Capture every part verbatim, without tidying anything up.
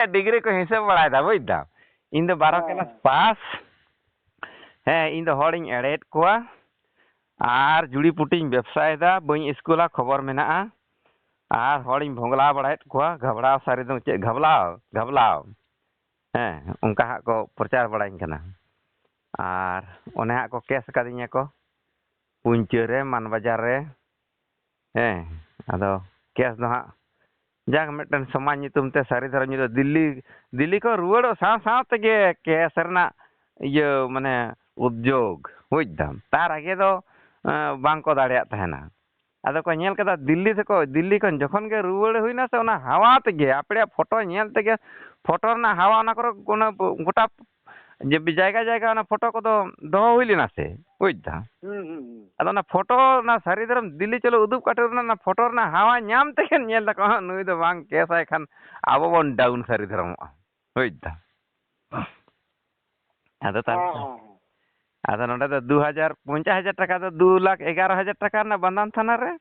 Degree ᱠᱚ ᱦᱤᱥᱟᱹᱵ ᱵᱟᱲᱟᱭᱮᱫᱟ, ᱵᱩᱡᱽ ᱫᱟᱢ᱾ ᱤᱧ ᱫᱚ ᱵᱟᱨᱚ ᱦᱮᱸ᱾ ᱠᱮᱞᱟᱥ ᱯᱟᱥ᱾ ᱦᱮᱸ, ᱤᱧ ᱫᱚ ᱦᱚᱲᱤᱧ ᱮᱲᱮᱭᱮᱫ ᱠᱚᱣᱟ ᱟᱨ ᱡᱩᱲᱤ ᱯᱩᱴᱤᱧ ᱵᱮᱵᱽᱥᱟᱭᱮᱫᱟ, ᱵᱟᱹᱧ ᱤᱥᱠᱩᱞᱟ, ᱠᱷᱚᱵᱚᱨ ᱢᱮᱱᱟᱜᱼᱟ᱾ ᱟᱨ ᱦᱚᱲᱤᱧ ᱵᱷᱚᱝᱞᱟᱣ ᱵᱟᱲᱟᱭᱮᱫ ᱠᱚᱣᱟ, ᱜᱷᱟᱵᱲᱟᱣ ᱥᱟᱹᱨᱤ ᱫᱚ ᱪᱮᱫ ᱜᱷᱟᱵᱞᱟᱣ, ᱜᱷᱟᱵᱞᱟᱣ᱾ ᱦᱮᱸ, ᱚᱱᱠᱟ ᱦᱟᱸᱜ ᱠᱚ ᱯᱨᱚᱪᱟᱨ ᱵᱟᱲᱟᱧ ᱠᱟᱱᱟ᱾ ᱟᱨ ᱚᱱᱮ ᱦᱟᱸᱜ ᱠᱚ ᱠᱮᱥ ᱟᱠᱟᱫᱤᱧᱟ ᱠᱚ, ᱯᱩᱧᱪᱟᱹ ᱨᱮ, ᱢᱟᱱᱵᱟᱡᱟᱨ ᱨᱮ᱾ ᱦᱮᱸ, ᱟᱫᱚ ᱠᱮᱥ ᱫᱚ ᱦᱟᱸᱜ ᱡᱟᱠ ᱢᱤᱫᱴᱮᱱ ᱥᱚᱢᱟᱡᱽ ᱧᱩᱛᱩᱢ ᱛᱮ ᱥᱟᱹᱨᱤ ᱫᱷᱚᱨᱚᱢ ᱧᱩᱛᱩᱢ ᱫᱤᱞᱞᱤ, ᱫᱤᱞᱞᱤ ᱠᱷᱚᱱ ᱨᱩᱣᱟᱹᱲᱚᱜ ᱥᱟᱶ ᱥᱟᱶ ᱛᱮᱜᱮ ᱠᱮᱥ ᱨᱮᱱᱟᱜ ᱤᱭᱟᱹ ᱢᱟᱱᱮ ᱩᱫᱽᱡᱳᱜᱽ, ᱵᱩᱡᱽ ᱫᱟᱢ᱾ ᱛᱟᱨ ᱟᱜᱮ ᱫᱚ ᱮᱸ, ᱵᱟᱝ ᱠᱚ ᱫᱟᱲᱮᱭᱟᱜ ᱛᱟᱦᱮᱱᱟ᱾ ᱟᱫᱚ ᱠᱚ ᱧᱮᱞ ᱠᱮᱫᱟ ᱫᱤᱞᱞᱤ ᱛᱮᱠᱚ, ᱫᱤᱞᱞᱤ ᱠᱷᱚᱱ ᱡᱚᱠᱷᱚᱱ ᱜᱮ ᱨᱩᱣᱟᱹᱲ ᱦᱩᱭᱱᱟ ᱥᱮ, ᱚᱱᱟ ᱦᱟᱣᱟ ᱛᱮᱜᱮ, ᱟᱯᱮᱭᱟᱜ ᱯᱷᱳᱴᱳ ᱧᱮᱞ ᱛᱮᱜᱮ, ᱯᱷᱳᱴᱳ ᱨᱮᱱᱟᱜ ᱦᱟᱣᱟ ᱚᱱᱟ ᱠᱚᱨᱮ ᱚᱱᱟ ᱜᱚᱴᱟ ᱡᱮ ᱡᱟᱭᱜᱟ ᱡᱟᱭᱜᱟ ᱚᱱᱟ ᱯᱷᱳᱴᱳ ᱠᱚᱫᱚ ᱫᱚᱦᱚ ᱦᱩᱭ ᱞᱮᱱᱟ ᱥᱮ, ᱵᱩᱡᱽ ᱫᱟᱢ᱾ ᱦᱩᱸ, ᱦᱩᱸ, ᱦᱩᱸ᱾ ᱟᱫᱚ ᱚᱱᱟ ᱯᱷᱳᱴᱳ, ᱚᱱᱟ ᱥᱟᱹᱨᱤ ᱫᱷᱚᱨᱚᱢ ᱫᱤᱞᱞᱤ ᱪᱚᱞᱚ ᱩᱫᱩᱜ ᱠᱟᱹᱴᱩᱵ ᱨᱮᱱᱟᱜ ᱚᱱᱟ ᱯᱷᱳᱴᱳ ᱨᱮᱱᱟᱜ ᱦᱟᱣᱟ ᱧᱟᱢ ᱛᱮᱜᱮ ᱧᱮᱞ ᱫᱟᱠᱚ, ᱦᱟᱸᱜ ᱱᱩᱭ ᱫᱚ ᱵᱟᱝ ᱠᱮᱥ ᱟᱭ ᱠᱷᱟᱱ ᱟᱵᱚ ᱵᱚᱱ ᱰᱟᱣᱩᱱ ᱥᱟᱹᱨᱤ ᱫᱷᱚᱨᱚᱢᱚᱜᱼᱟ, ᱵᱩᱡᱽ ᱫᱟᱢ᱾ ᱟᱫᱚ ᱛᱟᱦᱞᱮ ᱦᱮᱸ, ᱦᱮᱸ, ᱦᱮᱸ᱾ ᱟᱫᱚ ᱱᱚᱰᱮ ᱫᱚ ᱫᱩ ᱦᱟᱡᱟᱨ, ᱯᱚᱧᱪᱟᱥ ᱦᱟᱡᱟᱨ ᱴᱟᱠᱟ ᱫᱚ ᱫᱩ ᱞᱟᱠᱷ ᱮᱜᱟᱨᱚ ᱦᱟᱡᱟᱨ ᱴᱟᱠᱟ ᱨᱮᱱᱟᱜ ᱵᱟᱱᱫᱷᱟᱱ ᱛᱷᱟᱱᱟ ᱨᱮ,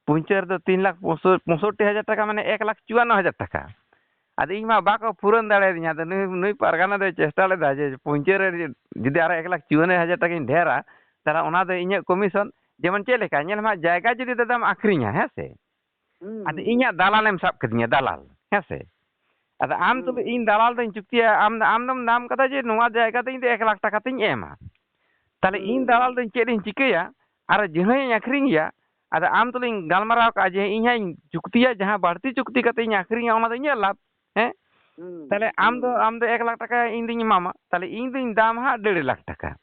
ᱯᱩᱧᱪᱟᱹ ᱨᱮᱫᱚ ᱛᱤᱱ ᱞᱟᱠᱷ ᱯᱚᱸᱭᱥᱚᱴᱴᱤ ᱦᱟᱡᱟᱨ ᱴᱟᱠᱟ, ᱢᱟᱱᱮ ᱮᱠ ᱞᱟᱠᱷ ᱪᱩᱣᱟᱱᱱᱚ ᱦᱟᱡᱟᱨ ᱴᱟᱠᱟ᱾ ᱟᱫᱚ ᱤᱧ ᱢᱟ ᱵᱟᱠᱚ ᱯᱩᱨᱚᱱ ᱫᱟᱲᱮᱭᱟᱫᱤᱧᱟ᱾ ᱟᱫᱚ ᱱᱩᱭ, ᱱᱩᱭ ᱯᱟᱨᱜᱟᱱᱟ ᱫᱚᱭ ᱪᱮᱥᱴᱟ ᱞᱮᱫᱟ ᱡᱮ ᱯᱩᱧᱪᱟᱹ ᱨᱮ ᱡᱩᱫᱤ ᱟᱨᱚ ᱮᱠ ᱞᱟᱠᱷ ᱪᱩᱣᱟᱱᱱᱚ ᱦᱟᱡᱟᱨ ᱴᱟᱠᱟᱧ ᱰᱷᱮᱨᱟ, ᱛᱟᱦᱞᱮ ᱚᱱᱟ ᱫᱚ ᱤᱧᱟᱹᱜ ᱠᱚᱢᱤᱥᱚᱱ᱾ ᱡᱮᱢᱚᱱ ᱪᱮᱫ ᱞᱮᱠᱟ, ᱧᱮᱞ ᱢᱮ ᱦᱟᱸᱜ, ᱡᱟᱭᱜᱟ ᱡᱩᱫᱤ ᱫᱟᱫᱟᱢ ᱟᱹᱠᱷᱨᱤᱧᱟ, ᱦᱮᱸ ᱥᱮ? ᱦᱩᱸ, ᱟᱫᱚ ᱦᱩᱸ᱾ ᱤᱧᱟᱹᱜ ᱫᱟᱞᱟᱞᱮᱢ ᱥᱟᱵ ᱠᱤᱫᱤᱧᱟ, ᱫᱟᱞᱟᱞ, ᱦᱮᱸ ᱥᱮ? ᱟᱫᱚ ᱟᱢ ᱦᱩᱸ᱾ ᱛᱩᱞᱩᱡ ᱤᱧ ᱫᱟᱞᱟᱞ ᱫᱚᱧ ᱪᱩᱠᱛᱤᱭᱟ, ᱟᱢ, ᱟᱢ ᱫᱚᱢ ᱫᱟᱢ ᱠᱟᱫᱟ ᱡᱮ ᱱᱚᱣᱟ ᱡᱟᱭᱜᱟ ᱫᱚ ᱤᱧ ᱫᱚ ᱮᱠ ᱞᱟᱠᱷ ᱴᱟᱠᱟ ᱛᱤᱧ ᱮᱢᱟ᱾ ᱛᱟᱦᱞᱮ ᱤᱧ ᱦᱩᱸ᱾ ᱫᱟᱞᱟᱞ ᱫᱚᱧ ᱪᱮᱫ ᱤᱧ ᱪᱤᱠᱟᱹᱭᱟ? ᱟᱨ ᱡᱟᱦᱟᱸᱭᱤᱧ ᱟᱹᱠᱷᱨᱤᱧᱮᱭᱟ, ᱟᱫᱚ ᱟᱢ ᱛᱩᱞᱩᱡ ᱤᱧ ᱜᱟᱞᱢᱟᱨᱟᱣ ᱠᱟᱜᱼᱟ ᱡᱮ ᱤᱧ ᱦᱟᱸᱜ ᱤᱧ ᱪᱩᱠᱛᱤᱭᱟ, ᱡᱟᱦᱟᱸ ᱵᱟᱹᱲᱛᱤ ᱪᱩᱠᱛᱤ ᱠᱟᱛᱮ ᱤᱧ ᱟᱹᱠᱷᱨᱤᱧᱟ, ᱚᱱᱟ ᱫᱚ ᱤᱧᱟᱹᱜ ᱞᱟᱵᱷ, ᱦᱮᱸ? ᱦᱩᱸ, ᱛᱟᱦᱞᱮ ᱟᱢ ᱫᱚ, ᱦᱩᱸ᱾ ᱟᱢ ᱫᱚ ᱮᱠ ᱞᱟᱠᱷ ᱴᱟᱠᱟ ᱤᱧ ᱫᱩᱧ ᱮᱢᱟᱢᱟ, ᱛᱟᱦᱞᱮ ᱤᱧ ᱫᱩᱧ ᱫᱟᱢᱟ ᱦᱟᱸᱜ ᱰᱮᱲ ᱞᱟᱠᱷ ᱴᱟᱠᱟ᱾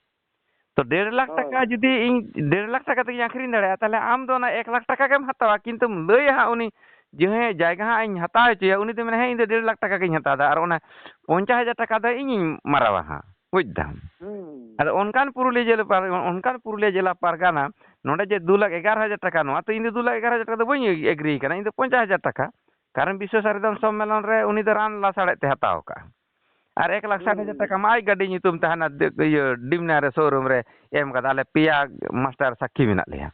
ᱛᱚ ᱰᱮᱲ ᱞᱟᱠᱷ ᱦᱳᱭ᱾ ᱴᱟᱠᱟ ᱡᱩᱫᱤ ᱤᱧ ᱰᱮᱲ ᱞᱟᱠᱷ ᱴᱟᱠᱟ ᱛᱮᱜᱤᱧ ᱟᱹᱠᱷᱨᱤᱧ ᱫᱟᱲᱮᱭᱟᱜᱼᱟ, ᱛᱟᱦᱞᱮ ᱟᱢ ᱫᱚ ᱚᱱᱟ ᱮᱠ ᱞᱟᱠᱷ ᱴᱟᱠᱟ ᱜᱮᱢ ᱦᱟᱛᱟᱣᱟ, ᱠᱤᱱᱛᱩᱢ ᱞᱟᱹᱭᱟ ᱦᱟᱸᱜ ᱩᱱᱤ ᱡᱮ, "ᱦᱮᱸ, ᱡᱟᱭᱜᱟ ᱦᱟᱸᱜ ᱤᱧ ᱦᱟᱛᱟᱣ ᱦᱚᱪᱚᱭᱟ", ᱩᱱᱤ ᱫᱚ ᱢᱮᱱᱟ, "ᱦᱮᱸ, ᱤᱧ ᱫᱚ ᱰᱮᱲ ᱞᱟᱠᱷ ᱴᱟᱠᱟ ᱜᱤᱧ ᱦᱟᱛᱟᱣ ᱮᱫᱟ", ᱟᱨ ᱚᱱᱟ ᱯᱚᱧᱪᱟᱥ ᱦᱟᱡᱟᱨ ᱴᱟᱠᱟ ᱫᱚ ᱤᱧᱤᱧ ᱢᱟᱨᱟᱣᱟ ᱦᱟᱸᱜ, ᱵᱩᱡᱽ ᱫᱟᱢ? ᱦᱩᱸ᱾ ᱟᱫᱚ ᱚᱱᱠᱟᱱ ᱯᱩᱨᱩᱞᱤᱭᱟᱹ ᱡᱮᱞᱟ ᱯᱟᱨ-, ᱚᱱᱠᱟᱱ ᱯᱩᱨᱩᱞᱤᱭᱟᱹ ᱡᱮᱞᱟ ᱯᱟᱨᱜᱟᱱᱟ, ᱱᱚᱰᱮ ᱡᱮ ᱫᱩ ᱞᱟᱠᱷ ᱮᱜᱟᱨᱚ ᱦᱟᱡᱟᱨ ᱴᱟᱠᱟ, ᱱᱚᱣᱟ ᱛᱚ ᱤᱧ ᱫᱚ ᱫᱩ ᱞᱟᱠᱷ ᱮᱜᱟᱨᱚ ᱦᱟᱡᱟᱨ ᱴᱟᱠᱟ ᱫᱚ ᱵᱟᱹᱧ ᱮᱜᱨᱤ ᱠᱟᱱᱟ, ᱤᱧ ᱫᱚ ᱯᱚᱧᱪᱟᱥ ᱦᱟᱡᱟᱨ ᱴᱟᱠᱟ᱾ ᱠᱟᱨᱚᱱ ᱵᱤᱥᱥᱚ ᱥᱟᱨᱤᱫᱷᱚᱨᱚᱢ ᱥᱚᱢᱢᱮᱞᱚᱱ ᱨᱮ ᱩᱱᱤ ᱫᱚ ᱨᱟᱱ ᱞᱟᱥᱟᱲᱦᱮᱫ ᱛᱮ ᱦᱟᱛᱟᱣ ᱠᱟᱜᱼᱟ᱾ ᱟᱨ ᱮᱠ ᱞᱟᱠᱷ ᱥᱟᱴ ᱦᱟᱡᱟᱨ ᱦᱩᱸ᱾ ᱴᱟᱠᱟ ᱢᱟ ᱟᱡ ᱜᱟᱹᱰᱤ ᱧᱩᱛᱩᱢ ᱛᱟᱦᱮᱱᱟ, ᱫᱮ-, ᱤᱭᱟᱹ, ᱰᱤᱢᱱᱟ ᱨᱮ, ᱥᱳᱨᱩᱢ ᱨᱮ ᱮᱢ ᱠᱟᱫᱟ, ᱟᱞᱮ ᱯᱮᱭᱟ ᱢᱟᱥᱴᱟᱨ ᱥᱟᱹᱠᱷᱤ ᱢᱮᱱᱟᱜ ᱞᱮᱭᱟ᱾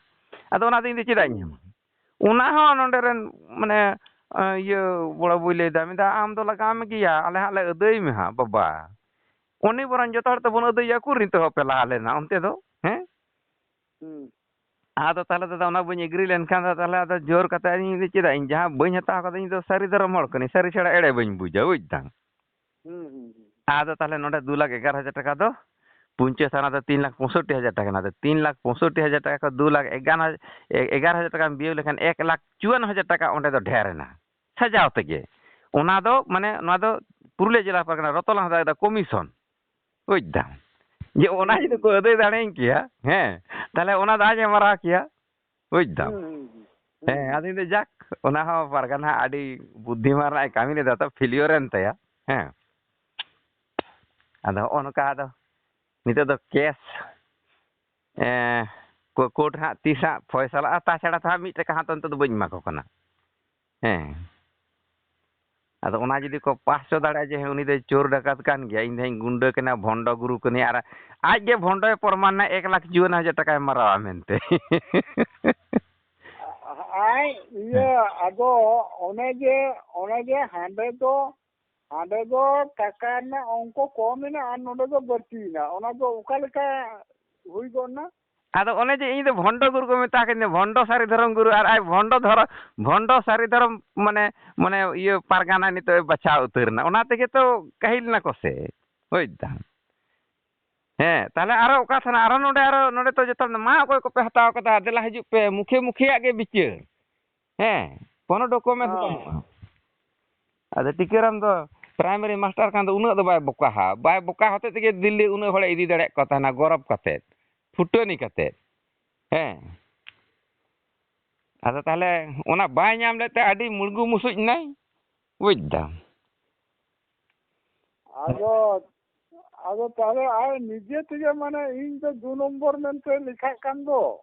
ᱟᱫᱚ ᱚᱱᱟ ᱫᱚ ᱤᱧ ᱫᱚ ᱪᱮᱫᱟᱜ ᱤᱧ ᱦᱩᱸ᱾ ᱮᱢᱟ? ᱚᱱᱟ ᱦᱚᱸ ᱱᱚᱰᱮ ᱨᱮᱱ, ᱢᱟᱱᱮ, ᱮ, ᱤᱭᱟᱹ, ᱵᱚᱲᱚ ᱵᱩᱭ ᱞᱟᱹᱭᱫᱟ, ᱢᱮᱱᱫᱟ, "ᱟᱢ ᱫᱚ ᱞᱟᱜᱟᱣ ᱢᱮ ᱜᱮᱭᱟ, ᱟᱞᱮ ᱦᱟᱸᱜ ᱞᱮ ᱟᱹᱫᱟᱹᱭ ᱢᱮ ᱦᱟᱸᱜ ᱵᱟᱵᱟ᱾ ᱩᱱᱤ ᱵᱚᱨᱚᱝ ᱡᱚᱛᱚ ᱦᱚᱲ ᱛᱮᱵᱚᱱ ᱟᱹᱫᱟᱹᱭᱟ, ᱩᱠᱩᱨ ᱱᱤᱛᱚᱜ ᱦᱚᱸ ᱯᱮ ᱞᱟᱦᱟ ᱞᱮᱱᱟ ᱚᱱᱛᱮ ᱫᱚ, ᱦᱮᱸ?" ᱦᱩᱸ᱾ ᱟᱫᱚ ᱛᱟᱦᱚᱞᱮ ᱫᱟᱫᱟ, ᱚᱱᱟ ᱵᱟᱹᱧ ᱮᱜᱽᱨᱤ ᱞᱮᱱᱠᱷᱟᱱ ᱫᱚ ᱛᱟᱦᱚᱞᱮ ᱟᱫᱚ ᱡᱳᱨ ᱠᱟᱛᱮ ᱤᱧ ᱫᱚ ᱪᱮᱫᱟᱜ ᱤᱧ, ᱡᱟᱦᱟᱸ ᱵᱟᱹᱧ ᱦᱟᱛᱟᱣ ᱠᱟᱫᱟ, ᱤᱧ ᱫᱚ ᱥᱟᱹᱨᱤ ᱫᱷᱚᱨᱚᱢ ᱦᱚᱲ ᱠᱟᱹᱱᱟᱹᱧ, ᱥᱟᱹᱨᱤ ᱪᱷᱟᱲᱟ ᱮᱲᱮ ᱵᱟᱹᱧ ᱵᱩᱡᱟ, ᱵᱩᱡᱽ ᱫᱟᱢ᱾ ᱦᱩᱸ, ᱦᱩᱸ, ᱦᱩᱸ᱾ ᱟᱫᱚ ᱛᱟᱦᱚᱞᱮ ᱱᱚᱰᱮ ᱫᱩ ᱞᱟᱠᱷ ᱮᱜᱟᱨᱚ ᱦᱟᱡᱟᱨ ᱴᱟᱠᱟ ᱫᱚ ᱯᱚᱧᱪᱟᱭᱮᱛ ᱛᱷᱟᱱᱟ ᱫᱚ ᱛᱤᱱ ᱞᱟᱠᱷ ᱯᱚᱸᱭᱥᱚᱴᱴᱤ ᱦᱟᱡᱟᱨ ᱴᱟᱠᱟ ᱠᱟᱱᱟ᱾ ᱟᱫᱚ ᱛᱤᱱ ᱞᱟᱠᱷ ᱯᱚᱸᱭᱥᱚᱴᱴᱤ ᱦᱟᱡᱟᱨ ᱴᱟᱠᱟ ᱠᱷᱚᱱ ᱫᱩ ᱞᱟᱠᱷ ᱮᱜᱟᱨᱚ ᱦᱟᱡᱟᱨ ᱴᱟᱠᱟᱢ ᱵᱤᱭᱳᱜ ᱞᱮᱠᱷᱟᱱ ᱮᱠ ᱞᱟᱠᱷ ᱪᱩᱣᱟᱱᱱᱚ ᱦᱟᱡᱟᱨ ᱴᱟᱠᱟ ᱚᱸᱰᱮ ᱫᱚ ᱰᱷᱮᱨ ᱮᱱᱟ ᱥᱟᱡᱟᱣ ᱛᱮᱜᱮ᱾ ᱚᱱᱟ ᱫᱚ ᱢᱟᱱᱮ ᱱᱚᱣᱟ ᱫᱚ ᱯᱩᱨᱩᱞᱤᱭᱟᱹ ᱡᱮᱞᱟ ᱯᱟᱨᱜᱟᱱᱟ ᱨᱚᱛᱚᱱᱞᱟᱞ ᱦᱟᱸᱥᱫᱟ ᱠᱚᱢᱤᱥᱚᱱ, ᱵᱩᱡᱽ ᱫᱟᱢ, ᱡᱮ ᱚᱱᱟ ᱦᱩᱸ᱾ ᱡᱩᱫᱤ ᱠᱚ ᱟᱹᱫᱟᱹᱭ ᱫᱟᱲᱮᱭᱟᱹᱧ ᱠᱮᱭᱟ, ᱦᱮᱸ, ᱛᱟᱦᱚᱞᱮ ᱚᱱᱟ ᱫᱚ ᱟᱡ ᱮ ᱢᱟᱨᱟᱣ ᱠᱮᱭᱟ᱾ ᱵᱩᱡᱽ ᱫᱟᱢ? ᱦᱩᱸ, ᱦᱩᱸ, ᱦᱩᱸ, ᱦᱩᱸ, ᱦᱮᱸ, ᱦᱩᱸ᱾ ᱟᱫᱚ ᱤᱧ ᱫᱚ ᱡᱟᱠ, ᱚᱱᱟ ᱦᱚᱸ ᱯᱟᱨᱜᱟᱱᱟ ᱟᱹᱰᱤ ᱵᱩᱫᱽᱫᱷᱤᱢᱟᱱ ᱨᱮᱱᱟᱜ ᱮ ᱠᱟᱹᱢᱤ ᱞᱮᱫᱟ, ᱛᱚ ᱯᱷᱮᱞᱤᱭᱳᱨ ᱮᱱ ᱛᱟᱭᱟ᱾ ᱦᱮᱸ, ᱟᱫᱚ ᱦᱚᱸᱜᱼᱚ ᱱᱚᱝᱠᱟ ᱟᱫᱚ ᱱᱤᱛᱚᱜ ᱫᱚ ᱠᱮᱥ, ᱮᱸ, ᱠᱳ-, ᱠᱳᱨᱴ ᱦᱟᱸᱜ ᱛᱤᱥ ᱦᱟᱸᱜ ᱯᱷᱚᱭᱥᱟᱞᱟᱜᱼᱟ, ᱛᱟᱪᱷᱟᱲᱟ ᱛᱚ ᱦᱟᱸᱜ ᱢᱤᱫ ᱴᱟᱠᱟ ᱦᱚᱸ ᱛᱚ ᱱᱤᱛᱚᱜ ᱫᱚ ᱵᱟᱹᱧ ᱮᱢᱟ ᱠᱚ ᱠᱟᱱᱟ᱾ ᱦᱮᱸ᱾ ᱟᱫᱚ ᱚᱱᱟ ᱡᱩᱫᱤ ᱠᱚ ᱯᱟᱥ ᱦᱚᱪᱚ ᱫᱟᱲᱮᱭᱟᱜᱼᱟ ᱡᱮ, ᱦᱮᱸ, ᱩᱱᱤ ᱫᱚᱭ ᱪᱳᱨ ᱰᱟᱠᱟᱛ ᱠᱟᱱ ᱜᱮᱭᱟ, ᱤᱧ ᱫᱚᱧ ᱜᱩᱱᱰᱟᱹ ᱠᱟᱱᱟ, ᱵᱷᱚᱱᱰᱚ ᱜᱩᱨᱩ ᱠᱟᱹᱱᱟᱹᱧ, ᱟᱨ ᱟᱡ ᱜᱮ ᱵᱷᱚᱱᱰᱚᱭ ᱯᱨᱚᱢᱟᱱ ᱮᱱᱟ, ᱮᱠ ᱞᱟᱠᱷ ᱪᱩᱣᱟᱱᱱᱚ ᱦᱟᱡᱟᱨ ᱴᱟᱠᱟᱭ ᱢᱟᱨᱟᱣᱟ ᱢᱮᱱᱛᱮ᱾ ᱟᱡ ᱤᱭᱟᱹ, ᱦᱮᱸ᱾ ᱟᱫᱚ ᱚᱱᱮ ᱡᱮ, ᱚᱱᱮ ᱡᱮ ᱦᱟᱸᱰᱮ ᱫᱚ, ᱦᱟᱸᱰᱮ ᱫᱚ ᱴᱟᱠᱟ ᱨᱮᱱᱟᱜ ᱚᱝᱠᱚ ᱠᱚᱢ ᱮᱱᱟ ᱟᱨ ᱱᱚᱰᱮ ᱫᱚ ᱵᱟᱹᱲᱛᱤ ᱮᱱᱟ, ᱚᱱᱟ ᱫᱚ ᱚᱠᱟ ᱞᱮᱠᱟ ᱦᱩᱭ ᱜᱚᱫ ᱮᱱᱟ? ᱟᱫᱚ ᱚᱱᱮ ᱡᱮ ᱤᱧ ᱫᱚ ᱵᱷᱚᱱᱰᱚ ᱜᱩᱨᱩ ᱠᱚ ᱢᱮᱛᱟ ᱠᱟᱹᱧ ᱫᱚ, ᱵᱷᱚᱱᱰᱚ ᱥᱟᱹᱨᱤ ᱫᱷᱚᱨᱚᱢ ᱜᱩᱨᱩ, ᱟᱨ ᱟᱡ ᱵᱷᱚᱱᱰᱚ ᱫᱷᱚᱨᱚᱢ, ᱵᱷᱚᱱᱰᱚ ᱥᱟᱹᱨᱤ ᱫᱷᱚᱨᱚᱢ ᱢᱟᱱᱮ, ᱢᱟᱱᱮ ᱤᱭᱟᱹ ᱯᱟᱨᱜᱟᱱᱟ ᱱᱤᱛᱚᱜ ᱮ ᱵᱟᱪᱷᱟᱣ ᱩᱛᱟᱹᱨ ᱮᱱᱟ, ᱚᱱᱟ ᱛᱮᱜᱮ ᱛᱚ ᱠᱟᱹᱦᱤᱞ ᱮᱱᱟ ᱠᱚ ᱥᱮ, ᱵᱩᱡᱽ ᱫᱟᱢ᱾ ᱦᱮᱸ, ᱛᱟᱦᱞᱮ ᱟᱨᱚ ᱚᱠᱟ ᱛᱷᱟᱱᱟ? ᱟᱨᱚ ᱱᱚᱰᱮ, ᱟᱨᱚ ᱱᱚᱰᱮ ᱛᱚ ᱡᱚᱛᱚ, ᱢᱟ ᱚᱠᱚᱭ ᱠᱚᱯᱮ ᱦᱟᱛᱟᱣ ᱠᱟᱫᱟ, ᱫᱮᱞᱟ ᱦᱤᱡᱩᱜ ᱯᱮ, ᱢᱩᱠᱷᱤᱭᱟᱹ ᱢᱩᱠᱷᱤᱭᱟᱹᱣᱟᱜ ᱜᱮ ᱵᱤᱪᱟᱹᱨ᱾ ᱦᱮᱸ, ᱠᱳᱱᱳ ᱰᱚᱠᱩᱢᱮᱱᱴ ᱦᱮᱸ᱾ ᱵᱟᱹᱱᱩᱜᱼᱟ᱾ ᱟᱫᱚ ᱴᱤᱠᱟᱹᱨᱟᱢ ᱫᱚ ᱯᱨᱟᱭᱢᱟᱨᱤ ᱢᱟᱥᱴᱟᱨ ᱠᱟᱱ ᱫᱚ ᱩᱱᱟᱹᱜ ᱫᱚ ᱵᱟᱭ ᱵᱚᱠᱟᱦᱟ, ᱵᱟᱭ ᱵᱚᱠᱟ ᱦᱚᱛᱮᱡ ᱛᱮᱜᱮ ᱫᱤᱞᱞᱤ ᱩᱱᱟᱹᱜ ᱦᱚᱲᱮ ᱤᱫᱤ ᱫᱟᱲᱮᱭᱟᱜ ᱠᱚ ᱛᱟᱦᱮᱱᱟ ᱜᱚᱨᱚᱵ ᱠᱟᱛᱮᱫ, ᱯᱷᱩᱴᱟᱹᱱᱤ ᱠᱟᱛᱮᱫ᱾ ᱦᱮᱸ, ᱟᱫᱚ ᱛᱟᱦᱞᱮ ᱚᱱᱟ ᱵᱟᱭ ᱧᱟᱢ ᱞᱮᱫ ᱛᱮ ᱟᱹᱰᱤ ᱢᱩᱲᱜᱩ ᱢᱩᱥᱩᱡ ᱮᱱᱟᱭ, ᱵᱩᱡᱽ ᱫᱟᱢ᱾ ᱟᱫᱚ, ᱟᱫᱚ ᱛᱟᱦᱞᱮ ᱟᱡ ᱱᱤᱡᱮ ᱛᱮᱜᱮ, ᱢᱟᱱᱮ, ᱤᱧ ᱫᱚ ᱫᱩ ᱱᱚᱢᱵᱚᱨ ᱢᱮᱱᱛᱮ ᱞᱮᱠᱷᱟᱜ ᱠᱟᱱ ᱫᱚ᱾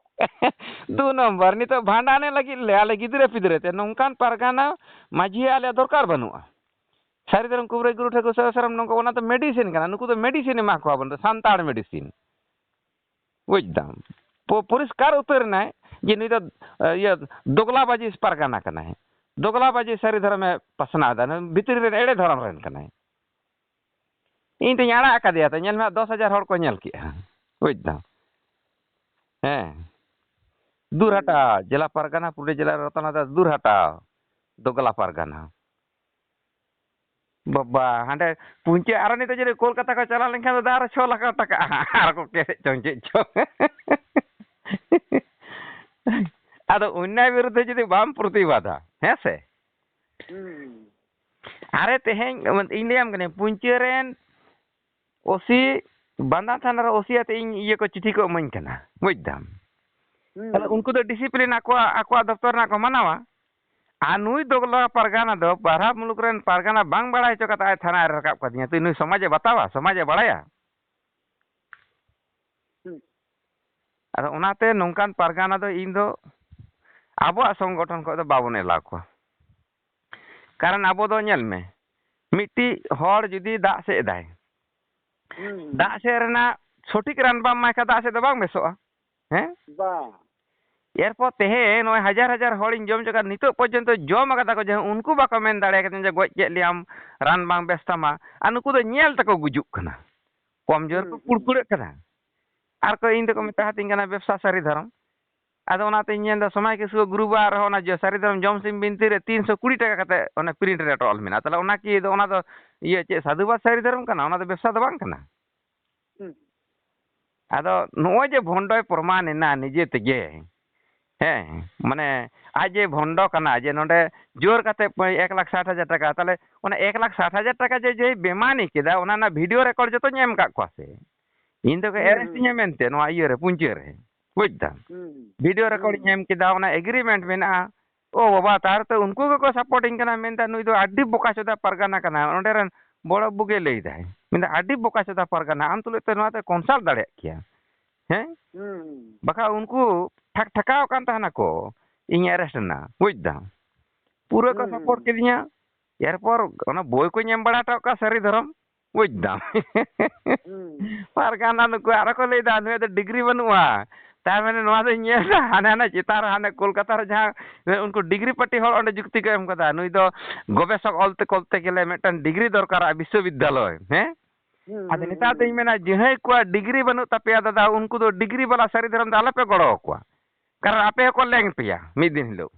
ᱫᱩ ᱱᱚᱢᱵᱚᱨ, ᱱᱤᱛᱚᱜ ᱵᱷᱟᱸᱰᱟᱱᱮ ᱞᱟᱹᱜᱤᱫ ᱞᱮ, ᱟᱞᱮ ᱜᱤᱫᱽᱨᱟᱹ ᱯᱤᱫᱽᱨᱟᱹ ᱛᱮ ᱱᱚᱝᱠᱟᱱ ᱯᱟᱨᱜᱟᱱᱟ ᱢᱟᱹᱡᱷᱤ ᱟᱞᱮᱭᱟᱜ ᱫᱚᱨᱠᱟᱨ ᱵᱟᱹᱱᱩᱜᱼᱟ᱾ ᱥᱟᱹᱨᱤ ᱫᱷᱚᱨᱚᱢ ᱠᱩᱵᱨᱟᱹ ᱜᱩᱨᱩ ᱴᱷᱟᱹᱠᱩᱨ ᱥᱟᱹᱦᱩ ᱥᱟᱨᱟᱢ ᱱᱚᱝᱠᱟ, ᱚᱱᱟ ᱫᱚ ᱢᱮᱰᱤᱥᱤᱱ ᱠᱟᱱᱟ, ᱱᱩᱠᱩ ᱫᱚ ᱢᱮᱰᱤᱥᱤᱱ ᱮᱢᱟ ᱠᱚᱣᱟ ᱵᱚᱱ, ᱥᱟᱱᱛᱟᱲ ᱢᱮᱰᱤᱥᱤᱱ᱾ ᱵᱩᱡᱽ ᱫᱟᱢ? ᱯᱚ-, ᱯᱚᱨᱤᱥᱠᱟᱨ ᱩᱛᱟᱹᱨ ᱮᱱᱟᱭ ᱡᱮ ᱱᱩᱭ ᱫᱚ, ᱮ, ᱤᱭᱟᱹ, ᱫᱚᱜᱽᱞᱟᱵᱟᱡᱤ ᱯᱟᱨᱜᱟᱱᱟ ᱠᱟᱱᱟᱭ᱾ ᱫᱚᱜᱽᱞᱟ ᱵᱟᱡᱮ ᱥᱟᱹᱨᱤ ᱫᱷᱚᱨᱚᱢᱮ ᱯᱟᱥᱱᱟᱣ ᱮᱫᱟ, ᱵᱷᱤᱛᱨᱤ ᱨᱮᱱ ᱮᱲᱮ ᱫᱷᱚᱨᱚᱢ ᱨᱮᱱ ᱠᱟᱱᱟᱭ᱾ ᱤᱧ ᱛᱚᱧ ᱟᱲᱟᱜ ᱟᱠᱟᱫᱮᱭᱟ, ᱛᱚ ᱧᱮᱞ ᱢᱮ, ᱫᱚᱥ ᱦᱟᱡᱟᱨ ᱦᱚᱲ ᱠᱚ ᱧᱮᱞ ᱠᱮᱜᱼᱟ, ᱵᱩᱡᱽ ᱫᱟᱢ᱾ ᱦᱮᱸ, ᱫᱩᱨ ᱦᱟᱴᱟᱣ, ᱡᱮᱞᱟ ᱯᱟᱨᱜᱟᱱᱟ, ᱯᱩᱨᱩᱞᱤᱭᱟᱹ ᱡᱮᱞᱟ ᱨᱮ ᱨᱚᱛᱚᱱ ᱦᱟᱸᱥᱫᱟ, ᱫᱩᱨ ᱦᱟᱴᱟᱣ, ᱫᱚᱜᱽᱞᱟ ᱯᱟᱨᱜᱟᱱᱟ᱾ ᱵᱟᱵᱟ, ᱦᱟᱸᱰᱮ ᱯᱩᱧᱪᱟᱹ ᱟᱨᱚ ᱱᱤᱛᱚᱜ ᱡᱩᱫᱤ ᱠᱳᱞᱠᱟᱛᱟ ᱠᱚ ᱪᱟᱞᱟᱣ ᱞᱮᱱᱠᱷᱟᱱ ᱫᱚ ᱟᱨᱚ ᱪᱷᱚ ᱞᱟᱠᱷ ᱴᱟᱠᱟ ᱟᱨᱚ ᱠᱚ ᱠᱮᱥᱮᱫ ᱪᱚᱝ ᱪᱮᱫ ᱪᱚᱝ᱾ ᱟᱫᱚ ᱚᱱᱱᱟᱭ ᱵᱤᱨᱩᱫᱽᱫᱷᱮ ᱡᱩᱫᱤ ᱵᱟᱢ ᱯᱨᱚᱛᱤᱵᱟᱫᱟ, ᱦᱮᱸ ᱥᱮ? ᱦᱩᱸ᱾ ᱟᱨᱮ ᱛᱮᱦᱮᱧ ᱤᱧ ᱞᱟᱹᱭᱟᱢ ᱠᱟᱹᱱᱟᱹᱧ, ᱯᱩᱧᱪᱟᱹ ᱨᱮᱱ ᱳᱥᱤ, ᱵᱟᱸᱫᱟ ᱛᱷᱟᱱᱟ ᱨᱮ ᱳᱥᱤ ᱟᱛᱮ ᱤᱧ ᱤᱭᱟᱹ ᱠᱚ ᱪᱤᱴᱷᱤ ᱠᱚ ᱤᱢᱟᱹᱧ ᱠᱟᱱᱟ, ᱵᱩᱡᱽ ᱫᱟᱢ᱾ ᱦᱩᱸ᱾ ᱛᱟᱦᱞᱮ ᱩᱱᱠᱩ ᱫᱚ ᱰᱤᱥᱤᱯᱞᱤᱱ ᱟᱠᱚᱣᱟᱜ, ᱟᱠᱚᱣᱟᱜ ᱫᱚᱯᱛᱚᱨ ᱨᱮᱱᱟᱜ ᱠᱚ ᱢᱟᱱᱟᱣᱟ᱾ ᱟᱨ ᱱᱩᱭ ᱫᱚᱜᱽᱞᱟ ᱯᱟᱨᱜᱟᱱᱟ ᱫᱚ ᱵᱟᱨᱦᱟ ᱢᱩᱞᱩᱠ ᱨᱮᱱ ᱯᱟᱨᱜᱟᱱᱟ ᱵᱟᱝ ᱵᱟᱲᱟᱭ ᱦᱚᱪᱚ ᱠᱟᱛᱮ ᱟᱡ ᱛᱷᱟᱱᱟ ᱨᱮ ᱨᱟᱠᱟᱵ ᱠᱟᱫᱤᱧᱟ᱾ ᱛᱚ ᱱᱩᱭ ᱥᱚᱢᱟᱡᱽ ᱮ ᱵᱟᱛᱟᱣᱟ, ᱥᱚᱢᱟᱡᱽ ᱮ ᱵᱟᱲᱟᱭᱟ᱾ ᱦᱩᱸ᱾ ᱟᱫᱚ ᱚᱱᱟᱛᱮ ᱱᱚᱝᱠᱟᱱ ᱯᱟᱨᱜᱟᱱᱟ ᱫᱚ ᱤᱧ ᱫᱚ ᱟᱵᱚᱣᱟᱜ ᱥᱚᱝᱜᱚᱴᱷᱚᱱ ᱠᱷᱚᱱ ᱫᱚ ᱵᱟᱵᱚᱱ ᱮᱞᱟᱣ ᱠᱚᱣᱟ᱾ ᱠᱟᱨᱚᱱ ᱟᱵᱚ ᱫᱚ ᱧᱮᱞ ᱢᱮ, ᱢᱤᱫᱴᱤᱡ ᱦᱚᱲ ᱡᱩᱫᱤ ᱫᱟᱜ ᱥᱮᱫ ᱮᱫᱟᱭ, ᱦᱩᱸ᱾ ᱫᱟᱜ ᱥᱮᱫ ᱨᱮᱱᱟᱜ ᱥᱚᱴᱷᱤᱠ ᱨᱟᱱ ᱵᱟᱢ ᱮᱢᱟᱭ ᱠᱷᱟᱱ ᱫᱟᱜ ᱥᱮᱫ ᱫᱚ ᱵᱟᱝ ᱵᱮᱥᱚᱜᱼᱟ᱾ ᱦᱮᱸ? ᱵᱟᱝ᱾ ᱮᱨᱯᱚᱨ ᱛᱮᱦᱮᱧ ᱱᱚᱜᱼᱚᱭ ᱦᱟᱡᱟᱨ ᱦᱟᱡᱟᱨ ᱦᱚᱲᱤᱧ ᱡᱚᱢ ᱦᱚᱪᱚ ᱠᱟᱫ, ᱱᱤᱛᱚᱜ ᱯᱚᱨᱡᱚᱱᱛᱚ ᱡᱚᱢ ᱟᱠᱟᱫᱟ ᱠᱚ, ᱡᱮ ᱩᱱᱠᱩ ᱵᱟᱠᱚ ᱢᱮᱱ ᱫᱟᱲᱮ ᱠᱟᱫᱟ ᱡᱮ ᱜᱚᱡ ᱠᱮᱫ ᱞᱮᱭᱟᱢ, ᱨᱟᱱ ᱵᱟᱝ ᱵᱮᱥ ᱛᱟᱢᱟ, ᱟᱨ ᱱᱩᱠᱩ ᱫᱚ ᱧᱮᱞ ᱛᱮᱠᱚ ᱜᱩᱡᱩᱜ ᱠᱟᱱᱟ, ᱠᱚᱢ ᱡᱳᱨ ᱠᱚ ᱦᱩᱸ, ᱦᱩᱸ᱾ ᱠᱩᱲᱠᱩᱲᱟᱹᱜ ᱠᱟᱱᱟ, ᱟᱨ ᱠᱚ ᱤᱧ ᱫᱚᱠᱚ ᱦᱩᱸ᱾ ᱢᱮᱛᱟ ᱦᱟᱹᱛᱤᱧ ᱠᱟᱱᱟ ᱵᱮᱵᱽᱥᱟ ᱥᱟᱹᱨᱤ ᱫᱷᱚᱨᱚᱢ᱾ ᱟᱫᱚ ᱚᱱᱟᱛᱤᱧ ᱧᱮᱞ ᱮᱫᱟ ᱥᱚᱢᱟᱡᱽ ᱠᱤᱥᱩ ᱜᱨᱩᱯ ᱟᱨᱦᱚᱸ ᱚᱱᱟ ᱡᱮ ᱥᱟᱹᱨᱤ ᱫᱷᱚᱨᱚᱢ ᱡᱚᱢ ᱥᱤᱢ ᱵᱤᱱᱛᱤ ᱨᱮ ᱛᱤᱱᱥᱚ ᱠᱩᱲᱤ ᱴᱟᱠᱟ ᱠᱟᱛᱮ ᱚᱱᱟ ᱯᱨᱤᱱᱴ ᱨᱮ ᱚᱞ ᱢᱮᱱᱟᱜᱼᱟ᱾ ᱛᱟᱦᱚᱞᱮ ᱚᱱᱟ ᱠᱤ ᱫᱚ, ᱚᱱᱟ ᱫᱚ ᱤᱭᱟᱹ ᱪᱮᱫ ᱥᱟᱹᱫᱷᱩᱵᱟᱫ ᱥᱟᱹᱨᱤ ᱫᱷᱚᱨᱚᱢ ᱠᱟᱱᱟ? ᱚᱱᱟ ᱫᱚ ᱵᱮᱵᱽᱥᱟ ᱫᱚ ᱵᱟᱝ ᱠᱟᱱᱟ᱾ ᱦᱩᱸ᱾ ᱟᱫᱚ ᱱᱚᱜᱼᱚᱭ ᱡᱮ ᱵᱷᱚᱱᱰᱚᱭ ᱯᱨᱚᱢᱟᱱ ᱮᱱᱟ ᱱᱤᱡᱮ ᱛᱮᱜᱮ, ᱦᱮᱸ, ᱢᱟᱱᱮ ᱟᱡ ᱡᱮ ᱵᱷᱚᱱᱰᱚ ᱠᱟᱱᱟ, ᱡᱮ ᱱᱚᱰᱮ ᱡᱳᱨ ᱠᱟᱛᱮ ᱮᱠ ᱞᱟᱠᱷ ᱥᱟᱴ ᱦᱟᱡᱟᱨ ᱴᱟᱠᱟ, ᱛᱟᱦᱚᱞᱮ ᱚᱱᱟ ᱮᱠ ᱞᱟᱠᱷ ᱥᱟᱴ ᱦᱟᱡᱟᱨ ᱴᱟᱠᱟ ᱡᱮ, ᱡᱮᱭ ᱵᱮᱢᱟᱱᱤ ᱠᱮᱫᱟ, ᱚᱱᱟ ᱨᱮᱱᱟᱜ ᱵᱷᱤᱰᱤᱭᱳ ᱨᱮᱠᱚᱨᱰ ᱡᱚᱛᱚᱧ ᱮᱢ ᱠᱟᱜ ᱠᱚᱣᱟ ᱥᱮ᱾ ᱤᱧ ᱫᱚᱠᱚ ᱦᱩᱸ, ᱮᱨᱮᱥᱴ ᱦᱩᱸ᱾ ᱤᱧᱟ ᱢᱮᱱᱛᱮ ᱱᱚᱣᱟ ᱤᱭᱟᱹ ᱨᱮ, ᱯᱩᱧᱪᱟᱹ ᱨᱮ, ᱵᱩᱡᱽ ᱫᱟᱢ᱾ ᱦᱩᱸ, ᱦᱩᱸ᱾ ᱵᱷᱤᱰᱤᱭᱳ ᱨᱮᱠᱚᱨᱰ ᱦᱩᱸ᱾ ᱤᱧ ᱮᱢ ᱠᱮᱫᱟ, ᱚᱱᱟ ᱮᱜᱽᱨᱤᱢᱮᱱᱴ ᱢᱮᱱᱟᱜᱼᱟ᱾ ᱳ ᱵᱟᱵᱟ, ᱛᱟᱨ ᱛᱚ ᱩᱱᱠᱩ ᱜᱮᱠᱚ ᱥᱟᱯᱳᱨᱴ ᱤᱧ ᱠᱟᱱᱟ, ᱢᱮᱱᱫᱟ ᱱᱩᱭ ᱫᱚ ᱟᱹᱰᱤ ᱵᱚᱠᱟ ᱪᱳᱫᱟ ᱯᱟᱨᱜᱟᱱᱟ ᱠᱟᱱᱟ᱾ ᱚᱸᱰᱮ ᱨᱮᱱ ᱵᱚᱲᱚ ᱵᱟᱹᱵᱩ ᱜᱮ ᱞᱟᱹᱭ ᱫᱟᱭ, ᱢᱮᱱᱫᱟ ᱟᱹᱰᱤ ᱵᱚᱠᱟ ᱪᱳᱫᱟ ᱯᱟᱨᱜᱟᱱᱟ, ᱟᱢ ᱛᱩᱞᱩᱡ ᱛᱮ ᱱᱚᱣᱟ ᱛᱮ ᱠᱚᱱᱥᱟᱞᱴ ᱫᱟᱲᱮᱭᱟᱜ ᱠᱮᱭᱟ, ᱦᱮᱸ? ᱦᱩᱸ, ᱦᱩᱸ᱾ ᱵᱟᱠᱷᱟᱡ ᱩᱱᱠᱩ ᱴᱷᱟᱠ ᱴᱷᱟᱠᱟᱣ ᱟᱠᱟᱱ ᱛᱟᱦᱮᱱᱟᱠᱚ ᱤᱧ ᱮᱨᱮᱥᱴ ᱨᱮᱱᱟᱜ, ᱵᱩᱡᱽ ᱫᱟᱢ᱾ ᱯᱩᱨᱟᱹ ᱠᱚ ᱦᱩᱸ, ᱥᱟᱯᱳᱨᱴ ᱦᱩᱸ᱾ ᱠᱤᱫᱤᱧᱟ᱾ ᱮᱨᱯᱚᱨ ᱚᱱᱟ ᱵᱳᱭ ᱠᱚᱧ ᱮᱢ ᱵᱟᱲᱟ ᱦᱚᱴᱚ ᱠᱟᱜᱼᱟ, ᱥᱟᱹᱨᱤ ᱫᱷᱚᱨᱚᱢ, ᱵᱩᱡᱽ ᱫᱟᱢ᱾ ᱦᱩᱸ᱾ ᱯᱟᱨᱜᱟᱱᱟ ᱱᱩᱠᱩ ᱟᱨᱚ ᱠᱚ ᱞᱟᱹᱭᱫᱟ, ᱱᱩᱭᱟᱜ ᱫᱚ ᱰᱤᱜᱽᱨᱤ ᱵᱟᱹᱱᱩᱜᱼᱟ, ᱛᱟᱨ ᱢᱟᱱᱮ ᱱᱚᱣᱟ ᱫᱚᱧ ᱧᱮᱞ ᱮᱫᱟ, ᱦᱟᱱᱮ ᱦᱟᱱᱮ ᱪᱮᱛᱟᱱ ᱨᱮ ᱦᱟᱱᱮ ᱠᱳᱞᱠᱟᱛᱟ ᱨᱮ ᱡᱟᱦᱟᱸ ᱩᱱᱠᱩ ᱰᱤᱜᱽᱨᱤ ᱯᱟᱹᱴᱤ ᱦᱚᱲ ᱚᱸᱰᱮ ᱡᱩᱠᱛᱤ ᱠᱚ ᱮᱢ ᱠᱟᱫᱟ, ᱱᱩᱭ ᱫᱚ ᱜᱚᱵᱮᱥᱚᱠ ᱚᱞᱛᱮ ᱠᱚᱞᱛᱮ ᱜᱮᱞᱮ ᱢᱤᱫᱴᱟᱝ ᱰᱤᱜᱽᱨᱤ ᱫᱚᱨᱠᱟᱨᱟ ᱵᱤᱥᱥᱚᱵᱤᱫᱽᱫᱟᱞᱚᱭ, ᱦᱮᱸ? ᱦᱩᱸ, ᱟᱫᱚ ᱦᱩᱸ, ᱱᱮᱛᱟᱨ ᱫᱚᱧ ᱦᱩᱸ᱾ ᱢᱮᱱᱟ, ᱡᱟᱦᱟᱸᱭ ᱠᱚᱣᱟᱜ ᱰᱤᱜᱽᱨᱤ ᱵᱟᱹᱱᱩᱜ ᱛᱟᱯᱮᱭᱟ ᱫᱟᱫᱟ, ᱩᱱᱠᱩ ᱫᱚ ᱰᱤᱜᱽᱨᱤ ᱵᱟᱞᱟ ᱥᱟᱹᱨᱤ ᱫᱷᱚᱨᱚᱢ ᱫᱚ ᱟᱞᱚᱯᱮ ᱜᱚᱲᱚ ᱟᱠᱚᱣᱟ, ᱠᱟᱨᱚᱱ ᱟᱯᱮ ᱦᱚᱸᱠᱚ ᱞᱮᱝ ᱯᱮᱭᱟ ᱢᱤᱫ ᱫᱤᱱ ᱦᱤᱞᱳᱜ᱾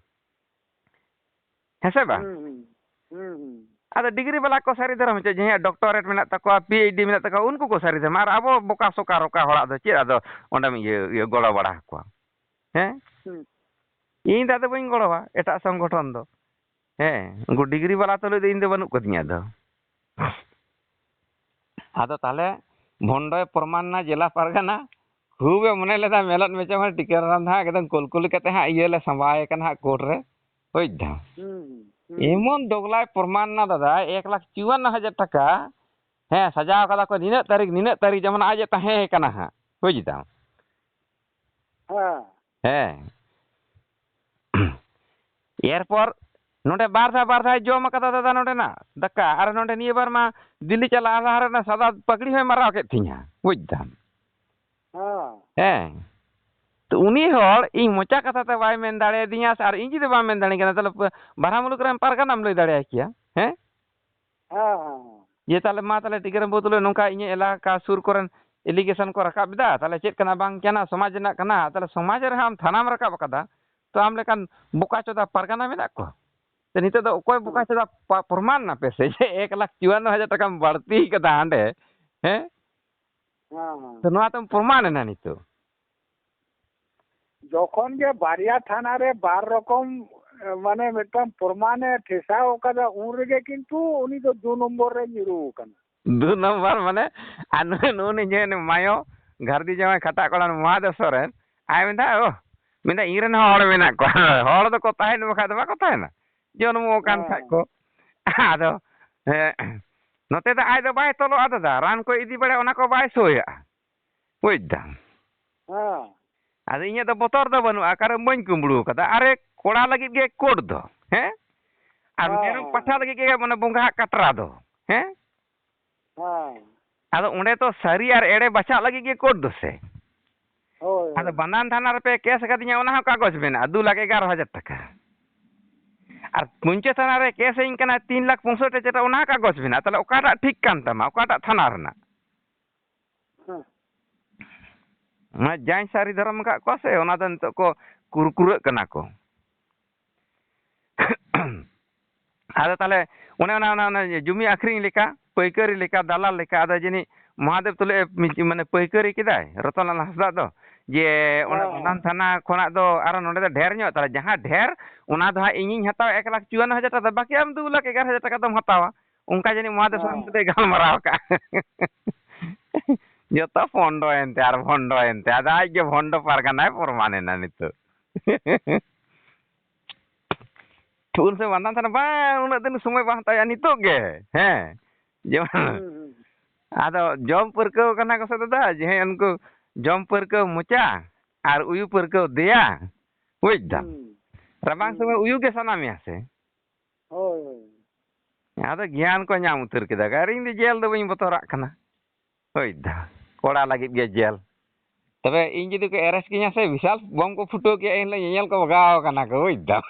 ᱦᱮᱸ ᱥᱮ ᱵᱟᱝ? ᱦᱩᱸ, ᱦᱩᱸ, ᱦᱩᱸ, ᱦᱩᱸ᱾ ᱟᱫᱚ ᱰᱤᱜᱽᱨᱤ ᱵᱟᱞᱟ ᱠᱚ ᱥᱟᱹᱨᱤ ᱫᱷᱚᱨᱚᱢ ᱦᱚᱪᱚ, ᱡᱟᱦᱟᱸᱭᱟᱜ ᱰᱚᱠᱴᱚᱨᱮᱴ ᱢᱮᱱᱟᱜ ᱛᱟᱠᱚᱣᱟ, ᱯᱤ ᱮᱭᱤᱪ ᱰᱤ ᱢᱮᱱᱟᱜ ᱛᱟᱠᱚᱣᱟ, ᱩᱱᱠᱩ ᱠᱚ ᱥᱟᱹᱨᱤ ᱫᱷᱚᱨᱚᱢ᱾ ᱟᱨ ᱟᱵᱚ ᱵᱚᱠᱟ ᱥᱚᱠᱟ ᱨᱚᱠᱟ ᱦᱚᱲᱟᱜ ᱫᱚ ᱪᱮᱫ ᱟᱫᱚ ᱚᱸᱰᱮᱢ ᱤᱭᱟᱹ, ᱤᱭᱟᱹ ᱜᱚᱲᱚ ᱵᱟᱲᱟ ᱟᱠᱚᱣᱟ? ᱦᱮᱸ? ᱦᱩᱸ᱾ ᱤᱧ ᱫᱚ ᱟᱫᱚ ᱵᱟᱹᱧ ᱜᱚᱲᱚᱣᱟ ᱮᱴᱟᱜ ᱥᱚᱝᱜᱚᱴᱷᱚᱱ ᱫᱚ᱾ ᱦᱮᱸ, ᱩᱱᱠᱩ ᱰᱤᱜᱽᱨᱤ ᱵᱟᱞᱟ ᱛᱩᱞᱩᱡ ᱫᱚ ᱤᱧ ᱫᱚ ᱵᱟᱹᱱᱩᱜ ᱠᱟᱫᱤᱧᱟ ᱟᱫᱚ᱾ ᱟᱫᱚ ᱛᱟᱦᱞᱮ ᱵᱷᱚᱱᱰᱚᱭ ᱯᱨᱚᱢᱟᱱ ᱱᱟ ᱡᱮᱞᱟ ᱯᱟᱨᱜᱟᱱᱟ, ᱠᱷᱩᱵᱮ ᱢᱚᱱᱮ ᱞᱮᱫᱟ ᱢᱮᱞᱚᱫ ᱢᱮᱪᱚᱝ ᱦᱚᱸ ᱴᱤᱠᱟᱹᱨᱟᱢ ᱫᱚ ᱦᱟᱸᱜ ᱮᱠᱫᱚᱢ ᱠᱚᱞᱠᱚᱞᱤ ᱠᱟᱛᱮ ᱦᱟᱸᱜ ᱤᱭᱟᱹ ᱞᱮ ᱥᱟᱢᱵᱟᱣ ᱠᱟᱱᱟ ᱦᱟᱸᱜ ᱠᱳᱨᱴ ᱨᱮ, ᱵᱩᱡᱽ ᱫᱟᱢ᱾ ᱦᱩᱸ, ᱦᱩᱸ᱾ ᱮᱢᱚᱱ ᱫᱚᱜᱽᱞᱟᱭ ᱯᱨᱚᱢᱟᱱ ᱱᱟ ᱫᱟᱫᱟ, ᱮᱠ ᱞᱟᱠᱷ ᱪᱩᱣᱟᱱᱱᱚ ᱦᱟᱡᱟᱨ ᱴᱟᱠᱟ, ᱦᱮᱸ, ᱥᱟᱡᱟᱣ ᱠᱟᱫᱟ ᱠᱚ ᱱᱤᱱᱟᱹᱜ ᱛᱟᱹᱨᱤᱠᱷ, ᱱᱤᱱᱟᱹᱜ ᱛᱟᱹᱨᱤᱠᱷ, ᱡᱮᱢᱚᱱ ᱟᱡ ᱮ ᱛᱟᱦᱮᱸ ᱠᱟᱱᱟ ᱦᱟᱸᱜ, ᱵᱩᱡᱽ ᱫᱟᱢ᱾ ᱦᱮᱸ᱾ ᱦᱮᱸ᱾ ᱮᱨᱯᱚᱨ ᱱᱚᱰᱮ ᱵᱟᱨ ᱫᱷᱟᱣ, ᱵᱟᱨ ᱫᱷᱟᱣ ᱡᱚᱢ ᱟᱠᱟᱫᱟ ᱫᱟᱫᱟ ᱱᱚᱰᱮᱱᱟᱜ ᱫᱟᱠᱟ, ᱟᱨ ᱱᱚᱰᱮ ᱱᱤᱭᱟᱹ ᱵᱟᱨ ᱢᱟ ᱫᱤᱞᱞᱤ ᱪᱟᱞᱟᱜ ᱞᱟᱦᱟ ᱨᱮ ᱚᱱᱟ ᱥᱟᱫᱟ ᱯᱟᱜᱽᱲᱤ ᱦᱚᱸᱭ ᱢᱟᱨᱟᱣ ᱠᱮᱫ ᱛᱤᱧᱟ, ᱵᱩᱡᱽ ᱫᱟᱢ᱾ ᱦᱮᱸ᱾ ᱦᱮᱸ᱾ ᱛᱚ ᱩᱱᱤ ᱦᱚᱲ ᱤᱧ ᱢᱚᱪᱟ ᱠᱟᱛᱷᱟ ᱛᱮ ᱵᱟᱭ ᱢᱮᱱ ᱫᱟᱲᱮᱭᱟᱫᱤᱧᱟ, ᱥᱮ ᱟᱨ ᱤᱧ ᱡᱩᱫᱤ ᱵᱟᱢ ᱢᱮᱱ ᱫᱟᱲᱮᱭᱟᱹᱧ ᱠᱟᱱᱟ, ᱛᱟᱦᱞᱮ ᱯ-, ᱵᱟᱨᱦᱟ ᱢᱩᱞᱩᱠ ᱨᱮᱱ ᱯᱟᱨᱜᱟᱱᱟᱢ ᱞᱟᱹᱭ ᱫᱟᱲᱮᱭᱟᱭ ᱠᱮᱭᱟ, ᱦᱮᱸ? ᱦᱮᱸ, ᱦᱮᱸ, ᱦᱮᱸ᱾ ᱡᱮ ᱛᱟᱦᱞᱮ ᱢᱟ ᱛᱟᱦᱞᱮ ᱴᱤᱠᱟᱹᱨᱟᱢ ᱵᱟᱹᱵᱩ ᱛᱩᱞᱩᱡ ᱱᱚᱝᱠᱟ ᱤᱧᱟᱹᱜ ᱮᱞᱟᱠᱟ ᱥᱩᱨ ᱠᱚᱨᱮᱱ allegation ᱠᱚ ᱨᱟᱠᱟᱵ ᱮᱫᱟ, ᱛᱟᱦᱞᱮ ᱪᱮᱫ ᱠᱟᱱᱟ ᱵᱟᱝ ᱠᱟᱱᱟ, ᱥᱚᱢᱟᱡᱽ ᱨᱮᱱᱟᱜ ᱠᱟᱱᱟ, ᱛᱟᱦᱞᱮ ᱥᱚᱢᱟᱡᱽ ᱨᱮᱦᱚᱸ ᱟᱢ ᱛᱷᱟᱱᱟᱢ ᱨᱟᱠᱟᱵ ᱟᱠᱟᱫᱟ, ᱛᱚ ᱟᱢ ᱞᱮᱠᱟᱱ ᱵᱚᱠᱟ ᱪᱚᱫᱟ ᱯᱟᱨᱜᱟᱱᱟ ᱢᱮᱱᱟᱜ ᱠᱚᱣᱟ? ᱛᱚ ᱱᱤᱛᱚᱜ ᱫᱚ ᱚᱠᱚᱭ ᱵᱚᱠᱟ ᱦᱩᱸ᱾ ᱪᱚᱫᱟ ᱯᱟ-, ᱯᱨᱚᱢᱟᱱ ᱱᱟᱯᱮ ᱥᱮ ᱡᱮ ᱮᱠ ᱞᱟᱠᱷ ᱪᱩᱣᱟᱱᱱᱚ ᱦᱟᱡᱟᱨ ᱴᱟᱠᱟᱢ ᱵᱟᱹᱲᱛᱤ ᱠᱟᱫᱟ ᱦᱟᱸᱰᱮ, ᱦᱮᱸ? ᱦᱮᱸ, ᱦᱮᱸ᱾ ᱛᱚ ᱱᱚᱣᱟ ᱛᱚᱢ ᱯᱨᱚᱢᱟᱱ ᱮᱱᱟ ᱱᱤᱛᱚᱜ᱾ ᱡᱚᱠᱷᱚᱱ ᱜᱮ ᱵᱟᱨᱭᱟ ᱛᱷᱟᱱᱟ ᱨᱮ ᱵᱟᱨ ᱨᱚᱠᱚᱢ, ᱢᱟᱱᱮ ᱢᱤᱫᱴᱟᱝ ᱯᱨᱚᱢᱟᱱᱮ ᱴᱷᱮᱥᱟᱣ ᱠᱟᱫᱟ, ᱩᱱ ᱨᱮᱜᱮ ᱠᱤᱱᱛᱩ ᱩᱱᱤ ᱫᱚ ᱫᱩ ᱱᱚᱢᱵᱚᱨ ᱨᱮ ᱧᱩᱨᱩ ᱟᱠᱟᱱᱟ᱾ ᱫᱩ ᱱᱚᱢᱵᱚᱨ ᱢᱟᱱᱮ, ᱟᱨ ᱱᱩᱭ, ᱱᱩᱜᱼᱩ ᱱᱩᱭ ᱡᱮ ᱩᱱᱤ ᱢᱟᱭᱚ ᱜᱷᱟᱨᱫᱤ ᱡᱟᱶᱟᱭ ᱠᱷᱟᱴᱟᱜ ᱠᱚᱲᱟ ᱢᱚᱦᱟᱫᱮᱥ ᱥᱚᱨᱮᱱ, ᱟᱡ ᱢᱮᱱᱫᱟ, ᱳᱦ, ᱢᱮᱱᱫᱟ, ᱤᱧ ᱨᱮᱱ ᱦᱚᱸ ᱦᱚᱲ ᱢᱮᱱᱟᱜ ᱠᱚᱣᱟ᱾ ᱦᱚᱲ ᱫᱚᱠᱚ ᱛᱟᱦᱮᱱ ᱵᱟᱠᱷᱟᱡ ᱫᱚ ᱵᱟᱠᱚ ᱛᱟᱦᱮᱱᱟ, ᱡᱚᱱᱢᱚ ᱟᱠᱟᱱ ᱦᱮᱸ, ᱠᱷᱟᱡ ᱦᱮᱸ᱾ ᱠᱚ᱾ ᱟᱫᱚ, ᱦᱮᱸ, ᱱᱚᱛᱮ ᱫᱚ ᱟᱡ ᱫᱚ ᱵᱟᱭ ᱛᱚᱞᱚᱜᱼᱟ ᱫᱟᱫᱟ, ᱨᱟᱱ ᱠᱚᱭ ᱤᱫᱤ ᱵᱟᱲᱟᱭᱟ, ᱚᱱᱟ ᱠᱚ ᱵᱟᱭ ᱥᱳᱭᱟᱜᱼᱟ᱾ ᱵᱩᱡᱽ ᱫᱟᱢ? ᱦᱮᱸ᱾ ᱟᱫᱚ ᱤᱧᱟᱹᱜ ᱫᱚ ᱵᱚᱛᱚᱨ ᱫᱚ ᱵᱟᱹᱱᱩᱜᱼᱟ, ᱠᱟᱨᱚᱱ ᱵᱟᱹᱧ ᱠᱩᱢᱵᱽᱲᱩ ᱟᱠᱟᱫᱟ᱾ ᱟᱨᱮ, ᱠᱚᱲᱟ ᱞᱟᱹᱜᱤᱫ ᱜᱮ ᱠᱳᱰ ᱫᱚ, ᱦᱮᱸ? ᱟᱨ ᱦᱮᱸ, ᱢᱮᱨᱚᱢ ᱦᱮᱸ᱾ ᱯᱟᱴᱷᱟ ᱞᱟᱹᱜᱤᱫ ᱜᱮ, ᱢᱟᱱᱮ, ᱵᱚᱸᱜᱟᱣᱟᱜ ᱠᱟᱴᱨᱟ ᱫᱚ, ᱦᱮᱸ? ᱦᱮᱸ᱾ ᱟᱫᱚ ᱚᱸᱰᱮ ᱛᱚ ᱥᱟᱹᱨᱤ ᱟᱨ ᱮᱲᱮ ᱵᱟᱪᱷᱟᱜ ᱞᱟᱹᱜᱤᱫ ᱜᱮ ᱠᱳᱰ ᱫᱚ ᱥᱮ᱾ ᱦᱳᱭ, ᱟᱫᱚ ᱦᱳᱭ᱾ ᱵᱟᱱᱟᱨ ᱛᱷᱟᱱᱟ ᱨᱮᱯᱮ ᱠᱮᱥ ᱟᱠᱟᱫᱤᱧᱟ, ᱚᱱᱟ ᱦᱚᱸ ᱠᱟᱜᱚᱡᱽ ᱢᱮᱱᱟᱜᱼᱟ, ᱫᱩ ᱞᱟᱠᱷ ᱮᱜᱟᱨᱚ ᱦᱟᱡᱟᱨ ᱴᱟᱠᱟ᱾ ᱟᱨ ᱯᱩᱧᱪᱟᱹ ᱛᱷᱟᱱᱟ ᱨᱮ ᱠᱮᱥ ᱟᱹᱧ ᱠᱟᱱᱟ ᱛᱤᱱ ᱞᱟᱠᱷ ᱯᱚᱸᱭᱥᱚᱴᱴᱤ ᱦᱟᱡᱟᱨ ᱴᱟᱠᱟ, ᱚᱱᱟ ᱦᱚᱸ ᱠᱟᱜᱚᱡᱽ ᱢᱮᱱᱟᱜᱼᱟ᱾ ᱛᱟᱦᱚᱞᱮ ᱚᱠᱟᱴᱟᱜ ᱴᱷᱤᱠ ᱠᱟᱱ ᱛᱟᱢᱟ, ᱚᱠᱟᱴᱟᱜ ᱛᱷᱟᱱᱟ ᱨᱮᱱᱟᱜ? ᱦᱮᱸ᱾ ᱚᱱᱟ ᱡᱟᱧ ᱥᱟᱹᱨᱤ ᱫᱷᱚᱨᱚᱢ ᱟᱠᱟᱫ ᱠᱚᱣᱟ ᱥᱮ, ᱚᱱᱟ ᱫᱚ ᱱᱤᱛᱚᱜ ᱠᱚ ᱠᱩᱨᱠᱩᱨᱟᱹᱜ ᱠᱟᱱᱟ ᱠᱚ᱾ ᱟᱫᱚ ᱛᱟᱦᱚᱞᱮ ᱚᱱᱮ ᱚᱱᱟ, ᱚᱱᱟ, ᱚᱱᱟ ᱡᱩᱢᱤ ᱟᱹᱠᱷᱨᱤᱧ ᱞᱮᱠᱟ, ᱯᱟᱹᱭᱠᱟᱹᱨᱤ ᱞᱮᱠᱟ, ᱫᱟᱞᱟᱞ ᱞᱮᱠᱟ, ᱟᱫᱚ ᱡᱟᱹᱱᱤᱡ ᱢᱚᱦᱟᱫᱮᱵ ᱛᱩᱞᱟᱹ ᱮ ᱢᱤ-, ᱢᱟᱱᱮ ᱯᱟᱹᱭᱠᱟᱹᱨᱤ ᱠᱮᱫᱟᱭ ᱨᱚᱛᱚᱱᱞᱟᱞ ᱦᱟᱸᱥᱫᱟᱜ ᱫᱚ, ᱡᱮ ᱚᱱᱟ ᱦᱮᱸ᱾ ᱵᱷᱟᱸᱰᱟᱱ ᱛᱷᱟᱱᱟ ᱠᱷᱚᱱᱟᱜ ᱫᱚ ᱟᱨᱚ ᱱᱚᱰᱮ ᱫᱚ ᱰᱷᱮᱨ ᱧᱚᱜ, ᱛᱟᱦᱚᱞᱮ ᱡᱟᱦᱟᱸ ᱰᱷᱮᱨ, ᱚᱱᱟ ᱫᱚ ᱦᱟᱸᱜ ᱤᱧᱤᱧ ᱦᱟᱛᱟᱣᱟ ᱮᱠ ᱞᱟᱠᱷ ᱪᱩᱣᱟᱱᱱᱚ ᱦᱟᱡᱟᱨ ᱴᱟᱠᱟ, ᱫᱚ ᱵᱟᱹᱠᱤ ᱟᱢ ᱫᱩ ᱞᱟᱠᱷ ᱮᱜᱟᱨᱚ ᱦᱟᱡᱟᱨ ᱴᱟᱠᱟ ᱫᱚᱢ ᱦᱟᱛᱟᱣᱟ᱾ ᱚᱱᱠᱟ ᱡᱟᱹᱱᱤᱡ ᱢᱚᱦᱟᱫᱮᱵ ᱥᱚᱨᱮᱱ ᱦᱮᱸ᱾ ᱥᱟᱛᱮ ᱜᱟᱞᱢᱟᱨᱟᱣ ᱟᱠᱟᱫᱼᱟ᱾ ᱡᱚᱛᱚ ᱵᱷᱚᱱᱰᱚ ᱮᱱᱛᱮ ᱟᱨ ᱵᱷᱚᱱᱰᱚ ᱮᱱᱛᱮ, ᱟᱫᱚ ᱟᱡ ᱜᱮ ᱵᱷᱚᱱᱰᱚ ᱯᱟᱨᱜᱟᱱᱟᱭ ᱯᱨᱚᱢᱟᱱ ᱮᱱᱟ ᱱᱤᱛᱚᱜ᱾ ᱩᱱ ᱥᱚᱢᱚᱭ ᱵᱷᱟᱸᱰᱟᱱ ᱛᱷᱟᱱᱟ ᱵᱟᱝ, ᱩᱱᱟᱹᱜ ᱫᱤᱱ ᱥᱚᱢᱚᱭ ᱵᱟᱝ ᱦᱟᱛᱟᱣᱟ ᱱᱤᱛᱚᱜ ᱜᱮ᱾ ᱦᱮᱸ, ᱡᱮᱢᱚᱱ ᱦᱩᱸ, ᱦᱩᱸ᱾ ᱟᱫᱚ ᱡᱚᱢ ᱯᱟᱹᱨᱠᱟᱹᱣ ᱠᱟᱱᱟ ᱠᱚ ᱥᱮ ᱫᱟᱫᱟ, ᱡᱮ ᱦᱮᱸ ᱩᱱᱠᱩ ᱡᱚᱢ ᱯᱟᱹᱨᱠᱟᱹᱣ ᱢᱚᱪᱟ ᱟᱨ ᱩᱭᱩ ᱯᱟᱹᱨᱠᱟᱹᱣ ᱫᱮᱭᱟ, ᱵᱩᱡᱽ ᱫᱟᱢ᱾ ᱦᱩᱸ᱾ ᱨᱟᱵᱟᱝ ᱦᱩᱸ᱾ ᱥᱚᱢᱚᱭ ᱩᱭᱩ ᱜᱮ ᱥᱟᱱᱟ ᱢᱮᱭᱟ ᱥᱮ? ᱦᱳᱭ, ᱦᱳᱭ᱾ ᱟᱫᱚ ᱜᱮᱭᱟᱱ ᱠᱚ ᱧᱟᱢ ᱩᱛᱟᱹᱨ ᱠᱮᱫᱟ, ᱟᱨ ᱤᱧ ᱫᱚ ᱡᱮᱞ ᱫᱚ ᱵᱟᱹᱧ ᱵᱚᱛᱚᱨᱟᱜ ᱠᱟᱱᱟ᱾ ᱵᱩᱡᱽ ᱫᱟᱢ, ᱠᱚᱲᱟ ᱞᱟᱹᱜᱤᱫ ᱜᱮ ᱡᱮᱞ᱾ ᱛᱚᱵᱮ ᱤᱧ ᱡᱩᱫᱤ ᱠᱚ ᱮᱨᱮᱥᱴ ᱠᱤᱧᱟ ᱥᱮ, ᱵᱤᱥᱟᱞ ᱵᱚᱢ ᱠᱚ ᱯᱷᱩᱴᱟᱹᱣ ᱠᱮᱜᱼᱟ, ᱮᱱᱦᱤᱞᱳᱜ ᱧᱮᱧᱮᱞ ᱠᱚ ᱵᱟᱜᱟᱣ ᱠᱟᱱᱟ ᱠᱚ, ᱵᱩᱡᱽ ᱫᱟᱢ᱾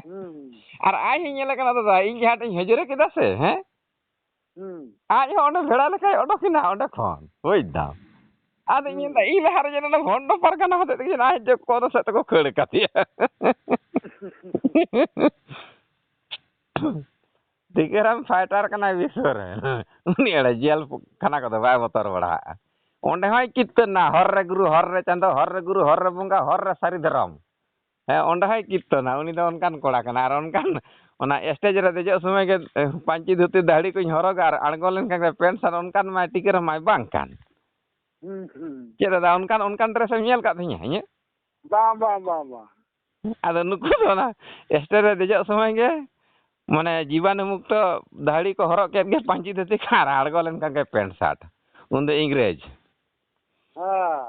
ᱦᱩᱸ᱾ ᱟᱨ ᱟᱡ ᱦᱚᱸᱧ ᱧᱮᱞᱮ ᱠᱟᱱᱟ ᱫᱟᱫᱟ, ᱤᱧ ᱡᱟᱦᱟᱸ ᱴᱷᱮᱱ ᱤᱧ ᱦᱟᱹᱡᱨᱤ ᱠᱮᱫᱟ ᱥᱮ, ᱦᱮᱸ? ᱦᱩᱸ᱾ ᱟᱡ ᱦᱚᱸ ᱚᱸᱰᱮ ᱵᱷᱮᱲᱟ ᱞᱮᱠᱟᱭ ᱚᱰᱚᱠ ᱮᱱᱟ ᱚᱸᱰᱮ ᱠᱷᱚᱱ, ᱵᱩᱡᱽ ᱫᱟᱢ᱾ ᱟᱫᱚᱧ ᱦᱩᱸ᱾ ᱢᱮᱱᱫᱟ, ᱤᱧ ᱞᱟᱦᱟ ᱨᱮ ᱡᱮᱱᱚ ᱚᱱᱟ ᱵᱷᱚᱱᱰᱚ ᱯᱟᱨᱜᱟᱱᱟ ᱦᱚᱛᱮᱡ ᱛᱮᱜᱮ ᱟᱡ ᱡᱚᱠᱷᱚᱱ ᱥᱮᱫ ᱛᱮᱠᱚ ᱠᱷᱟᱹᱲ ᱠᱟᱫᱮᱭᱟ᱾ ᱴᱤᱠᱟᱹᱨᱟᱢ ᱯᱷᱟᱭᱴᱟᱨ ᱠᱟᱱᱟᱭ ᱵᱤᱥᱥᱚ ᱨᱮ᱾ ᱩᱱᱤ ᱮᱲᱮ ᱡᱮᱞ ᱠᱷᱟᱱᱟ ᱠᱚᱫᱚ ᱵᱟᱭ ᱵᱚᱛᱚᱨ ᱵᱟᱲᱟᱣᱟᱜᱼᱟ᱾ ᱚᱸᱰᱮ ᱦᱚᱸᱭ ᱠᱤᱨᱛᱚᱱᱟ, ᱦᱚᱨ ᱨᱮ ᱜᱩᱨᱩ, ᱦᱚᱨ ᱨᱮ ᱪᱟᱸᱫᱚ, ᱦᱚᱨ ᱨᱮ ᱜᱩᱨᱩ, ᱦᱚᱨ ᱨᱮ ᱵᱚᱸᱜᱟ, ᱦᱚᱨ ᱨᱮ ᱥᱟᱹᱨᱤ ᱫᱷᱚᱨᱚᱢ᱾ ᱦᱮᱸ, ᱚᱸᱰᱮ ᱦᱚᱸᱭ ᱠᱤᱨᱛᱚᱱᱟ᱾ ᱩᱱᱤ ᱫᱚ ᱚᱱᱠᱟᱱ ᱠᱚᱲᱟ ᱠᱟᱱᱟ᱾ ᱟᱨ ᱚᱱᱠᱟᱱ, ᱚᱱᱟ ᱥᱴᱮᱡ ᱨᱮ ᱫᱮᱡᱚᱜ ᱥᱚᱢᱚᱭ ᱜᱮ, ᱮ, ᱯᱟᱹᱧᱪᱤ ᱫᱷᱩᱛᱤ ᱫᱟᱹᱦᱲᱤ ᱠᱚᱧ ᱦᱚᱨᱚᱜᱟ ᱟᱨ ᱟᱬᱜᱚ ᱞᱮᱱᱠᱷᱟᱱ ᱜᱮ ᱯᱮᱱᱴ ᱥᱟᱨᱴ, ᱚᱱᱠᱟᱱ ᱢᱟ ᱴᱤᱠᱟᱹᱨᱟᱢ ᱢᱟᱭ ᱵᱟᱝ ᱠᱟᱱ᱾ ᱦᱩᱸ, ᱦᱩᱸ᱾ ᱪᱮᱫ ᱫᱟᱫᱟ, ᱚᱱᱠᱟᱱ, ᱚᱱᱠᱟᱱ ᱰᱨᱮᱥ ᱮᱢ ᱧᱮᱞ ᱟᱠᱟᱫ ᱛᱤᱧᱟᱹ ᱤᱧᱟᱹᱜ? ᱵᱟᱝ, ᱵᱟᱝ, ᱵᱟᱝ, ᱵᱟᱝ᱾ ᱟᱫᱚ ᱱᱩᱠᱩ ᱫᱚ ᱚᱱᱟ ᱥᱴᱮᱡ ᱨᱮ ᱫᱮᱡᱚᱜ ᱥᱚᱢᱚᱭ ᱜᱮ, ᱢᱟᱱᱮ, ᱡᱤᱵᱟᱱᱩ ᱢᱩᱠᱛᱚ ᱫᱟᱹᱦᱲᱤ ᱠᱚ ᱦᱚᱨᱚᱜ ᱠᱮᱫ ᱜᱮ, ᱯᱟᱹᱧᱪᱤ ᱫᱷᱩᱛᱤ ᱠᱷᱟᱱ ᱟᱨ ᱟᱬᱜᱚ ᱞᱮᱱᱠᱷᱟᱱ ᱜᱮ ᱯᱮᱱᱴ ᱥᱟᱨᱴ᱾ ᱩᱱᱫᱚ ᱤᱝᱨᱮᱡᱽ᱾ ᱦᱮᱸ᱾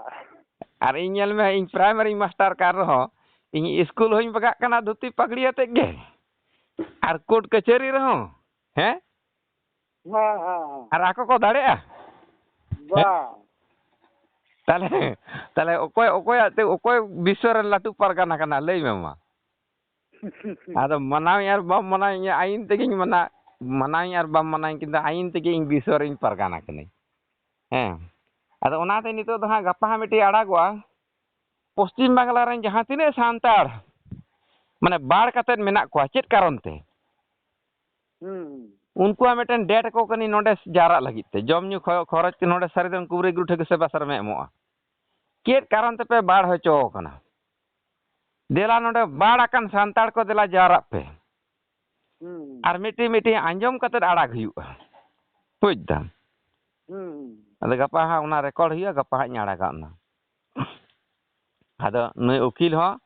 ᱟᱨ ᱤᱧ ᱧᱮᱞ ᱢᱮ, ᱤᱧ ᱯᱨᱟᱭᱢᱟᱨᱤ ᱢᱟᱥᱴᱟᱨ ᱠᱟᱱ ᱨᱮᱦᱚᱸ, ᱤᱧ ᱤᱥᱠᱩᱞ ᱦᱚᱸᱧ ᱵᱟᱜᱟᱜ ᱠᱟᱱᱟ ᱫᱷᱩᱛᱤ ᱯᱟᱜᱽᱲᱤ ᱟᱛᱮᱫ ᱜᱮ᱾ ᱟᱨ ᱠᱳᱨᱴ ᱠᱟᱹᱪᱷᱟᱹᱨᱤ ᱨᱮᱦᱚᱸ, ᱦᱮᱸ? ᱦᱮᱸ, ᱦᱮᱸ, ᱦᱮᱸ᱾ ᱟᱨ ᱟᱠᱚ ᱠᱚ ᱫᱟᱲᱮᱜᱼᱟ? ᱵᱟᱝ᱾ ᱛᱟᱦᱞᱮ, ᱛᱟᱦᱞᱮ ᱚᱠᱚᱭ, ᱚᱠᱚᱭᱟᱜ ᱛᱮ, ᱚᱠᱚᱭ ᱵᱤᱥᱥᱚ ᱨᱮᱱ ᱞᱟᱹᱴᱩ ᱯᱟᱨᱜᱟᱱᱟ ᱠᱟᱱᱟ? ᱞᱟᱹᱭ ᱢᱮ ᱢᱟ᱾ ᱟᱫᱚ ᱢᱟᱱᱟᱣᱤᱧ ᱟᱨ ᱵᱟᱢ ᱢᱟᱱᱟᱣᱤᱧ, ᱤᱧᱟᱹᱜ ᱟᱹᱭᱤᱱ ᱛᱮᱜᱮᱧ ᱢᱟᱱᱟ-, ᱢᱟᱱᱟᱣᱤᱧ ᱟᱨ ᱵᱟᱢ ᱢᱟᱱᱟᱣᱤᱧ, ᱠᱤᱱᱛᱩ ᱟᱹᱭᱤᱱ ᱛᱮᱜᱮ ᱤᱧ ᱵᱤᱥᱥᱚ ᱨᱮᱧ ᱯᱟᱨᱜᱟᱱᱟ ᱠᱟᱹᱱᱟᱹᱧ᱾ ᱦᱮᱸ᱾ ᱟᱫᱚ ᱚᱱᱟᱛᱮ ᱱᱤᱛᱚᱜ ᱫᱚ ᱦᱟᱸᱜ ᱜᱟᱯᱟ ᱦᱟᱸᱜ ᱢᱤᱫᱴᱤᱡ ᱟᱲᱟᱜᱚᱜᱼᱟ᱾ ᱯᱚᱥᱪᱤᱢ ᱵᱟᱝᱞᱟ ᱨᱮᱱ ᱡᱟᱦᱟᱸ ᱛᱤᱱᱟᱹᱜ ᱥᱟᱱᱛᱟᱲ ᱢᱟᱱᱮ ᱵᱟᱲ ᱠᱟᱛᱮᱫ ᱢᱮᱱᱟᱜ ᱠᱚᱣᱟ, ᱪᱮᱫ ᱠᱟᱨᱚᱱ ᱛᱮ? ᱦᱩᱸ᱾ ᱩᱱᱠᱩᱣᱟᱜ ᱢᱤᱫᱴᱮᱱ ᱰᱮᱴ ᱟᱠᱚ ᱠᱟᱹᱱᱟᱹᱧ ᱱᱚᱰᱮ ᱡᱟᱣᱨᱟᱜ ᱞᱟᱹᱜᱤᱫ ᱛᱮ᱾ ᱡᱚᱢ ᱧᱩ ᱠᱷᱚ-, ᱠᱷᱚᱨᱚᱪ ᱱᱚᱰᱮ ᱥᱟᱹᱨᱤ ᱫᱚ ᱩᱱᱠᱩ ᱨᱮ ᱜᱩᱨᱩ ᱴᱷᱟᱹᱠᱩᱨ ᱥᱮᱵᱟ ᱥᱟᱨᱮᱢᱮ ᱮᱢᱚᱜᱼᱟ᱾ ᱪᱮᱫ ᱠᱟᱨᱚᱱ ᱛᱮᱯᱮ ᱵᱟᱲ ᱦᱚᱪᱚ ᱟᱠᱟᱱᱟ? ᱫᱮᱞᱟ ᱱᱚᱰᱮ ᱵᱟᱲ ᱟᱠᱟᱱ ᱥᱟᱱᱛᱟᱲ ᱠᱚ ᱫᱮᱞᱟ ᱡᱟᱣᱨᱟᱜ ᱯᱮ᱾ ᱦᱩᱸ᱾ ᱟᱨ ᱢᱤᱫᱴᱤᱡ ᱢᱤᱫᱴᱤᱡ ᱟᱸᱡᱚᱢ ᱠᱟᱛᱮᱫ ᱟᱲᱟᱜ ᱦᱩᱭᱩᱜᱼᱟ᱾ ᱵᱩᱡᱽ ᱫᱟᱢ? ᱦᱩᱸ᱾ ᱟᱫᱚ ᱜᱟᱯᱟ ᱦᱟᱸᱜ ᱚᱱᱟ ᱨᱮᱠᱚᱨᱰ ᱦᱩᱭᱩᱜᱼᱟ, ᱜᱟᱯᱟ ᱦᱟᱸᱜ ᱤᱧ ᱟᱲᱟᱜᱟ ᱚᱱᱟ᱾ ᱟᱫᱚ ᱱᱩᱭ ᱩᱠᱤᱞ ᱦᱚᱸ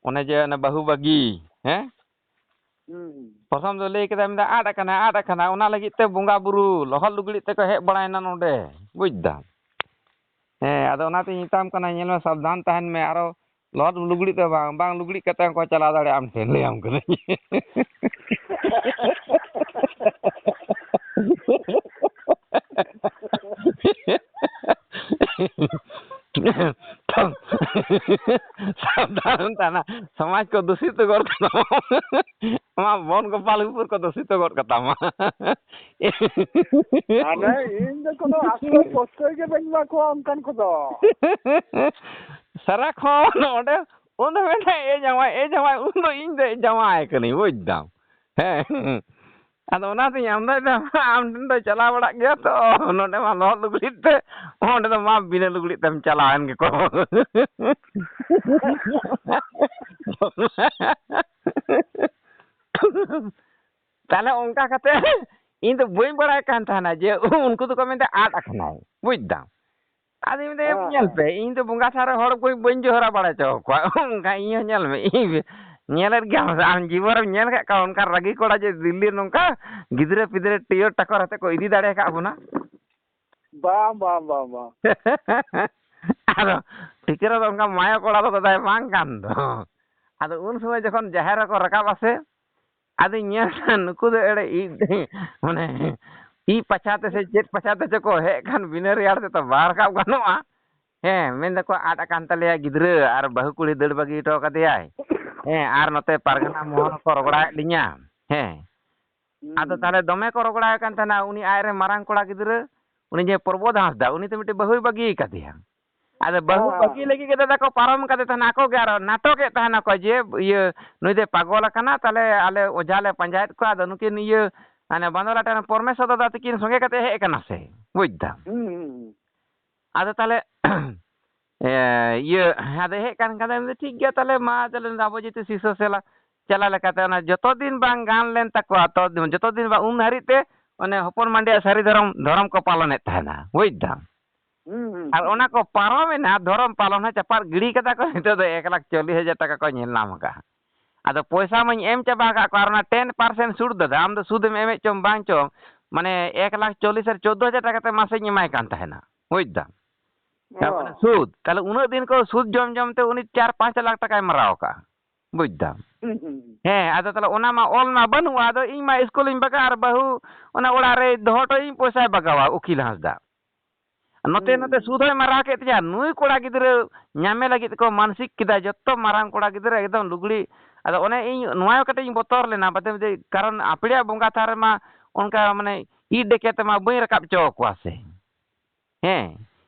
ᱚᱱᱮ ᱡᱮ ᱚᱱᱮ ᱵᱟᱹᱦᱩ ᱵᱟᱹᱜᱤ, ᱦᱮᱸ? ᱦᱩᱸ, ᱦᱩᱸ᱾ ᱯᱨᱚᱛᱷᱚᱢ ᱫᱚ ᱞᱟᱹᱭ ᱠᱮᱫᱟᱭ, ᱢᱮᱱᱫᱟ, "ᱟᱫ ᱟᱠᱟᱱᱟ, ᱟᱫ ᱟᱠᱟᱱᱟ", ᱚᱱᱟ ᱞᱟᱹᱜᱤᱫ ᱛᱮ ᱵᱚᱸᱜᱟ ᱵᱩᱨᱩ ᱞᱚᱦᱚᱫ ᱞᱩᱜᱽᱲᱤᱡ ᱛᱮᱠᱚ ᱦᱮᱡ ᱵᱟᱲᱟᱭᱮᱱᱟ ᱱᱚᱰᱮ, ᱵᱩᱡᱽ ᱫᱟᱢ? ᱦᱮᱸ, ᱟᱫᱚ ᱚᱱᱟᱛᱤᱧ ᱢᱮᱛᱟᱢ ᱠᱟᱱᱟ, ᱧᱮᱞ ᱢᱮ, ᱥᱟᱵᱫᱷᱟᱱ ᱛᱟᱦᱮᱱ ᱢᱮ, ᱟᱨᱚ ᱞᱚᱦᱚᱫ ᱞᱩᱜᱽᱲᱤᱡ ᱛᱮ ᱵᱟᱝ, ᱵᱟᱝ ᱞᱩᱜᱽᱲᱤᱡ ᱠᱟᱛᱮ ᱦᱚᱸᱠᱚ ᱪᱟᱞᱟᱣ ᱫᱟᱲᱮᱭᱟᱜᱼᱟ ᱟᱢ ᱴᱷᱮᱱ, ᱞᱟᱹᱭᱟᱢ ᱠᱟᱹᱱᱟᱹᱧ᱾ ᱥᱟᱵᱫᱷᱟᱱ ᱛᱟᱦᱮᱱᱟ, ᱥᱚᱢᱟᱡᱽ ᱠᱚ ᱫᱩᱥᱤᱛ ᱜᱚᱫ ᱠᱟᱛᱟᱢᱟ᱾ ᱟᱢᱟᱜ ᱵᱚᱱ ᱜᱳᱯᱟᱞᱯᱩᱨ ᱠᱚ ᱫᱩᱥᱤᱛ ᱜᱚᱫ ᱠᱟᱛᱟᱢᱟ᱾ ᱢᱟᱱᱮ ᱤᱧ ᱫᱚ ᱠᱳᱱᱳ ᱟᱥᱨᱚᱭ ᱯᱨᱚᱥᱨᱚᱭ ᱜᱮ ᱵᱟᱹᱧ ᱮᱢᱟ ᱠᱚᱣᱟ ᱚᱱᱠᱟᱱ ᱠᱚᱫᱚ᱾ ᱥᱟᱨᱟᱠᱷᱚᱱ ᱚᱸᱰᱮ, ᱩᱱ ᱫᱚ ᱢᱮᱱᱟ, "ᱮ ᱡᱟᱶᱟᱭ, ᱮ ᱡᱟᱶᱟᱭ", ᱩᱱ ᱫᱚ ᱤᱧ ᱫᱚ ᱡᱟᱶᱟᱭ ᱠᱟᱹᱱᱟᱹᱧ, ᱵᱩᱡᱽ ᱫᱟᱢ᱾ ᱦᱮᱸ᱾ ᱟᱫᱚ ᱚᱱᱟᱛᱤᱧ ᱟᱢᱫᱟᱭᱮᱫᱟ, ᱟᱢ ᱴᱷᱮᱱ ᱫᱚ ᱪᱟᱞᱟᱣ ᱵᱟᱲᱟᱜ ᱜᱮᱭᱟ ᱛᱚ, ᱱᱚᱰᱮ ᱢᱟ ᱞᱚᱦᱚᱫ ᱞᱩᱜᱽᱲᱤᱡ ᱛᱮ, ᱚᱸᱰᱮ ᱫᱚ ᱢᱟ ᱵᱤᱱᱟᱹ ᱞᱩᱜᱽᱲᱤᱡ ᱛᱮᱢ ᱪᱟᱞᱟᱣᱮᱱ ᱜᱮᱠᱚ᱾ ᱛᱟᱦᱞᱮ ᱚᱱᱠᱟ ᱠᱟᱛᱮ ᱤᱧ ᱫᱚ ᱵᱟᱹᱧ ᱵᱟᱲᱟᱭ ᱠᱟᱱ ᱛᱟᱦᱮᱱᱟ ᱡᱮ ᱩᱱᱠᱩ ᱫᱚᱠᱚ ᱢᱮᱱᱫᱟ ᱟᱫ ᱟᱠᱟᱱᱟᱭ, ᱵᱩᱡᱽ ᱫᱟᱢ᱾ ᱟᱫᱚᱧ ᱢᱮᱱᱫᱟ, ᱦᱮᱸ, "ᱧᱮᱞ ᱦᱮᱸ᱾ ᱯᱮ, ᱤᱧ ᱫᱚ ᱵᱚᱸᱜᱟ ᱛᱷᱟᱱ ᱨᱮ ᱦᱚᱲ ᱠᱚᱧ, ᱵᱟᱹᱧ ᱡᱚᱦᱚᱨᱟ ᱵᱟᱲᱟ ᱦᱚᱪᱚ ᱟᱠᱚᱣᱟ᱾" ᱚᱱᱠᱟ ᱤᱧ ᱦᱚᱸ ᱧᱮᱞ ᱢᱮ, ᱤᱧ ᱧᱮᱞᱮᱫ ᱜᱮᱭᱟᱢ ᱥᱮ, ᱟᱢ ᱡᱤᱵᱚᱱ ᱨᱮᱢ ᱧᱮᱞ ᱟᱠᱟᱫ ᱠᱚᱣᱟ ᱚᱱᱠᱟ ᱨᱟᱹᱜᱤ ᱠᱚᱲᱟ ᱡᱮ ᱫᱤᱞᱞᱤ ᱨᱮ ᱱᱚᱝᱠᱟ ᱜᱤᱫᱽᱨᱟᱹ ᱯᱤᱫᱽᱨᱟᱹ ᱴᱤᱭᱳᱨ ᱴᱟᱠᱚᱨ ᱟᱛᱮ ᱠᱚ ᱤᱫᱤ ᱫᱟᱲᱮ ᱟᱠᱟᱫ ᱵᱚᱱᱟ? ᱵᱟᱝ, ᱵᱟᱝ, ᱵᱟᱝ, ᱵᱟᱝ᱾ ᱟᱫᱚ ᱴᱤᱠᱟᱹ ᱨᱮᱫᱚ ᱚᱱᱠᱟ ᱢᱟᱭᱟ ᱠᱚᱲᱟ ᱫᱚ ᱫᱟᱫᱟᱭ ᱵᱟᱝ ᱠᱟᱱ ᱫᱚ᱾ ᱟᱫᱚ ᱩᱱ ᱥᱚᱢᱚᱭ ᱡᱚᱠᱷᱚᱱ ᱡᱟᱦᱮᱨ ᱨᱮᱠᱚ ᱨᱟᱠᱟᱵ ᱟᱥᱮ, ᱟᱫᱚᱧ ᱧᱮᱞ ᱠᱷᱟᱱ ᱱᱩᱠᱩ ᱫᱚ ᱮᱲᱮ ᱤᱡ, ᱢᱟᱱᱮ, ᱤᱡ ᱯᱟᱪᱷᱟ ᱛᱮ ᱥᱮ ᱪᱮᱫ ᱯᱟᱪᱷᱟ ᱛᱮ ᱪᱚ ᱠᱚ ᱦᱮᱡ ᱠᱷᱟᱱ ᱵᱤᱱᱟᱹ ᱨᱮᱭᱟᱲ ᱛᱮ ᱛᱚ ᱵᱟᱝ ᱨᱟᱠᱟᱵ ᱜᱟᱱᱚᱜᱼᱟ᱾ ᱦᱮᱸ, ᱢᱮᱱ ᱫᱟᱠᱚ ᱟᱫ ᱟᱠᱟᱱ ᱛᱟᱞᱮᱭᱟ ᱜᱤᱫᱽᱨᱟᱹ, ᱟᱨ ᱵᱟᱹᱦᱩ ᱠᱩᱲᱤ ᱫᱟᱹᱲ ᱵᱟᱹᱜᱤ ᱦᱚᱴᱚ ᱠᱟᱫᱮᱭᱟᱭ᱾ ᱦᱮᱸ, ᱟᱨ ᱱᱚᱛᱮ ᱯᱟᱨᱜᱟᱱᱟ ᱢᱚᱦᱚᱞ ᱦᱚᱸᱠᱚ ᱨᱚᱜᱚᱲᱟᱭᱮᱫ ᱞᱤᱧᱟ᱾ ᱦᱮᱸ, ᱦᱩᱸ᱾ ᱟᱫᱚ ᱛᱟᱦᱞᱮ ᱫᱚᱢᱮ ᱠᱚ ᱨᱚᱜᱚᱲᱟᱭ ᱠᱟᱱ ᱛᱟᱦᱮᱱᱟ, ᱩᱱᱤ ᱟᱡᱨᱮᱱ ᱢᱟᱨᱟᱝ ᱠᱚᱲᱟ ᱜᱤᱫᱽᱨᱟᱹ, ᱩᱱᱤ ᱡᱮ ᱯᱨᱚᱵᱳᱫᱷ ᱦᱟᱸᱥᱫᱟ, ᱩᱱᱤ ᱛᱚ ᱢᱤᱫᱴᱮᱱ ᱵᱟᱹᱦᱩᱭ ᱵᱟᱹᱜᱤ ᱠᱟᱫᱮᱭᱟ᱾ ᱟᱫᱚ ᱵᱟᱹᱦᱩ ᱦᱮᱸ᱾ ᱵᱟᱹᱜᱤ ᱞᱟᱹᱜᱤᱫ ᱜᱮ ᱫᱟᱫᱟ ᱠᱚ ᱯᱟᱨᱚᱢ ᱠᱟᱫᱮ ᱛᱟᱦᱮᱱᱟ, ᱟᱠᱚ ᱜᱮ ᱟᱨᱚ ᱱᱟᱴᱚᱠᱮᱫ ᱛᱟᱦᱮᱱᱟᱠᱚ ᱡᱮ, ᱤᱭᱟᱹ, ᱱᱩᱭ ᱫᱚᱭ ᱯᱟᱜᱚᱞ ᱟᱠᱟᱱᱟ, ᱛᱟᱦᱞᱮ ᱟᱞᱮ ᱚᱡᱷᱟ ᱞᱮ ᱯᱟᱸᱡᱟᱭᱮᱫ ᱠᱚᱣᱟ, ᱟᱫᱚ ᱱᱩᱠᱤᱱ ᱤᱭᱟᱹ, ᱢᱟᱱᱮ ᱵᱟᱸᱫᱚᱞᱟᱴ ᱨᱮᱱ ᱯᱚᱨᱢᱮᱥᱣᱚᱨ ᱫᱟᱫᱟ ᱛᱟᱹᱠᱤᱱ ᱥᱚᱸᱜᱮ ᱠᱟᱛᱮ ᱦᱮᱡ ᱟᱠᱟᱱᱟ ᱥᱮ, ᱵᱩᱡᱽ ᱫᱟᱢ᱾ ᱦᱩᱸ, ᱦᱩᱸ, ᱦᱩᱸ᱾ ᱟᱫᱚ ᱛᱟᱦᱞᱮ, ᱮ, ᱤᱭᱟᱹ, ᱟᱫᱚ ᱦᱮᱡ ᱠᱟᱱ ᱠᱷᱟᱱ ᱫᱚ ᱴᱷᱤᱠ ᱜᱮᱭᱟ, ᱛᱟᱦᱞᱮ ᱢᱟ, ᱛᱟᱦᱞᱮ ᱟᱵᱚ ᱡᱮᱦᱮᱛᱩ ᱥᱤᱥᱚ ᱥᱮᱞᱟ ᱪᱟᱞᱟᱣ ᱞᱮᱠᱟᱛᱮ ᱚᱱᱟ ᱡᱚᱛᱚ ᱫᱤᱱ ᱵᱟᱝ ᱜᱟᱱ ᱞᱮᱱ ᱛᱟᱠᱚᱣᱟ, ᱛᱚ ᱡᱚᱛᱚ ᱫᱤᱱ ᱵᱟᱝ, ᱩᱱ ᱦᱟᱹᱨᱤᱡ ᱛᱮ ᱚᱱᱮ ᱦᱚᱯᱚᱱ ᱢᱟᱱᱰᱤᱭᱟᱜ ᱥᱟᱹᱨᱤ ᱫᱷᱚᱨᱚᱢ, ᱫᱷᱚᱨᱚᱢ ᱠᱚ ᱯᱟᱞᱚᱱᱮᱫ ᱛᱟᱦᱮᱱᱟ, ᱵᱩᱡᱽ ᱫᱟᱢ᱾ ᱦᱩᱸ, ᱦᱩᱸ, ᱟᱨ ᱦᱩᱸ᱾ ᱚᱱᱟ ᱠᱚ ᱯᱟᱨᱚᱢᱮᱱᱟ, ᱫᱷᱚᱨᱚᱢ ᱯᱟᱞᱚᱱ ᱦᱚᱸ ᱪᱟᱯᱟᱫ ᱜᱤᱰᱤ ᱠᱟᱫᱟ ᱠᱚ, ᱱᱤᱛᱚᱜ ᱫᱚ ᱮᱠ ᱞᱟᱠᱷ ᱪᱚᱞᱞᱤᱥ ᱦᱟᱡᱟᱨ ᱴᱟᱠᱟ ᱠᱚ ᱧᱮᱞ ᱧᱟᱢ ᱟᱠᱟᱫᱼᱟ᱾ ᱟᱫᱚ ᱯᱚᱭᱥᱟ ᱢᱟᱧ ᱮᱢ ᱪᱟᱵᱟ ᱟᱠᱟᱫ ᱠᱚᱣᱟ, ᱟᱨ ᱚᱱᱟ ᱴᱮᱱ ᱯᱟᱨᱥᱮᱱᱴ ᱥᱩᱫ ᱫᱟᱫᱟ, ᱟᱢ ᱫᱚ ᱥᱩᱫ ᱮᱢ ᱮᱢᱮᱫ ᱪᱚᱝ ᱵᱟᱝ ᱪᱚᱝ, ᱢᱟᱱᱮ ᱮᱠ ᱞᱟᱠᱷ ᱪᱚᱞᱞᱤᱥ ᱟᱨ ᱪᱳᱫᱽᱫᱳ ᱦᱟᱡᱟᱨ ᱴᱟᱠᱟ ᱠᱟᱛᱮ ᱢᱟᱥᱮᱧ ᱮᱢᱟᱭ ᱠᱟᱱ ᱛᱟᱦᱮᱱᱟ, ᱵᱩᱡᱽ ᱫᱟᱢ᱾ ᱚ᱾ ᱢᱟᱱᱮ ᱥᱩᱫ, ᱛᱟᱦᱞᱮ ᱩᱱᱟᱹᱜ ᱫᱤᱱ ᱠᱚ ᱥᱩᱫ ᱡᱚᱢ ᱡᱚᱢ ᱛᱮ ᱩᱱᱤ ᱪᱟᱨ ᱯᱟᱸᱪ ᱞᱟᱠᱷ ᱴᱟᱠᱟᱭ ᱢᱟᱨᱟᱣ ᱟᱠᱟᱫᱼᱟ, ᱵᱩᱡᱽ ᱫᱟᱢ᱾ ᱦᱩᱸ, ᱦᱩᱸ, ᱦᱩᱸ᱾ ᱦᱮᱸ, ᱟᱫᱚ ᱛᱟᱦᱞᱮ ᱚᱱᱟ ᱢᱟ ᱚᱞ ᱢᱟ ᱵᱟᱹᱱᱩᱜᱼᱟ, ᱟᱫᱚ ᱤᱧ ᱢᱟ ᱤᱥᱠᱩᱞᱤᱧ ᱵᱟᱜᱟᱜᱼᱟ ᱟᱨ ᱵᱟᱹᱦᱩ ᱚᱱᱟ ᱚᱲᱟᱜ ᱨᱮ ᱫᱚᱦᱚ ᱦᱚᱴᱚᱭᱟᱹᱧ, ᱯᱚᱭᱥᱟᱭ ᱵᱟᱜᱟᱣᱟ ᱩᱠᱤᱞ ᱦᱟᱸᱥᱫᱟ᱾ ᱱᱚᱛᱮ, ᱦᱩᱸ, ᱱᱚᱛᱮ ᱦᱩᱸ᱾ ᱥᱩᱫ ᱦᱚᱸᱭ ᱢᱟᱨᱟᱣ ᱠᱮᱫ ᱛᱤᱧᱟ, ᱱᱩᱭ ᱠᱚᱲᱟ ᱜᱤᱫᱽᱨᱟᱹ ᱧᱟᱢᱮ ᱞᱟᱹᱜᱤᱫ ᱠᱚ ᱢᱟᱱᱥᱤᱠ ᱠᱮᱫᱟ, ᱡᱚᱛᱚ ᱢᱟᱨᱟᱝ ᱠᱚᱲᱟ ᱜᱤᱫᱽᱨᱟᱹ ᱮᱠᱫᱚᱢ ᱞᱩᱜᱽᱲᱤ᱾ ᱟᱫᱚ ᱚᱱᱮ ᱤᱧ ᱱᱚᱣᱟ ᱠᱟᱹᱴᱤᱡ ᱤᱧ ᱵᱚᱛᱚᱨ ᱞᱮᱱᱟ, ᱵᱟᱫᱮ ᱢᱤᱫ ᱠᱟᱨᱚᱱ ᱟᱯᱲᱮᱭᱟᱜ ᱵᱚᱸᱜᱟ ᱛᱷᱟᱱ ᱨᱮᱢᱟ ᱚᱱᱠᱟ ᱢᱟᱱᱮ ᱤᱴ ᱰᱮᱠᱮ ᱛᱮᱢᱟ ᱵᱟᱹᱧ ᱨᱟᱠᱟᱵ ᱦᱚᱪᱚ ᱟᱠᱚᱣᱟ ᱥᱮ᱾ ᱦᱮᱸ,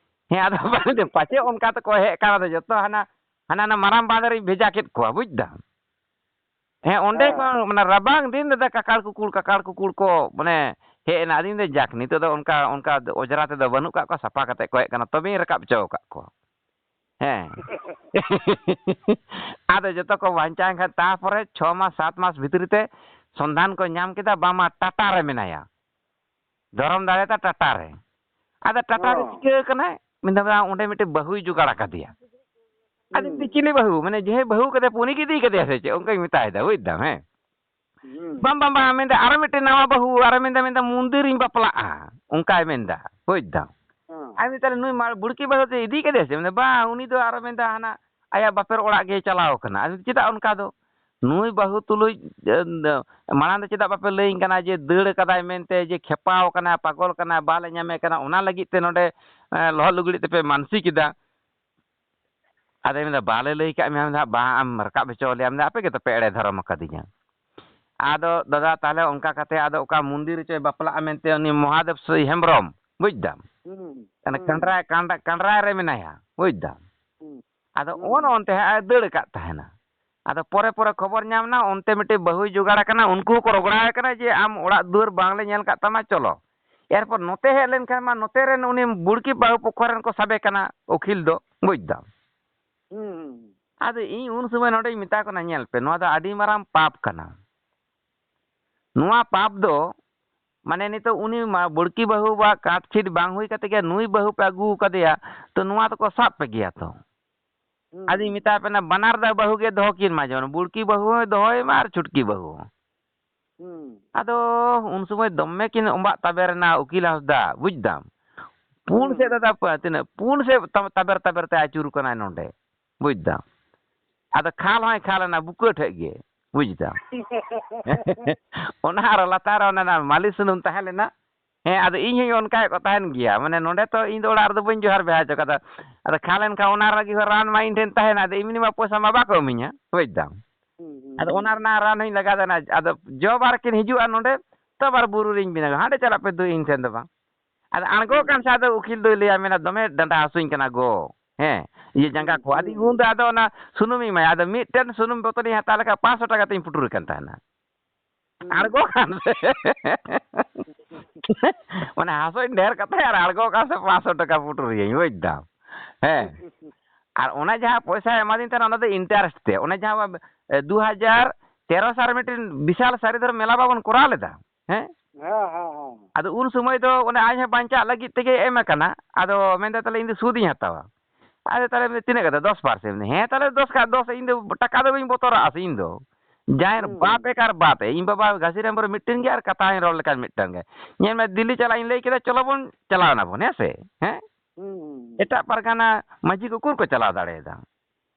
ᱦᱮᱸ, ᱟᱫᱚ ᱵᱟᱝ ᱫᱚ ᱯᱟᱪᱮ ᱚᱱᱠᱟ ᱛᱮᱠᱚ ᱦᱮᱡ ᱟᱠᱟᱱᱟ, ᱟᱫᱚ ᱡᱚᱛᱚ ᱦᱟᱱᱟ, ᱦᱟᱱᱟ ᱱᱟ ᱢᱟᱨᱟᱝ ᱵᱟᱸᱫᱷ ᱨᱤᱧ ᱵᱷᱮᱡᱟ ᱠᱮᱫ ᱠᱚᱣᱟ, ᱵᱩᱡᱽ ᱫᱟᱢ᱾ ᱦᱮᱸ, ᱚᱸᱰᱮ ᱦᱮᱸ᱾ ᱠᱷᱚᱱ, ᱢᱟᱱᱮ, ᱨᱟᱵᱟᱝ ᱫᱤᱱ ᱨᱮᱫᱚ ᱠᱟᱠᱟᱲ ᱠᱩᱠᱩᱲ, ᱠᱟᱠᱟᱲ ᱠᱩᱠᱩᱲ ᱠᱚ, ᱢᱟᱱᱮ, ᱦᱮᱡ ᱮᱱᱟ᱾ ᱟᱫᱚᱧ ᱢᱮᱱᱫᱟ, "ᱡᱟᱠ, ᱱᱤᱛᱚᱜ ᱫᱚ ᱚᱱᱠᱟ, ᱚᱱᱠᱟ ᱚᱡᱽᱨᱟ ᱛᱮᱫᱚ ᱵᱟᱹᱱᱩᱜ ᱠᱟᱜ ᱠᱚᱣᱟ, ᱥᱟᱯᱷᱟ ᱠᱟᱛᱮ ᱠᱚ ᱦᱮᱡ ᱠᱟᱱᱟ, ᱛᱚᱵᱮᱧ ᱨᱟᱠᱟᱵ ᱦᱚᱪᱚ ᱟᱠᱟᱫ ᱠᱚᱣᱟ᱾" ᱦᱮᱸ᱾ ᱟᱫᱚ ᱡᱚᱛᱚ ᱠᱚ ᱵᱟᱧᱪᱟᱣ ᱮᱱ ᱠᱷᱟᱱ, ᱛᱟᱨᱯᱚᱨᱮ ᱪᱷᱚ ᱢᱟᱥ, ᱥᱟᱛ ᱢᱟᱥ ᱵᱷᱤᱛᱨᱤ ᱛᱮ ᱥᱚᱱᱫᱷᱟᱱ ᱠᱚ ᱧᱟᱢ ᱠᱮᱫᱟ, ᱵᱟᱝᱢᱟ ᱴᱟᱴᱟ ᱨᱮ ᱢᱮᱱᱟᱭᱟ᱾ ᱫᱷᱚᱨᱚᱢ ᱫᱟᱲᱮ ᱛᱟ ᱴᱟᱴᱟ ᱨᱮ᱾ ᱟᱫᱚ ᱴᱟᱴᱟ ᱨᱮ ᱚ᱾ ᱪᱤᱠᱟᱹ ᱠᱟᱱᱟᱭ? ᱢᱮᱱᱫᱟ, "ᱵᱟ, ᱚᱸᱰᱮ ᱢᱤᱫᱴᱮᱡ ᱵᱟᱹᱦᱩᱭ ᱡᱚᱜᱟᱲ ᱟᱠᱟᱫᱮᱭᱟ᱾" ᱟᱫᱚ ᱦᱩᱸ᱾ ᱢᱮᱱᱫᱟ, "ᱪᱤᱞᱤ ᱵᱟᱹᱦᱩ? ᱢᱟᱱᱮ, ᱡᱟᱦᱟᱸᱭ ᱵᱟᱹᱦᱩ ᱠᱟᱫᱮᱭᱟ, ᱩᱱᱤ ᱜᱮ ᱤᱫᱤ ᱠᱟᱫᱮᱭᱟ ᱥᱮ ᱪᱮᱫ?" ᱚᱱᱠᱟᱧ ᱢᱮᱛᱟᱭ ᱫᱟ, ᱵᱩᱡᱽ ᱫᱟᱢ, ᱦᱮᱸ? ᱦᱩᱸ᱾ "ᱵᱟᱝ, ᱵᱟᱝ, ᱵᱟᱝ", ᱢᱮᱱᱫᱟ, "ᱟᱨᱚ ᱢᱤᱫᱴᱮᱡ ᱱᱟᱣᱟ ᱵᱟᱹᱦᱩ, ᱟᱨᱚ ᱢᱮᱱᱫᱟ, ᱢᱮᱱᱫᱟ, ᱢᱚᱱᱫᱤᱨᱤᱧ ᱵᱟᱯᱞᱟᱜᱼᱟ", ᱚᱱᱠᱟᱭ ᱢᱮᱱᱫᱟ, ᱵᱩᱡᱽ ᱫᱟᱢ᱾ ᱦᱮᱸ᱾ ᱟᱨ ᱢᱮᱱᱫᱟ, "ᱛᱟᱦᱞᱮ ᱱᱩᱭ ᱢᱟ ᱵᱩᱲᱠᱤ ᱵᱟᱹᱦᱩ ᱫᱚᱭ ᱤᱫᱤ ᱠᱟᱫᱮᱭᱟ ᱥᱮ?" ᱢᱮᱱᱫᱟ, "ᱵᱟᱝ, ᱩᱱᱤ ᱫᱚ ᱟᱨᱚ ᱢᱮᱱᱫᱟ, ᱦᱟᱱᱟ ᱟᱭᱟᱜ ᱵᱟᱯᱮᱨ ᱚᱲᱟᱜ ᱜᱮᱭ ᱪᱟᱞᱟᱣ ᱠᱟᱱᱟ᱾" ᱟᱫᱚ ᱪᱮᱫᱟᱜ ᱚᱱᱠᱟ ᱫᱚ? ᱱᱩᱭ ᱵᱟᱹᱦᱩ ᱛᱩᱞᱩᱡ, ᱮ, ᱢᱟᱲᱟᱝ ᱫᱚ ᱪᱮᱫᱟᱜ ᱵᱟᱯᱮ ᱞᱟᱹᱭᱟᱹᱧ ᱠᱟᱱᱟ ᱡᱮ ᱫᱟᱹᱲ ᱠᱟᱫᱟᱭ ᱢᱮᱱᱛᱮ, ᱡᱮ ᱠᱷᱮᱯᱟᱣ ᱠᱟᱱᱟᱭ, ᱯᱟᱜᱚᱞ ᱠᱟᱱᱟᱭ, ᱵᱟᱞᱮ ᱧᱟᱢᱮ ᱠᱟᱱᱟ, ᱚᱱᱟ ᱞᱟᱹᱜᱤᱫ ᱛᱮ ᱱᱚᱰᱮ, ᱮ, ᱞᱚᱦᱚᱫ ᱞᱩᱜᱽᱲᱤᱡ ᱛᱮᱯᱮ ᱢᱟᱱᱥᱤ ᱠᱮᱫᱟ? ᱟᱫᱚᱭ ᱢᱮᱱᱫᱟ, "ᱵᱟᱞᱮ ᱞᱟᱹᱭ ᱠᱟᱜ ᱢᱮᱭᱟ?" ᱢᱮᱱᱫᱟ, "ᱵᱟᱝ, ᱟᱢ ᱨᱟᱠᱟᱵ ᱦᱚᱪᱚ ᱞᱮᱭᱟ?" ᱢᱮᱱᱫᱟ, "ᱟᱯᱮ ᱜᱮᱛᱚ ᱯᱮ ᱮᱲᱮ ᱫᱷᱚᱨᱚᱢ ᱟᱠᱟᱫᱤᱧᱟ᱾" ᱟᱫᱚ ᱫᱟᱫᱟ, ᱛᱟᱦᱞᱮ ᱚᱱᱠᱟ ᱠᱟᱛᱮ ᱟᱫᱚ ᱚᱠᱟ ᱢᱚᱱᱫᱤᱨ ᱨᱮᱪᱚᱭ ᱵᱟᱯᱞᱟᱜᱼᱟ ᱢᱮᱱᱛᱮ ᱩᱱᱤ ᱢᱚᱦᱟᱫᱮᱵ ᱥᱤ-, ᱦᱮᱢᱵᱨᱚᱢ, ᱵᱩᱡᱽ ᱫᱟᱢ? ᱦᱩᱸ, ᱚᱱᱟ ᱦᱩᱸ, ᱠᱟᱸᱰᱨᱟ, ᱠᱟᱸᱰ-, ᱠᱟᱸᱰᱨᱟ ᱨᱮ ᱢᱮᱱᱟᱭᱟ, ᱵᱩᱡᱽ ᱫᱟᱢ? ᱦᱩᱸ, ᱟᱫᱚ ᱦᱩᱸ, ᱚᱱ ᱚᱱᱛᱮ ᱦᱟᱸᱜ ᱮ ᱫᱟᱹᱲ ᱟᱠᱟᱫ ᱛᱟᱦᱮᱱᱟ᱾ ᱟᱫᱚ ᱯᱚᱨᱮ ᱯᱚᱨᱮ ᱠᱷᱚᱵᱚᱨ ᱧᱟᱢ ᱮᱱᱟ, ᱚᱱᱛᱮ ᱢᱤᱫᱴᱤᱡ ᱵᱟᱹᱦᱩᱭ ᱡᱚᱜᱟᱲ ᱟᱠᱟᱱᱟ, ᱩᱱᱠᱩ ᱦᱚᱸᱠᱚ ᱨᱚᱜᱽᱲᱟᱣ ᱟᱠᱟᱱᱟ ᱡᱮ, "ᱟᱢ ᱚᱲᱟᱜ ᱫᱩᱣᱟᱹᱨ ᱵᱟᱝᱞᱮ ᱧᱮᱞ ᱠᱟᱜ ᱛᱟᱢᱟ, ᱪᱚᱞᱚ᱾" ᱮᱨᱯᱚᱨ ᱱᱚᱛᱮ ᱦᱮᱡ ᱞᱮᱱᱠᱷᱟᱱ ᱢᱟ ᱱᱚᱛᱮ ᱨᱮᱱ ᱩᱱᱤ ᱵᱩᱲᱠᱤ ᱵᱟᱹᱦᱩ ᱯᱚᱠᱠᱷᱚ ᱨᱮᱱ ᱠᱚ ᱥᱟᱵᱮ ᱠᱟᱱᱟ, ᱩᱠᱤᱞ ᱫᱚ, ᱵᱩᱡᱽ ᱫᱟᱢ᱾ ᱦᱩᱸ, ᱦᱩᱸ, ᱦᱩᱸ᱾ ᱟᱫᱚ ᱤᱧ ᱩᱱ ᱥᱚᱢᱚᱭ ᱱᱚᱰᱮᱧ ᱢᱮᱛᱟ ᱠᱚ ᱠᱟᱱᱟ, "ᱧᱮᱞ ᱯᱮ, ᱱᱚᱣᱟ ᱫᱚ ᱟᱹᱰᱤ ᱢᱟᱨᱟᱝ ᱯᱟᱯ ᱠᱟᱱᱟ᱾ ᱱᱚᱣᱟ ᱯᱟᱯ ᱫᱚ, ᱢᱟᱱᱮ, ᱱᱤᱛᱚᱜ ᱩᱱᱤ ᱢᱟ ᱵᱩᱲᱠᱤ ᱵᱟᱹᱦᱩ ᱵᱟ ᱠᱟᱴ ᱪᱷᱤᱴ ᱵᱟᱝ ᱦᱩᱭ ᱠᱟᱛᱮ ᱜᱮ ᱱᱩᱭ ᱵᱟᱹᱦᱩ ᱯᱮ ᱟᱹᱜᱩ ᱟᱠᱟᱫᱮᱭᱟ, ᱛᱚ ᱱᱚᱣᱟ ᱫᱚᱠᱚ ᱥᱟᱵ ᱯᱮ ᱜᱮᱭᱟ ᱛᱚ᱾" ᱦᱩᱸ, ᱟᱫᱚᱧ ᱦᱩᱸ, ᱢᱮᱛᱟ ᱯᱮ ᱠᱟᱱᱟ, ᱵᱟᱱᱟᱨ ᱫᱚ ᱵᱟᱹᱦᱩ ᱜᱮ ᱫᱚᱦᱚ ᱠᱤᱱ ᱢᱟ, ᱡᱮᱢᱚᱱ ᱵᱩᱲᱠᱤ ᱵᱟᱹᱦᱩ ᱦᱚᱸᱭ ᱫᱚᱦᱚᱭ ᱢᱟ ᱟᱨ ᱪᱷᱩᱴᱠᱤ ᱵᱟᱹᱦᱩ ᱦᱚᱸ᱾ ᱦᱩᱸ᱾ ᱟᱫᱚ ᱩᱱ ᱥᱚᱢᱚᱭ ᱫᱚᱢᱮ ᱠᱤᱱ ᱚᱸᱵᱟᱜ ᱛᱟᱵᱮᱨ ᱮᱱᱟ, ᱩᱠᱤᱞ ᱦᱟᱸᱥᱫᱟ, ᱵᱩᱡᱽ ᱫᱟᱢ? ᱯᱩᱱ ᱦᱩᱸ, ᱥᱮᱫ ᱦᱩᱸ᱾ ᱫᱟᱫᱟ, ᱯᱟ-, ᱛᱤᱱᱟᱹᱜ ᱯᱩᱱ ᱥᱮᱫ ᱛᱟ-, ᱛᱟᱵᱮᱨ ᱛᱟᱵᱮᱨ ᱛᱮ ᱟᱹᱪᱩᱨ ᱠᱟᱱᱟᱭ ᱱᱚᱰᱮ, ᱵᱩᱡᱽ ᱫᱟᱢ? ᱟᱫᱚ ᱠᱷᱟᱞ ᱦᱚᱸᱭ ᱠᱷᱟᱞ ᱮᱱᱟ ᱵᱩᱠᱟᱹ ᱴᱷᱮᱡ ᱜᱮ, ᱵᱩᱡᱽ ᱫᱟᱢ? ᱚᱱᱟ ᱟᱨ ᱞᱟᱛᱟᱨ ᱨᱮ ᱚᱱᱟ ᱨᱮᱱᱟᱜ ᱢᱟᱹᱞᱤᱥ ᱥᱩᱱᱩᱢ ᱛᱟᱦᱮᱸ ᱞᱮᱱᱟ, ᱦᱮᱸ, ᱟᱫᱚ ᱤᱧ ᱦᱚᱸᱧ ᱚᱱᱠᱟᱭᱮᱫ ᱠᱚ ᱛᱟᱦᱮᱱ ᱜᱮᱭᱟ, ᱢᱟᱱᱮ, ᱱᱚᱰᱮ ᱛᱚ ᱤᱧ ᱫᱚ ᱚᱲᱟᱜ ᱨᱮᱫᱚ ᱵᱟᱹᱧ ᱡᱚᱦᱟᱨ ᱵᱮᱦᱟ ᱦᱚᱪᱚ ᱠᱟᱫᱟ᱾ ᱟᱫᱚ ᱠᱷᱟᱞ ᱮᱱ ᱠᱷᱟᱱ ᱚᱱᱟ ᱞᱟᱹᱜᱤᱫ ᱦᱚᱸ ᱨᱟᱱ ᱢᱟ ᱤᱧ ᱴᱷᱮᱱ ᱛᱟᱦᱮᱱᱟ, ᱟᱫᱚ ᱮᱢᱱᱤ ᱢᱟ ᱯᱚᱭᱥᱟ ᱢᱟ ᱵᱟᱠᱚ ᱤᱢᱟᱹᱧᱟ, ᱵᱩᱡᱽ ᱫᱟᱢ᱾ ᱦᱩᱸ, ᱦᱩᱸ, ᱟᱫᱚ ᱦᱩᱸ᱾ ᱚᱱᱟ ᱨᱮᱱᱟᱜ ᱨᱟᱱ ᱦᱚᱸᱧ ᱞᱟᱜᱟᱣ ᱫᱟ ᱱᱟ, ᱟᱫᱚ ᱡᱚᱵ ᱟᱨ ᱠᱤᱱ ᱦᱤᱡᱩᱜᱼᱟ ᱱᱚᱰᱮ, ᱛᱚ ᱟᱵᱟᱨ ᱵᱩᱨᱩ ᱨᱤᱧ ᱵᱮᱱᱟᱣᱟ, ᱦᱟᱸᱰᱮ ᱪᱟᱞᱟᱜ ᱯᱮ ᱫᱩ ᱤᱧ ᱴᱷᱮᱱ ᱫᱚ ᱵᱟᱝ᱾ ᱟᱫᱚ ᱟᱬᱜᱚ ᱦᱩᱸ, ᱠᱟᱱ ᱦᱩᱸ᱾ ᱥᱮ ᱟᱫᱚ ᱩᱠᱤᱞ ᱫᱚᱭ ᱞᱟᱹᱭᱟ, ᱢᱮᱱᱟ, "ᱫᱚᱢᱮ ᱰᱟᱸᱰᱟ ᱦᱟᱹᱥᱩᱧ ᱠᱟᱱᱟ ᱜᱚ, ᱦᱮᱸ, ᱤᱭᱟᱹ ᱡᱟᱸᱜᱟ ᱦᱩᱸ, ᱠᱚ", ᱦᱩᱸ, ᱟᱫᱚᱧ ᱦᱩᱸ᱾ ᱩᱱᱫᱚ ᱟᱫᱚ ᱚᱱᱟ ᱥᱩᱱᱩᱢᱤᱧ ᱮᱢᱟᱭᱟ, ᱟᱫᱚ ᱢᱤᱫᱴᱮᱱ ᱥᱩᱱᱩᱢ ᱵᱚᱛᱚᱞᱤᱧ ᱦᱟᱛᱟᱣ ᱞᱮᱠᱷᱟᱱ ᱯᱟᱸᱪᱥᱚ ᱴᱟᱠᱟ ᱛᱤᱧ ᱯᱩᱴᱩᱨ ᱠᱟᱱ ᱛᱟᱦᱮᱱᱟ᱾ ᱦᱩᱸ᱾ ᱟᱬᱜᱚ ᱠᱟᱱ ᱥᱮ᱾ ᱢᱟᱱᱮ ᱦᱟᱥᱩᱧ ᱰᱷᱮᱨ ᱠᱟᱛᱮ ᱟᱨ ᱟᱬᱜᱚ ᱠᱟᱱ ᱥᱮ ᱯᱟᱸᱪᱥᱚ ᱴᱟᱠᱟ ᱯᱩᱴᱩᱨᱤᱭᱟᱹᱧ, ᱵᱩᱡᱽ ᱫᱟᱢ᱾ ᱦᱮᱸ᱾ ᱟᱨ ᱚᱱᱟ ᱡᱟᱦᱟᱸ ᱯᱚᱭᱥᱟᱭ ᱮᱢᱟᱫᱤᱧ ᱛᱟᱦᱮᱱᱟ, ᱚᱱᱟ ᱫᱚ interest ᱛᱮ᱾ ᱚᱱᱮ ᱡᱟᱦᱟᱸ, ᱮ, ᱫᱩ ᱦᱟᱡᱟᱨ ᱛᱮᱨᱚ ᱥᱟᱞ ᱨᱮ ᱢᱤᱫᱴᱮᱱ ᱵᱤᱥᱟᱞ ᱥᱟᱹᱨᱤ ᱫᱷᱚᱨᱚᱢ ᱢᱮᱞᱟ ᱵᱟᱵᱚᱱ ᱠᱚᱨᱟᱣ ᱞᱮᱫᱟ, ᱦᱮᱸ? ᱦᱮᱸ, ᱦᱮᱸ, ᱦᱮᱸ᱾ ᱟᱫᱚ ᱩᱱ ᱥᱚᱢᱚᱭ ᱫᱚ ᱚᱱᱮ ᱟᱡ ᱦᱚᱸ ᱵᱟᱧᱪᱟᱜ ᱞᱟᱹᱜᱤᱫ ᱛᱮᱜᱮ ᱮᱢ ᱟᱠᱟᱱᱟ᱾ ᱟᱫᱚ ᱢᱮᱱᱫᱟ, "ᱛᱟᱦᱞᱮ ᱤᱧ ᱫᱚ ᱥᱩᱫ ᱤᱧ ᱦᱟᱛᱟᱣᱟ᱾" ᱟᱫᱚ ᱛᱟᱦᱞᱮ ᱢᱮᱱᱫᱟ, "ᱛᱤᱱᱟᱹᱜ ᱠᱟᱛᱮ?" "ᱫᱚᱥ percent᱾ ᱦᱮᱸ, ᱛᱟᱦᱞᱮ ᱫᱚᱥ ᱠᱷᱟᱡ ᱫᱚᱥ, ᱤᱧ ᱫᱚ ᱴᱟᱠᱟ ᱫᱚ ᱵᱟᱹᱧ ᱵᱚᱛᱚᱨᱟᱜᱼᱟ ᱥᱮ ᱤᱧ ᱫᱚ᱾ ᱡᱟᱦᱟᱸᱭ ᱦᱩᱸ, ᱵᱟᱯ ᱦᱩᱸ᱾ ᱮᱠᱟᱨ ᱵᱟᱯ ᱮ, ᱤᱧ ᱵᱟᱵᱟ ᱜᱷᱟᱥᱤᱨᱟᱢ ᱵᱚᱨᱚ ᱢᱤᱫᱴᱮᱱ ᱜᱮ ᱟᱨ ᱠᱟᱛᱷᱟ ᱦᱚᱸᱧ ᱨᱚᱲ ᱞᱮᱠᱷᱟᱱ ᱢᱤᱫᱴᱮᱱ ᱜᱮ᱾ ᱧᱮᱞ ᱢᱮ, ᱫᱤᱞᱞᱤ ᱪᱟᱞᱟᱜ ᱤᱧ ᱞᱟᱹᱭ ᱠᱮᱫᱟ, ᱪᱚᱞᱚ ᱵᱚᱱ ᱪᱟᱞᱟᱣ ᱮᱱᱟ ᱵᱚᱱ, ᱦᱮᱸ ᱥᱮ? ᱦᱮᱸ?" ᱦᱩᱸ, ᱦᱩᱸ, ᱦᱩᱸ᱾ ᱮᱴᱟᱜ ᱯᱟᱨᱜᱟᱱᱟ ᱢᱟᱹᱡᱷᱤ ᱠᱚ ᱩᱠᱩᱨ ᱠᱚ ᱪᱟᱞᱟᱣ ᱫᱟᱲᱮᱭᱟᱫᱟ?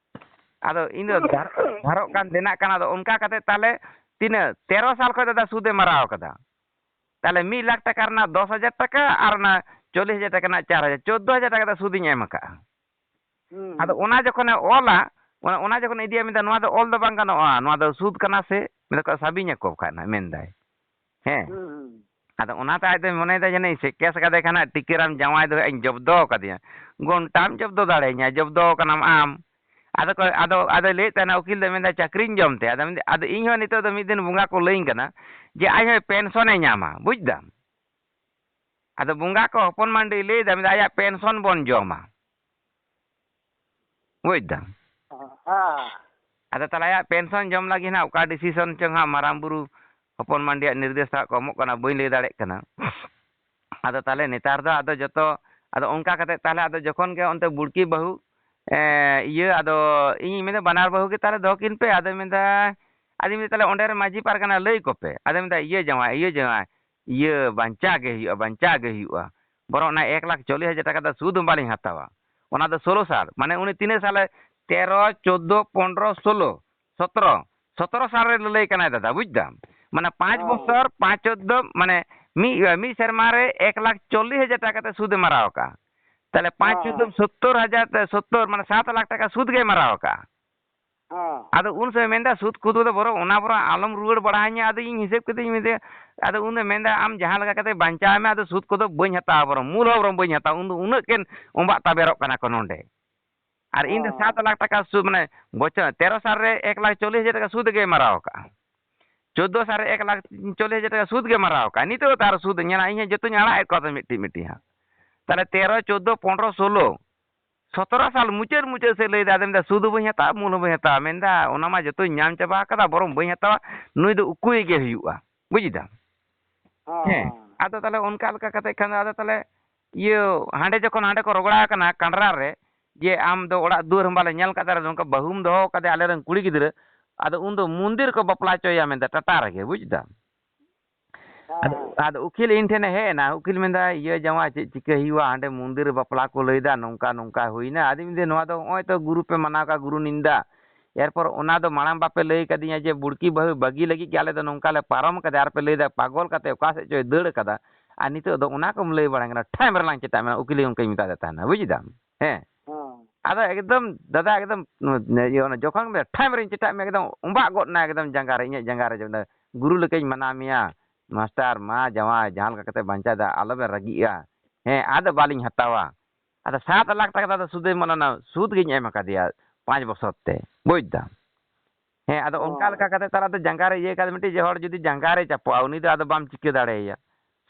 ᱟᱫᱚ ᱤᱧ ᱫᱚ ᱫᱷᱟᱨ-, ᱫᱷᱟᱨᱚᱜ ᱠᱟᱱ ᱫᱮᱱᱟᱜ ᱠᱟᱱᱟ, ᱟᱫᱚ ᱚᱱᱠᱟ ᱠᱟᱛᱮ ᱛᱟᱦᱞᱮ ᱛᱤᱱᱟᱹᱜ ᱛᱮᱨᱚ ᱥᱟᱞ ᱠᱷᱚᱡ ᱫᱟᱫᱟ ᱥᱩᱫᱮ ᱢᱟᱨᱟᱣ ᱠᱟᱫᱟ᱾ ᱛᱟᱦᱞᱮ ᱢᱤᱫ ᱞᱟᱠᱷ ᱴᱟᱠᱟ ᱨᱮᱱᱟᱜ ᱫᱚᱥ ᱦᱟᱡᱟᱨ ᱴᱟᱠᱟ ᱟᱨ ᱚᱱᱟ ᱪᱚᱞᱞᱤᱥ ᱦᱟᱡᱟᱨ ᱴᱟᱠᱟ ᱨᱮᱱᱟᱜ ᱪᱟᱨ ᱦᱟᱡᱟᱨ, ᱪᱳᱫᱽᱫᱳ ᱦᱟᱡᱟᱨ ᱴᱟᱠᱟ ᱫᱚ ᱥᱩᱫᱤᱧ ᱮᱢ ᱟᱠᱟᱫᱼᱟ᱾ ᱦᱩᱸ᱾ ᱟᱫᱚ ᱚᱱᱟ ᱡᱚᱠᱷᱚᱱᱮ ᱚᱞᱟ, ᱚᱱᱟ, ᱚᱱᱟ ᱡᱚᱠᱷᱚᱱ ᱤᱫᱤᱭᱟ, ᱢᱮᱱᱫᱟ, "ᱱᱚᱣᱟ ᱫᱚ ᱚᱞ ᱫᱚ ᱵᱟᱝ ᱜᱟᱱᱚᱜᱼᱟ, ᱱᱚᱣᱟ ᱫᱚ ᱥᱩᱫ ᱠᱟᱱᱟ ᱥᱮ?" ᱢᱮᱱᱫᱟ ᱠᱚ, "ᱥᱟᱵᱤᱧᱟᱠᱚ ᱠᱷᱟᱱ ᱱᱟᱜ", ᱢᱮᱱᱫᱟᱭ᱾ ᱦᱮᱸ᱾ ᱦᱩᱸ, ᱦᱩᱸ᱾ ᱟᱫᱚ ᱚᱱᱟᱛᱮ ᱟᱡ ᱫᱚᱭ ᱢᱚᱱᱮᱭᱮᱫᱟ, ᱡᱟᱹᱱᱤᱡ ᱥᱮ ᱠᱮᱥ ᱠᱟᱫᱮ ᱠᱷᱟᱱ ᱱᱟᱜ, "ᱴᱤᱠᱟᱹᱨᱟᱢ ᱡᱟᱶᱟᱭ ᱫᱚ ᱦᱟᱸᱜ ᱤᱧ ᱡᱚᱵᱫᱚ ᱟᱠᱟᱫᱮᱭᱟ᱾" ᱜᱷᱚᱱᱴᱟᱢ ᱡᱚᱵᱫᱚ ᱫᱟᱲᱮᱭᱟᱹᱧᱟ, ᱡᱚᱵᱫᱚ ᱠᱟᱱᱟᱢ ᱟᱢ᱾ ᱟᱫᱚ ᱠᱚ, ᱟᱫᱚ, ᱟᱫᱚᱭ ᱞᱟᱹᱭᱮᱫ ᱛᱟᱦᱮᱱᱟ, ᱩᱠᱤᱞ ᱫᱚᱭ ᱢᱮᱱᱫᱟ, "ᱪᱟᱹᱠᱨᱤᱧ ᱡᱚᱢ ᱛᱮ?" ᱟᱫᱚ ᱢᱮᱱᱫᱟ, "ᱟᱫᱚ ᱤᱧ ᱦᱚᱸ ᱱᱤᱛᱚᱜ ᱫᱚ ᱢᱤᱫ ᱫᱤᱱ ᱵᱚᱸᱜᱟ ᱠᱚ ᱞᱟᱹᱭᱟᱹᱧ ᱠᱟᱱᱟ ᱡᱮ ᱟᱡ ᱦᱚᱸ ᱯᱮᱱᱥᱚᱱᱮ ᱧᱟᱢᱟ", ᱵᱩᱡᱽ ᱫᱟᱢ? ᱟᱫᱚ ᱵᱚᱸᱜᱟ ᱠᱚ ᱦᱚᱯᱚᱱ ᱢᱟᱱᱰᱤᱭ ᱞᱟᱹᱭᱫᱟ, ᱢᱮᱱᱫᱟ, "ᱟᱭᱟᱜ ᱯᱮᱱᱥᱚᱱ ᱵᱚᱱ ᱡᱚᱢᱟ᱾" ᱵᱩᱡᱽ ᱫᱟᱢ? ᱦᱮᱸ᱾ ᱟᱫᱚ ᱛᱟᱦᱞᱮ ᱟᱭᱟᱜ ᱯᱮᱱᱥᱚᱱ ᱡᱚᱢ ᱞᱟᱹᱜᱤᱫ ᱦᱟᱸᱜ ᱚᱠᱟ ᱰᱤᱥᱤᱥᱚᱱ ᱪᱚᱝ ᱦᱟᱸᱜ ᱢᱟᱨᱟᱝ ᱵᱩᱨᱩ ᱦᱚᱯᱚᱱ ᱢᱟᱱᱰᱤᱭᱟᱜ ᱱᱤᱨᱫᱮᱥ ᱦᱟᱸᱜ ᱠᱚ ᱮᱢᱚᱜ ᱠᱟᱱᱟ, ᱵᱟᱹᱧ ᱞᱟᱹᱭ ᱫᱟᱲᱮᱭᱟᱜ ᱠᱟᱱᱟ᱾ ᱟᱫᱚ ᱛᱟᱦᱞᱮ ᱱᱮᱛᱟᱨ ᱫᱚ ᱟᱫᱚ ᱡᱚᱛᱚ, ᱟᱫᱚ ᱚᱱᱠᱟ ᱠᱟᱛᱮ ᱛᱟᱦᱞᱮ ᱟᱫᱚ ᱡᱚᱠᱷᱚᱱ ᱜᱮ ᱚᱱᱛᱮ ᱵᱩᱲᱠᱤ ᱵᱟᱹᱦᱩ, ᱮ, ᱤᱭᱟᱹ, ᱟᱫᱚ ᱤᱧᱤᱧ ᱢᱮᱱᱫᱟ, "ᱵᱟᱱᱟᱨ ᱵᱟᱹᱦᱩ ᱜᱮ ᱛᱟᱦᱞᱮ ᱫᱚᱦᱚ ᱠᱤᱱ ᱯᱮ᱾" ᱟᱫᱚᱭ ᱢᱮᱱᱫᱟ, ᱟᱫᱚᱧ ᱢᱮᱱᱫᱟ, "ᱛᱟᱦᱞᱮ ᱚᱸᱰᱮ ᱨᱮ ᱢᱟᱹᱡᱷᱤ ᱯᱟᱨᱜᱟᱱᱟ ᱞᱟᱹᱭ ᱠᱚᱯᱮ᱾" ᱟᱫᱚᱭ ᱢᱮᱱᱫᱟ, "ᱤᱭᱟᱹ ᱡᱟᱶᱟᱭ, ᱤᱭᱟᱹ ᱡᱟᱶᱟᱭ, ᱤᱭᱟᱹ ᱵᱟᱧᱪᱟᱣ ᱜᱮ ᱦᱩᱭᱩᱜᱼᱟ, ᱵᱟᱧᱪᱟᱣ ᱜᱮ ᱦᱩᱭᱩᱜᱼᱟ, ᱵᱚᱨᱚᱝ ᱚᱱᱟ ᱮᱠ ᱞᱟᱠᱷ ᱪᱚᱞᱞᱤᱥ ᱦᱟᱡᱟᱨ ᱴᱟᱠᱟ ᱫᱚ ᱥᱩᱫ ᱦᱚᱸ ᱵᱟᱞᱤᱧ ᱦᱟᱛᱟᱣᱟ, ᱚᱱᱟ ᱫᱚ ᱥᱳᱞᱳ ᱥᱟᱞ", ᱢᱟᱱᱮ ᱩᱱᱤ ᱛᱤᱱᱟᱹᱜ ᱥᱟᱞᱮ, ᱛᱮᱨᱚ, ᱪᱳᱫᱽᱫᱳ, ᱯᱚᱱᱨᱚ, ᱥᱳᱞᱳ, ᱥᱚᱛᱨᱚ, ᱥᱚᱛᱨᱚ ᱥᱟᱞ ᱨᱮ ᱞᱟᱹᱞᱟᱹᱭ ᱠᱟᱱᱟᱭ ᱫᱟᱫᱟ, ᱵᱩᱡᱽ ᱫᱟᱢ? ᱢᱟᱱᱮ ᱯᱟᱸᱪ ᱦᱮᱸ᱾ ᱵᱚᱪᱷᱚᱨ, ᱯᱟᱸᱪ ᱪᱳᱫᱽᱫᱳ, ᱢᱟᱱᱮ ᱢᱤᱫ, ᱢᱤᱫ ᱥᱮᱨᱢᱟ ᱨᱮ ᱮᱠ ᱞᱟᱠᱷ ᱪᱚᱞᱞᱤᱥ ᱦᱟᱡᱟᱨ ᱴᱟᱠᱟ ᱠᱟᱛᱮ ᱥᱩᱫ ᱮ ᱢᱟᱨᱟᱣ ᱟᱠᱟᱫᱼᱟ᱾ ᱛᱟᱦᱞᱮ ᱯᱟᱸᱪ ᱦᱮᱸ, ᱪᱳᱫᱽᱫᱳ ᱦᱮᱸ᱾ ᱥᱳᱛᱛᱳᱨ ᱦᱟᱡᱟᱨ ᱛᱮ ᱥᱳᱛᱛᱳᱨ, ᱢᱟᱱᱮ ᱥᱟᱛ ᱞᱟᱠᱷ ᱴᱟᱠᱟ ᱥᱩᱫ ᱜᱮᱭ ᱢᱟᱨᱟᱣ ᱟᱠᱟᱫᱼᱟ᱾ ᱦᱮᱸ᱾ ᱟᱫᱚ ᱩᱱ ᱥᱚᱢᱚᱭ ᱢᱮᱱᱫᱟ, ᱥᱩᱫ ᱠᱚᱫᱚ ᱵᱚᱨᱚᱝ ᱚᱱᱟ ᱵᱚᱨᱚᱝ ᱟᱞᱚᱢ ᱨᱩᱣᱟᱹᱲ ᱵᱟᱲᱟ ᱟᱹᱧᱟ, ᱟᱫᱚ ᱤᱧ ᱦᱤᱥᱟᱹᱵ ᱠᱟᱛᱮᱧ ᱢᱮᱛᱟᱭᱟ᱾ ᱟᱫᱚ ᱩᱱ ᱫᱚ ᱢᱮᱱᱫᱟ, ᱟᱢ ᱡᱟᱦᱟᱸ ᱞᱮᱠᱟ ᱠᱟᱛᱮ ᱵᱟᱧᱪᱟᱣ ᱢᱮ, ᱟᱫᱚ ᱥᱩᱫ ᱠᱚᱫᱚ ᱵᱟᱹᱧ ᱦᱟᱛᱟᱣᱟ, ᱵᱚᱨᱚᱝ ᱢᱩᱞ ᱦᱚᱸ ᱵᱚᱨᱚᱝ ᱵᱟᱹᱧ ᱦᱟᱛᱟᱣᱟ᱾ ᱩᱱ ᱫᱚ ᱩᱱᱟᱹᱜ ᱠᱤᱱ ᱚᱸᱵᱟᱜ ᱛᱟᱵᱮᱨᱚᱜ ᱠᱟᱱᱟ ᱠᱚ ᱱᱚᱸᱰᱮ᱾ ᱟᱨ ᱤᱧ ᱫᱚ ᱦᱮᱸ᱾ ᱥᱟᱛ ᱞᱟᱠᱷ ᱴᱟᱠᱟ ᱥᱩᱫ, ᱢᱟᱱᱮ ᱵᱚᱪᱷᱚᱨ ᱛᱮᱨᱚ ᱥᱟᱞ ᱨᱮ ᱮᱠ ᱞᱟᱠᱷ ᱪᱚᱞᱞᱤᱥ ᱦᱟᱡᱟᱨ ᱴᱟᱠᱟ ᱥᱩᱫ ᱜᱮᱭ ᱢᱟᱨᱟᱣ ᱟᱠᱟᱫᱼᱟ᱾ ᱪᱳᱫᱽᱫᱳ ᱥᱟᱞ ᱨᱮ ᱮᱠ ᱞᱟᱠᱷ ᱪᱚᱞᱞᱤᱥ ᱦᱟᱡᱟᱨ ᱴᱟᱠᱟ ᱥᱩᱫ ᱜᱮ ᱢᱟᱨᱟᱣ ᱟᱠᱟᱫᱼᱟ᱾ ᱱᱤᱛᱚᱜ ᱫᱚ ᱛᱟᱨ ᱥᱩᱫ ᱧᱮᱞᱟ, ᱤᱧ ᱦᱚᱸ ᱡᱚᱛᱚᱧ ᱟᱲᱟᱜ ᱮᱫ ᱠᱚᱣᱟ ᱛᱚ ᱢᱤᱫᱴᱤᱡ ᱢᱤᱫᱴᱤᱡ ᱦᱟᱸᱜ᱾ ᱛᱟᱦᱞᱮ ᱛᱮᱨᱚ, ᱪᱳᱫᱽᱫᱳ, ᱯᱚᱱᱨᱚ, ᱥᱳᱞᱳ, ᱥᱚᱛᱨᱚ ᱥᱟᱞ ᱢᱩᱪᱟᱹᱫ ᱢᱩᱪᱟᱹᱫ ᱥᱮᱫ ᱞᱟᱹᱭᱫᱟ, ᱟᱫᱚ ᱢᱮᱱᱫᱟ, "ᱥᱩᱫ ᱦᱚᱸ ᱵᱟᱹᱧ ᱦᱟᱛᱟᱣᱟ, ᱢᱩᱞ ᱦᱚᱸ ᱵᱟᱹᱧ ᱦᱟᱛᱟᱣᱟ᱾" ᱢᱮᱱᱫᱟ, "ᱚᱱᱟ ᱢᱟ ᱡᱚᱛᱚᱧ ᱧᱟᱢ ᱪᱟᱵᱟ ᱟᱠᱟᱫᱟ, ᱵᱚᱨᱚᱝ ᱵᱟᱹᱧ ᱦᱟᱛᱟᱣᱟ, ᱱᱩᱭ ᱫᱚ ᱩᱠᱩᱭᱮ ᱜᱮ ᱦᱩᱭᱩᱜᱼᱟ᱾" ᱵᱩᱡᱽ ᱫᱟᱢ? ᱦᱮᱸ᱾ ᱦᱮᱸ᱾ ᱟᱫᱚ ᱛᱟᱦᱞᱮ ᱚᱱᱠᱟ ᱞᱮᱠᱟ ᱠᱟᱛᱮ ᱠᱷᱟᱱ ᱫᱚ ᱟᱫᱚ ᱛᱟᱦᱞᱮ ᱤᱭᱟᱹ, ᱦᱟᱸᱰᱮ ᱡᱚᱠᱷᱚᱱ ᱦᱟᱸᱰᱮ ᱠᱚ ᱨᱚᱜᱽᱲᱟ ᱟᱠᱟᱱᱟ ᱠᱟᱸᱰᱨᱟ ᱨᱮ, ᱡᱮ ᱟᱢ ᱫᱚ ᱚᱲᱟᱜ ᱫᱩᱣᱟᱹᱨ ᱦᱚᱸ ᱵᱟᱞᱮ ᱧᱮᱞ ᱠᱟᱫᱟ, ᱱᱚᱝᱠᱟ ᱵᱟᱹᱦᱩᱢ ᱫᱚᱦᱚ ᱠᱟᱫᱮᱭᱟ ᱟᱞᱮᱨᱮᱱ ᱠᱩᱲᱤ ᱜᱤᱫᱽᱨᱟᱹ, ᱟᱫᱚ ᱩᱱᱫᱚ ᱢᱚᱱᱫᱤᱨ ᱨᱮᱠᱚ ᱵᱟᱯᱞᱟ ᱦᱚᱪᱚᱭᱮᱭᱟ ᱢᱮᱱᱛᱮ ᱴᱟᱴᱟ ᱨᱮᱜᱮ, ᱵᱩᱡᱽ ᱫᱟᱢ? ᱦᱮᱸ, ᱟᱫᱚ, ᱦᱮᱸ᱾ ᱟᱫᱚ ᱩᱠᱤᱞ ᱤᱧ ᱴᱷᱮᱱᱮ ᱦᱮᱡ ᱮᱱᱟ, ᱩᱠᱤᱞ ᱢᱮᱱᱫᱟ, "ᱤᱭᱟᱹ ᱡᱟᱶᱟᱭ, ᱪᱮᱫ ᱪᱤᱠᱟᱹ ᱦᱩᱭᱩᱜᱼᱟ? ᱦᱟᱸᱰᱮ ᱢᱚᱱᱫᱤᱨ ᱨᱮ ᱵᱟᱯᱞᱟ ᱠᱚ ᱞᱟᱹᱭᱫᱟ, ᱱᱚᱝᱠᱟ ᱱᱚᱝᱠᱟ ᱦᱩᱭᱱᱟ᱾" ᱟᱫᱚᱧ ᱢᱮᱱᱫᱟ, "ᱱᱚᱣᱟ ᱫᱚ ᱱᱚᱜᱼᱚᱭ ᱛᱚ ᱜᱩᱨᱩ ᱯᱮ ᱢᱟᱱᱟᱣ ᱠᱟᱜ, ᱜᱩᱨᱩ ᱱᱤᱱᱫᱟ᱾ ᱮᱨᱯᱚᱨ ᱚᱱᱟ ᱫᱚ ᱢᱟᱲᱟᱝ ᱵᱟᱯᱮ ᱞᱟᱹᱭ ᱠᱟᱫᱤᱧᱟ ᱡᱮ ᱵᱩᱲᱠᱤ ᱵᱟᱹᱦᱩ ᱵᱟᱹᱜᱤ ᱞᱟᱹᱜᱤᱫ ᱜᱮ ᱟᱞᱮ ᱫᱚ ᱱᱚᱝᱠᱟ ᱞᱮ ᱯᱟᱨᱚᱢ ᱠᱟᱫᱟ, ᱟᱨ ᱯᱮ ᱞᱟᱹᱭᱫᱟ ᱯᱟᱜᱚᱞ ᱠᱟᱛᱮ ᱚᱠᱟ ᱥᱮᱫ ᱪᱚᱭ ᱫᱟᱹᱲ ᱠᱟᱫᱟ, ᱟᱨ ᱱᱤᱛᱚᱜ ᱫᱚ ᱚᱱᱟ ᱠᱚᱢ ᱞᱟᱹᱭ ᱵᱟᱲᱟᱭ ᱠᱟᱱᱟ, ᱴᱷᱟᱭ ᱢᱮᱨᱮᱞᱟᱝ ᱪᱮᱛᱟᱜ ᱢᱮᱱᱟᱜᱼᱟ", ᱩᱠᱤᱞ ᱚᱱᱠᱟᱧ ᱢᱮᱛᱟᱫᱮ ᱛᱟᱦᱮᱱᱟ, ᱵᱩᱡᱽ ᱫᱟᱢ? ᱦᱮᱸ᱾ ᱦᱮᱸ᱾ ᱟᱫᱚ ᱮᱠᱫᱚᱢ ᱫᱟᱫᱟ, ᱮᱠᱫᱚᱢ, ᱤᱭᱟᱹ, ᱚᱱᱟ ᱡᱚᱠᱷᱚᱱ ᱜᱮ ᱴᱷᱟᱢ ᱨᱤᱧ ᱪᱮᱴᱟᱜ ᱢᱮ, ᱮᱠᱫᱚᱢ ᱚᱸᱵᱟᱜ ᱜᱚᱫ ᱮᱱᱟ ᱮᱠᱫᱚᱢ ᱡᱟᱸᱜᱟ ᱨᱮ, ᱤᱧᱟᱹᱜ ᱡᱟᱸᱜᱟ ᱨᱮ᱾ ᱜᱩᱨᱩ ᱞᱮᱠᱟᱧ ᱢᱟᱱᱟᱣ ᱢᱮᱭᱟ ᱢᱟᱥᱴᱟᱨ, ᱢᱟ ᱡᱟᱶᱟᱭ, ᱡᱟᱦᱟᱸ ᱞᱮᱠᱟ ᱠᱟᱛᱮ ᱵᱟᱧᱪᱟᱣ ᱫᱟ, ᱟᱞᱚᱵᱮᱱ ᱨᱟᱹᱜᱤᱜᱼᱟ᱾ ᱦᱮᱸ, ᱟᱫᱚ ᱵᱟᱹᱞᱤᱧ ᱦᱟᱛᱟᱣᱟ᱾ ᱟᱫᱚ ᱥᱟᱛ ᱞᱟᱠᱷ ᱴᱟᱠᱟ ᱫᱚ ᱟᱫᱚ ᱥᱩᱫᱮ, ᱢᱟᱱᱮ ᱚᱱᱟ ᱥᱩᱫ ᱜᱤᱧ ᱮᱢ ᱟᱠᱟᱫᱮᱭᱟ ᱯᱟᱸᱪ ᱵᱚᱥᱚᱨ ᱛᱮ, ᱵᱩᱡᱽ ᱫᱟᱢ᱾ ᱦᱮᱸ, ᱟᱫᱚ ᱚᱱᱠᱟ ᱞᱮᱠᱟ ᱠᱟᱛᱮ ᱛᱟᱦᱞᱮ ᱟᱫᱚ ᱡᱟᱸᱜᱟ ᱨᱮ ᱤᱭᱟᱹ ᱠᱟᱫᱮ, ᱢᱤᱫᱴᱤᱡ ᱦᱚᱲ ᱡᱩᱫᱤ ᱡᱟᱸᱜᱟ ᱨᱮᱭ ᱪᱟᱯᱚᱜᱼᱟ, ᱩᱱᱤ ᱫᱚ ᱟᱫᱚ ᱵᱟᱢ ᱪᱤᱠᱟᱹ ᱫᱟᱲᱮᱭᱟᱭᱟ,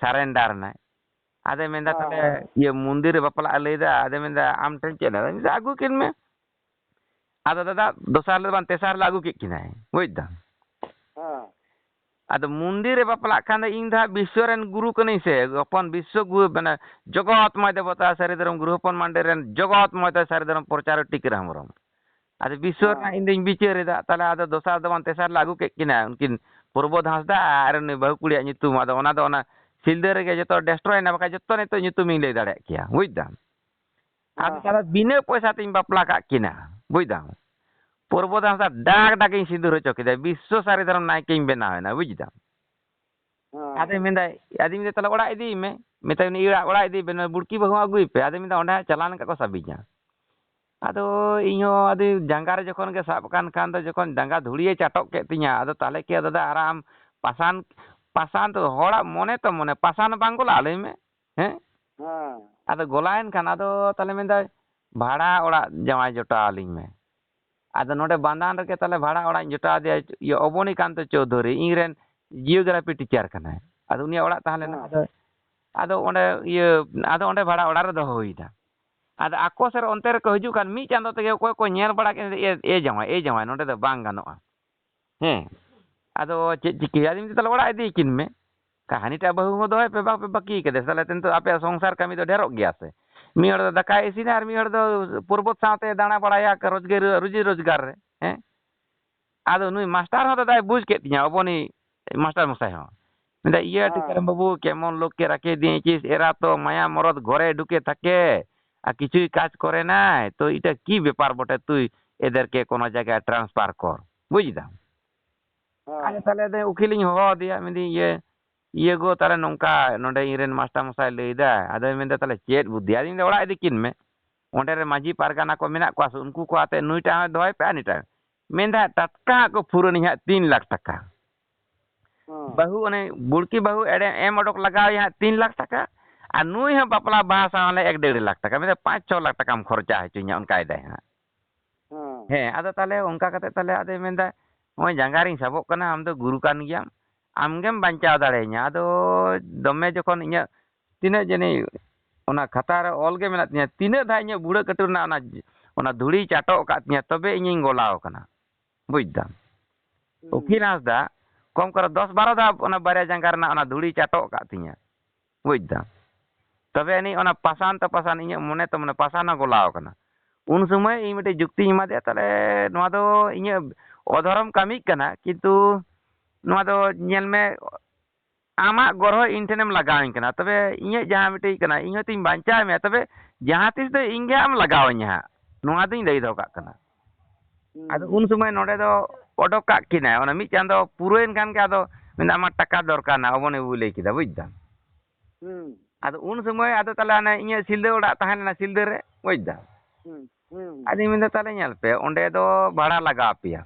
surrender ᱮᱱᱟᱭ᱾ ᱟᱫᱚᱭ ᱢᱮᱱᱫᱟ, ᱛᱟᱦᱞᱮ ᱤᱭᱟᱹ ᱢᱚᱱᱫᱤᱨ ᱨᱮ ᱵᱟᱯᱞᱟᱜ ᱮ ᱞᱟᱹᱭᱫᱟ, ᱟᱫᱚᱭ ᱢᱮᱱᱫᱟ, ᱟᱢ ᱴᱷᱮᱱ ᱪᱮᱫ ᱞᱟᱜᱟᱜᱼᱟ? ᱢᱮᱱᱫᱟ, ᱟᱹᱜᱩ ᱠᱤᱱ ᱢᱮ᱾ ᱟᱫᱚ ᱫᱟᱫᱟ, ᱫᱚᱥᱟᱨ ᱦᱤᱞᱳᱜ ᱵᱟᱝ ᱛᱮᱥᱟᱨ ᱦᱤᱞᱳᱜ ᱟᱹᱜᱩ ᱠᱮᱫ ᱠᱤᱱᱟᱭ, ᱵᱩᱡᱽ ᱫᱟᱢ᱾ ᱦᱮᱸ᱾ ᱟᱫᱚ ᱢᱚᱱᱫᱤᱨ ᱨᱮ ᱵᱟᱯᱞᱟᱜ ᱠᱷᱟᱱ ᱫᱚ ᱤᱧ ᱫᱚ ᱦᱟᱸᱜ ᱵᱤᱥᱥᱚ ᱨᱮᱱ ᱜᱩᱨᱩ ᱠᱟᱹᱱᱟᱹᱧ ᱥᱮ, ᱦᱚᱯᱚᱱ ᱵᱤᱥᱥᱚ ᱜᱩᱨᱩ, ᱢᱟᱱᱮ ᱡᱚᱜᱚᱛ ᱢᱚᱭ ᱫᱮᱵᱚᱛᱟ ᱥᱟᱹᱨᱤ ᱫᱷᱚᱨᱚᱢ ᱜᱩᱨᱩ, ᱦᱚᱯᱚᱱ ᱢᱟᱱᱰᱤ ᱨᱮᱱ ᱡᱚᱜᱚᱛ ᱢᱚᱭ ᱫᱮᱵᱚᱛᱟ ᱥᱟᱹᱨᱤ ᱫᱷᱚᱨᱚᱢ ᱯᱨᱚᱪᱟᱨᱚ ᱴᱤᱠᱟᱹᱨᱟᱢ ᱦᱮᱢᱵᱨᱚᱢ᱾ ᱟᱫᱚ ᱵᱤᱥᱥᱚ ᱨᱮᱱᱟᱜ ᱤᱧ ᱫᱩᱧ ᱵᱤᱪᱟᱹᱨ ᱮᱫᱟ, ᱛᱟᱦᱞᱮ ᱟᱫᱚ ᱫᱚᱥᱟᱨ ᱫᱚ ᱵᱟᱝ ᱛᱮᱥᱟᱨ ᱞᱮ ᱟᱹᱜᱩ ᱠᱮᱫ ᱠᱤᱱᱟ, ᱩᱱᱠᱤᱱ ᱯᱨᱚᱵᱳᱫᱷ ᱦᱟᱸᱥᱫᱟ ᱟᱨ ᱩᱱᱤ ᱵᱟᱹᱦᱩ ᱠᱩᱲᱤᱭᱟᱜ ᱧᱩᱛᱩᱢ᱾ ᱟᱫᱚ ᱚᱱᱟ ᱫᱚ ᱚᱱᱟ ᱥᱤᱞᱫᱟᱹ ᱨᱮᱜᱮ ᱡᱚᱛᱚ destroy ᱮᱱᱟ, ᱵᱟᱠᱷᱟᱡ ᱡᱚᱛᱚ ᱱᱤᱛᱚᱜ ᱧᱩᱛᱩᱢᱤᱧ ᱞᱟᱹᱭ ᱫᱟᱲᱮᱭᱟᱜ ᱠᱮᱭᱟ, ᱵᱩᱡᱽ ᱫᱟᱢ᱾ ᱟᱫᱚ ᱦᱮᱸ᱾ ᱛᱟᱦᱞᱮ ᱵᱤᱱᱟᱹ ᱯᱚᱭᱥᱟ ᱛᱤᱧ ᱵᱟᱯᱞᱟ ᱠᱟᱜ ᱠᱤᱱᱟ, ᱵᱩᱡᱽ ᱫᱟᱢ᱾ ᱯᱨᱚᱵᱳᱫᱷ ᱦᱟᱸᱥᱫᱟ ᱰᱟᱠ ᱰᱟᱠ ᱤᱧ ᱥᱤᱸᱫᱩᱨ ᱦᱚᱪᱚ ᱠᱮᱫᱟ, ᱵᱤᱥᱥᱚ ᱥᱟᱹᱨᱤ ᱫᱷᱚᱨᱚᱢ ᱱᱟᱭᱠᱮᱧ ᱵᱮᱱᱟᱣ ᱮᱱᱟ, ᱵᱩᱡᱽ ᱫᱟᱢ᱾ ᱦᱮᱸ᱾ ᱟᱫᱚᱧ ᱢᱮᱱᱫᱟ, ᱟᱫᱚᱧ ᱢᱮᱱᱫᱟ, "ᱛᱟᱦᱞᱮ ᱚᱲᱟᱜ ᱤᱫᱤᱭᱮ ᱢᱮ, ᱢᱮᱛᱟᱭ ᱩᱱᱤ ᱚᱲᱟᱜ, ᱚᱲᱟᱜ ᱤᱫᱤᱭᱮ ᱢᱮ, ᱵᱩᱲᱠᱤ ᱵᱟᱹᱦᱩ ᱟᱹᱜᱩᱭ ᱯᱮ᱾" ᱟᱫᱚᱧ ᱢᱮᱱᱫᱟ, "ᱚᱸᱰᱮ ᱦᱟᱸᱜ ᱪᱟᱞᱟᱣ ᱞᱮᱱᱠᱷᱟᱱ ᱠᱚ ᱥᱟᱵᱤᱧᱟ᱾" ᱟᱫᱚ ᱤᱧᱦᱚᱸ ᱟᱫᱚ ᱡᱟᱸᱜᱟ ᱨᱮ ᱡᱚᱠᱷᱚᱱ ᱜᱮ ᱥᱟᱵ ᱟᱠᱟᱱ ᱠᱷᱟᱱ ᱫᱚ, ᱡᱚᱠᱷᱚᱱ ᱡᱟᱸᱜᱟ ᱫᱷᱩᱲᱤᱭᱮ ᱪᱟᱴᱚᱜ ᱠᱮᱫ ᱛᱤᱧᱟ, ᱟᱫᱚ ᱛᱟᱦᱞᱮ ᱠᱤ ᱟᱫᱚ ᱫᱟᱫᱟ ᱟᱨᱟᱢ ᱯᱟᱥᱟᱱ, ᱯᱟᱥᱟᱱ ᱫᱚ ᱦᱚᱲᱟᱜ ᱢᱚᱱᱮ ᱛᱚ ᱢᱚᱱᱮ, ᱯᱟᱥᱟᱱ ᱵᱟᱝ ᱜᱚᱞᱟᱜᱼᱟ, ᱞᱟᱹᱭ ᱢᱮ? ᱦᱮᱸ? ᱦᱮᱸ᱾ ᱟᱫᱚ ᱜᱚᱞᱟᱭᱮᱱ ᱠᱷᱟᱱ ᱟᱫᱚ ᱛᱟᱦᱞᱮ ᱢᱮᱱᱫᱟᱭ, "ᱵᱷᱟᱲᱟ ᱚᱲᱟᱜ ᱡᱟᱶᱟᱭ ᱡᱚᱴᱟᱣ ᱟᱹᱞᱤᱧ ᱢᱮ᱾" ᱟᱫᱚ ᱱᱚᱰᱮ ᱵᱟᱱᱫᱟᱱ ᱨᱮᱜᱮ ᱛᱟᱦᱞᱮ ᱵᱷᱟᱲᱟ ᱚᱲᱟᱜ ᱤᱧ ᱡᱚᱴᱟᱣ ᱟᱫᱮᱭᱟ, ᱤᱭᱟᱹ, ᱚᱵᱚᱱᱤᱠᱟᱱᱛᱚ ᱪᱳᱣᱫᱷᱩᱨᱤ, ᱤᱧ ᱨᱮᱱ geography teacher ᱠᱟᱱᱟᱭ᱾ ᱟᱫᱚ ᱩᱱᱤᱭᱟᱜ ᱚᱲᱟᱜ ᱛᱟᱦᱮᱸ ᱞᱮᱱᱟ᱾ ᱦᱮᱸ᱾ ᱟᱫᱚ, ᱟᱫᱚ ᱚᱸᱰᱮ, ᱤᱭᱟᱹ, ᱟᱫᱚ ᱚᱸᱰᱮ ᱵᱷᱟᱲᱟ ᱚᱲᱟᱜ ᱨᱮ ᱫᱚᱦᱚ ᱦᱩᱭᱱᱟ᱾ ᱟᱫᱚ ᱟᱠᱚ ᱥᱮᱫ ᱚᱱᱛᱮ ᱨᱮᱠᱚ ᱦᱤᱡᱩᱜ ᱠᱷᱟᱱ ᱢᱤᱫ ᱪᱟᱸᱫᱚ ᱛᱮᱜᱮ ᱚᱠᱚᱭ ᱠᱚ ᱧᱮᱞ ᱵᱟᱲᱟ ᱠᱮᱫ, "ᱮ, ᱮ ᱡᱟᱶᱟᱭ, ᱮ ᱡᱟᱶᱟᱭ, ᱱᱚᱸᱰᱮ ᱫᱚ ᱵᱟᱝ ᱜᱟᱱᱚᱜᱼᱟ᱾" ᱦᱮᱸ᱾ ᱟᱫᱚ ᱪᱮᱫ ᱪᱤᱠᱟᱹᱭᱟ? ᱟᱫᱚᱧ ᱢᱮᱱᱫᱟ, "ᱛᱟᱦᱞᱮ ᱚᱲᱟᱜ ᱤᱫᱤᱭᱮ ᱠᱤᱱ ᱢᱮ᱾ ᱦᱟᱹᱱᱤᱴᱟᱜ ᱵᱟᱹᱦᱩ ᱦᱚᱸ ᱫᱚᱦᱚᱭ ᱯᱮ, ᱵᱟᱯᱮ ᱵᱟᱹᱠᱤ ᱠᱟᱫᱮ᱾ ᱛᱟᱦᱞᱮ ᱱᱤᱛᱚᱜ ᱟᱯᱮᱭᱟᱜ ᱥᱚᱝᱥᱟᱨ ᱠᱟᱹᱢᱤ ᱫᱚ ᱰᱷᱮᱨᱚᱜ ᱜᱮᱭᱟ ᱥᱮ?" ᱢᱤᱫ ᱦᱚᱲ ᱫᱚ ᱫᱟᱠᱟᱭ ᱤᱥᱤᱱᱟ ᱟᱨ ᱢᱤᱫ ᱦᱚᱲ ᱫᱚ ᱯᱚᱨᱵᱚᱛ ᱥᱟᱶᱛᱮ ᱫᱟᱬᱟ ᱵᱟᱲᱟᱭᱟ, ᱨᱳᱡᱽᱜᱟᱨ, ᱨᱩᱡᱤ ᱨᱳᱡᱽᱜᱟᱨ ᱨᱮ, ᱦᱮᱸ? ᱟᱫᱚ ᱱᱩᱭ ᱢᱟᱥᱴᱟᱨ ᱦᱚᱸ ᱫᱟᱫᱟᱭ ᱵᱩᱡᱽ ᱠᱮᱫ ᱛᱤᱧᱟ, ᱚᱵᱚᱱᱤ ᱢᱟᱥᱴᱟᱨ ᱢᱚᱥᱟᱭ ᱦᱚᱸ᱾ ᱢᱮᱱᱫᱟ, "ᱤᱭᱟᱹ, ᱦᱮᱸ᱾ ᱴᱤᱠᱟᱹᱨᱟᱢ ᱵᱟᱹᱵᱩ, ᱠᱮᱢᱚᱱ ᱞᱳᱠ ᱠᱮ ᱨᱟᱠᱷᱮ ᱫᱤᱭᱮ ᱪᱤᱥ, ᱮᱨᱟ ᱛᱚ ᱢᱟᱭᱟ ᱢᱚᱨᱚᱫ ᱜᱷᱚᱨᱮ ᱰᱷᱩᱠᱮ ᱛᱷᱟᱠᱮ, ᱟᱨ ᱠᱤᱪᱷᱩᱭ ᱠᱟᱡᱽ ᱠᱚᱨᱮ ᱱᱟᱭ, ᱛᱚ ᱤᱴᱟ ᱠᱤ ᱵᱮᱯᱟᱨ ᱵᱚᱴᱮ, ᱛᱩᱭ ᱮᱫᱮᱨ ᱠᱮ ᱠᱳᱱᱳ ᱡᱟᱭᱜᱟᱭ transfer ᱠᱚᱨ᱾" ᱵᱩᱡᱽ ᱫᱟᱢ? ᱦᱮᱸ᱾ ᱟᱫᱚ ᱛᱟᱦᱞᱮ ᱫᱚ ᱩᱠᱤᱞᱤᱧ ᱦᱚᱦᱚ ᱟᱫᱮᱭᱟ, ᱢᱮᱱᱫᱟᱹᱧ, "ᱤᱭᱟᱹ, ᱤᱭᱟᱹ ᱜᱳ, ᱛᱟᱦᱞᱮ ᱱᱚᱝᱠᱟ ᱱᱚᱰᱮ ᱤᱧ ᱨᱮᱱ ᱢᱟᱥᱴᱟᱨ ᱢᱚᱥᱟᱭ ᱞᱟᱹᱭᱫᱟ", ᱟᱫᱚᱭ ᱢᱮᱱᱫᱟ, "ᱛᱟᱦᱞᱮ ᱪᱮᱫ ᱵᱩᱫᱽᱫᱷᱤ?" ᱟᱫᱚᱧ ᱢᱮᱱᱫᱟ, "ᱚᱲᱟᱜ ᱤᱫᱤ ᱠᱤᱱ ᱢᱮ᱾" ᱚᱸᱰᱮ ᱨᱮ ᱢᱟᱹᱡᱷᱤ ᱯᱟᱨᱜᱟᱱᱟ ᱠᱚ ᱢᱮᱱᱟᱜ ᱠᱚᱣᱟ ᱥᱮ, ᱩᱱᱠᱩ ᱠᱚ ᱟᱛᱮ ᱱᱩᱭᱴᱟᱜ ᱦᱚᱸᱭ ᱫᱚᱦᱚᱭ ᱯᱮ ᱟᱨ ᱱᱩᱭᱴᱟᱜ᱾ ᱢᱮᱱᱫᱟ ᱴᱟᱴᱠᱟ ᱦᱟᱸᱜ ᱠᱚ ᱯᱷᱩᱨᱟᱹᱱᱤᱧ ᱦᱟᱸᱜ ᱛᱤᱱ ᱞᱟᱠᱷ ᱴᱟᱠᱟ᱾ ᱦᱮᱸ᱾ ᱵᱟᱹᱦᱩ ᱚᱱᱮ ᱵᱩᱲᱠᱤ ᱵᱟᱹᱦᱩ ᱮᱲᱮ ᱮᱢ ᱚᱰᱚᱠ ᱞᱟᱜᱟᱣ ᱮᱭᱟ ᱦᱟᱸᱜ ᱛᱤᱱ ᱞᱟᱠᱷ ᱴᱟᱠᱟ, ᱟᱨ ᱱᱩᱭ ᱦᱚᱸ ᱵᱟᱯᱞᱟ ᱵᱟᱦᱟ ᱥᱟᱶ ᱞᱮ ᱮᱠ ᱰᱮᱲ ᱞᱟᱠᱷ ᱴᱟᱠᱟ, ᱢᱮᱱᱫᱟ ᱯᱟᱸᱪ ᱪᱷᱚ ᱞᱟᱠᱷ ᱴᱟᱠᱟᱢ ᱠᱷᱚᱨᱪᱟ ᱦᱚᱪᱚᱧᱟ, ᱚᱱᱠᱟᱭ ᱫᱟᱭ ᱦᱟᱸᱜ᱾ ᱦᱮᱸ᱾ ᱦᱮᱸ, ᱟᱫᱚ ᱛᱟᱦᱚᱞᱮ ᱚᱱᱠᱟ ᱠᱟᱛᱮ ᱛᱟᱦᱚᱞᱮ ᱟᱫᱚᱭ ᱢᱮᱱᱫᱟ, "ᱱᱚᱜᱼᱚᱭ ᱡᱟᱸᱜᱟ ᱨᱤᱧ ᱥᱟᱵᱚᱜ ᱠᱟᱱᱟ, ᱟᱢ ᱫᱚ ᱜᱩᱨᱩ ᱠᱟᱱ ᱜᱮᱭᱟᱢ, ᱟᱢ ᱜᱮᱢ ᱵᱟᱧᱪᱟᱣ ᱫᱟᱲᱮᱭᱟᱹᱧᱟ᱾ ᱟᱫᱚ ᱫᱚᱢᱮ ᱡᱚᱠᱷᱚᱱ ᱤᱧᱟᱹᱜ ᱛᱤᱱᱟᱹᱜ ᱡᱟᱹᱱᱤᱡ ᱚᱱᱟ ᱠᱷᱟᱛᱟ ᱨᱮ ᱚᱞ ᱜᱮ ᱢᱮᱱᱟᱜ ᱛᱤᱧᱟᱹ, ᱛᱤᱱᱟᱹᱜ ᱫᱷᱟᱣ ᱤᱧᱟᱹᱜ ᱵᱷᱩᱲᱟᱹ ᱠᱟᱹᱴᱩᱵ ᱨᱮᱱᱟᱜ ᱚᱱᱟ, ᱚᱱᱟ ᱫᱷᱩᱲᱤ ᱪᱟᱴᱚᱜ ᱟᱠᱟᱫ ᱛᱤᱧᱟᱹ, ᱛᱚᱵᱮ ᱤᱧᱤᱧ ᱜᱚᱞᱟᱣ ᱠᱟᱱᱟ, ᱵᱩᱡᱽ ᱫᱟᱢ?" ᱦᱩᱸ᱾ ᱩᱠᱤᱞ ᱦᱟᱸᱥᱫᱟ ᱠᱚᱢ ᱠᱚᱨᱮ ᱫᱚᱥ ᱵᱟᱨᱚ ᱫᱷᱟᱣ ᱚᱱᱟ ᱵᱟᱨᱭᱟ ᱡᱟᱸᱜᱟ ᱨᱮᱱᱟᱜ ᱚᱱᱟ ᱫᱷᱩᱲᱤ ᱪᱟᱴᱚᱜ ᱟᱠᱟᱫ ᱛᱤᱧᱟᱹ, ᱵᱩᱡᱽ ᱫᱟᱢ? ᱛᱚᱵᱮ ᱟᱹᱱᱤᱡ ᱚᱱᱟ ᱯᱟᱥᱟᱱ ᱛᱮ ᱯᱟᱥᱟᱱ ᱤᱧᱟᱹᱜ ᱢᱚᱱᱮ ᱛᱮ ᱢᱚᱱᱮ ᱯᱟᱥᱟᱱ ᱦᱚᱸ ᱜᱚᱞᱟᱣ ᱠᱟᱱᱟ᱾ ᱩᱱ ᱥᱚᱢᱚᱭ ᱤᱧ ᱢᱤᱫᱴᱮᱡ ᱡᱩᱠᱛᱤᱧ ᱮᱢᱟᱫᱮᱭᱟ, ᱛᱟᱦᱞᱮ ᱱᱚᱣᱟ ᱫᱚ ᱤᱧᱟᱹᱜ ᱚᱫᱷᱚᱨᱚᱢ ᱠᱟᱹᱢᱤ ᱠᱟᱱᱟ, ᱠᱤᱱᱛᱩ ᱱᱚᱣᱟ ᱫᱚ ᱧᱮᱞ ᱢᱮ, ᱟᱢᱟᱜ ᱜᱚᱨᱦᱚ ᱤᱧ ᱴᱷᱮᱱᱮᱢ ᱞᱟᱜᱟᱣᱤᱧ ᱠᱟᱱᱟ, ᱛᱚᱵᱮ ᱤᱧᱟᱹᱜ ᱡᱟᱦᱟᱸ ᱢᱤᱫᱴᱤᱡ ᱠᱟᱱᱟ, ᱤᱧ ᱦᱚᱭᱛᱳᱧ ᱵᱟᱧᱪᱟᱣ ᱢᱮᱭᱟ, ᱛᱚᱵᱮ ᱡᱟᱦᱟᱸ ᱛᱤᱥ ᱫᱚ ᱤᱧ ᱜᱮ ᱦᱟᱸᱜ ᱮᱢ ᱞᱟᱜᱟᱣᱤᱧᱟ ᱦᱟᱸᱜ, ᱱᱚᱣᱟ ᱫᱚᱧ ᱞᱟᱹᱭ ᱫᱚᱦᱚ ᱠᱟᱜ ᱠᱟᱱᱟ᱾ ᱦᱩᱸ᱾ ᱟᱫᱚ ᱩᱱ ᱥᱚᱢᱚᱭ ᱱᱚᱰᱮ ᱫᱚ ᱚᱰᱚᱠ ᱠᱟᱜ ᱠᱤᱱᱟᱭ, ᱚᱱᱟ ᱢᱤᱫ ᱪᱟᱸᱫᱚ ᱯᱩᱨᱟᱹᱣᱮᱱ ᱠᱷᱟᱱ ᱜᱮ ᱟᱫᱚ ᱢᱮᱱᱫᱟ, "ᱟᱢᱟᱜ ᱴᱟᱠᱟ ᱫᱚᱨᱠᱟᱨ ᱱᱟ", ᱚᱵᱚᱱᱮ ᱵᱟᱹᱵᱩᱭ ᱞᱟᱹᱭ ᱠᱮᱫᱟ, ᱵᱩᱡᱽ ᱫᱟᱢ? ᱦᱩᱸ᱾ ᱟᱫᱚ ᱩᱱ ᱥᱚᱢᱚᱭ ᱟᱫᱚ ᱛᱟᱦᱞᱮ ᱚᱱᱮ ᱤᱧᱟᱹᱜ ᱥᱤᱞᱫᱟᱹ ᱚᱲᱟᱜ ᱛᱟᱦᱮᱸ ᱞᱮᱱᱟ ᱥᱤᱞᱫᱟᱹ ᱨᱮ, ᱵᱩᱡᱽ ᱫᱟᱢ? ᱦᱩᱸ, ᱦᱩᱸ᱾ ᱟᱫᱚᱧ ᱢᱮᱱᱫᱟ, "ᱛᱟᱦᱞᱮ ᱧᱮᱞ ᱯᱮ, ᱚᱸᱰᱮ ᱫᱚ ᱵᱷᱟᱲᱟ ᱞᱟᱜᱟᱣ ᱯᱮᱭᱟ᱾"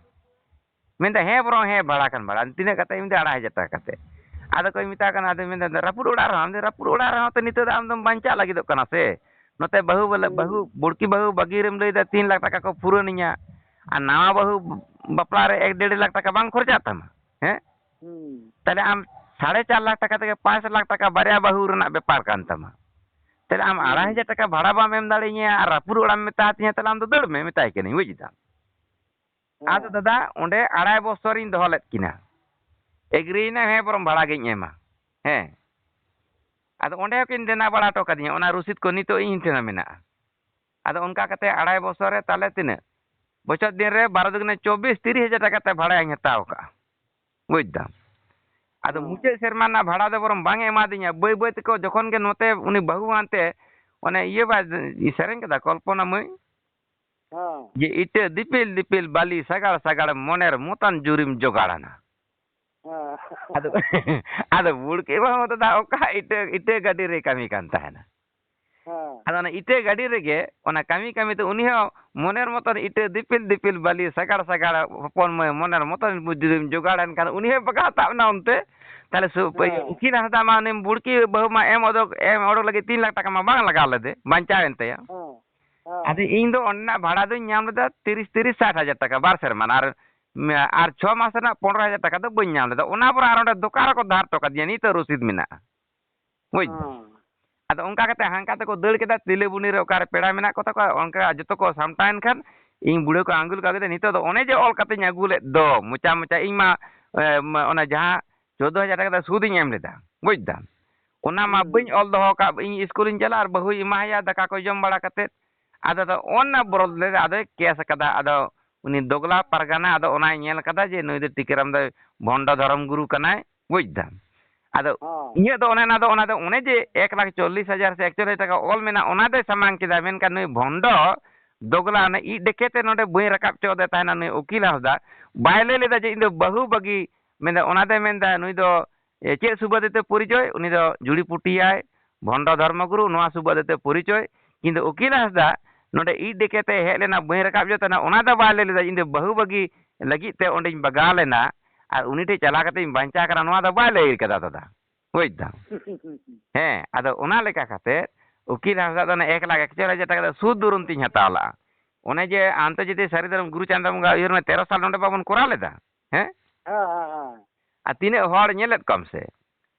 ᱢᱮᱱᱫᱟ, "ᱦᱮᱸ ᱵᱚᱨᱚᱝ, ᱦᱮᱸ, ᱵᱷᱟᱲᱟ ᱠᱷᱟᱱ ᱵᱷᱟᱲᱟ, ᱛᱤᱱᱟᱹᱜ ᱠᱟᱛᱮ?" ᱢᱮᱱᱫᱟ, "ᱟᱲᱟᱭ ᱦᱟᱡᱟᱨ ᱴᱟᱠᱟ ᱠᱟᱛᱮ᱾" ᱟᱫᱚ ᱠᱚ ᱢᱮᱛᱟᱭ ᱠᱟᱱᱟ, ᱟᱫᱚ ᱢᱮᱱᱫᱟ, "ᱨᱟᱹᱯᱩᱫ ᱚᱲᱟᱜ ᱨᱮᱦᱚᱸ?" ᱢᱮᱱᱫᱟ, "ᱨᱟᱹᱯᱩᱫ ᱚᱲᱟᱜ ᱨᱮᱦᱚᱸ ᱛᱚ ᱱᱤᱛᱚᱜ ᱫᱚ ᱟᱢ ᱫᱚᱢ ᱵᱟᱧᱪᱟᱜ ᱞᱟᱹᱜᱤᱫᱚᱜ ᱠᱟᱱᱟ ᱥᱮ, ᱱᱚᱛᱮ ᱵᱟᱹᱦᱩ ᱵᱚᱞᱮ, ᱦᱩᱸ᱾ ᱵᱟᱹᱦᱩ, ᱵᱩᱲᱠᱤ ᱵᱟᱹᱦᱩ ᱵᱟᱹᱜᱤ ᱨᱮᱢ ᱞᱟᱹᱭᱫᱟ ᱛᱤᱱ ᱞᱟᱠᱷ ᱴᱟᱠᱟ ᱠᱚ ᱯᱩᱨᱟᱹᱱᱤᱧᱟ, ᱟᱨ ᱱᱟᱣᱟ ᱵᱟᱹᱦᱩ ᱵᱟᱯᱞᱟ ᱨᱮ ᱮᱠ ᱰᱮᱲ ᱞᱟᱠᱷ ᱴᱟᱠᱟ ᱵᱟᱝ ᱠᱷᱚᱨᱪᱟᱜ ᱛᱟᱢᱟ, ᱦᱮᱸ? ᱦᱩᱸ᱾ ᱛᱟᱦᱞᱮ ᱟᱢ ᱥᱟᱲᱮ ᱪᱟᱨ ᱞᱟᱠᱷ ᱴᱟᱠᱟ ᱛᱮᱜᱮ ᱯᱟᱸᱪ ᱞᱟᱠᱷ ᱴᱟᱠᱟ ᱵᱟᱨᱭᱟ ᱵᱟᱹᱦᱩ ᱨᱮᱱᱟᱜ ᱵᱮᱯᱟᱨ ᱠᱟᱱ ᱛᱟᱢᱟ᱾ ᱛᱟᱦᱞᱮ ᱟᱢ ᱦᱩᱸ᱾ ᱟᱲᱟᱭ ᱦᱟᱡᱟᱨ ᱴᱟᱠᱟ ᱵᱷᱟᱲᱟ ᱵᱟᱢ ᱮᱢ ᱫᱟᱲᱮᱭᱟᱹᱧᱟ ᱟᱨ ᱨᱟᱹᱯᱩᱫ ᱚᱲᱟᱜ ᱮᱢ ᱢᱮᱛᱟ ᱫᱤᱧᱟ, ᱛᱟᱦᱞᱮ ᱟᱢ ᱫᱚ ᱫᱟᱹᱲ ᱢᱮ, ᱢᱮᱛᱟᱭ ᱠᱟᱹᱱᱟᱹᱧ, ᱵᱩᱡᱽ ᱫᱟᱢ? ᱦᱮᱸ᱾ ᱟᱫᱚ ᱫᱟᱫᱟ, ᱚᱸᱰᱮ ᱟᱲᱟᱭ ᱵᱚᱥᱚᱨᱤᱧ ᱫᱚᱦᱚ ᱞᱮᱫ ᱠᱤᱱᱟ᱾ ᱮᱜᱽᱨᱤᱭᱮᱱᱟ, ᱦᱮᱸ, ᱵᱚᱨᱚᱝ ᱵᱷᱟᱲᱟ ᱜᱤᱧ ᱮᱢᱟ᱾ ᱦᱮᱸ᱾ ᱟᱫᱚ ᱚᱸᱰᱮ ᱦᱚᱸᱠᱤᱱ ᱫᱮᱱᱟ ᱵᱟᱲᱟ ᱦᱚᱴᱚ ᱠᱟᱫᱤᱧᱟ, ᱚᱱᱟ ᱨᱚᱥᱤᱫ ᱠᱚ ᱱᱤᱛᱚᱜ ᱤᱧ ᱴᱷᱮᱱ ᱦᱚᱸ ᱢᱮᱱᱟᱜᱼᱟ᱾ ᱟᱫᱚ ᱚᱱᱠᱟ ᱠᱟᱛᱮ ᱟᱲᱟᱭ ᱵᱚᱥᱚᱨ ᱨᱮ ᱛᱟᱦᱞᱮ ᱛᱤᱱᱟᱹᱜ? ᱵᱚᱪᱷᱚᱨ ᱫᱤᱱ ᱨᱮ ᱵᱟᱨᱚ ᱫᱩᱜᱩᱱᱮ ᱪᱚᱵᱵᱤᱥ, ᱛᱤᱨᱤᱥ ᱦᱟᱡᱟᱨ ᱴᱟᱠᱟ ᱛᱮ ᱵᱷᱟᱲᱟᱧ ᱦᱟᱛᱟᱣ ᱠᱟᱜᱼᱟ᱾ ᱵᱩᱡᱽ ᱫᱟᱢ? ᱟᱫᱚ ᱦᱮᱸ᱾ ᱢᱩᱪᱟᱹᱫ ᱥᱮᱨᱢᱟ ᱨᱮᱱᱟᱜ ᱵᱷᱟᱲᱟ ᱫᱚ ᱵᱚᱨᱚᱝ ᱵᱟᱝ ᱮ ᱮᱢᱟᱫᱤᱧᱟ᱾ ᱵᱟᱹᱭ ᱵᱟᱹᱭ ᱛᱮᱠᱚ ᱡᱚᱠᱷᱚᱱ ᱜᱮ ᱱᱚᱛᱮ ᱩᱱᱤ ᱵᱟᱹᱦᱩ ᱦᱟᱱᱛᱮ ᱚᱱᱮ ᱤᱭᱟᱹ ᱵᱟᱭ ᱥᱮᱨᱮᱧ ᱠᱮᱫᱟ ᱠᱚᱞᱯᱚᱱᱟ ᱢᱟᱹᱭ? ᱦᱮᱸ᱾ ᱡᱮ ᱤᱴᱟᱹ ᱫᱤᱯᱤᱞ ᱫᱤᱯᱤᱞ ᱵᱟᱞᱤ ᱥᱟᱜᱟᱲ ᱥᱟᱜᱟᱲ ᱢᱚᱱᱮᱨ ᱢᱚᱛᱟᱱ ᱡᱩᱨᱤᱢ ᱡᱚᱜᱟᱲᱟᱱᱟ᱾ ᱦᱮᱸ᱾ ᱟᱫᱚ, ᱟᱫᱚ ᱵᱩᱲᱠᱤ ᱵᱟᱹᱦᱩ ᱫᱚ ᱫᱟ ᱚᱠᱟ ᱤᱴᱟᱹ, ᱤᱴᱟᱹ ᱜᱟᱹᱰᱤ ᱨᱮ ᱠᱟᱹᱢᱤ ᱠᱟᱱ ᱛᱟᱦᱮᱱᱟ? ᱦᱮᱸ᱾ ᱟᱫᱚ ᱚᱱᱟ ᱤᱴᱟᱹ ᱜᱟᱹᱰᱤ ᱨᱮᱜᱮ ᱚᱱᱟ ᱠᱟᱹᱢᱤ ᱠᱟᱹᱢᱤ ᱛᱮ ᱩᱱᱤ ᱦᱚᱸ ᱢᱚᱱᱮᱨ ᱢᱚᱛᱚᱱ ᱤᱴᱟᱹ ᱫᱤᱯᱤᱞ ᱫᱤᱯᱤᱞ ᱵᱟᱹᱞᱤ ᱥᱟᱜᱟᱲ ᱥᱟᱜᱟᱲ ᱦᱚᱯᱚᱱ ᱢᱟᱹᱭ ᱢᱚᱱᱮᱨ ᱢᱚᱛᱚᱱ ᱡᱩᱫᱤᱢ ᱡᱚᱜᱟᱲ ᱮᱱ ᱠᱷᱟᱱ ᱩᱱᱤ ᱦᱚᱸ ᱵᱟᱜᱟᱣ ᱛᱟᱵ ᱮᱱᱟ ᱚᱱᱛᱮ᱾ ᱛᱟᱦᱞᱮ ᱥᱩ-, ᱦᱮᱸ᱾ ᱩᱠᱤᱞ ᱦᱟᱸᱥᱫᱟ ᱢᱟ ᱩᱱᱤ ᱵᱩᱲᱠᱤ ᱵᱟᱹᱦᱩ ᱢᱟ ᱮᱢ ᱚᱰᱚᱠ, ᱮᱢ ᱚᱰᱚᱠ ᱞᱟᱹᱜᱤᱫ ᱛᱤᱱ ᱞᱟᱠᱷ ᱴᱟᱠᱟ ᱢᱟ ᱵᱟᱝ ᱞᱟᱜᱟᱣ ᱞᱮᱫᱮ, ᱵᱟᱧᱪᱟᱣ ᱮᱱ ᱛᱟᱭᱟ᱾ ᱦᱮᱸ, ᱦᱮᱸ᱾ ᱟᱫᱚ ᱤᱧ ᱫᱚ ᱚᱸᱰᱮᱱᱟᱜ ᱵᱷᱟᱲᱟ ᱫᱚᱧ ᱧᱟᱢ ᱞᱮᱫᱟ ᱛᱤᱨᱤᱥ, ᱛᱤᱨᱤᱥ, ᱥᱟᱴ ᱦᱟᱡᱟᱨ ᱴᱟᱠᱟ ᱵᱟᱨ ᱥᱮᱨᱢᱟ ᱨᱮᱱᱟᱜ᱾ ᱟᱨ, ᱟᱨ ᱪᱷᱚ ᱢᱟᱥ ᱨᱮᱱᱟᱜ ᱯᱚᱱᱨᱚ ᱦᱟᱡᱟᱨ ᱴᱟᱠᱟ ᱫᱚ ᱵᱟᱹᱧ ᱧᱟᱢ ᱞᱮᱫᱟ᱾ ᱚᱱᱟ ᱯᱚᱨᱮ ᱟᱨ ᱚᱸᱰᱮ ᱫᱚᱠᱟᱱ ᱨᱮᱠᱚ ᱫᱷᱟᱨ ᱦᱚᱴᱚ ᱠᱟᱫᱤᱧᱟ, ᱱᱤᱛᱚᱜ ᱨᱚᱥᱤᱫ ᱢᱮᱱᱟᱜᱼᱟ᱾ ᱵᱩᱡᱽ ᱫᱟᱢ? ᱦᱮᱸ᱾ ᱟᱫᱚ ᱚᱱᱠᱟ ᱠᱟᱛᱮ ᱦᱟᱱᱠᱟ ᱛᱮᱠᱚ ᱫᱟᱹᱲ ᱠᱮᱫᱟ, ᱛᱤᱞᱟᱹᱵᱩᱱᱤ ᱨᱮ ᱚᱠᱟᱨᱮ ᱯᱮᱲᱟ ᱢᱮᱱᱟᱜ ᱠᱚ ᱛᱟᱠᱚᱣᱟ, ᱚᱱᱠᱟ ᱡᱚᱛᱚ ᱠᱚ ᱥᱟᱢᱴᱟᱣᱮᱱ ᱠᱷᱟᱱ ᱤᱧ ᱵᱩᱲᱦᱟᱹ ᱠᱚ ᱟᱸᱜᱩᱞ ᱠᱚ ᱟᱹᱜᱩ ᱠᱮᱫᱟ᱾ ᱱᱤᱛᱚᱜ ᱫᱚ ᱚᱱᱮ ᱡᱮ ᱚᱞ ᱠᱟᱛᱮᱧ ᱟᱹᱜᱩ ᱞᱮᱫ ᱫᱚ ᱢᱚᱪᱟ ᱢᱚᱪᱟ, ᱤᱧ ᱢᱟ, ᱮ, ᱢᱟ, ᱚᱱᱟ ᱡᱟᱦᱟᱸ ᱪᱳᱫᱽᱫᱳ ᱦᱟᱡᱟᱨ ᱴᱟᱠᱟ ᱫᱚ ᱥᱩᱫ ᱤᱧ ᱮᱢ ᱞᱮᱫᱟ, ᱵᱩᱡᱽ ᱫᱟᱢ? ᱚᱱᱟ ᱢᱟ ᱦᱩᱸ᱾ ᱵᱟᱹᱧ ᱚᱞ ᱫᱚᱦᱚ ᱠᱟᱜ, ᱤᱧ ᱤᱥᱠᱩᱞᱤᱧ ᱪᱟᱞᱟᱜᱼᱟ ᱟᱨ ᱵᱟᱹᱦᱩᱭ ᱮᱢᱟᱭᱟ ᱫᱟᱠᱟ ᱠᱚᱭ ᱡᱚᱢ ᱵᱟᱲᱟ ᱠᱟᱛᱮᱫ᱾ ᱟᱫᱚ, ᱟᱫᱚ ᱚᱱᱟ ᱵᱚᱨᱚᱫ ᱞᱮ ᱟᱫᱚᱭ ᱠᱮᱥ ᱟᱠᱟᱫᱟ᱾ ᱟᱫᱚ ᱩᱱᱤ ᱫᱚᱜᱽᱞᱟ ᱯᱟᱨᱜᱟᱱᱟ ᱟᱫᱚ ᱚᱱᱟᱭ ᱧᱮᱞ ᱠᱟᱫᱟ ᱡᱮ ᱱᱩᱭ ᱫᱚ ᱴᱤᱠᱟᱹᱨᱟᱢ ᱫᱚ ᱵᱷᱚᱱᱰᱚ ᱫᱷᱚᱨᱚᱢ ᱜᱩᱨᱩ ᱠᱟᱱᱟᱭ, ᱵᱩᱡᱽ ᱫᱟᱢ? ᱟᱫᱚ ᱦᱚᱸ᱾ ᱤᱧᱟᱹᱜ ᱫᱚ ᱚᱱᱮ ᱚᱱᱟ ᱫᱚ, ᱚᱱᱟ ᱫᱚ ᱚᱱᱮ ᱡᱮ ᱮᱠ ᱞᱟᱠᱷ ᱪᱚᱞᱞᱤᱥ ᱦᱟᱡᱟᱨ ᱥᱮ ᱮᱠᱪᱚᱞᱞᱤᱥ ᱴᱟᱠᱟ ᱚᱞ ᱢᱮᱱᱟᱜᱼᱟ, ᱚᱱᱟ ᱫᱚᱭ ᱥᱟᱢᱟᱝ ᱠᱮᱫᱟ᱾ ᱢᱮᱱᱠᱷᱟᱱ ᱱᱩᱭ ᱵᱷᱚᱱᱰᱚ ᱫᱚᱜᱽᱞᱟ ᱚᱱᱮ ᱤᱡ ᱰᱮᱠᱮᱛᱮ ᱱᱚᱰᱮ ᱵᱟᱹᱧ ᱨᱟᱠᱟᱵ ᱦᱚᱪᱚ ᱟᱫᱮ ᱛᱟᱦᱮᱱᱟ, ᱱᱩᱭ ᱩᱠᱤᱞ ᱦᱟᱸᱥᱫᱟ ᱵᱟᱭ ᱞᱟᱹᱭ ᱞᱮᱫᱟ ᱡᱮ ᱤᱧ ᱫᱚ ᱵᱟᱹᱦᱩ ᱵᱟᱹᱜᱤ, ᱢᱮᱱᱫᱟ ᱚᱱᱟ ᱫᱚᱭ ᱢᱮᱱᱫᱟ ᱱᱩᱭ ᱫᱚ, ᱮ, ᱪᱮᱫ ᱥᱩᱵᱟᱹᱫ ᱛᱮ ᱯᱚᱨᱤᱪᱚᱭ, ᱩᱱᱤ ᱫᱚ ᱡᱩᱲᱤ ᱯᱩᱴᱤᱭᱟᱭ, ᱵᱷᱚᱱᱰᱚ ᱫᱷᱚᱨᱢᱚ ᱜᱩᱨᱩ, ᱱᱚᱣᱟ ᱥᱩᱵᱟᱹᱫ ᱛᱮ ᱯᱚᱨᱤᱪᱚᱭ᱾ ᱠᱤᱱᱛᱩ ᱩᱠᱤᱞ ᱦᱟᱸᱥᱫᱟ ᱱᱚᱰᱮ ᱤᱡ ᱰᱮᱠᱮᱛᱮ ᱦᱮᱡ ᱞᱮᱱᱟ, ᱵᱟᱹᱧ ᱨᱟᱠᱟᱵ ᱦᱚᱪᱚ ᱛᱟᱦᱮᱱᱟ, ᱚᱱᱟ ᱫᱚ ᱵᱟᱭ ᱞᱟᱹᱭ ᱞᱮᱫᱟ ᱤᱧ ᱫᱚ ᱵᱟᱹᱦᱩ ᱵᱟᱹᱜᱤ ᱞᱟᱹᱜᱤᱫ ᱛᱮ ᱚᱸᱰᱮᱧ ᱵᱟᱜᱟᱣ ᱞᱮᱱᱟ ᱟᱨ ᱩᱱᱤ ᱴᱷᱮᱡ ᱪᱟᱞᱟᱣ ᱠᱟᱛᱮ ᱤᱧ ᱵᱟᱧᱪᱟᱣ ᱠᱟᱱᱟ, ᱱᱚᱣᱟ ᱫᱚ ᱵᱟᱭ ᱞᱟᱹᱭ ᱠᱟᱫᱟ ᱫᱟᱫᱟ᱾ ᱵᱩᱡᱽ ᱫᱟᱢ? ᱦᱮᱸ, ᱟᱫᱚ ᱚᱱᱟ ᱞᱮᱠᱟ ᱠᱟᱛᱮ ᱩᱠᱤᱞ ᱦᱟᱸᱥᱫᱟ ᱫᱚ ᱚᱱᱟ ᱮᱠ ᱞᱟᱠᱷ ᱮᱠᱪᱚᱞᱞᱤᱥ ᱦᱟᱡᱟᱨ ᱴᱟᱠᱟ ᱫᱚ ᱥᱩᱫ ᱫᱩᱨᱩᱢ ᱛᱤᱧ ᱦᱟᱛᱟᱣ ᱞᱟᱜᱼᱟ᱾ ᱚᱱᱮ ᱡᱮ ᱟᱱᱛᱚᱨᱡᱟᱛᱤᱭᱚ ᱥᱟᱹᱨᱤ ᱫᱷᱚᱨᱚᱢ ᱜᱩᱨᱩ ᱪᱟᱸᱫᱟ ᱵᱚᱸᱜᱟ ᱩᱭᱦᱟᱹᱨ ᱢᱮ, ᱛᱮᱨᱚ ᱥᱟᱞ ᱱᱚᱰᱮ ᱵᱟᱵᱚᱱ ᱠᱚᱨᱟᱣ ᱞᱮᱫᱟ? ᱦᱮᱸ? ᱦᱮᱸ, ᱦᱮᱸ, ᱦᱮᱸ᱾ ᱟᱨ ᱛᱤᱱᱟᱹᱜ ᱦᱚᱲ ᱧᱮᱞᱮᱫ ᱠᱚᱣᱟᱢ ᱥᱮ?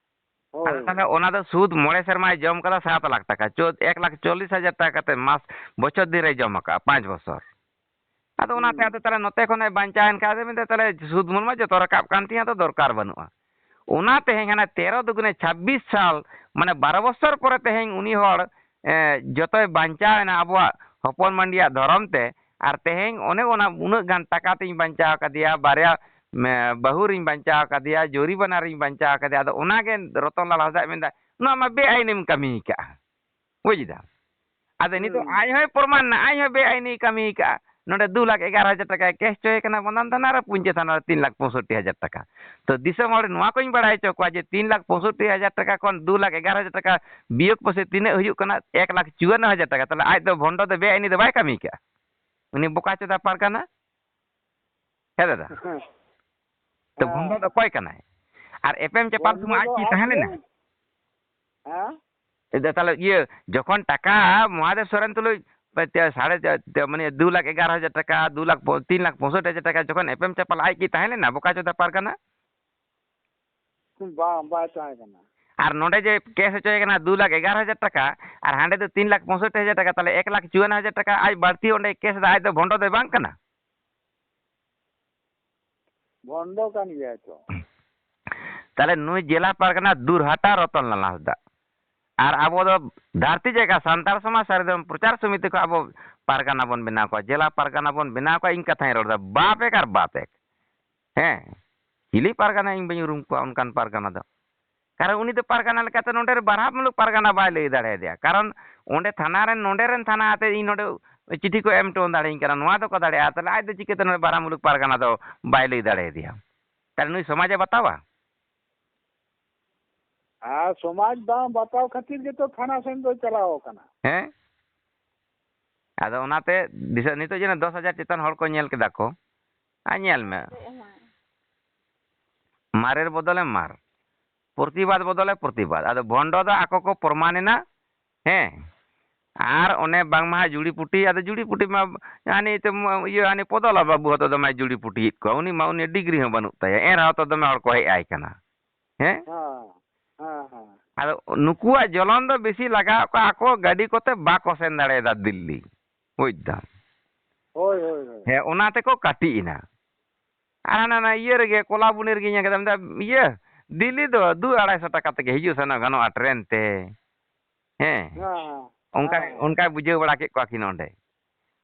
ᱦᱳᱭ᱾ ᱟᱫᱚ ᱛᱟᱦᱞᱮ ᱚᱱᱟ ᱫᱚ ᱥᱩᱫ ᱢᱚᱬᱮ ᱥᱮᱨᱢᱟᱭ ᱡᱚᱢ ᱠᱟᱫᱟ ᱥᱟᱛ ᱞᱟᱠᱷ ᱴᱟᱠᱟ, ᱪᱳᱫ, ᱮᱠ ᱞᱟᱠᱷ ᱪᱚᱞᱞᱤᱥ ᱦᱟᱡᱟᱨ ᱴᱟᱠᱟ ᱠᱟᱛᱮ ᱢᱟᱥ, ᱵᱚᱪᱷᱚᱨ ᱫᱤᱱ ᱨᱮᱭ ᱡᱚᱢ ᱟᱠᱟᱫᱼᱟ, ᱯᱟᱸᱪ ᱵᱚᱪᱷᱚᱨ᱾ ᱟᱫᱚ ᱚᱱᱟᱛᱮ ᱦᱩᱸ᱾ ᱟᱫᱚ ᱛᱟᱦᱞᱮ ᱱᱚᱛᱮ ᱠᱷᱚᱱᱮ ᱵᱟᱧᱪᱟᱣᱮᱱ ᱠᱷᱟᱱ ᱟᱫᱚ ᱢᱮᱱᱫᱟ, "ᱛᱟᱦᱞᱮ ᱥᱩᱫ ᱢᱩᱞ ᱢᱟ ᱡᱚᱛᱚ ᱨᱟᱠᱟᱵ ᱠᱟᱱ ᱛᱤᱧᱟ, ᱟᱫᱚ ᱫᱚᱨᱠᱟᱨ ᱵᱟᱹᱱᱩᱜᱼᱟ᱾" ᱚᱱᱟ ᱛᱮᱦᱮᱧ ᱦᱟᱱᱮ ᱛᱮᱨᱚ ᱫᱩᱜᱩᱱᱮ ᱪᱷᱟᱵᱵᱤᱥ ᱥᱟᱞ, ᱢᱟᱱᱮ ᱵᱟᱨᱚ ᱵᱚᱪᱷᱚᱨ ᱯᱚᱨᱮ ᱛᱮᱦᱮᱧ ᱩᱱᱤ ᱦᱚᱲ, ᱮ, ᱡᱚᱛᱚᱭ ᱵᱟᱧᱪᱟᱣ ᱮᱱᱟ ᱟᱵᱚᱣᱟᱜ ᱦᱚᱯᱚᱱ ᱢᱟᱹᱱᱰᱤᱭᱟᱜ ᱫᱷᱚᱨᱚᱢ ᱛᱮ᱾ ᱟᱨ ᱛᱮᱦᱮᱧ ᱚᱱᱮ ᱚᱱᱟ ᱩᱱᱟᱹᱜ ᱜᱟᱱ ᱴᱟᱠᱟ ᱛᱤᱧ ᱵᱟᱧᱪᱟᱣ ᱠᱟᱫᱮᱭᱟ, ᱵᱟᱨᱭᱟ, ᱢᱮ, ᱵᱟᱹᱦᱩ ᱨᱤᱧ ᱵᱟᱧᱪᱟᱣ ᱠᱟᱫᱮᱭᱟ, ᱡᱚᱨᱤᱢᱟᱱᱟ ᱨᱤᱧ ᱵᱟᱧᱪᱟᱣ ᱠᱟᱫᱮᱭᱟ᱾ ᱟᱫᱚ ᱚᱱᱟᱜᱮ ᱨᱚᱛᱚᱱ ᱞᱟᱞ ᱦᱟᱸᱥᱫᱟᱭ ᱢᱮᱱᱫᱟ, "ᱱᱚᱣᱟ ᱢᱟ ᱵᱮᱟᱭᱤᱱᱮᱢ ᱠᱟᱹᱢᱤ ᱠᱟᱜᱼᱟ᱾" ᱵᱩᱡᱽ ᱫᱟᱢ? ᱟᱫᱚ ᱱᱤᱛᱚᱜ ᱦᱩᱸ᱾ ᱟᱡ ᱦᱚᱸᱭ ᱯᱨᱚᱢᱟᱱ ᱮᱱᱟ, ᱟᱡ ᱦᱚᱸ ᱵᱮᱟᱭᱤᱱᱤ ᱠᱟᱹᱢᱤ ᱠᱟᱜᱼᱟ᱾ ᱱᱚᱰᱮ ᱫᱩ ᱞᱟᱠᱷ ᱮᱜᱟᱨᱚ ᱦᱟᱡᱟᱨ ᱴᱟᱠᱟᱭ ᱠᱮᱥ ᱦᱚᱪᱚᱭᱮ ᱠᱟᱱᱟ ᱵᱚᱱᱫᱷᱚᱱ ᱛᱷᱟᱱᱟ ᱨᱮ, ᱯᱩᱧᱪᱤ ᱛᱷᱟᱱᱟ ᱨᱮ ᱛᱤᱱ ᱞᱟᱠᱷ ᱯᱚᱸᱭᱥᱚᱴᱴᱤ ᱦᱟᱡᱟᱨ ᱴᱟᱠᱟ᱾ ᱛᱚ ᱫᱤᱥᱚᱢ ᱦᱚᱲ ᱱᱚᱣᱟ ᱠᱚᱧ ᱵᱟᱲᱟᱭ ᱦᱚᱪᱚ ᱠᱚᱣᱟ ᱡᱮ ᱛᱤᱱ ᱞᱟᱠᱷ ᱯᱚᱸᱭᱥᱚᱴᱴᱤ ᱦᱟᱡᱟᱨ ᱴᱟᱠᱟ ᱠᱷᱚᱱ ᱫᱩ ᱞᱟᱠᱷ ᱮᱜᱟᱨᱚ ᱦᱟᱡᱟᱨ ᱴᱟᱠᱟ ᱵᱤᱭᱳᱜᱽ ᱯᱟᱥᱮ ᱛᱤᱱᱟᱹᱜ ᱦᱩᱭᱩᱜ ᱠᱟᱱᱟ? ᱮᱠ ᱞᱟᱠᱷ ᱪᱩᱣᱟᱱᱱᱚ ᱦᱟᱡᱟᱨ ᱴᱟᱠᱟ᱾ ᱛᱟᱦᱚᱞᱮ ᱟᱡ ᱫᱚ ᱵᱷᱚᱱᱰᱚ ᱫᱚ ᱵᱮ ᱟᱹᱭᱤᱱᱤ ᱫᱚ ᱵᱟᱭ ᱠᱟᱹᱢᱤ ᱠᱟᱜᱼᱟ? ᱩᱱᱤ ᱵᱚᱠᱟ ᱪᱳᱫᱟ ᱯᱟᱨᱜᱟᱱᱟ᱾ ᱦᱮᱸ ᱫᱟᱫᱟ? ᱦᱮᱸ᱾ ᱛᱚ ᱵᱷᱚᱱᱰᱚ ᱫᱚ ᱚᱠᱚᱭ ᱠᱟᱱᱟᱭ? ᱟᱨ ᱮᱯᱮᱢ ᱪᱟᱯᱟᱞ ᱵᱷᱚᱱᱰᱚ ᱥᱚᱢᱚᱭ ᱟᱡ ᱫᱚ ᱠᱤ ᱟᱡ ᱛᱟᱦᱮᱸ ᱜᱮ᱾ ᱞᱮᱱᱟ? ᱦᱮᱸ? ᱮ, ᱛᱟᱦᱞᱮ ᱤᱭᱟᱹ, ᱡᱚᱠᱷᱚᱱ ᱴᱟᱠᱟ ᱢᱚᱦᱟᱫᱮᱵ ᱥᱚᱨᱮᱱ ᱛᱩᱞᱩᱡ, ᱯᱮ, ᱛᱮ, ᱥᱟᱲᱮ ᱪᱟᱨ, ᱛᱮ, ᱢᱟᱱᱮ ᱫᱩ ᱞᱟᱠᱷ ᱮᱜᱟᱨᱚ ᱦᱟᱡᱟᱨ ᱴᱟᱠᱟ, ᱫᱩ ᱞᱟᱠᱷ ᱯᱚ-, ᱛᱤᱱ ᱞᱟᱠᱷ ᱯᱚᱸᱭᱥᱚᱴᱴᱤ ᱦᱟᱡᱟᱨ ᱴᱟᱠᱟ ᱡᱚᱠᱷᱚᱱ ᱮᱯᱮᱢ ᱪᱟᱯᱟᱞ ᱟᱡ ᱠᱤ ᱛᱟᱦᱮᱸ ᱞᱮᱱᱟ ᱵᱚᱠᱟ ᱪᱳᱫᱟ ᱯᱟᱨᱜᱟᱱᱟ? ᱵᱟᱝ, ᱵᱟᱭ ᱛᱟᱦᱮᱸ ᱠᱟᱱᱟ᱾ ᱟᱨ ᱱᱚᱰᱮ ᱡᱮ ᱠᱮᱥ ᱦᱚᱪᱚᱭᱮ ᱠᱟᱱᱟ ᱫᱩ ᱞᱟᱠᱷ ᱮᱜᱟᱨᱚ ᱦᱟᱡᱟᱨ ᱴᱟᱠᱟ, ᱟᱨ ᱦᱟᱸᱰᱮ ᱫᱚ ᱛᱤᱱ ᱞᱟᱠᱷ ᱯᱚᱸᱭᱥᱚᱴᱴᱤ ᱦᱟᱡᱟᱨ ᱴᱟᱠᱟ, ᱛᱟᱦᱞᱮ ᱮᱠ ᱞᱟᱠᱷ ᱪᱩᱣᱟᱱᱱᱚ ᱦᱟᱡᱟᱨ ᱴᱟᱠᱟ ᱟᱡ ᱵᱟᱹᱲᱛᱤ ᱚᱸᱰᱮ ᱠᱮᱥ ᱮᱫᱟ, ᱟᱡ ᱫᱚ ᱵᱷᱚᱱᱰᱚ ᱫᱚᱭ ᱵᱟᱝ ᱠᱟᱱᱟ? ᱵᱷᱚᱱᱰᱚ ᱠᱟᱱ ᱜᱮᱭᱟᱭ ᱛᱚ᱾ ᱛᱟᱦᱞᱮ ᱱᱩᱭ ᱡᱮᱞᱟ ᱯᱟᱨᱜᱟᱱᱟ ᱫᱩᱨᱦᱟᱴᱟ ᱨᱚᱛᱚᱱ ᱞᱟᱞ ᱦᱟᱸᱥᱫᱟ᱾ ᱟᱨ ᱟᱵᱚ ᱫᱚ ᱫᱷᱟᱹᱨᱛᱤ ᱡᱟᱭᱜᱟ ᱥᱟᱱᱛᱟᱲ ᱥᱚᱢᱟᱡᱽ ᱥᱟᱹᱨᱤ ᱫᱷᱚᱨᱚᱢ ᱯᱨᱚᱪᱟᱨ ᱥᱚᱢᱤᱛᱤ ᱠᱷᱚᱱ ᱟᱵᱚ ᱯᱟᱨᱜᱟᱱᱟ ᱵᱚᱱ ᱵᱮᱱᱟᱣ ᱠᱚᱣᱟ, ᱡᱮᱞᱟ ᱯᱟᱨᱜᱟᱱᱟ ᱵᱚᱱ ᱵᱮᱱᱟᱣ ᱠᱚᱣᱟ, ᱤᱧ ᱠᱟᱛᱷᱟᱧ ᱨᱚᱲ ᱮᱫᱟ, ᱵᱟᱯ ᱮᱠ ᱟᱨ ᱵᱟᱯ ᱮᱠ᱾ ᱦᱮᱸ, ᱪᱤᱞᱤ ᱯᱟᱨᱜᱟᱱᱟ ᱤᱧ ᱵᱟᱹᱧ ᱩᱨᱩᱢ ᱠᱚᱣᱟ ᱚᱱᱠᱟᱱ ᱯᱟᱨᱜᱟᱱᱟ ᱫᱚ᱾ ᱠᱟᱨᱚᱱ ᱩᱱᱤ ᱫᱚ ᱯᱟᱨᱜᱟᱱᱟ ᱞᱮᱠᱟᱛᱮ ᱱᱚᱰᱮ ᱨᱮ ᱵᱟᱨᱦᱟ ᱢᱩᱞᱩᱠ ᱯᱟᱨᱜᱟᱱᱟ ᱵᱟᱭ ᱞᱟᱹᱭ ᱫᱟᱲᱮᱭᱟᱫᱮᱭᱟ, ᱠᱟᱨᱚᱱ ᱚᱸᱰᱮ ᱛᱷᱟᱱᱟ ᱨᱮᱱ ᱱᱚᱰᱮ ᱨᱮᱱ ᱛᱷᱟᱱᱟ ᱟᱛᱮ ᱤᱧ ᱱᱚᱰᱮ ᱪᱤᱴᱷᱤ ᱠᱚ ᱮᱢ ᱦᱚᱴᱚ ᱫᱟᱲᱮᱭᱟᱹᱧ ᱠᱟᱱᱟ, ᱱᱚᱣᱟ ᱫᱚᱠᱚ ᱫᱟᱲᱮᱭᱟᱜᱼᱟ, ᱛᱟᱦᱞᱮ ᱟᱡ ᱫᱚ ᱪᱤᱠᱟᱹᱛᱮ ᱱᱚᱰᱮ ᱵᱟᱨᱦᱟ ᱢᱩᱞᱩᱠ ᱯᱟᱨᱜᱟᱱᱟ ᱫᱚ ᱵᱟᱭ ᱞᱟᱹᱭ ᱫᱟᱲᱮᱭᱟᱫᱮᱭᱟ? ᱛᱟᱦᱞᱮ ᱱᱩᱭ ᱥᱚᱢᱟᱡᱮ ᱵᱟᱛᱟᱣᱟ? ᱟᱨ ᱥᱚᱢᱟᱡᱽ ᱵᱟᱝ ᱵᱟᱛᱟᱣ ᱠᱷᱟᱹᱛᱤᱨ ᱜᱮᱛᱚ ᱛᱷᱟᱱᱟ ᱥᱮᱱ ᱫᱚ ᱪᱟᱞᱟᱣ ᱟᱠᱟᱱᱟ᱾ ᱦᱮᱸ? ᱟᱫᱚ ᱚᱱᱟᱛᱮ ᱫᱤᱥᱟᱹ, ᱱᱤᱛᱚᱜ ᱡᱮᱱᱚ ᱫᱚᱥ ᱦᱟᱡᱟᱨ ᱪᱮᱛᱟᱱ ᱦᱚᱲ ᱠᱚ ᱧᱮᱞ ᱠᱮᱫᱟ ᱠᱚ᱾ ᱟᱨ ᱧᱮᱞ ᱢᱮ, ᱪᱮᱫ ᱦᱚᱸ ᱵᱟᱝ᱾ ᱢᱟᱨᱮᱨ ᱵᱚᱫᱚᱞᱮ ᱢᱟᱨ, ᱯᱨᱚᱛᱤᱵᱟᱫ ᱵᱚᱫᱚᱞᱮ ᱯᱨᱚᱛᱤᱵᱟᱫ᱾ ᱟᱫᱚ ᱵᱷᱚᱱᱰᱚ ᱫᱚ ᱟᱠᱚ ᱠᱚ ᱯᱨᱚᱢᱟᱱ ᱮᱱᱟ᱾ ᱦᱮᱸ, ᱟᱨ ᱚᱱᱮ ᱵᱟᱝᱢᱟ ᱦᱟᱸᱜ ᱡᱩᱲᱤ ᱯᱩᱴᱤ, ᱟᱫᱚ ᱡᱩᱲᱤ ᱯᱩᱴᱤ ᱢᱟ ᱦᱟᱱᱤ ᱛᱮ ᱢ-, ᱤᱭᱟᱹ, ᱦᱟᱱᱤ ᱯᱚᱫᱚᱞᱟ ᱵᱟᱹᱵᱩ ᱦᱚᱸᱛᱚ ᱫᱚᱢᱮ ᱡᱩᱲᱤ ᱯᱩᱴᱤᱭᱮᱫ ᱠᱚᱣᱟ᱾ ᱩᱱᱤ ᱢᱟ, ᱩᱱᱤ ᱰᱤᱜᱽᱨᱤ ᱦᱚᱸ ᱵᱟᱹᱱᱩᱜ ᱛᱟᱭᱟ, ᱮᱱ ᱨᱮᱦᱚᱸ ᱛᱚ ᱫᱚᱢᱮ ᱦᱚᱲ ᱠᱚ ᱦᱮᱡ ᱟᱭ ᱠᱟᱱᱟ᱾ ᱦᱮᱸ? ᱦᱮᱸ, ᱦᱮᱸ, ᱦᱮᱸ᱾ ᱟᱫᱚ ᱱᱩᱠᱩᱣᱟᱜ ᱡᱚᱞᱚᱱ ᱫᱚ ᱵᱮᱥᱤ ᱞᱟᱜᱟᱣ ᱠᱚᱣᱟ, ᱟᱠᱚ ᱜᱟᱹᱰᱤ ᱠᱚᱛᱮ ᱵᱟᱠᱚ ᱥᱮᱱ ᱫᱟᱲᱮᱭᱟᱫᱟ ᱫᱤᱞᱞᱤ, ᱵᱩᱡᱽ ᱫᱟᱢ᱾ ᱦᱳᱭ, ᱦᱳᱭ, ᱦᱳᱭ᱾ ᱦᱮᱸ, ᱚᱱᱟ ᱛᱮᱠᱚ ᱠᱟᱹᱴᱤᱡ ᱮᱱᱟ᱾ ᱟᱨ ᱦᱟᱱᱟ, ᱚᱱᱟ ᱤᱭᱟᱹ ᱨᱮᱜᱮ, ᱠᱚᱞᱟᱵᱩᱱᱤ ᱨᱮᱜᱮ ᱧᱮᱞ ᱠᱮᱫᱟ, ᱢᱮᱱᱫᱟ, ᱤᱭᱟᱹ, ᱫᱤᱞᱞᱤ ᱫᱚ ᱫᱩ ᱟᱲᱟᱭᱥᱚ ᱴᱟᱠᱟ ᱛᱮᱜᱮ ᱦᱤᱡᱩᱜ ᱥᱮᱱᱚᱜ ᱜᱟᱱᱚᱜᱼᱟ ᱴᱨᱮᱱ ᱛᱮ᱾ ᱦᱮᱸ᱾ ᱦᱮᱸ, ᱦᱮᱸ᱾ ᱚᱱᱠᱟ, ᱦᱮᱸ᱾ ᱚᱱᱠᱟᱭ ᱵᱩᱡᱷᱟᱹᱣ ᱵᱟᱲᱟ ᱠᱮᱫ ᱠᱚᱣᱟ ᱠᱤᱱ ᱚᱸᱰᱮ᱾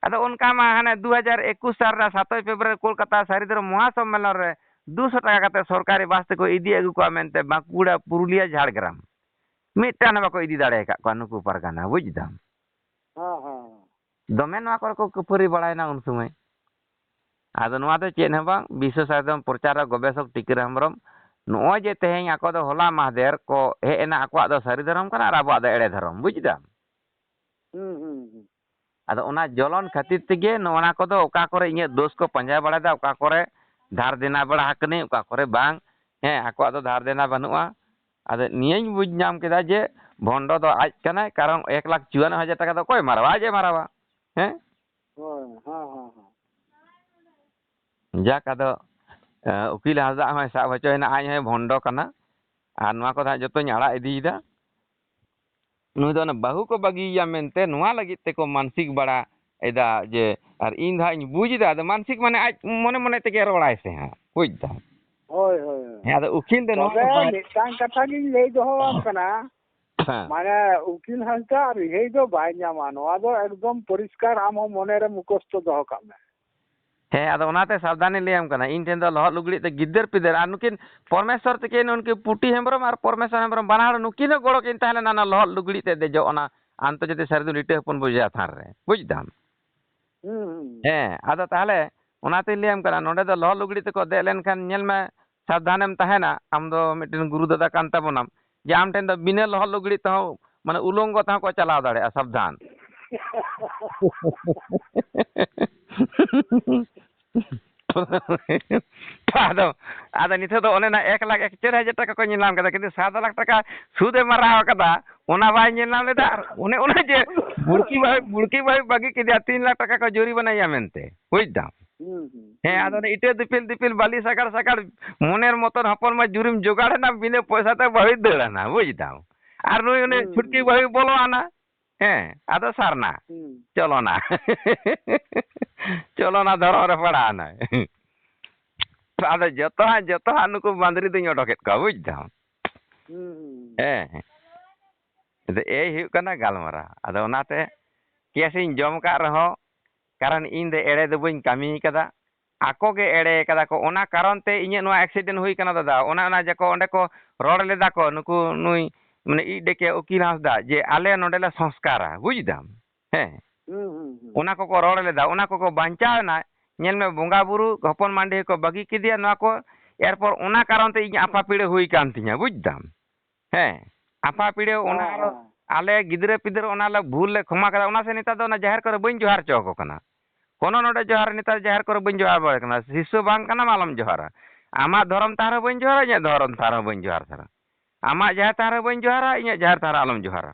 ᱟᱫᱚ ᱚᱱᱠᱟ ᱢᱟ ᱦᱟᱱᱮ ᱫᱩ ᱦᱟᱡᱟᱨ ᱮᱠᱩᱥ ᱥᱟᱞ ᱨᱮ ᱥᱟᱛᱚᱭ ᱯᱷᱮᱵᱽᱨᱩᱣᱟᱨᱤ ᱠᱳᱞᱠᱟᱛᱟ ᱥᱟᱹᱨᱤ ᱫᱷᱚᱨᱚᱢ ᱢᱚᱦᱟᱥᱚᱢᱢᱮᱞᱚᱱ ᱨᱮ ᱫᱩᱥᱚ ᱴᱟᱠᱟ ᱠᱟᱛᱮ ᱥᱚᱨᱠᱟᱨᱤ ᱵᱟᱥ ᱛᱮᱠᱚ ᱤᱫᱤ ᱟᱹᱜᱩ ᱠᱚᱣᱟ ᱢᱮᱱᱛᱮ ᱵᱟᱸᱠᱩᱲᱟ, ᱯᱩᱨᱩᱞᱤᱭᱟᱹ, ᱡᱷᱟᱲᱜᱨᱟᱢ᱾ ᱢᱤᱫᱴᱟᱝ ᱦᱚᱸ ᱵᱟᱠᱚ ᱤᱫᱤ ᱫᱟᱲᱮ ᱟᱠᱟᱫ ᱠᱚᱣᱟ ᱱᱩᱠᱩ ᱯᱟᱨᱜᱟᱱᱟ, ᱵᱩᱡᱽ ᱫᱟᱢ᱾ ᱦᱮᱸ, ᱦᱮᱸ᱾ ᱫᱚᱢᱮ ᱱᱚᱣᱟ ᱠᱚᱨᱮ ᱠᱚ ᱠᱷᱟᱹᱯᱟᱹᱨᱤ ᱵᱟᱲᱟᱭᱮᱱᱟ ᱩᱱ ᱥᱚᱢᱚᱭ᱾ ᱟᱫᱚ ᱱᱚᱣᱟ ᱫᱚ ᱪᱮᱫ ᱦᱚᱸ ᱵᱟᱝ, ᱵᱤᱥᱥᱚ ᱥᱟᱨᱡᱚᱢ ᱯᱨᱚᱪᱟᱨ ᱨᱮ ᱜᱚᱵᱮᱥᱚᱠ ᱴᱤᱠᱟᱹᱨᱟᱢ ᱦᱮᱢᱵᱨᱚᱢ ᱱᱚᱜᱼᱚᱭ ᱡᱮ ᱛᱮᱦᱮᱧ ᱟᱠᱚ ᱫᱚ ᱦᱚᱞᱟ ᱢᱟᱦᱫᱮᱨ ᱠᱚ ᱦᱮᱡ ᱮᱱᱟ, ᱟᱠᱚᱣᱟᱜ ᱫᱚ ᱥᱟᱹᱨᱤ ᱫᱷᱚᱨᱚᱢ ᱠᱟᱱᱟ ᱟᱨ ᱟᱵᱚᱣᱟᱜ ᱫᱚ ᱮᱲᱮ ᱫᱷᱚᱨᱚᱢ, ᱵᱩᱡᱽ ᱫᱟᱢ? ᱦᱩᱸ, ᱦᱩᱸ, ᱦᱩᱸ᱾ ᱟᱫᱚ ᱚᱱᱟ ᱡᱚᱞᱚᱱ ᱠᱷᱟᱹᱛᱤᱨ ᱛᱮᱜᱮ ᱱᱚᱜᱼᱚ ᱱᱟ ᱠᱚᱫᱚ ᱚᱠᱟ ᱠᱚᱨᱮ ᱤᱧᱟᱹᱜ ᱫᱳᱥ ᱠᱚ ᱯᱟᱸᱡᱟ ᱵᱟᱲᱟᱭᱮᱫᱟ, ᱚᱠᱟ ᱠᱚᱨᱮ ᱫᱷᱟᱨ ᱫᱮᱱᱟ ᱵᱟᱲᱟ ᱟᱠᱟᱱᱟᱹᱧ, ᱚᱠᱟ ᱠᱚᱨᱮ ᱵᱟᱝ᱾ ᱦᱮᱸ, ᱟᱠᱚᱣᱟᱜ ᱫᱚ ᱫᱷᱟᱨ ᱫᱮᱱᱟ ᱵᱟᱹᱱᱩᱜᱼᱟ᱾ ᱟᱫᱚ ᱱᱤᱭᱟᱹᱧ ᱵᱩᱡᱽ ᱧᱟᱢ ᱠᱮᱫᱟ ᱡᱮ ᱵᱷᱚᱱᱰᱚ ᱫᱚ ᱟᱡ ᱠᱟᱱᱟᱭ, ᱠᱟᱨᱚᱱ ᱮᱠ ᱞᱟᱠᱷ ᱪᱩᱣᱟᱱᱱᱚ ᱦᱟᱡᱟᱨ ᱴᱟᱠᱟ ᱫᱚ ᱚᱠᱚᱭ ᱢᱟᱨᱟᱣᱟ? ᱟᱡ ᱮ ᱢᱟᱨᱟᱣᱟ᱾ ᱦᱮᱸ? ᱦᱳᱭ, ᱦᱮᱸ, ᱦᱮᱸ, ᱦᱮᱸ᱾ ᱡᱟᱠ, ᱟᱫᱚ, ᱮ, ᱩᱠᱤᱞ ᱦᱟᱸᱥᱫᱟᱜ ᱦᱚᱸᱭ ᱥᱟᱵ ᱦᱚᱪᱚᱭᱮᱱᱟ, ᱟᱡ ᱦᱚᱸᱭ ᱵᱷᱚᱱᱰᱚ ᱠᱟᱱᱟ᱾ ᱟᱨ ᱱᱚᱣᱟ ᱠᱚᱫᱚ ᱦᱟᱸᱜ ᱡᱚᱛᱚᱧ ᱟᱲᱟᱜ ᱤᱫᱤᱭᱮᱫᱟ᱾ ᱱᱩᱭ ᱫᱚ ᱚᱱᱟ ᱵᱟᱹᱦᱩ ᱠᱚ ᱵᱟᱹᱜᱤᱭᱮᱭᱟ ᱢᱮᱱᱛᱮ ᱱᱚᱣᱟ ᱞᱟᱹᱜᱤᱫ ᱛᱮᱠᱚ ᱢᱟᱱᱥᱤᱠ ᱵᱟᱲᱟ ᱮᱫᱟ ᱡᱮ, ᱟᱨ ᱤᱧ ᱫᱚ ᱦᱟᱸᱜ ᱤᱧ ᱵᱩᱡᱽ ᱮᱫᱟ, ᱟᱫᱚ ᱢᱟᱱᱥᱤᱠ ᱢᱟᱱᱮ ᱟᱡ ᱢᱚᱱᱮ ᱢᱚᱱᱮ ᱛᱮᱜᱮ ᱨᱚᱲᱟᱭ ᱥᱮ ᱦᱟᱸᱜ, ᱵᱩᱡᱽ ᱫᱟᱢ? ᱦᱳᱭ, ᱦᱳᱭ, ᱦᱳᱭ᱾ ᱦᱮᱸ, ᱟᱫᱚ ᱩᱠᱤᱞ ᱫᱚ ᱱᱚᱣᱟ ᱛᱚᱵᱮ ᱠᱚ ᱵᱟᱭ ᱢᱤᱫᱴᱟᱝ ᱠᱟᱛᱷᱟ ᱜᱤᱧ ᱞᱟᱹᱭ ᱫᱚᱦᱚᱣᱟᱢ ᱠᱟᱱᱟ, ᱦᱮᱸ᱾ ᱢᱟᱱᱮ ᱩᱠᱤᱞ ᱦᱟᱸᱥᱫᱟ ᱨᱤᱦᱟᱹᱭ ᱫᱚ ᱵᱟᱭ ᱧᱟᱢᱟ, ᱱᱚᱣᱟ ᱫᱚ ᱮᱠᱫᱚᱢ ᱯᱚᱨᱤᱥᱠᱟᱨ ᱟᱢ ᱦᱚᱸ ᱢᱚᱱᱮ ᱨᱮ ᱢᱩᱠᱷᱚᱥᱛᱚ ᱫᱚᱦᱚ ᱠᱟᱜ ᱢᱮ᱾ ᱦᱮᱸ, ᱟᱫᱚ ᱚᱱᱟᱛᱮ ᱥᱟᱵᱫᱷᱟᱱᱤᱧ ᱞᱟᱹᱭᱟᱢ ᱠᱟᱱᱟ, ᱤᱧ ᱴᱷᱮᱱ ᱫᱚ ᱞᱚᱦᱚᱫ ᱞᱩᱜᱽᱲᱤᱡ ᱛᱮ ᱜᱤᱫᱟᱹᱨ ᱯᱤᱫᱟᱹᱨ, ᱟᱨ ᱱᱩᱠᱤᱱ ᱯᱚᱨᱢᱮᱥᱣᱚᱨ ᱛᱟᱹᱠᱤᱱ, ᱩᱱᱠᱤᱱ ᱯᱩᱴᱤ ᱦᱮᱢᱵᱨᱚᱢ ᱟᱨ ᱯᱚᱨᱢᱮᱥᱣᱚᱨ ᱦᱮᱢᱵᱨᱚᱢ, ᱵᱟᱱᱟ ᱦᱚᱲ ᱱᱩᱠᱤᱱ ᱦᱚᱸ ᱜᱚᱲᱚ ᱠᱤᱱ ᱛᱟᱦᱮᱸ ᱞᱮᱱᱟ ᱚᱱᱟ ᱞᱚᱦᱚᱫ ᱞᱩᱜᱽᱲᱤᱡ ᱛᱮ ᱫᱮᱡᱚᱜ, ᱚᱱᱟ ᱟᱱᱛᱚᱨᱡᱟᱛᱤᱠ ᱥᱟᱹᱨᱤ ᱫᱚ ᱞᱤᱴᱟᱹ ᱦᱚᱯᱚᱱ ᱵᱚᱡᱷᱟ ᱛᱷᱟᱱ ᱨᱮ, ᱵᱩᱡᱽ ᱫᱟᱢ? ᱦᱩᱸ, ᱦᱩᱸ᱾ ᱦᱮᱸ, ᱟᱫᱚ ᱛᱟᱦᱞᱮ ᱚᱱᱟᱛᱤᱧ ᱞᱟᱹᱭᱟᱢ ᱠᱟᱱᱟ, ᱱᱚᱸᱰᱮ ᱫᱚ ᱞᱚᱦᱚᱫ ᱞᱩᱜᱽᱲᱤᱡ ᱛᱮᱠᱚ ᱫᱮᱡ ᱞᱮᱱᱠᱷᱟᱱ, ᱧᱮᱞ ᱢᱮ, ᱥᱟᱵᱫᱷᱟᱱᱮᱢ ᱛᱟᱦᱮᱱᱟ, ᱟᱢ ᱫᱚ ᱢᱤᱫᱴᱮᱱ ᱜᱩᱨᱩ ᱫᱟᱫᱟ ᱠᱟᱱ ᱛᱟᱵᱚᱱᱟᱢ, ᱡᱮ ᱟᱢ ᱴᱷᱮᱱ ᱫᱚ ᱵᱤᱱᱟᱹ ᱞᱚᱦᱚᱫ ᱞᱩᱜᱽᱲᱤᱡ ᱛᱮᱦᱚᱸ, ᱢᱟᱱᱮ, ᱩᱞᱚᱝᱜᱚ ᱛᱮᱦᱚᱸ ᱠᱚ ᱪᱟᱞᱟᱣ ᱫᱟᱲᱮᱭᱟᱜᱼᱟ, ᱥᱟᱵᱫᱷᱟᱱ᱾ ᱟᱫᱚ, ᱟᱫᱚ ᱱᱤᱛᱚᱜ ᱫᱚ ᱚᱱᱮ ᱚᱱᱟ ᱮᱠ ᱞᱟᱠᱷ ᱮᱠᱪᱟᱨ ᱦᱟᱡᱟᱨ ᱴᱟᱠᱟ ᱠᱚ ᱧᱮᱞ ᱧᱟᱢ ᱠᱮᱫᱟ, ᱠᱤᱱᱛᱩ ᱥᱟᱛ ᱞᱟᱠᱷ ᱴᱟᱠᱟ ᱥᱩᱫ ᱮ ᱢᱟᱨᱟᱣ ᱠᱟᱫᱟ, ᱚᱱᱟ ᱵᱟᱭ ᱧᱮᱞ ᱧᱟᱢ ᱞᱮᱫᱟ᱾ ᱟᱨ ᱚᱱᱮ ᱚᱱᱟ ᱡᱮ ᱵᱩᱲᱠᱤ ᱵᱟᱹᱦᱩ, ᱵᱩᱲᱠᱤ ᱵᱟᱹᱦᱩ ᱵᱟᱹᱜᱤ ᱠᱮᱫᱮᱭᱟ, ᱛᱤᱱ ᱞᱟᱠᱷ ᱴᱟᱠᱟ ᱠᱚ ᱡᱩᱨᱤᱢᱟᱱᱟᱭᱟ ᱢᱮᱱᱛᱮ, ᱵᱩᱡᱽ ᱫᱟᱢ? ᱦᱩᱸ, ᱦᱩᱸ, ᱦᱮᱸ, ᱦᱩᱸ᱾ ᱟᱫᱚ ᱚᱱᱮ ᱤᱴᱟᱹ ᱫᱤᱯᱤᱞ ᱫᱤᱯᱤᱞ, ᱵᱟᱹᱞᱤ ᱥᱟᱜᱟᱲ ᱥᱟᱜᱟᱲ, ᱢᱚᱱᱮᱨ ᱢᱚᱛᱚᱱ ᱦᱚᱯᱚᱱ ᱢᱟ ᱡᱩᱨᱤᱢ ᱡᱚᱜᱟᱲ ᱮᱱᱟ, ᱵᱤᱱᱟᱹ ᱯᱚᱭᱥᱟ ᱛᱮ ᱵᱟᱹᱦᱩᱭ ᱫᱟᱹᱲ ᱟᱱᱟ, ᱵᱩᱡᱽ ᱫᱟᱢ? ᱟᱨ ᱱᱩᱭ ᱚᱱᱮ ᱦᱩᱸ, ᱪᱷᱩᱴᱠᱤ ᱦᱩᱸ᱾ ᱵᱟᱹᱦᱩᱭ ᱵᱚᱞᱚ ᱟᱱᱟ᱾ ᱦᱮᱸ, ᱟᱫᱚ ᱥᱟᱨᱱᱟ᱾ ᱦᱩᱸ᱾ ᱪᱚᱞᱚᱱᱟ᱾ ᱪᱚᱞᱚᱱᱟ ᱫᱷᱚᱨᱚᱢ ᱨᱮ ᱯᱟᱲᱟᱣ ᱮᱱᱟᱭ᱾ ᱟᱫᱚ ᱡᱚᱛᱚ ᱦᱟᱸᱜ, ᱡᱚᱛᱚ ᱦᱟᱸᱜ ᱱᱩᱠᱩ ᱢᱟᱹᱫᱽᱨᱤ ᱫᱩᱧ ᱚᱰᱚᱠᱮᱫ ᱠᱚᱣᱟ, ᱵᱩᱡᱽ ᱫᱟᱢ? ᱦᱩᱸ, ᱦᱩᱸ᱾ ᱦᱮᱸ᱾ ᱟᱫᱚ ᱮᱭ ᱦᱩᱭᱩᱜ ᱠᱟᱱᱟ ᱜᱟᱞᱢᱟᱨᱟᱣ᱾ ᱟᱫᱚ ᱚᱱᱟᱛᱮ ᱠᱮᱥ ᱤᱧ ᱡᱚᱢ ᱟᱠᱟᱫ ᱨᱮᱦᱚᱸ, ᱠᱟᱨᱚᱱ ᱤᱧ ᱫᱚ ᱮᱲᱮ ᱫᱚ ᱵᱟᱹᱧ ᱠᱟᱹᱢᱤ ᱠᱟᱫᱟ᱾ ᱟᱠᱚ ᱜᱮ ᱮᱲᱮ ᱠᱟᱫᱟ ᱠᱚ, ᱚᱱᱟ ᱠᱟᱨᱚᱱ ᱛᱮ ᱤᱧᱟᱹᱜ ᱱᱚᱣᱟ accident ᱦᱩᱭ ᱠᱟᱱᱟ ᱫᱟᱫᱟ᱾ ᱚᱱᱟ, ᱚᱱᱟ ᱡᱮ ᱠᱚ ᱚᱸᱰᱮ ᱠᱚ ᱨᱚᱲ ᱞᱮᱫᱟ ᱠᱚ ᱱᱩᱠᱩ, ᱱᱩᱭ ᱢᱟᱱᱮ ᱤᱡ ᱰᱮᱠᱮ ᱩᱠᱤᱞ ᱦᱟᱸᱥᱫᱟ, ᱡᱮ ᱟᱞᱮ ᱱᱚᱸᱰᱮ ᱞᱮ ᱥᱚᱝᱥᱠᱟᱨᱟ, ᱵᱩᱡᱽ ᱫᱟᱢ? ᱦᱮᱸ᱾ ᱦᱩᱸ, ᱦᱩᱸ, ᱦᱩᱸ᱾ ᱚᱱᱟ ᱠᱚᱠᱚ ᱨᱚᱲ ᱞᱮᱫᱟ, ᱚᱱᱟ ᱠᱚᱠᱚ ᱵᱟᱧᱪᱟᱣ ᱮᱱᱟ᱾ ᱧᱮᱞ ᱢᱮ, ᱵᱚᱸᱜᱟ ᱵᱩᱨᱩ ᱦᱚᱯᱚᱱ ᱢᱟᱱᱰᱤ ᱦᱚᱸᱠᱚ ᱵᱟᱹᱜᱤ ᱠᱮᱫᱮᱭᱟ ᱱᱚᱣᱟ ᱠᱚ, ᱮᱨᱯᱚᱨ ᱚᱱᱟ ᱠᱟᱨᱚᱱ ᱛᱮ ᱤᱧ ᱟᱯᱷᱟ ᱯᱤᱲᱟᱹ ᱦᱩᱭ ᱠᱟᱱ ᱛᱤᱧᱟ, ᱵᱩᱡᱽ ᱫᱟᱢ? ᱦᱮᱸ, ᱟᱯᱷᱟ ᱯᱤᱲᱟᱹ ᱚᱱᱟ ᱦᱮᱸ, ᱟᱨᱚ ᱦᱮᱸ᱾ ᱟᱞᱮ ᱜᱤᱫᱽᱨᱟᱹ ᱯᱤᱫᱽᱨᱟᱹ ᱚᱱᱟ ᱞᱮ ᱵᱷᱩᱞ ᱞᱮ ᱠᱷᱚᱢᱟ ᱠᱮᱫᱟ, ᱚᱱᱟ ᱥᱮ ᱱᱮᱛᱟᱨ ᱫᱚ ᱚᱱᱟ ᱡᱟᱦᱮᱨ ᱠᱚᱨᱮ ᱵᱟᱹᱧ ᱡᱚᱦᱟᱨ ᱦᱚᱪᱚ ᱟᱠᱚ ᱠᱟᱱᱟ᱾ ᱠᱳᱱᱳ ᱱᱚᱰᱮ ᱡᱚᱦᱟᱨ ᱱᱮᱛᱟᱨ ᱡᱟᱦᱮᱨ ᱠᱚᱨᱮ ᱵᱟᱹᱧ ᱡᱚᱦᱟᱨ ᱵᱟᱲᱟ ᱠᱟᱱᱟ᱾ ᱥᱤᱥᱩ ᱵᱟᱝ ᱠᱟᱱᱟᱢ, ᱟᱞᱚᱢ ᱡᱚᱦᱟᱨᱟ᱾ ᱟᱢᱟᱜ ᱫᱷᱚᱨᱚᱢ ᱛᱷᱟᱱ ᱨᱮ ᱵᱟᱹᱧ ᱡᱚᱦᱟᱨᱟ, ᱤᱧᱟᱹᱜ ᱫᱷᱚᱨᱚᱢ ᱛᱷᱟᱱ ᱨᱮ ᱵᱟᱹᱧ ᱡᱚᱦᱟᱨ ᱛᱟᱨᱟ᱾ ᱟᱢᱟᱜ ᱡᱟᱦᱮᱨ ᱛᱷᱟᱱ ᱨᱮ ᱵᱟᱹᱧ ᱡᱚᱦᱟᱨᱟ, ᱤᱧᱟᱹᱜ ᱡᱟᱦᱮᱨ ᱛᱷᱟᱱ ᱨᱮ ᱟᱞᱚᱢ ᱡᱚᱦᱟᱨᱟ᱾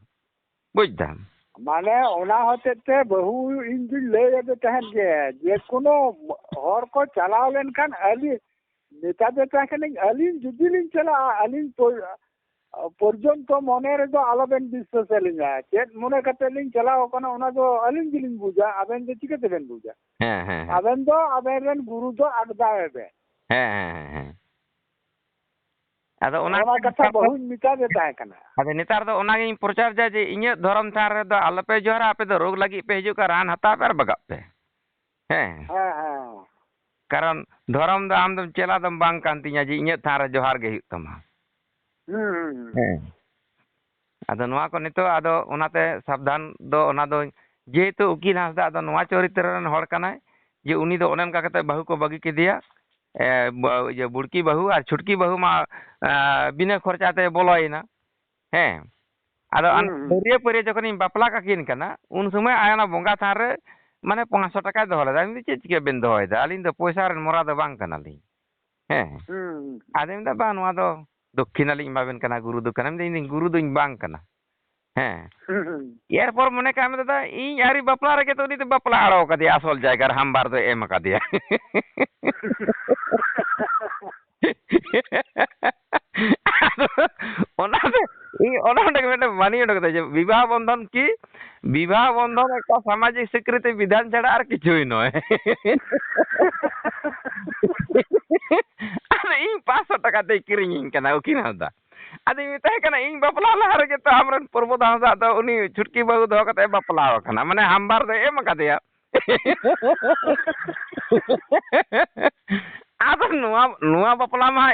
ᱵᱩᱡᱽ ᱫᱟᱢ? ᱢᱟᱱᱮ ᱚᱱᱟ ᱦᱚᱛᱮᱡ ᱛᱮ ᱵᱟᱹᱦᱩ ᱤᱧ ᱫᱩᱧ ᱞᱟᱹᱭ ᱟᱫᱮ ᱛᱟᱦᱮᱸᱫ ᱜᱮ, ᱡᱮ ᱠᱳᱱᱳ ᱦᱚᱲ ᱠᱚ ᱪᱟᱞᱟᱣ ᱞᱮᱱᱠᱷᱟᱱ ᱟᱹᱞᱤᱧ, ᱢᱮᱛᱟ ᱫᱮ ᱛᱟᱦᱮᱸ ᱠᱟᱹᱱᱟᱹᱧ, ᱟᱹᱞᱤᱧ ᱡᱩᱫᱤ ᱞᱤᱧ ᱪᱟᱞᱟᱜᱼᱟ, ᱟᱹᱞᱤᱧ ᱯᱚ-, ᱯᱚᱨᱡᱚᱱᱛᱚ ᱢᱚᱱᱮ ᱨᱮᱫᱚ ᱟᱞᱚᱵᱮᱱ ᱵᱤᱥᱥᱟᱹᱥ ᱟᱹᱞᱤᱧᱟ᱾ ᱪᱮᱫ ᱢᱚᱱᱮ ᱠᱟᱛᱮ ᱞᱤᱧ ᱪᱟᱞᱟᱣ ᱟᱠᱟᱱᱟ, ᱚᱱᱟ ᱫᱚ ᱟᱹᱞᱤᱧ ᱜᱮᱞᱤᱧ ᱵᱩᱡᱟ, ᱟᱵᱮᱱ ᱫᱚ ᱪᱤᱠᱟᱹ ᱛᱮᱵᱮᱱ ᱵᱩᱡᱟ? ᱦᱮᱸ, ᱦᱮᱸ, ᱦᱮᱸ᱾ ᱟᱵᱮᱱ ᱫᱚ ᱟᱵᱮᱱ ᱨᱮᱱ ᱜᱩᱨᱩ ᱫᱚ ᱟᱜᱫᱟᱣᱮ ᱵᱮᱱ᱾ ᱦᱮᱸ, ᱦᱮᱸ, ᱦᱮᱸ, ᱦᱮᱸ᱾ ᱟᱫᱚ ᱚᱱᱟ ᱚᱱᱟ ᱠᱟᱛᱷᱟ ᱵᱟᱹᱦᱩᱧ ᱢᱮᱛᱟ ᱫᱮ ᱛᱟᱦᱮᱸ ᱠᱟᱱᱟ᱾ ᱟᱫᱚ ᱱᱮᱛᱟᱨ ᱫᱚ ᱚᱱᱟᱜᱤᱧ ᱯᱨᱚᱪᱟᱨ ᱫᱟ ᱡᱮ ᱤᱧᱟᱹᱜ ᱫᱷᱚᱨᱚᱢ ᱛᱷᱟᱱ ᱨᱮᱫᱚ ᱟᱞᱚᱯᱮ ᱡᱚᱦᱟᱨᱟ, ᱟᱯᱮ ᱫᱚ ᱨᱳᱜᱽ ᱞᱟᱹᱜᱤᱫ ᱯᱮ ᱦᱤᱡᱩᱜ ᱠᱟᱱᱟ, ᱨᱟᱱ ᱦᱟᱛᱟᱣ ᱯᱮ ᱟᱨ ᱵᱟᱜᱟᱜ ᱯᱮ᱾ ᱦᱮᱸ᱾ ᱦᱮᱸ, ᱦᱮᱸ᱾ ᱠᱟᱨᱚᱱ ᱫᱷᱚᱨᱚᱢ ᱫᱚ ᱟᱢ ᱫᱚᱢ ᱪᱮᱞᱟ ᱫᱚᱢ ᱵᱟᱝ ᱠᱟᱱ ᱛᱤᱧᱟ ᱡᱮ ᱤᱧᱟᱹᱜ ᱛᱷᱟᱱ ᱨᱮ ᱡᱚᱦᱟᱨ ᱜᱮ ᱦᱩᱭᱩᱜ ᱛᱟᱢᱟ᱾ ᱦᱩᱸ, ᱦᱩᱸ, ᱦᱩᱸ᱾ ᱦᱮᱸ᱾ ᱟᱫᱚ ᱱᱚᱣᱟ ᱠᱚ ᱱᱤᱛᱚᱜ ᱟᱫᱚ ᱚᱱᱟᱛᱮ ᱥᱟᱵᱫᱷᱟᱱ ᱫᱚ ᱚᱱᱟ ᱫᱚ ᱡᱮᱦᱮᱛᱩ ᱩᱠᱤᱞ ᱦᱟᱸᱥᱫᱟ ᱫᱚ ᱱᱚᱣᱟ ᱪᱚᱨᱤᱛᱨᱚ ᱨᱮᱱ ᱦᱚᱲ ᱠᱟᱱᱟᱭ ᱡᱮ ᱩᱱᱤ ᱫᱚ ᱚᱱᱮ ᱚᱱᱠᱟ ᱠᱟᱛᱮ ᱵᱟᱹᱦᱩ ᱠᱚ ᱵᱟᱹᱜᱤ ᱠᱮᱫᱮᱭᱟ᱾ ᱮ, ᱵᱟ-, ᱤᱭᱟᱹ, ᱵᱩᱲᱠᱤ ᱵᱟᱹᱦᱩ ᱟᱨ ᱪᱷᱩᱴᱠᱤ ᱵᱟᱹᱦᱩ ᱢᱟ, ᱮ, ᱵᱤᱱᱟᱹ ᱠᱷᱚᱨᱪᱟ ᱛᱮ ᱵᱚᱞᱚᱭᱮᱱᱟ᱾ ᱦᱮᱸ᱾ ᱟᱫᱚ ᱦᱩᱸ, ᱚᱱᱟ ᱦᱩᱸ᱾ ᱵᱟᱹᱨᱭᱟᱹ ᱯᱟᱹᱨᱭᱟᱹ ᱡᱚᱠᱷᱚᱱᱤᱧ ᱵᱟᱯᱞᱟ ᱠᱟᱠᱤᱱ ᱠᱟᱱᱟ, ᱩᱱ ᱥᱚᱢᱚᱭ ᱟᱭ ᱚᱱᱟ ᱵᱚᱸᱜᱟ ᱛᱷᱟᱱ ᱨᱮ ᱢᱟᱱᱮ ᱯᱟᱸᱪᱥᱚ ᱴᱟᱠᱟᱭ ᱫᱚᱦᱚ ᱞᱮᱫᱟ᱾ ᱢᱮᱱᱫᱟ, "ᱪᱮᱫ ᱪᱤᱠᱟᱹ ᱵᱮᱱ ᱫᱚᱦᱚᱭᱮᱫᱟ? ᱟᱹᱞᱤᱧ ᱫᱚ ᱯᱚᱭᱥᱟ ᱨᱮᱱ ᱢᱚᱨᱟ ᱫᱚ ᱵᱟᱝ ᱠᱟᱱᱟᱞᱤᱧ᱾" ᱦᱮᱸ᱾ ᱦᱩᱸ, ᱦᱩᱸ᱾ ᱟᱫᱚᱧ ᱢᱮᱱᱫᱟ, "ᱵᱟᱝ, ᱱᱚᱣᱟ ᱫᱚ ᱫᱚᱠᱠᱷᱤᱱᱟ ᱞᱤᱧ ᱮᱢᱟ ᱵᱮᱱ ᱠᱟᱱᱟ, ᱜᱩᱨᱩ ᱫᱚ ᱠᱟᱱᱟ᱾" ᱢᱮᱱᱫᱟ, "ᱤᱧ ᱫᱚ ᱜᱩᱨᱩ ᱫᱚᱧ ᱵᱟᱝ ᱠᱟᱱᱟ᱾" ᱦᱮᱸ᱾ ᱦᱩᱸ, ᱦᱩᱸ᱾ ᱮᱨᱯᱚᱨ ᱢᱚᱱᱮ ᱠᱟᱜ ᱢᱮ ᱫᱟᱫᱟ, ᱤᱧ ᱟᱹᱣᱨᱤ ᱵᱟᱯᱞᱟ ᱨᱮᱜᱮ ᱛᱚ ᱩᱱᱤ ᱫᱚ ᱵᱟᱯᱞᱟ ᱟᱲᱚ ᱠᱟᱫᱮᱭᱟ, ᱟᱥᱚᱞ ᱡᱟᱭᱜᱟ ᱨᱮ ᱦᱟᱢᱵᱟᱨ ᱫᱚᱭ ᱮᱢ ᱠᱟᱫᱮᱭᱟ᱾ ᱟᱫᱚ ᱚᱱᱟ ᱫᱚ ᱤᱧ ᱚᱱᱟ ᱚᱸᱰᱮ ᱜᱮ ᱢᱤᱫᱴᱮᱱ ᱵᱟᱹᱱᱤᱧ ᱚᱰᱚᱠ ᱠᱮᱫᱟ ᱡᱮ ᱵᱤᱵᱟᱦ ᱵᱚᱱᱫᱷᱚᱱ ᱠᱤ, ᱵᱤᱵᱟᱦ ᱵᱚᱱᱫᱷᱚᱱ ᱮᱠᱴᱟ ᱥᱟᱢᱟᱡᱤᱠ ᱥᱤᱠᱨᱤᱛᱤ ᱵᱤᱫᱷᱟᱱ ᱪᱷᱟᱲᱟ ᱟᱨ ᱠᱤᱪᱷᱩᱭ ᱱᱚᱭ᱾ ᱟᱫᱚ ᱤᱧ ᱯᱟᱸᱪᱥᱚ ᱴᱟᱠᱟ ᱛᱮᱭ ᱠᱤᱨᱤᱧᱤᱧ ᱠᱟᱱᱟ ᱩᱠᱤᱞ ᱦᱟᱸᱥᱫᱟ᱾ ᱟᱫᱚᱧ ᱢᱮᱛᱟᱭ ᱠᱟᱱᱟ, "ᱤᱧ ᱵᱟᱯᱞᱟ ᱞᱟᱦᱟ ᱨᱮᱜᱮ ᱛᱚ ᱟᱢᱨᱮᱱ ᱯᱨᱚᱵᱳᱫᱷ ᱦᱟᱸᱥᱫᱟ ᱫᱚ ᱩᱱᱤ ᱪᱷᱩᱴᱠᱤ ᱵᱟᱹᱦᱩ ᱫᱚᱦᱚ ᱠᱟᱛᱮ ᱮ ᱵᱟᱯᱞᱟ ᱟᱠᱟᱱᱟ, ᱢᱟᱱᱮ ᱦᱟᱢᱵᱟᱨ ᱫᱚᱭ ᱮᱢ ᱟᱠᱟᱫᱮᱭᱟ᱾" ᱟᱫᱚ ᱱᱚᱣᱟ, ᱱᱚᱣᱟ ᱵᱟᱯᱞᱟ ᱢᱟ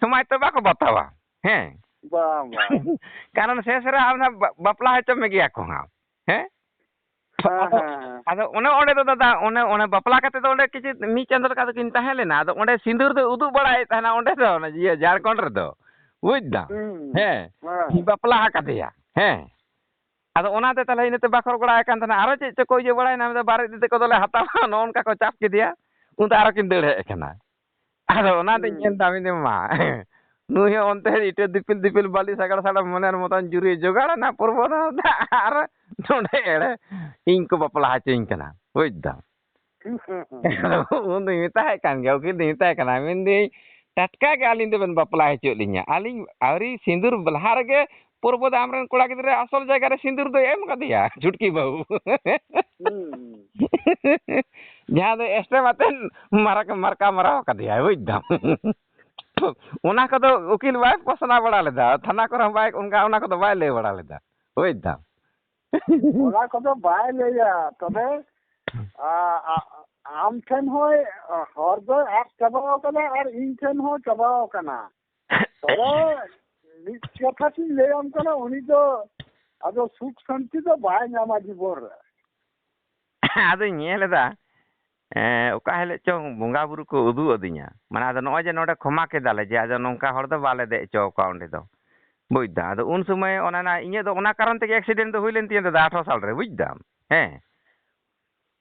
ᱥᱚᱢᱟᱡᱽ ᱛᱮ ᱵᱟᱠᱚ ᱵᱟᱛᱟᱣᱟ᱾ ᱦᱮᱸ᱾ ᱵᱟᱝ, ᱵᱟᱝ᱾ ᱠᱟᱨᱚᱱ ᱥᱮᱥ ᱨᱮ ᱟᱢ ᱱᱟᱜ ᱵᱟ-, ᱵᱟᱯᱞᱟ ᱦᱚᱪᱚ ᱢᱮᱜᱮᱭᱟ ᱠᱚ ᱦᱟᱸᱜ᱾ ᱦᱮᱸ? ᱦᱮᱸ, ᱟᱫᱚ, ᱦᱮᱸ, ᱦᱮᱸ᱾ ᱟᱫᱚ ᱚᱱᱮ ᱚᱸᱰᱮ ᱫᱚ ᱫᱟᱫᱟ, ᱚᱱᱮ, ᱚᱱᱮ ᱵᱟᱯᱞᱟ ᱠᱟᱛᱮ ᱫᱚ ᱚᱸᱰᱮ ᱠᱤᱪᱷᱩ ᱢᱤᱫ ᱪᱟᱸᱫᱚ ᱞᱮᱠᱟ ᱫᱚᱠᱤᱱ ᱛᱟᱦᱮᱸ ᱞᱮᱱᱟ᱾ ᱟᱫᱚ ᱚᱸᱰᱮ ᱥᱤᱸᱫᱩᱨ ᱫᱚ ᱩᱫᱩᱜ ᱵᱟᱲᱟᱭᱮᱫ ᱛᱟᱦᱮᱱᱟ ᱚᱸᱰᱮ ᱫᱚ, ᱚᱱᱮ ᱤᱭᱟᱹ ᱡᱷᱟᱲᱠᱷᱚᱸᱰ ᱨᱮᱫᱚ, ᱵᱩᱡᱽ ᱫᱟᱢ? ᱦᱩᱸ᱾ ᱦᱮᱸ, ᱦᱮᱸ᱾ ᱵᱟᱯᱞᱟ ᱟᱠᱟᱫᱮᱭᱟ᱾ ᱦᱮᱸ᱾ ᱟᱫᱚ ᱚᱱᱟᱛᱮ ᱛᱟᱦᱚᱞᱮ ᱤᱱᱟᱹᱛᱮ ᱵᱟᱠᱷᱚᱲ ᱜᱚᱲᱟᱭ ᱠᱟᱱ ᱛᱟᱦᱮᱱᱟ, ᱟᱨᱚ ᱪᱮᱫ ᱪᱚᱠᱚ ᱤᱭᱟᱹ ᱵᱟᱲᱟᱭᱮᱱᱟ, ᱢᱮᱱᱫᱟ, "ᱵᱟᱨᱮ ᱤᱫᱤ ᱛᱟᱠᱚ ᱫᱚᱞᱮ ᱦᱟᱛᱟᱣᱟ", ᱱᱚᱜᱼᱚ ᱱᱚᱝᱠᱟ ᱠᱚ ᱪᱟᱯ ᱠᱮᱫᱮᱭᱟ᱾ ᱩᱱ ᱫᱚ ᱟᱨᱚ ᱠᱤᱱ ᱫᱟᱹᱲ ᱦᱮᱡ ᱟᱠᱟᱱᱟ᱾ ᱟᱫᱚ ᱚᱱᱟᱛᱤᱧ ᱦᱩᱸ᱾ ᱢᱮᱱᱫᱟ, ᱢᱮᱱᱫᱟᱹᱧ, "ᱢᱟ, ᱱᱩᱭ ᱦᱚᱸ ᱚᱱᱛᱮ ᱤᱴᱟᱹ ᱫᱤᱯᱤᱞ ᱫᱤᱯᱤᱞ ᱵᱟᱹᱞᱤ ᱥᱟᱜᱟᱲ ᱥᱟᱜᱟᱲ ᱢᱚᱱᱮᱨ ᱢᱚᱛᱚᱱ ᱡᱩᱨᱤ ᱡᱚᱜᱟᱲ ᱮᱱᱟ ᱯᱨᱚᱵᱚᱫᱷᱚ ᱫᱟ, ᱟᱨ ᱱᱚᱰᱮ ᱮᱲᱮ ᱤᱧ ᱠᱚ ᱵᱟᱯᱞᱟ ᱦᱚᱪᱚᱧ ᱠᱟᱱᱟ", ᱵᱩᱡᱽ ᱫᱟᱢ᱾ ᱦᱩᱸ, ᱦᱩᱸ, ᱦᱩᱸ᱾ ᱩᱱ ᱫᱩᱧ ᱢᱮᱛᱟᱭ ᱠᱟᱱ ᱜᱮᱭᱟ, ᱩᱠᱤᱞ ᱫᱩᱧ ᱢᱮᱛᱟᱭ ᱠᱟᱱᱟ, ᱢᱮᱱᱫᱟᱹᱧ, "ᱴᱟᱴᱠᱟ ᱜᱮ ᱟᱹᱞᱤᱧ ᱫᱚᱵᱮᱱ ᱵᱟᱯᱞᱟ ᱦᱚᱪᱚᱭᱮᱫ ᱞᱤᱧᱟ, ᱟᱹᱞᱤᱧ ᱟᱹᱣᱨᱤ ᱥᱤᱸᱫᱩᱨ ᱞᱟᱦᱟ ᱨᱮᱜᱮ ᱯᱨᱚᱵᱚᱫᱷᱚ ᱟᱢᱨᱮᱱ ᱠᱚᱲᱟ ᱜᱤᱫᱽᱨᱟᱹ ᱟᱥᱚᱞ ᱡᱟᱭᱜᱟ ᱨᱮ ᱥᱤᱸᱫᱩᱨ ᱫᱚᱭ ᱮᱢ ᱠᱟᱫᱮᱭᱟ, ᱪᱷᱩᱴᱠᱤ ᱵᱟᱹᱦᱩ᱾ ᱦᱩᱸ᱾ ᱡᱟᱦᱟᱸ ᱫᱚ ᱮᱥᱴᱮᱢ ᱟᱛᱮᱫ ᱢᱟᱨᱟ-, ᱢᱟᱨᱠᱟ ᱢᱟᱨᱟᱣ ᱠᱟᱫᱮᱭᱟᱭ, ᱵᱩᱡᱽ ᱫᱟᱢ?" ᱚᱱᱟ ᱠᱚᱫᱚ ᱩᱠᱤᱞ ᱵᱟᱭ ᱯᱟᱥᱱᱟᱣ ᱵᱟᱲᱟ ᱞᱮᱫᱟ, ᱛᱷᱟᱱᱟ ᱠᱚᱨᱮ ᱦᱚᱸ ᱵᱟᱭ, ᱚᱱᱠᱟ, ᱚᱱᱟ ᱠᱚᱫᱚ ᱵᱟᱭ ᱞᱟᱹᱭ ᱵᱟᱲᱟ ᱞᱮᱫᱟ, ᱵᱩᱡᱽ ᱫᱟᱢ᱾ ᱚᱱᱟ ᱠᱚᱫᱚ ᱵᱟᱭ ᱞᱟᱹᱭᱟ, ᱛᱚᱵᱮ, ᱟ, ᱟ, ᱟᱢ ᱴᱷᱮᱱ ᱦᱚᱸᱭ, ᱦᱚᱨ ᱫᱚᱭ ᱟᱫ ᱪᱟᱵᱟᱣ ᱠᱟᱱᱟ ᱟᱨ ᱤᱧ ᱴᱷᱮᱱ ᱦᱚᱸ ᱪᱟᱵᱟᱣ ᱠᱟᱱᱟ᱾ ᱛᱚᱵᱮ ᱢᱤᱫ ᱠᱟᱛᱷᱟ ᱛᱤᱧ ᱞᱟᱹᱭᱟᱢ ᱠᱟᱱᱟ, ᱩᱱᱤ ᱫᱚ ᱟᱫᱚ ᱥᱩᱠ ᱥᱟᱱᱛᱤ ᱫᱚ ᱵᱟᱭ ᱧᱟᱢᱟ ᱡᱤᱵᱚᱱ ᱨᱮ᱾ ᱟᱫᱚᱧ ᱧᱮᱞ ᱮᱫᱟ, ᱮᱸ, ᱚᱠᱟ ᱦᱤᱞᱳᱜ ᱪᱚᱝ ᱵᱚᱸᱜᱟ ᱵᱩᱨᱩ ᱠᱚ ᱩᱫᱩᱜ ᱟᱹᱫᱤᱧᱟ᱾ ᱢᱟᱱᱮ, ᱟᱫᱚ ᱱᱚᱜᱼᱚᱭ ᱡᱮ ᱱᱚᱰᱮ ᱠᱷᱚᱢᱟ ᱠᱮᱫᱟᱞᱮ ᱡᱮ ᱟᱫᱚ ᱱᱚᱝᱠᱟ ᱦᱚᱲ ᱫᱚ ᱵᱟᱞᱮ ᱫᱮᱡ ᱦᱚᱪᱚ ᱟᱠᱚᱣᱟ ᱚᱸᱰᱮ ᱫᱚ᱾ ᱵᱩᱡᱽ ᱫᱟᱢ? ᱟᱫᱚ ᱩᱱ ᱥᱚᱢᱚᱭ ᱚᱱᱟ, ᱚᱱᱟ ᱤᱧᱟᱹᱜ ᱫᱚ ᱚᱱᱟ ᱠᱟᱨᱚᱱ ᱛᱮᱜᱮ ᱮᱠᱥᱤᱰᱮᱱᱴ ᱫᱚ ᱦᱩᱭ ᱞᱮᱱ ᱛᱤᱧᱟᱹ ᱫᱟᱫᱟ, ᱟᱴᱷᱨᱚ ᱥᱟᱞ ᱨᱮ, ᱵᱩᱡᱽ ᱫᱟᱢ? ᱦᱮᱸ᱾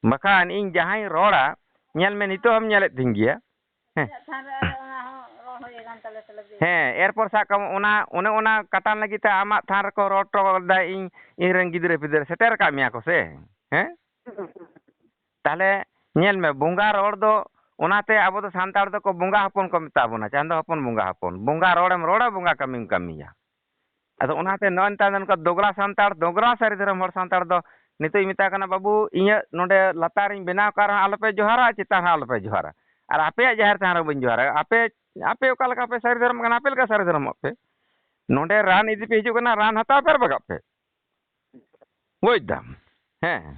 ᱵᱟᱠᱷᱟᱱ ᱤᱧ ᱡᱟᱦᱟᱸᱧ ᱨᱚᱲᱟ, ᱧᱮᱞ ᱢᱮ, ᱱᱤᱛᱚᱜ ᱦᱚᱸᱢ ᱧᱮᱞᱮᱫ ᱛᱤᱧ ᱜᱮᱭᱟ᱾ ᱦᱮᱸ᱾ ᱤᱧᱟᱹᱜ ᱛᱷᱟᱱ ᱨᱮ ᱟᱫᱚ ᱚᱱᱟ ᱦᱚᱸ ᱨᱚᱲ ᱦᱩᱭ ᱟᱠᱟᱱ ᱛᱟᱞᱮ ᱛᱟᱞᱮ ᱜᱮ᱾ ᱦᱮᱸ, ᱮᱨᱯᱚᱨ ᱥᱟᱵ ᱠᱟᱜ ᱢᱮ, ᱚᱱᱟ, ᱚᱱᱮ ᱚᱱᱟ ᱠᱟᱴᱟᱱ ᱞᱟᱹᱜᱤᱫ ᱛᱮ ᱟᱢᱟᱜ ᱛᱷᱟᱱ ᱨᱮᱠᱚ ᱨᱚᱲ ᱦᱚᱴᱚ ᱞᱮᱫᱟ, ᱤᱧ, ᱤᱧ ᱨᱮᱱ ᱜᱤᱫᱽᱨᱟᱹ ᱯᱤᱫᱽᱨᱟᱹ ᱥᱮᱴᱮᱨ ᱟᱠᱟᱫ ᱢᱮᱭᱟ ᱠᱚ ᱥᱮ? ᱦᱮᱸ? ᱛᱟᱦᱞᱮ ᱧᱮᱞ ᱢᱮ, ᱵᱚᱸᱜᱟ ᱨᱚᱲ ᱫᱚ, ᱚᱱᱟᱛᱮ ᱟᱵᱚ ᱫᱚ ᱥᱟᱱᱛᱟᱲ ᱫᱚᱠᱚ ᱵᱚᱸᱜᱟ ᱦᱚᱯᱚᱱ ᱠᱚ ᱢᱮᱛᱟ ᱵᱚᱱᱟ, ᱪᱟᱸᱫᱚ ᱦᱚᱯᱚᱱ, ᱵᱚᱸᱜᱟ ᱦᱚᱯᱚᱱ᱾ ᱵᱚᱸᱜᱟ ᱨᱚᱲᱮᱢ ᱨᱚᱲᱟ, ᱵᱚᱸᱜᱟ ᱠᱟᱹᱢᱤᱢ ᱠᱟᱹᱢᱤᱭᱟ᱾ ᱟᱫᱚ ᱚᱱᱟᱛᱮ ᱱᱚᱜᱼᱚᱭ ᱱᱮᱛᱟᱨ ᱫᱚ ᱱᱚᱝᱠᱟ ᱫᱚᱜᱽᱞᱟ ᱥᱟᱱᱛᱟᱲ, ᱫᱚᱜᱽᱞᱟ ᱥᱟᱹᱨᱤ ᱫᱷᱚᱨᱚᱢ ᱦᱚᱲ ᱥᱟᱱᱛᱟᱲ ᱫᱚ ᱱᱤᱛᱚᱜ ᱤᱧ ᱢᱮᱛᱟ ᱠᱟᱱᱟ, "ᱵᱟᱹᱵᱩ, ᱤᱧᱟᱹᱜ ᱱᱚᱰᱮ ᱞᱟᱛᱟᱨᱤᱧ ᱵᱮᱱᱟᱣ ᱠᱟᱜ ᱨᱮᱦᱚᱸ ᱟᱞᱚᱯᱮ ᱡᱚᱦᱟᱨᱟ, ᱪᱮᱛᱟᱱ ᱦᱚᱸ ᱟᱞᱚᱯᱮ ᱡᱚᱦᱟᱨᱟ, ᱟᱨ ᱟᱯᱮᱭᱟᱜ ᱡᱟᱦᱮᱨ ᱛᱷᱟᱱ ᱨᱮᱦᱚᱸ ᱵᱟᱹᱧ ᱡᱚᱦᱟᱨᱟ᱾ ᱟᱯᱮ, ᱟᱯᱮ ᱚᱠᱟ ᱞᱮᱠᱟ ᱯᱮ ᱥᱟᱹᱨᱤ ᱫᱷᱚᱨᱚᱢᱚᱜ ᱠᱟᱱᱟ, ᱟᱯᱮ ᱞᱮᱠᱟ ᱥᱟᱹᱨᱤ ᱫᱷᱚᱨᱚᱢᱚᱜ ᱯᱮ᱾ ᱱᱚᱰᱮ ᱨᱟᱱ ᱤᱫᱤ ᱯᱮ ᱦᱤᱡᱩᱜ ᱠᱟᱱᱟ, ᱨᱟᱱ ᱦᱟᱛᱟᱣ ᱯᱮ ᱟᱨ ᱵᱟᱜᱟᱜ ᱯᱮ᱾" ᱵᱩᱡᱽ ᱫᱟᱢ? ᱦᱮᱸ᱾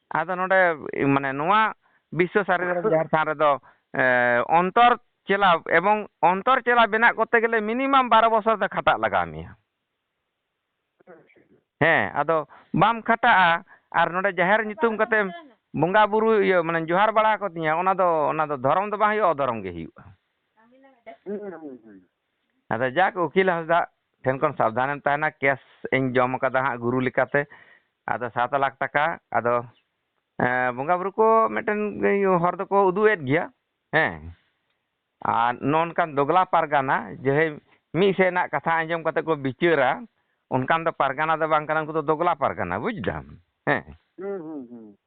ᱟᱫᱚ ᱱᱚᱰᱮ, ᱢᱟᱱᱮ, ᱱᱚᱣᱟ ᱵᱤᱥᱥᱚ ᱥᱟᱹᱨᱤ ᱫᱷᱚᱨᱚᱢ ᱡᱟᱦᱮᱨ ᱛᱷᱟᱱ ᱨᱮᱫᱚ, ᱮ, ᱚᱱᱛᱚᱨ ᱪᱮᱞᱟ ᱮᱵᱚᱝ ᱚᱱᱛᱚᱨ ᱪᱮᱞᱟ ᱵᱮᱱᱟᱜ ᱠᱚᱨᱛᱮ ᱜᱮᱞᱮ ᱢᱤᱱᱤᱢᱟᱢ ᱵᱟᱨᱚ ᱵᱚᱪᱷᱚᱨ ᱫᱚ ᱠᱷᱟᱴᱟᱜ ᱞᱟᱜᱟᱣ ᱢᱮᱭᱟ᱾ ᱦᱮᱸ, ᱟᱫᱚ ᱵᱟᱢ ᱠᱷᱟᱴᱟᱜᱼᱟ, ᱟᱨ ᱱᱚᱰᱮ ᱡᱟᱦᱮᱨ ᱧᱩᱛᱩᱢ ᱠᱟᱛᱮ ᱵᱚᱸᱜᱟ ᱵᱩᱨᱩ, ᱤᱭᱟᱹ, ᱢᱟᱱᱮ ᱡᱚᱦᱟᱨ ᱵᱟᱲᱟ ᱟᱠᱚ ᱛᱤᱧᱟ, ᱚᱱᱟ ᱫᱚ, ᱚᱱᱟ ᱫᱚ ᱫᱷᱚᱨᱚᱢ ᱫᱚ ᱵᱟᱝ ᱦᱩᱭᱩᱜᱼᱟ, ᱚᱫᱷᱚᱨᱚᱢ ᱜᱮ ᱦᱩᱭᱩᱜᱼᱟ᱾ ᱦᱩᱸ, ᱦᱩᱸ, ᱦᱩᱸ᱾ ᱟᱫᱚ ᱡᱟᱠ, ᱩᱠᱤᱞ ᱦᱟᱸᱥᱫᱟ ᱴᱷᱮᱱ ᱠᱷᱚᱱ ᱥᱟᱵᱫᱷᱟᱱᱮᱢ ᱛᱟᱦᱮᱱᱟ, ᱠᱮᱥ ᱤᱧ ᱡᱚᱢ ᱟᱠᱟᱫᱟ ᱦᱟᱸᱜ ᱜᱩᱨᱩ ᱞᱮᱠᱟᱛᱮ᱾ ᱟᱫᱚ ᱥᱟᱛ ᱞᱟᱠᱷ ᱴᱟᱠᱟ, ᱟᱫᱚ, ᱮᱸ, ᱵᱚᱸᱜᱟ ᱵᱩᱨᱩ ᱠᱚ ᱢᱤᱫᱴᱮᱱ ᱦᱚᱨ ᱫᱚᱠᱚ ᱩᱫᱩᱜ ᱮᱫ ᱜᱮᱭᱟ, ᱦᱮᱸ᱾ ᱟᱨ ᱱᱚᱜᱼᱚ ᱱᱚᱝᱠᱟᱱ ᱫᱚᱜᱽᱞᱟ ᱯᱟᱨᱜᱟᱱᱟ, ᱡᱮ ᱢᱤᱫ ᱥᱮᱫ ᱨᱮᱱᱟᱜ ᱠᱟᱛᱷᱟ ᱟᱸᱡᱚᱢ ᱠᱟᱛᱮ ᱠᱚ ᱵᱤᱪᱟᱹᱨᱟ, ᱚᱱᱠᱟᱱ ᱫᱚ ᱯᱟᱨᱜᱟᱱᱟ ᱫᱚ ᱵᱟᱝ ᱠᱟᱱᱟ, ᱩᱱᱠᱩ ᱫᱚ ᱫᱚᱜᱽᱞᱟ ᱯᱟᱨᱜᱟᱱᱟ, ᱵᱩᱡᱽ ᱫᱟᱢ? ᱦᱮᱸ᱾ ᱦᱩᱸ, ᱦᱩᱸ, ᱦᱩᱸ᱾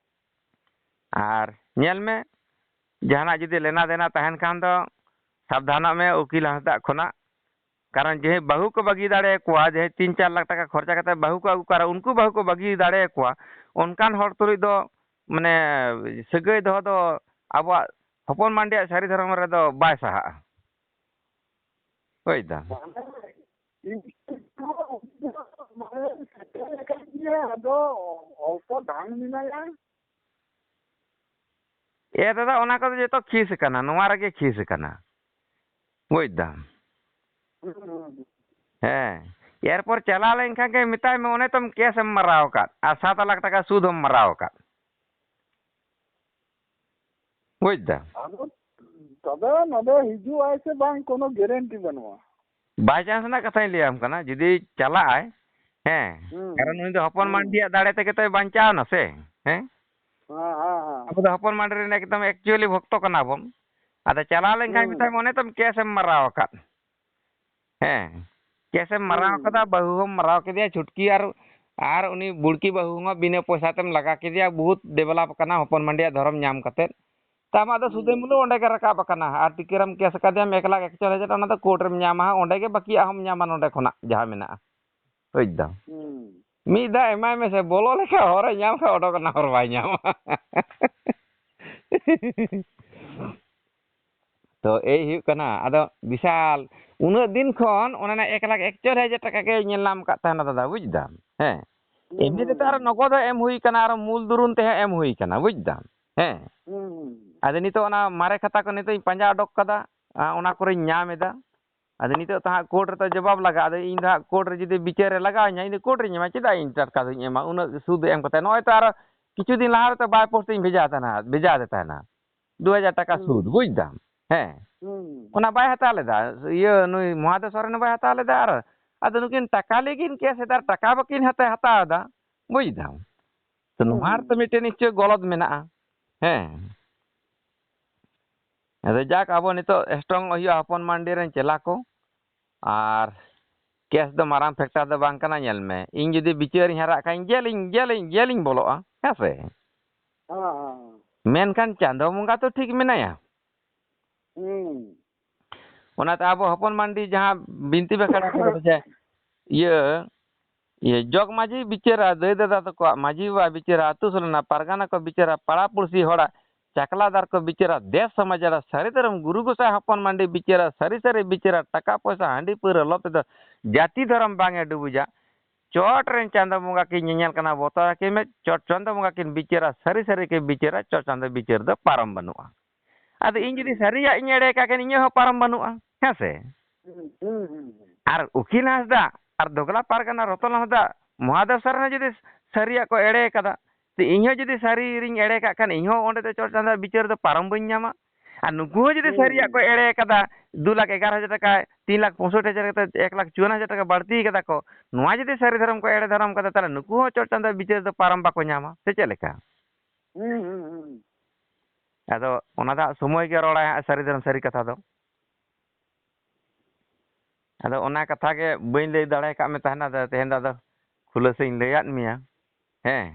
ᱟᱨ ᱧᱮᱞ ᱢᱮ, ᱡᱟᱦᱟᱱᱟᱜ ᱡᱩᱫᱤ ᱞᱮᱱᱟ ᱫᱮᱱᱟ ᱛᱟᱦᱮᱱ ᱠᱷᱟᱱ ᱫᱚ ᱥᱟᱵᱫᱷᱟᱱᱚᱜ ᱢᱮ ᱩᱠᱤᱞ ᱦᱟᱸᱥᱫᱟᱜ ᱠᱷᱚᱱᱟᱜ᱾ ᱠᱟᱨᱚᱱ ᱡᱮ ᱵᱟᱹᱦᱩ ᱠᱚ ᱵᱟᱹᱜᱤ ᱫᱟᱲᱮᱭᱟᱠᱚᱣᱟ, ᱡᱮ ᱛᱤᱱ ᱪᱟᱨ ᱞᱟᱠᱷ ᱴᱟᱠᱟ ᱠᱷᱚᱨᱪᱟ ᱠᱟᱛᱮ ᱵᱟᱹᱦᱩ ᱠᱚ ᱟᱹᱜᱩ ᱠᱚᱣᱟ, ᱩᱱᱠᱩ ᱵᱟᱹᱦᱩ ᱠᱚ ᱵᱟᱹᱜᱤ ᱫᱟᱲᱮᱭᱟᱠᱚᱣᱟ, ᱚᱱᱠᱟᱱ ᱦᱚᱲ ᱛᱩᱞᱩᱡ ᱫᱚ, ᱢᱟᱱᱮ, ᱥᱟᱹᱜᱟᱹᱭ ᱫᱚᱦᱚ ᱫᱚ ᱟᱵᱚᱣᱟᱜ ᱦᱚᱯᱚᱱ ᱢᱟᱱᱰᱤᱭᱟᱜ ᱥᱟᱹᱨᱤ ᱫᱷᱚᱨᱚᱢ ᱨᱮᱫᱚ ᱵᱟᱭ ᱥᱟᱦᱟᱜᱼᱟ᱾ ᱦᱳᱭ ᱫᱟ᱾ ᱢᱟᱱᱮ, ᱤᱧ ᱫᱚ ᱩᱱᱤ ᱫᱚ ᱢᱟᱱᱮ ᱥᱮᱴᱮᱨ ᱟᱠᱟᱱ ᱜᱮᱭᱟ, ᱟᱫᱚ ᱚᱞᱯᱚ ᱰᱟᱝ ᱢᱮᱱᱟᱭᱟ᱾ ᱮ ᱫᱟᱫᱟ, ᱚᱱᱟ ᱠᱚᱫᱚ ᱡᱚᱛᱚ ᱠᱷᱤᱥ ᱟᱠᱟᱱᱟ, ᱱᱚᱣᱟ ᱨᱮᱜᱮ ᱠᱷᱤᱥ ᱟᱠᱟᱱᱟ, ᱵᱩᱡᱽ ᱫᱟᱢ? ᱦᱩᱸ, ᱦᱩᱸ, ᱦᱩᱸ᱾ ᱦᱮᱸ, ᱮᱨᱯᱚᱨ ᱪᱟᱞᱟᱣ ᱞᱮᱱᱠᱷᱟᱱ ᱜᱮ ᱢᱮᱛᱟᱭ ᱢᱮ, ᱚᱱᱮ ᱛᱚᱢ ᱠᱮᱥ ᱮᱢ ᱢᱟᱨᱟᱣ ᱟᱠᱟᱫ ᱟᱨ ᱥᱟᱛ ᱞᱟᱠᱷ ᱴᱟᱠᱟ ᱥᱩᱫ ᱦᱚᱸᱢ ᱢᱟᱨᱟᱣ ᱟᱠᱟᱫ, ᱵᱩᱡᱽ ᱫᱟᱢ? ᱟᱫᱚ ᱛᱚᱵᱮ ᱱᱚᱰᱮ ᱦᱤᱡᱩᱜ ᱟᱭ ᱥᱮ ᱵᱟᱝ, ᱠᱳᱱᱳ ᱜᱮᱨᱮᱱᱴᱤ ᱵᱟᱹᱱᱩᱜᱼᱟ᱾ ᱵᱟᱭ ᱪᱟᱱᱥ ᱨᱮᱱᱟᱜ ᱠᱟᱛᱷᱟᱧ ᱞᱟᱹᱭᱟᱢ ᱠᱟᱱᱟ, ᱡᱩᱫᱤ ᱪᱟᱞᱟᱜ ᱟᱭ, ᱦᱮᱸ, ᱦᱩᱸ, ᱠᱟᱨᱚᱱ ᱩᱱᱤ ᱫᱚ ᱦᱚᱯᱚᱱ ᱦᱩᱸ᱾ ᱢᱟᱱᱰᱤᱭᱟᱜ ᱫᱟᱲᱮ ᱛᱮᱜᱮ ᱛᱚᱭ ᱵᱟᱧᱪᱟᱣ ᱮᱱᱟ ᱥᱮ, ᱦᱮᱸ? ᱦᱮᱸ, ᱦᱮᱸ, ᱦᱮᱸ᱾ ᱟᱵᱚ ᱫᱚ ᱦᱚᱯᱚᱱ ᱢᱟᱱᱰᱤ ᱨᱮᱱ ᱮᱠᱫᱚᱢ actually ᱵᱷᱚᱠᱛᱚ ᱠᱟᱱᱟ ᱵᱚᱱ᱾ ᱟᱫᱚ ᱪᱟᱞᱟᱣ ᱞᱮᱱᱠᱷᱟᱱ ᱦᱩᱸ᱾ ᱢᱮᱛᱟᱭ ᱢᱮ, ᱚᱱᱮ ᱛᱚᱢ ᱠᱮᱥ ᱮᱢ ᱢᱟᱨᱟᱣ ᱟᱠᱟᱫ, ᱦᱮᱸ, ᱠᱮᱥ ᱮᱢ ᱢᱟᱨᱟᱣ ᱦᱩᱸ᱾ ᱟᱠᱟᱫᱟ, ᱵᱟᱹᱦᱩ ᱦᱚᱸᱢ ᱢᱟᱨᱟᱣ ᱠᱮᱫᱮᱭᱟ ᱪᱷᱩᱴᱠᱤ, ᱟᱨ, ᱟᱨ ᱩᱱᱤ ᱵᱩᱲᱠᱤ ᱵᱟᱹᱦᱩ ᱦᱚᱸ ᱵᱤᱱᱟᱹ ᱯᱚᱭᱥᱟ ᱛᱮᱢ ᱞᱟᱜᱟ ᱠᱮᱫᱮᱭᱟ, ᱵᱚᱦᱩᱛ develop ᱟᱠᱟᱱᱟ ᱦᱚᱯᱚᱱ ᱢᱟᱱᱰᱤᱭᱟᱜ ᱫᱷᱚᱨᱚᱢ ᱧᱟᱢ ᱠᱟᱛᱮᱫ᱾ ᱛᱟ ᱟᱢᱟᱜ ᱫᱚ ᱥᱩᱫᱷᱟᱹ ᱦᱩᱸ᱾ ᱢᱩᱞᱟᱹ ᱚᱸᱰᱮ ᱜᱮ ᱨᱟᱠᱟᱵ ᱟᱠᱟᱱᱟ, ᱟᱨ ᱴᱤᱠᱟᱹᱨᱟᱢ ᱠᱮᱥ ᱟᱠᱟᱫᱮᱭᱟᱢ ᱮᱠ ᱞᱟᱠᱷ ᱮᱠᱪᱚᱞᱞᱤᱥ ᱦᱟᱡᱟᱨ, ᱚᱱᱟ ᱫᱚ ᱠᱳᱨᱴ ᱨᱮᱢ ᱧᱟᱢᱟ ᱦᱟᱸᱜ, ᱚᱸᱰᱮ ᱜᱮ ᱵᱟᱹᱠᱤᱭᱟᱜ ᱦᱚᱸᱢ ᱧᱟᱢᱟ ᱱᱚᱸᱰᱮ ᱠᱷᱚᱱᱟᱜ ᱡᱟᱦᱟᱸ ᱢᱮᱱᱟᱜᱼᱟ᱾ ᱵᱩᱡᱽ ᱫᱟᱢ? ᱦᱩᱸ᱾ ᱢᱤᱫ ᱫᱷᱟᱣ ᱮᱢᱟᱭ ᱢᱮᱥᱮ, ᱵᱚᱞᱚ ᱞᱮᱠᱷᱟᱱ ᱦᱚᱨᱮ ᱧᱟᱢ ᱠᱷᱟᱱ ᱚᱰᱚᱠ ᱨᱮᱱᱟᱜ ᱦᱚᱨ ᱵᱟᱭ ᱧᱟᱢᱟ᱾ ᱛᱚ ᱮᱭ ᱦᱩᱭᱩᱜ ᱠᱟᱱᱟ, ᱟᱫᱚ ᱵᱤᱥᱟᱞ ᱩᱱᱟᱹᱜ ᱫᱤᱱ ᱠᱷᱚᱱ ᱚᱱᱟ ᱨᱮᱱᱟᱜ ᱮᱠ ᱞᱟᱠᱷ ᱮᱠᱪᱚᱞᱞᱤᱥ ᱦᱟᱡᱟᱨ ᱴᱟᱠᱟ ᱜᱮ ᱧᱮᱞ ᱧᱟᱢ ᱟᱠᱟᱫ ᱛᱟᱦᱮᱱᱟ ᱫᱟᱫᱟ, ᱵᱩᱡᱽ ᱫᱟᱢ? ᱦᱮᱸ᱾ ᱦᱩᱸ, ᱮᱢᱱᱤ ᱦᱩᱸ, ᱛᱮᱫᱚ ᱟᱨᱚ ᱦᱩᱸ᱾ ᱱᱚᱜᱚᱫ ᱦᱚᱸ ᱮᱢ ᱦᱩᱭ ᱠᱟᱱᱟ, ᱟᱨᱚ ᱢᱩᱞ ᱫᱩᱨᱩᱱ ᱛᱮᱦᱚᱸ ᱮᱢ ᱦᱩᱭ ᱠᱟᱱᱟ, ᱵᱩᱡᱽ ᱫᱟᱢ? ᱦᱮᱸ᱾ ᱦᱩᱸ, ᱦᱩᱸ᱾ ᱟᱫᱚ ᱱᱤᱛᱚᱜ ᱚᱱᱟ ᱢᱟᱨᱮ ᱠᱷᱟᱛᱟ ᱠᱚ ᱱᱤᱛᱚᱜ ᱤᱧ ᱯᱟᱸᱡᱟ ᱚᱰᱚᱠ ᱠᱟᱫᱟ, ᱟ, ᱚᱱᱟ ᱠᱚᱨᱮᱧ ᱧᱟᱢ ᱮᱫᱟ᱾ ᱟᱫᱚ ᱱᱤᱛᱚᱜ ᱛᱚ ᱦᱟᱸᱜ ᱠᱳᱨᱴ ᱨᱮᱛᱚ ᱡᱚᱵᱟᱵ ᱞᱟᱜᱟᱜᱼᱟ᱾ ᱟᱫᱚ ᱤᱧ ᱫᱚ ᱦᱟᱸᱜ ᱠᱳᱨᱴ ᱨᱮ ᱡᱩᱫᱤ ᱵᱤᱪᱟᱹᱨ ᱨᱮ ᱞᱟᱜᱟᱣ ᱤᱧᱟ, ᱤᱧ ᱫᱚ ᱠᱳᱨᱴ ᱨᱮᱧ ᱮᱢᱟ᱾ ᱪᱮᱫᱟᱜ ᱤᱧ ᱴᱟᱴᱠᱟ ᱫᱚᱧ ᱮᱢᱟ? ᱩᱱᱟᱹᱜ ᱥᱩᱫ ᱮᱢ ᱠᱟᱛᱮ᱾ ᱱᱚᱜᱼᱚᱭ ᱛᱚ ᱟᱨᱚ ᱠᱤᱪᱷᱩ ᱫᱤᱱ ᱞᱟᱦᱟ ᱨᱮᱛᱚ ᱵᱟᱭ ᱯᱳᱥᱴ ᱤᱧ ᱵᱷᱮᱡᱟ ᱛᱟᱦᱮᱱᱟ, ᱵᱷᱮᱡᱟ ᱟᱫᱮ ᱛᱟᱦᱮᱱᱟ᱾ ᱫᱩ ᱦᱟᱡᱟᱨ ᱴᱟᱠᱟ ᱦᱩᱸ᱾ ᱥᱩᱫ, ᱵᱩᱡᱽ ᱫᱟᱢ? ᱦᱮᱸ᱾ ᱦᱩᱸ᱾ ᱚᱱᱟ ᱵᱟᱭ ᱦᱟᱛᱟᱣ ᱞᱮᱫᱟ᱾ ᱤᱭᱟᱹ, ᱱᱩᱭ ᱢᱚᱦᱟᱫᱮᱵ ᱥᱚᱨᱮᱱ ᱵᱟᱭ ᱦᱟᱛᱟᱣ ᱞᱮᱫᱟ᱾ ᱟᱨ ᱟᱫᱚ ᱱᱩᱠᱤᱱ ᱴᱟᱠᱟ ᱞᱟᱹᱜᱤᱫ ᱠᱤᱱ ᱠᱮᱥ ᱮᱫᱟ, ᱴᱟᱠᱟ ᱵᱟᱹᱠᱤᱱ ᱦᱟᱛᱟᱣ, ᱦᱟᱛᱟᱣ ᱮᱫᱟ, ᱵᱩᱡᱽ ᱫᱟᱢ? ᱛᱚ, ᱱᱚᱣᱟ ᱦᱩᱸ᱾ ᱨᱮᱛᱚ ᱢᱤᱫᱴᱮᱱ ᱱᱤᱥᱪᱚᱭ ᱜᱚᱞᱚᱛ ᱢᱮᱱᱟᱜᱼᱟ᱾ ᱦᱮᱸ᱾ ᱟᱫᱚ ᱡᱟᱠ, ᱟᱵᱚ ᱱᱤᱛᱚᱜ strong ᱦᱩᱭᱩᱜᱼᱟ ᱦᱚᱯᱚᱱ ᱢᱟᱱᱰᱤ ᱨᱮᱱ ᱪᱮᱞᱟ ᱠᱚ᱾ ᱟᱨ ᱠᱮᱥ ᱫᱚ ᱢᱟᱨᱟᱝ factor ᱫᱚ ᱵᱟᱝ ᱠᱟᱱᱟ᱾ ᱧᱮᱞ ᱢᱮ, ᱤᱧ ᱡᱩᱫᱤ ᱵᱤᱪᱟᱹᱨᱤᱧ ᱦᱟᱨᱟᱜ ᱠᱷᱟᱱ, ᱡᱮᱞᱤᱧ, ᱡᱮᱞᱤᱧ, ᱡᱮᱞᱤᱧ ᱵᱚᱞᱚᱜᱼᱟ, ᱦᱮᱸ ᱥᱮ? ᱦᱮᱸ, ᱦᱮᱸ᱾ ᱢᱮᱱᱠᱷᱟᱱ ᱪᱟᱸᱫᱚ ᱵᱚᱸᱜᱟ ᱛᱚ ᱴᱷᱤᱠ ᱢᱮᱱᱟᱭᱟ᱾ ᱦᱩᱸ᱾ ᱚᱱᱟᱛᱮ ᱟᱵᱚ ᱦᱚᱯᱚᱱ ᱢᱟᱱᱰᱤ ᱡᱟᱦᱟᱸ ᱵᱤᱱᱛᱤ ᱵᱟᱠᱷᱮᱲ ᱟᱠᱟᱫᱟ ᱡᱮ, ᱤᱭᱟᱹ, ᱤᱭᱟᱹ, ᱡᱚᱜᱽ ᱢᱟᱹᱡᱷᱤ ᱵᱤᱪᱟᱹᱨᱟ, ᱫᱟᱹᱭ ᱫᱟᱫᱟ ᱛᱟᱠᱚᱣᱟᱜ ᱢᱟᱹᱡᱷᱤ ᱵᱟᱵᱟ ᱵᱤᱪᱟᱹᱨᱟ, ᱟᱹᱛᱩ ᱥᱳᱞᱳᱱᱟ ᱯᱟᱨᱜᱟᱱᱟ ᱠᱚ ᱵᱤᱪᱟᱹᱨᱟ, ᱯᱟᱲᱟ ᱯᱩᱲᱥᱤ ᱦᱚᱲᱟᱜ ᱪᱟᱠᱞᱟ ᱫᱟᱨ ᱠᱚ ᱵᱤᱪᱟᱹᱨᱟ, ᱫᱮᱥ ᱥᱚᱢᱟᱡᱽ ᱟᱲᱟ ᱥᱟᱹᱨᱤ ᱫᱷᱚᱨᱚᱢ ᱜᱩᱨᱩ ᱜᱚᱸᱥᱟᱭ ᱦᱚᱯᱚᱱ ᱢᱟᱱᱰᱤ ᱵᱤᱪᱟᱹᱨᱟ, ᱥᱟᱹᱨᱤ ᱥᱟᱹᱨᱤ ᱵᱤᱪᱟᱹᱨᱟ, ᱴᱟᱠᱟ ᱯᱚᱭᱥᱟ ᱦᱟᱺᱰᱤ ᱯᱟᱹᱣᱨᱟᱹ ᱞᱚ ᱛᱮᱫᱚ ᱡᱟᱹᱛᱤ ᱫᱷᱚᱨᱚᱢ ᱵᱟᱝ ᱮ ᱰᱩᱵᱩᱡᱟ᱾ ᱪᱚᱴ ᱨᱮᱱ ᱪᱟᱸᱫᱚ ᱵᱚᱸᱜᱟ ᱠᱤᱱ ᱧᱮᱧᱮᱞ ᱠᱟᱱᱟ, ᱵᱚᱛᱚᱨ ᱟᱹᱠᱤᱱ ᱢᱮ, ᱪᱚᱴ ᱪᱟᱸᱫᱚ ᱵᱚᱸᱜᱟ ᱠᱤᱱ ᱵᱤᱪᱟᱹᱨᱟ, ᱥᱟᱹᱨᱤ ᱥᱟᱹᱨᱤ ᱠᱤᱱ ᱵᱤᱪᱟᱹᱨᱟ, ᱪᱚᱴ ᱪᱟᱸᱫᱚ ᱵᱤᱪᱟᱹᱨ ᱫᱚ ᱯᱟᱨᱚᱢ ᱵᱟᱹᱱᱩᱜᱼᱟ᱾ ᱟᱫᱚ ᱤᱧ ᱡᱩᱫᱤ ᱥᱟᱹᱨᱤᱭᱟᱜ ᱤᱧ ᱮᱲᱮ ᱠᱟᱜ ᱠᱷᱟᱱ, ᱤᱧᱟᱹᱜ ᱦᱚᱸ ᱯᱟᱨᱚᱢ ᱵᱟᱹᱱᱩᱜᱼᱟ, ᱦᱮᱸ ᱥᱮ? ᱦᱩᱸ, ᱦᱩᱸ, ᱦᱩᱸ, ᱦᱩᱸ᱾ ᱟᱨ ᱩᱠᱤᱞ ᱦᱟᱸᱥᱫᱟ ᱟᱨ ᱫᱚᱜᱽᱞᱟ ᱯᱟᱨᱜᱟᱱᱟ ᱨᱚᱛᱚᱱ ᱦᱟᱸᱥᱫᱟ, ᱢᱚᱦᱟᱫᱮᱵ ᱥᱚᱨᱮᱱ ᱡᱩᱫᱤ ᱥᱟᱹᱨᱤᱭᱟᱜ ᱠᱚ ᱮᱲᱮ ᱠᱟᱫᱟ, ᱛᱚ ᱤᱧ ᱦᱚᱸ ᱡᱩᱫᱤ ᱥᱟᱹᱨᱤ ᱨᱤᱧ ᱮᱲᱮ ᱠᱟᱜ ᱠᱷᱟᱱ, ᱤᱧ ᱦᱚᱸ ᱚᱸᱰᱮ ᱫᱚ ᱪᱚᱴ ᱪᱟᱸᱫᱚ ᱵᱤᱪᱟᱹᱨ ᱫᱚ ᱯᱟᱨᱚᱢ ᱵᱟᱹᱧ ᱧᱟᱢᱟ᱾ ᱟᱨ ᱱᱩᱠᱩ ᱦᱚᱸ ᱡᱩᱫᱤ ᱦᱩᱸ᱾ ᱥᱟᱹᱨᱤᱭᱟᱜ ᱠᱚ ᱮᱲᱮ ᱠᱟᱫᱟ, ᱫᱩ ᱞᱟᱠᱷ ᱮᱜᱟᱨᱚ ᱦᱟᱡᱟᱨ ᱴᱟᱠᱟ, ᱛᱤᱱ ᱞᱟᱠᱷ ᱯᱚᱸᱭᱥᱚᱴᱴᱤ ᱦᱟᱡᱟᱨ ᱠᱟᱛᱮ ᱮᱠ ᱞᱟᱠᱷ ᱪᱩᱣᱟᱱᱱᱚ ᱦᱟᱡᱟᱨ ᱴᱟᱠᱟ ᱵᱟᱹᱲᱛᱤ ᱠᱟᱫᱟ ᱠᱚ, ᱱᱚᱣᱟ ᱡᱩᱫᱤ ᱥᱟᱹᱨᱤ ᱫᱷᱚᱨᱚᱢ ᱠᱚ ᱮᱲᱮ ᱫᱷᱚᱨᱚᱢ ᱠᱟᱫᱟ, ᱛᱟᱦᱞᱮ ᱱᱩᱠᱩ ᱦᱚᱸ ᱪᱚᱴ ᱪᱟᱸᱫᱚ ᱵᱤᱪᱟᱹᱨ ᱫᱚ ᱯᱟᱨᱚᱢ ᱵᱟᱠᱚ ᱧᱟᱢᱟ, ᱥᱮ ᱪᱮᱫ ᱞᱮᱠᱟ? ᱦᱩᱸ, ᱦᱩᱸ, ᱦᱩᱸ᱾ ᱟᱫᱚ ᱚᱱᱟ ᱫᱚ ᱦᱟᱸᱜ ᱥᱚᱢᱚᱭ ᱜᱮ ᱨᱚᱲᱟᱭ ᱦᱟᱸᱜ, ᱥᱟᱹᱨᱤ ᱫᱷᱚᱨᱚᱢ ᱥᱟᱹᱨᱤ ᱠᱟᱛᱷᱟ ᱫᱚ᱾ ᱟᱫᱚ ᱚᱱᱟ ᱠᱟᱛᱷᱟ ᱜᱮ ᱵᱟᱹᱧ ᱞᱟᱹᱭ ᱫᱟᱲᱮ ᱟᱠᱟᱫ ᱢᱮ ᱛᱟᱦᱮᱱᱟ, ᱟᱫᱚ ᱛᱮᱦᱮᱧ ᱫᱚ ᱟᱫᱚ ᱠᱷᱩᱞᱟᱹᱥᱟᱹᱧ ᱞᱟᱹᱭᱟᱫ ᱢᱮᱭᱟ᱾ ᱦᱮᱸ᱾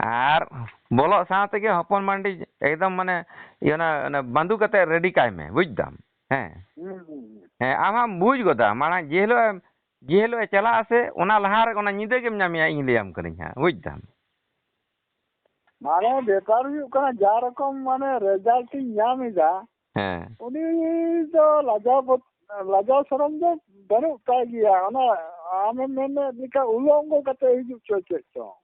ᱟᱨ ᱵᱚᱞᱚᱜ ᱥᱟᱶ ᱛᱮᱜᱮ ᱦᱚᱯᱚᱱ ᱢᱟᱱᱰᱤ ᱮᱠᱫᱚᱢ ᱢᱟᱱᱮ ᱤᱭᱟᱹ ᱚᱱᱟ, ᱚᱱᱟ ᱵᱟᱸᱫᱩ ᱠᱟᱛᱮ ready ᱠᱟᱭ ᱢᱮ, ᱵᱩᱡᱽ ᱫᱟᱢ? ᱦᱮᱸ᱾ ᱦᱩᱸ, ᱦᱩᱸ, ᱦᱩᱸ᱾ ᱦᱮᱸ, ᱟᱢ ᱦᱟᱸᱜ ᱵᱩᱡᱽ ᱜᱚᱫᱟ, ᱢᱟᱲᱟᱝ ᱡᱮ ᱦᱤᱞᱳᱜ ᱮᱢ, ᱡᱮ ᱦᱤᱞᱳᱜ ᱮ ᱪᱟᱞᱟᱜᱼᱟ ᱥᱮ, ᱚᱱᱟ ᱞᱟᱦᱟ ᱨᱮ ᱚᱱᱟ ᱧᱤᱫᱟᱹ ᱜᱮᱢ ᱧᱟᱢᱮᱭᱟ, ᱤᱧ ᱞᱟᱹᱭᱟᱢ ᱠᱟᱹᱱᱟᱹᱧ ᱦᱟᱸᱜ, ᱵᱩᱡᱽ ᱫᱟᱢ? ᱢᱟᱱᱮ ᱵᱮᱯᱟᱨ ᱦᱩᱭᱩᱜ ᱠᱟᱱᱟ, ᱡᱟ ᱨᱚᱠᱚᱢ ᱢᱟᱱᱮ result ᱤᱧ ᱧᱟᱢ ᱮᱫᱟ, ᱦᱮᱸ᱾ ᱩᱱᱤ ᱫᱚ ᱞᱟᱡᱟᱣ ᱵᱚᱛ-, ᱞᱟᱡᱟᱣ ᱥᱚᱨᱚᱢ ᱫᱚ ᱵᱟᱹᱱᱩᱜ ᱛᱟᱭ ᱜᱮᱭᱟ᱾ ᱚᱱᱟ ᱟᱢᱮᱢ ᱢᱮᱱᱮᱫ ᱞᱮᱠᱟ ᱩᱞᱚᱝᱜᱚ ᱠᱟᱛᱮ ᱦᱤᱡᱩᱜ ᱪᱚ ᱪᱮᱫ ᱪᱚᱝ᱾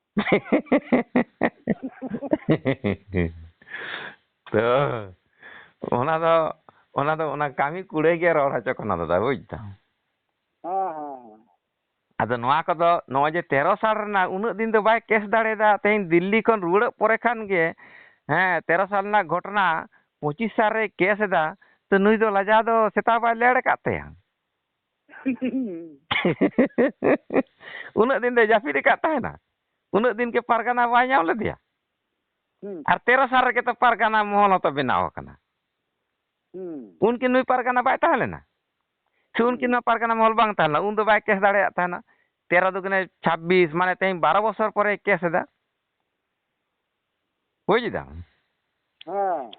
ᱛᱚ, ᱚᱱᱟ ᱫᱚ ᱚᱱᱟ ᱫᱚ ᱚᱱᱟ ᱠᱟᱹᱢᱤ ᱠᱩᱲᱟᱹᱭ ᱜᱮ ᱨᱚᱲ ᱦᱚᱪᱚ ᱠᱟᱱᱟ ᱫᱟᱫᱟ, ᱵᱩᱡᱽ ᱫᱟᱢ᱾ ᱦᱮᱸ ᱦᱮᱸ ᱦᱮᱸ ᱟᱫᱚ ᱱᱚᱣᱟ ᱠᱚᱫᱚ ᱱᱚᱜᱼᱚᱭ ᱡᱮ ᱛᱮᱨᱚ ᱥᱟᱞ ᱨᱮᱱᱟᱜ ᱩᱱᱟᱹᱜ ᱫᱤᱱ ᱫᱚ ᱵᱟᱭ ᱠᱮᱥ ᱫᱟᱲᱮᱭᱟᱫᱟ᱾ ᱛᱮᱦᱮᱧ ᱫᱤᱞᱞᱤ ᱠᱷᱚᱱ ᱨᱩᱣᱟᱹᱲᱚᱜ ᱯᱚᱨᱮ ᱠᱷᱟᱱ ᱜᱮ, ᱦᱮᱸ, ᱛᱮᱨᱚ ᱥᱟᱞ ᱨᱮᱱᱟᱜ ᱜᱷᱚᱴᱚᱱᱟ ᱯᱚᱸᱪᱤᱥ ᱥᱟᱞ ᱨᱮ ᱠᱮᱥ ᱮᱫᱟ᱾ ᱛᱚ ᱱᱩᱭ ᱫᱚ ᱞᱟᱡᱟᱣ ᱫᱚ ᱥᱮᱛᱟ ᱵᱟᱭ ᱞᱮᱲ ᱟᱠᱟᱫ ᱛᱟᱭᱟ᱾ ᱩᱱᱟᱹᱜ ᱫᱤᱱ ᱫᱚᱭ ᱡᱟᱹᱯᱤᱫ ᱟᱠᱟᱫ ᱛᱟᱦᱮᱱᱟ, ᱩᱱᱟᱹᱜ ᱫᱤᱱ ᱜᱮ ᱯᱟᱨᱜᱟᱱᱟ ᱵᱟᱭ ᱧᱟᱢ ᱞᱮᱫᱮᱭᱟ᱾ ᱦᱩᱸ ᱟᱨ ᱛᱮᱨᱚ ᱥᱟᱞ ᱨᱮᱜᱮ ᱛᱚ ᱯᱟᱨᱜᱟᱱᱟ ᱢᱚᱦᱚᱞ ᱦᱚᱸᱛᱚ ᱵᱮᱱᱟᱣ ᱟᱠᱟᱱᱟ᱾ ᱦᱩᱸ ᱩᱱᱠᱤᱱ ᱱᱩᱭ ᱯᱟᱨᱜᱟᱱᱟ ᱵᱟᱭ ᱛᱟᱦᱮᱸ ᱞᱮᱱᱟ? ᱥᱮ ᱩᱱᱠᱤᱱ ᱱᱚᱣᱟ ᱯᱟᱨᱜᱟᱱᱟ ᱢᱚᱦᱚᱞ ᱵᱟᱝ ᱛᱟᱦᱮᱸ ᱞᱮᱱᱟ? ᱩᱱ ᱫᱚ ᱵᱟᱭ ᱠᱮᱥ ᱫᱟᱲᱮᱭᱟᱜ ᱛᱟᱦᱮᱱᱟ᱾ ᱛᱮᱨᱚ ᱫᱩᱜᱩᱱᱮ ᱪᱷᱟᱵᱵᱤᱥ, ᱢᱟᱱᱮ ᱛᱮᱦᱮᱧ ᱵᱟᱨᱚ ᱵᱚᱪᱷᱚᱨ ᱯᱚᱨᱮᱭ ᱠᱮᱥ ᱮᱫᱟ᱾ ᱵᱩᱡᱽ ᱮᱫᱟᱢ? ᱦᱮᱸ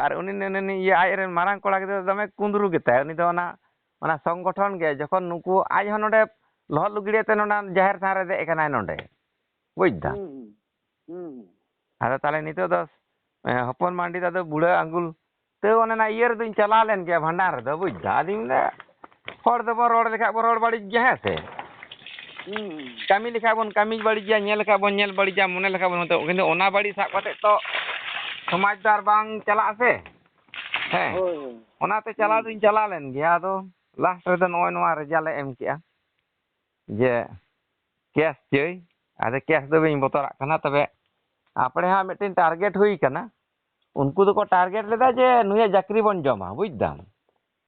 ᱟᱨ ᱩᱱᱤ ᱱᱩ- ᱱᱩ- ᱤᱭᱟᱹ ᱟᱡ ᱨᱮᱱ ᱢᱟᱨᱟᱝ ᱠᱚᱲᱟ ᱜᱤᱫᱽᱨᱟᱹ ᱫᱚ ᱫᱚᱢᱮ ᱠᱩᱸᱫᱽᱨᱩ ᱜᱮᱛᱟᱭ᱾ ᱩᱱᱤ ᱫᱚ ᱚᱱᱟ ᱚᱱᱟ ᱥᱚᱝᱜᱚᱴᱷᱚᱱ ᱜᱮ ᱡᱚᱠᱷᱚᱱ ᱱᱩᱠᱩ ᱟᱡ ᱦᱚᱸ ᱱᱚᱰᱮ ᱞᱚᱦᱚᱫ ᱞᱩᱜᱽᱲᱤ ᱟᱛᱮ ᱱᱚᱰᱮ ᱡᱟᱦᱮᱨ ᱛᱷᱟᱱ ᱨᱮ ᱫᱮᱡ ᱟᱠᱟᱱᱟᱭ ᱱᱚᱰᱮ, ᱵᱩᱡᱽ ᱫᱟᱢ? ᱦᱩᱸ ᱦᱩᱸ ᱦᱩᱸ ᱟᱫᱚ ᱛᱟᱦᱚᱞᱮ ᱱᱤᱛᱚᱜ ᱫᱚ ᱮ, ᱦᱚᱯᱚᱱ ᱢᱟᱱᱰᱤ ᱫᱚ ᱟᱫᱚ ᱵᱩᱲᱦᱟᱹ ᱟᱝᱜᱩᱞ ᱛᱟᱹᱣ ᱚᱱᱮ ᱚᱱᱟ ᱤᱭᱟᱹ ᱨᱮᱫᱚᱧ ᱪᱟᱞᱟᱣ ᱞᱮᱱ ᱜᱮᱭᱟ ᱵᱷᱟᱸᱰᱟᱱ ᱨᱮᱫᱚ, ᱵᱩᱡᱽ ᱫᱟᱢ? ᱟᱫᱚᱧ ᱢᱮᱱᱫᱟ ᱦᱚᱲ ᱫᱚᱵᱚᱱ ᱨᱚᱲ ᱞᱮᱠᱷᱟᱡ ᱵᱚᱱ ᱨᱚᱲ ᱵᱟᱹᱲᱤᱡ ᱜᱮᱭᱟ, ᱦᱮᱸ ᱥᱮ? ᱦᱩᱸ ᱠᱟᱹᱢᱤ ᱞᱮᱠᱷᱟᱡ ᱵᱚᱱ ᱠᱟᱹᱢᱤ ᱵᱟᱹᱲᱤᱡᱟ, ᱧᱮᱞ ᱞᱮᱠᱷᱟᱡ ᱵᱚᱱ ᱧᱮᱞ ᱵᱟᱹᱲᱤᱡᱟ, ᱢᱚᱱᱮ ᱞᱮᱠᱷᱟᱡ ᱵᱚᱱ ᱦᱚᱭᱛᱳ, ᱠᱤᱱᱛᱩ ᱚᱱᱟ ᱵᱟᱹᱲᱤᱡ ᱥᱟᱵ ᱠᱟᱛᱮ ᱛᱚ ᱥᱚᱢᱟᱡᱽ ᱫᱚ ᱟᱨ ᱵᱟᱝ ᱪᱟᱞᱟᱜᱼᱟ ᱥᱮ᱾ ᱦᱮᱸ, ᱦᱳᱭ ᱦᱳᱭ ᱚᱱᱟᱛᱮ ᱪᱟᱞᱟᱣ ᱦᱩᱸ ᱫᱚᱧ ᱪᱟᱞᱟᱣ ᱞᱮᱱ ᱜᱮᱭᱟ᱾ ᱟᱫᱚ ᱞᱟᱥᱴ ᱨᱮᱫᱚ ᱱᱚᱜᱼᱚᱭ ᱱᱚᱣᱟ ᱨᱮᱡᱟᱞᱴ ᱮ ᱮᱢ ᱠᱮᱜᱼᱟ ᱡᱮ ᱠᱮᱥ ᱪᱟᱹᱭ᱾ ᱟᱫᱚ ᱠᱮᱥ ᱫᱚ ᱵᱟᱹᱧ ᱵᱚᱛᱚᱨᱟᱜ ᱠᱟᱱᱟ, ᱛᱚᱵᱮ ᱟᱯᱲᱮ ᱦᱟᱸᱜ ᱢᱤᱫᱴᱮᱱ ᱴᱟᱨᱜᱮᱴ ᱦᱩᱭ ᱠᱟᱱᱟ᱾ ᱩᱱᱠᱩ ᱫᱚᱠᱚ ᱴᱟᱨᱜᱮᱴ ᱞᱮᱫᱟ ᱡᱮ ᱱᱩᱭᱟᱜ ᱪᱟᱹᱠᱨᱤ ᱵᱚᱱ ᱡᱚᱢᱟ, ᱵᱩᱡᱽ ᱫᱟᱢ?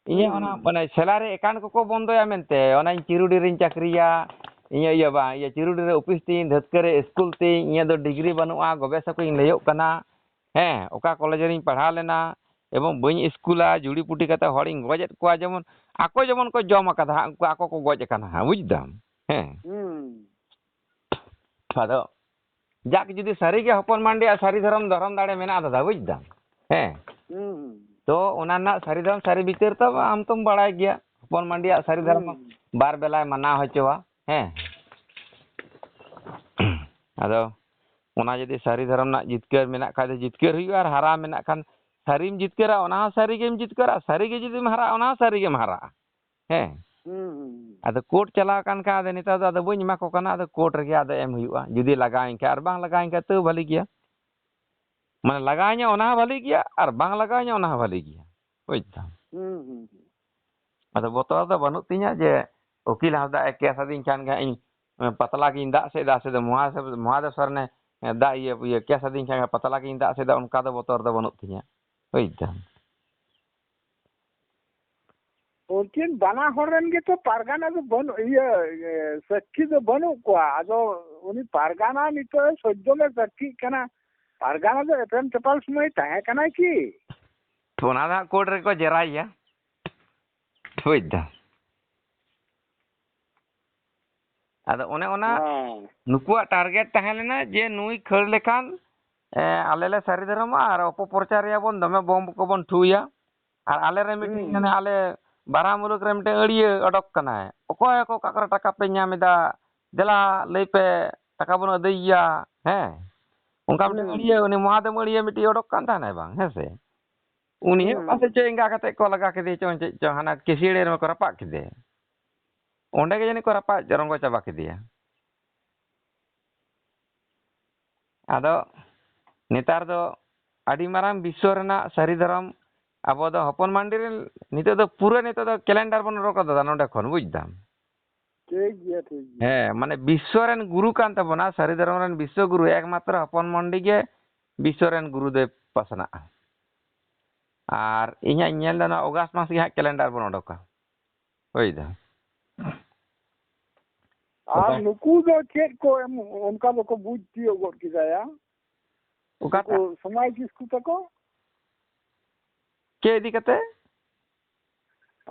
ᱤᱧᱟᱹᱜ ᱚᱱᱟ ᱦᱩᱸ ᱢᱟᱱᱮ ᱥᱮᱞᱟᱨᱤ ᱮᱠᱟᱣᱩᱱᱴ ᱠᱚᱠᱚ ᱵᱚᱱᱫᱚᱭᱟ ᱢᱮᱱᱛᱮ, ᱚᱱᱟᱧ ᱪᱤᱨᱩᱰᱤ ᱨᱤᱧ ᱪᱟᱹᱠᱨᱤᱭᱟ, ᱤᱧᱟᱹᱜ ᱤᱭᱟᱹ ᱵᱟᱝ, ᱤᱭᱟᱹ ᱪᱤᱨᱩᱰᱤ ᱨᱮ ᱚᱯᱷᱤᱥ ᱛᱤᱧ, ᱫᱷᱟᱹᱛᱠᱟᱹ ᱨᱮ ᱥᱠᱩᱞ ᱛᱤᱧ, ᱤᱧᱟᱹᱜ ᱫᱚ ᱰᱤᱜᱽᱨᱤ ᱵᱟᱹᱱᱩᱜᱼᱟ, ᱜᱚᱵᱮᱥᱟ ᱠᱚᱧ ᱞᱟᱹᱭᱚᱜ ᱠᱟᱱᱟ, ᱦᱮᱸ, ᱚᱠᱟ ᱠᱚᱞᱮᱡᱽ ᱨᱤᱧ ᱯᱟᱲᱦᱟᱣ ᱞᱮᱱᱟ, ᱮᱵᱚᱝ ᱵᱟᱹᱧ ᱥᱠᱩᱞᱟ, ᱡᱩᱲᱤ ᱯᱩᱴᱤ ᱠᱟᱛᱮ ᱦᱚᱲᱤᱧ ᱜᱚᱡ ᱮᱫ ᱠᱚᱣᱟ, ᱡᱮᱢᱚᱱ ᱟᱠᱚ ᱡᱮᱢᱚᱱ ᱠᱚ ᱡᱚᱢ ᱟᱠᱟᱫᱟ ᱦᱟᱸᱜ, ᱩᱱᱠᱩ ᱟᱠᱚ ᱠᱚ ᱜᱚᱡ ᱟᱠᱟᱱᱟ ᱦᱟᱸᱜ, ᱵᱩᱡᱽ ᱫᱟᱢ? ᱦᱮᱸ᱾ ᱦᱩᱸ ᱟᱫᱚ ᱡᱟᱠ, ᱡᱩᱫᱤ ᱥᱟᱹᱨᱤᱜᱮ ᱦᱚᱯᱚᱱ ᱢᱟᱱᱰᱤᱭᱟᱜ ᱥᱟᱹᱨᱤ ᱫᱷᱚᱨᱚᱢ, ᱫᱷᱚᱨᱚᱢ ᱫᱟᱲᱮ ᱢᱮᱱᱟᱜᱼᱟ ᱫᱟᱫᱟ, ᱵᱩᱡᱽ ᱫᱟᱢ? ᱦᱮᱸ᱾ ᱦᱩᱸ ᱛᱚ ᱚᱱᱟ ᱨᱮᱱᱟᱜ ᱥᱟᱹᱨᱤ ᱫᱷᱚᱨᱚᱢ, ᱥᱟᱹᱨᱤ ᱵᱤᱪᱟᱹᱨ ᱛᱚ ᱟᱢ ᱛᱚᱢ ᱵᱟᱲᱟᱭ ᱜᱮᱭᱟ, ᱦᱚᱯᱚᱱ ᱢᱟᱱᱰᱤᱭᱟᱜ ᱥᱟᱹᱨᱤ ᱫᱷᱚᱨᱚᱢ ᱦᱩᱸ ᱵᱟᱨ ᱵᱮᱞᱟᱭ ᱢᱟᱱᱟᱣ ᱦᱚᱪᱚᱣᱟ᱾ ᱦᱮᱸ᱾ ᱟᱫᱚ ᱚᱱᱟ ᱡᱩᱫᱤ ᱥᱟᱹᱨᱤ ᱫᱷᱚᱨᱚᱢ ᱨᱮᱱᱟᱜ ᱡᱤᱛᱠᱟᱹᱨ ᱢᱮᱱᱟᱜ ᱠᱷᱟᱡ ᱫᱚ ᱡᱤᱛᱠᱟᱹᱨ ᱦᱩᱭᱩᱜᱼᱟ, ᱟᱨ ᱦᱟᱨᱟ ᱢᱮᱱᱟᱜ ᱠᱷᱟᱱ ᱥᱟᱹᱨᱤᱢ ᱡᱤᱛᱠᱟᱹᱨᱟ, ᱚᱱᱟ ᱦᱚᱸ ᱥᱟᱹᱨᱤ ᱜᱮᱢ ᱡᱤᱛᱠᱟᱹᱨᱟ, ᱥᱟᱹᱨᱤ ᱜᱮ ᱡᱩᱫᱤᱢ ᱦᱟᱨᱟᱜᱼᱟ, ᱚᱱᱟ ᱦᱚᱸ ᱥᱟᱹᱨᱤ ᱜᱮᱢ ᱦᱟᱨᱟᱜᱼᱟ᱾ ᱦᱮᱸ᱾ ᱦᱩᱸ ᱦᱩᱸ ᱟᱫᱚ ᱠᱳᱨᱴ ᱪᱟᱞᱟᱣ ᱟᱠᱟᱱ ᱠᱷᱟᱱ ᱟᱫᱚ ᱱᱮᱛᱟᱨ ᱫᱚ ᱟᱫᱚ ᱵᱟᱹᱧ ᱮᱢᱟ ᱠᱚ ᱠᱟᱱᱟ, ᱟᱫᱚ ᱠᱳᱨᱴ ᱨᱮᱜᱮ ᱟᱫᱚ ᱮᱢ ᱦᱩᱭᱩᱜᱼᱟ, ᱡᱩᱫᱤ ᱞᱟᱜᱟᱣᱤᱧ ᱠᱷᱟᱡ, ᱟᱨ ᱵᱟᱝ ᱞᱟᱜᱟᱣᱤᱧ ᱠᱷᱟᱡ ᱛᱟᱹᱣ ᱵᱷᱟᱹᱞᱤ ᱜᱮᱭᱟ᱾ ᱢᱟᱱᱮ ᱞᱟᱜᱟᱣᱤᱧᱟ ᱚᱱᱟ ᱦᱚᱸ ᱵᱷᱟᱹᱞᱤ ᱜᱮᱭᱟ, ᱟᱨ ᱵᱟᱝ ᱞᱟᱜᱟᱣᱤᱧᱟ ᱚᱱᱟ ᱦᱚᱸ ᱵᱷᱟᱹᱞᱤ ᱜᱮᱭᱟ, ᱵᱩᱡᱽ ᱫᱟᱢ᱾ ᱦᱩᱸ, ᱦᱩᱸ, ᱦᱩᱸ᱾ ᱟᱫᱚ ᱵᱚᱛᱚᱨ ᱫᱚ ᱵᱟᱹᱱᱩᱜ ᱛᱤᱧᱟᱹ ᱡᱮ ᱩᱠᱤᱞ ᱦᱟᱸᱥᱫᱟ ᱮ ᱠᱮᱥ ᱟᱹᱫᱤᱧ ᱠᱷᱟᱱ ᱜᱮ ᱦᱟᱸᱜ ᱤᱧ, ᱮ, ᱯᱟᱛᱞᱟ ᱜᱤᱧ ᱫᱟᱜ ᱥᱮᱫ ᱫᱟ, ᱥᱮ ᱫᱚ ᱢᱚᱦᱟᱫᱮᱵ, ᱢᱚᱦᱟᱫᱮᱵ ᱥᱚᱨᱮᱱᱮ, ᱮ, ᱫᱟᱜ ᱤᱭᱟᱹ, ᱤᱭᱟᱹ ᱠᱮᱥ ᱟᱹᱫᱤᱧ ᱠᱷᱟᱱ ᱜᱮ ᱯᱟᱛᱞᱟ ᱜᱤᱧ ᱫᱟᱜ ᱥᱮᱫ ᱫᱟ, ᱚᱱᱠᱟ ᱫᱚ ᱵᱚᱛᱚᱨ ᱫᱚ ᱵᱟᱹᱱᱩᱜ ᱛᱤᱧᱟᱹ, ᱵᱩᱡᱽ ᱫᱟᱢ᱾ ᱩᱱᱠᱤᱱ ᱵᱟᱱᱟ ᱦᱚᱲ ᱨᱮᱱ ᱜᱮᱛᱚ ᱯᱟᱨᱜᱟᱱᱟ ᱫᱚ ᱵᱟᱹᱱᱩᱜ, ᱤᱭᱟᱹ, ᱤᱭᱟᱹ, ᱥᱟᱹᱠᱷᱤ ᱫᱚ ᱵᱟᱹᱱᱩᱜ ᱠᱚᱣᱟ᱾ ᱟᱫᱚ ᱩᱱᱤ ᱯᱟᱨᱜᱟᱱᱟ ᱱᱤᱛᱚᱜ ᱮ ᱥᱚᱡᱽᱡᱚᱢ ᱮ ᱥᱟᱹᱠᱷᱤᱜ ᱠᱟᱱᱟ᱾ ᱯᱟᱨᱜᱟᱱᱟ ᱫᱚ ᱮᱯᱮᱢ ᱪᱟᱯᱟᱞ ᱥᱚᱢᱚᱭ ᱛᱟᱦᱮᱸ ᱠᱟᱱᱟᱭ ᱠᱤ? ᱚᱱᱟ ᱫᱚ ᱦᱟᱸᱜ ᱠᱳᱨᱴ ᱨᱮᱠᱚ ᱡᱮᱨᱟᱭᱮᱭᱟ, ᱵᱩᱡᱽ ᱫᱟᱢ᱾ ᱟᱫᱚ ᱚᱱᱮ ᱚᱱᱟ ᱦᱮᱸ᱾ ᱱᱩᱠᱩᱣᱟᱜ ᱴᱟᱨᱜᱮᱴ ᱛᱟᱦᱮᱸ ᱞᱮᱱᱟ ᱡᱮ ᱱᱩᱭ ᱠᱷᱟᱹᱲ ᱞᱮᱠᱷᱟᱱ, ᱮ, ᱟᱞᱮ ᱞᱮ ᱥᱟᱹᱨᱤ ᱫᱷᱚᱨᱚᱢᱟ ᱟᱨ ᱚᱯᱚᱯᱨᱚᱪᱟᱨᱮᱭᱟᱵᱚᱱ, ᱫᱚᱢᱮ ᱵᱚᱢ ᱠᱚᱵᱚᱱ ᱴᱷᱩᱭᱟ᱾ ᱟᱨ ᱟᱞᱮ ᱨᱮ ᱢᱤᱫᱴᱤᱡ ᱦᱩᱸ᱾ ᱢᱟᱱᱮ ᱟᱞᱮ ᱵᱟᱨᱟ ᱢᱩᱞᱩᱠ ᱨᱮ ᱢᱤᱫᱴᱮᱱ ᱟᱹᱲᱭᱟᱹ ᱚᱰᱚᱠ ᱠᱟᱱᱟᱭ, ᱚᱠᱚᱭ ᱠᱚ ᱚᱠᱟ ᱠᱚᱨᱮ ᱴᱟᱠᱟ ᱯᱮ ᱧᱟᱢ ᱮᱫᱟ, ᱫᱮᱞᱟ ᱞᱟᱹᱭ ᱯᱮ, ᱴᱟᱠᱟ ᱵᱚᱱ ᱟᱹᱫᱟᱹᱭ ᱜᱮᱭᱟ᱾ ᱦᱮᱸ, ᱚᱱᱠᱟ ᱢᱤᱫᱴᱮᱱ ᱦᱩᱸ᱾ ᱟᱹᱲᱭᱟᱹ, ᱩᱱᱤ ᱢᱚᱦᱟᱫᱮᱵ ᱟᱹᱲᱭᱟᱹ ᱢᱤᱫᱴᱤᱡ ᱚᱰᱚᱠ ᱠᱟᱱ ᱛᱟᱦᱮᱱᱟᱭ ᱵᱟᱝ, ᱦᱮᱸ ᱥᱮ? ᱩᱱᱤ ᱦᱚᱸ ᱦᱩᱸ᱾ ᱚᱠᱟ ᱥᱮᱫ ᱪᱚ ᱮᱸᱜᱟ ᱠᱟᱛᱮ ᱠᱚ ᱞᱟᱜᱟ ᱠᱮᱫᱮ ᱪᱚᱝ ᱪᱮᱫ ᱪᱚᱝ, ᱦᱟᱱᱟ ᱠᱮᱥᱤᱭᱟᱹᱲᱤ ᱨᱮᱢᱟ ᱠᱚ ᱨᱟᱯᱟᱜ ᱠᱮᱫᱮ᱾ ᱚᱸᱰᱮ ᱜᱮ ᱡᱟᱹᱱᱤᱡ ᱠᱚ ᱨᱟᱯᱟᱜ ᱨᱚᱝᱜᱚ ᱪᱟᱵᱟ ᱠᱮᱫᱮᱭᱟ᱾ ᱟᱫᱚ ᱱᱮᱛᱟᱨ ᱫᱚ ᱟᱹᱰᱤ ᱢᱟᱨᱟᱝ ᱵᱤᱥᱥᱚ ᱨᱮᱱᱟᱜ ᱥᱟᱹᱨᱤ ᱫᱷᱚᱨᱚᱢ, ᱟᱵᱚ ᱫᱚ ᱦᱚᱯᱚᱱ ᱢᱟᱱᱰᱤ ᱨᱮᱱ ᱱᱤᱛᱚᱜ ᱫᱚ ᱯᱩᱨᱟᱹ, ᱱᱤᱛᱚᱜ ᱫᱚ ᱠᱮᱞᱮᱱᱰᱟᱨ ᱵᱚᱱ ᱚᱰᱚᱠ ᱠᱟᱫᱟ ᱱᱚᱰᱮ ᱠᱷᱚᱱ, ᱵᱩᱡᱽ ᱫᱟᱢ᱾ ᱴᱷᱤᱠ ᱜᱮᱭᱟ, ᱴᱷᱤᱠ ᱜᱮᱭᱟ᱾ ᱦᱮᱸ, ᱢᱟᱱᱮ ᱵᱤᱥᱥᱚ ᱨᱮᱱ ᱜᱩᱨᱩ ᱠᱟᱱ ᱛᱟᱵᱚᱱᱟ, ᱥᱟᱹᱨᱤ ᱫᱷᱚᱨᱚᱢ ᱨᱮᱱ ᱵᱤᱥᱥᱚ ᱜᱩᱨᱩ, ᱮᱠᱢᱟᱛᱨᱚ ᱦᱚᱯᱚᱱ ᱢᱟᱱᱰᱤ ᱜᱮ ᱵᱤᱥᱥᱚ ᱨᱮᱱ ᱜᱩᱨᱩ ᱫᱚᱭ ᱯᱟᱥᱱᱟᱜᱼᱟ᱾ ᱟᱨ ᱤᱧ ᱦᱟᱸᱜ ᱤᱧ ᱧᱮᱞ ᱫᱟ ᱱᱚᱣᱟ ᱚᱜᱟᱥᱴ ᱢᱟᱥ ᱜᱮ ᱦᱟᱸᱜ ᱠᱮᱞᱮᱱᱰᱟᱨ ᱵᱚᱱ ᱚᱰᱚᱠᱟ᱾ ᱦᱳᱭ ᱫᱟ᱾ ᱟᱨ ᱚᱠᱟ ᱱᱩᱠᱩ ᱫᱚ ᱪᱮᱫ ᱠᱚ ᱮᱢ, ᱚᱱᱠᱟ ᱫᱚᱠᱚ ᱵᱩᱡᱽ ᱛᱤᱭᱳᱜ ᱜᱚᱫ ᱠᱮᱫᱟ ᱭᱟ? ᱚᱠᱟᱴᱟᱜ? ᱱᱩᱠᱩ ᱥᱚᱢᱟᱭ ᱠᱤᱥᱠᱩ ᱛᱟᱠᱚ? ᱪᱮᱫ ᱤᱫᱤ ᱠᱟᱛᱮ?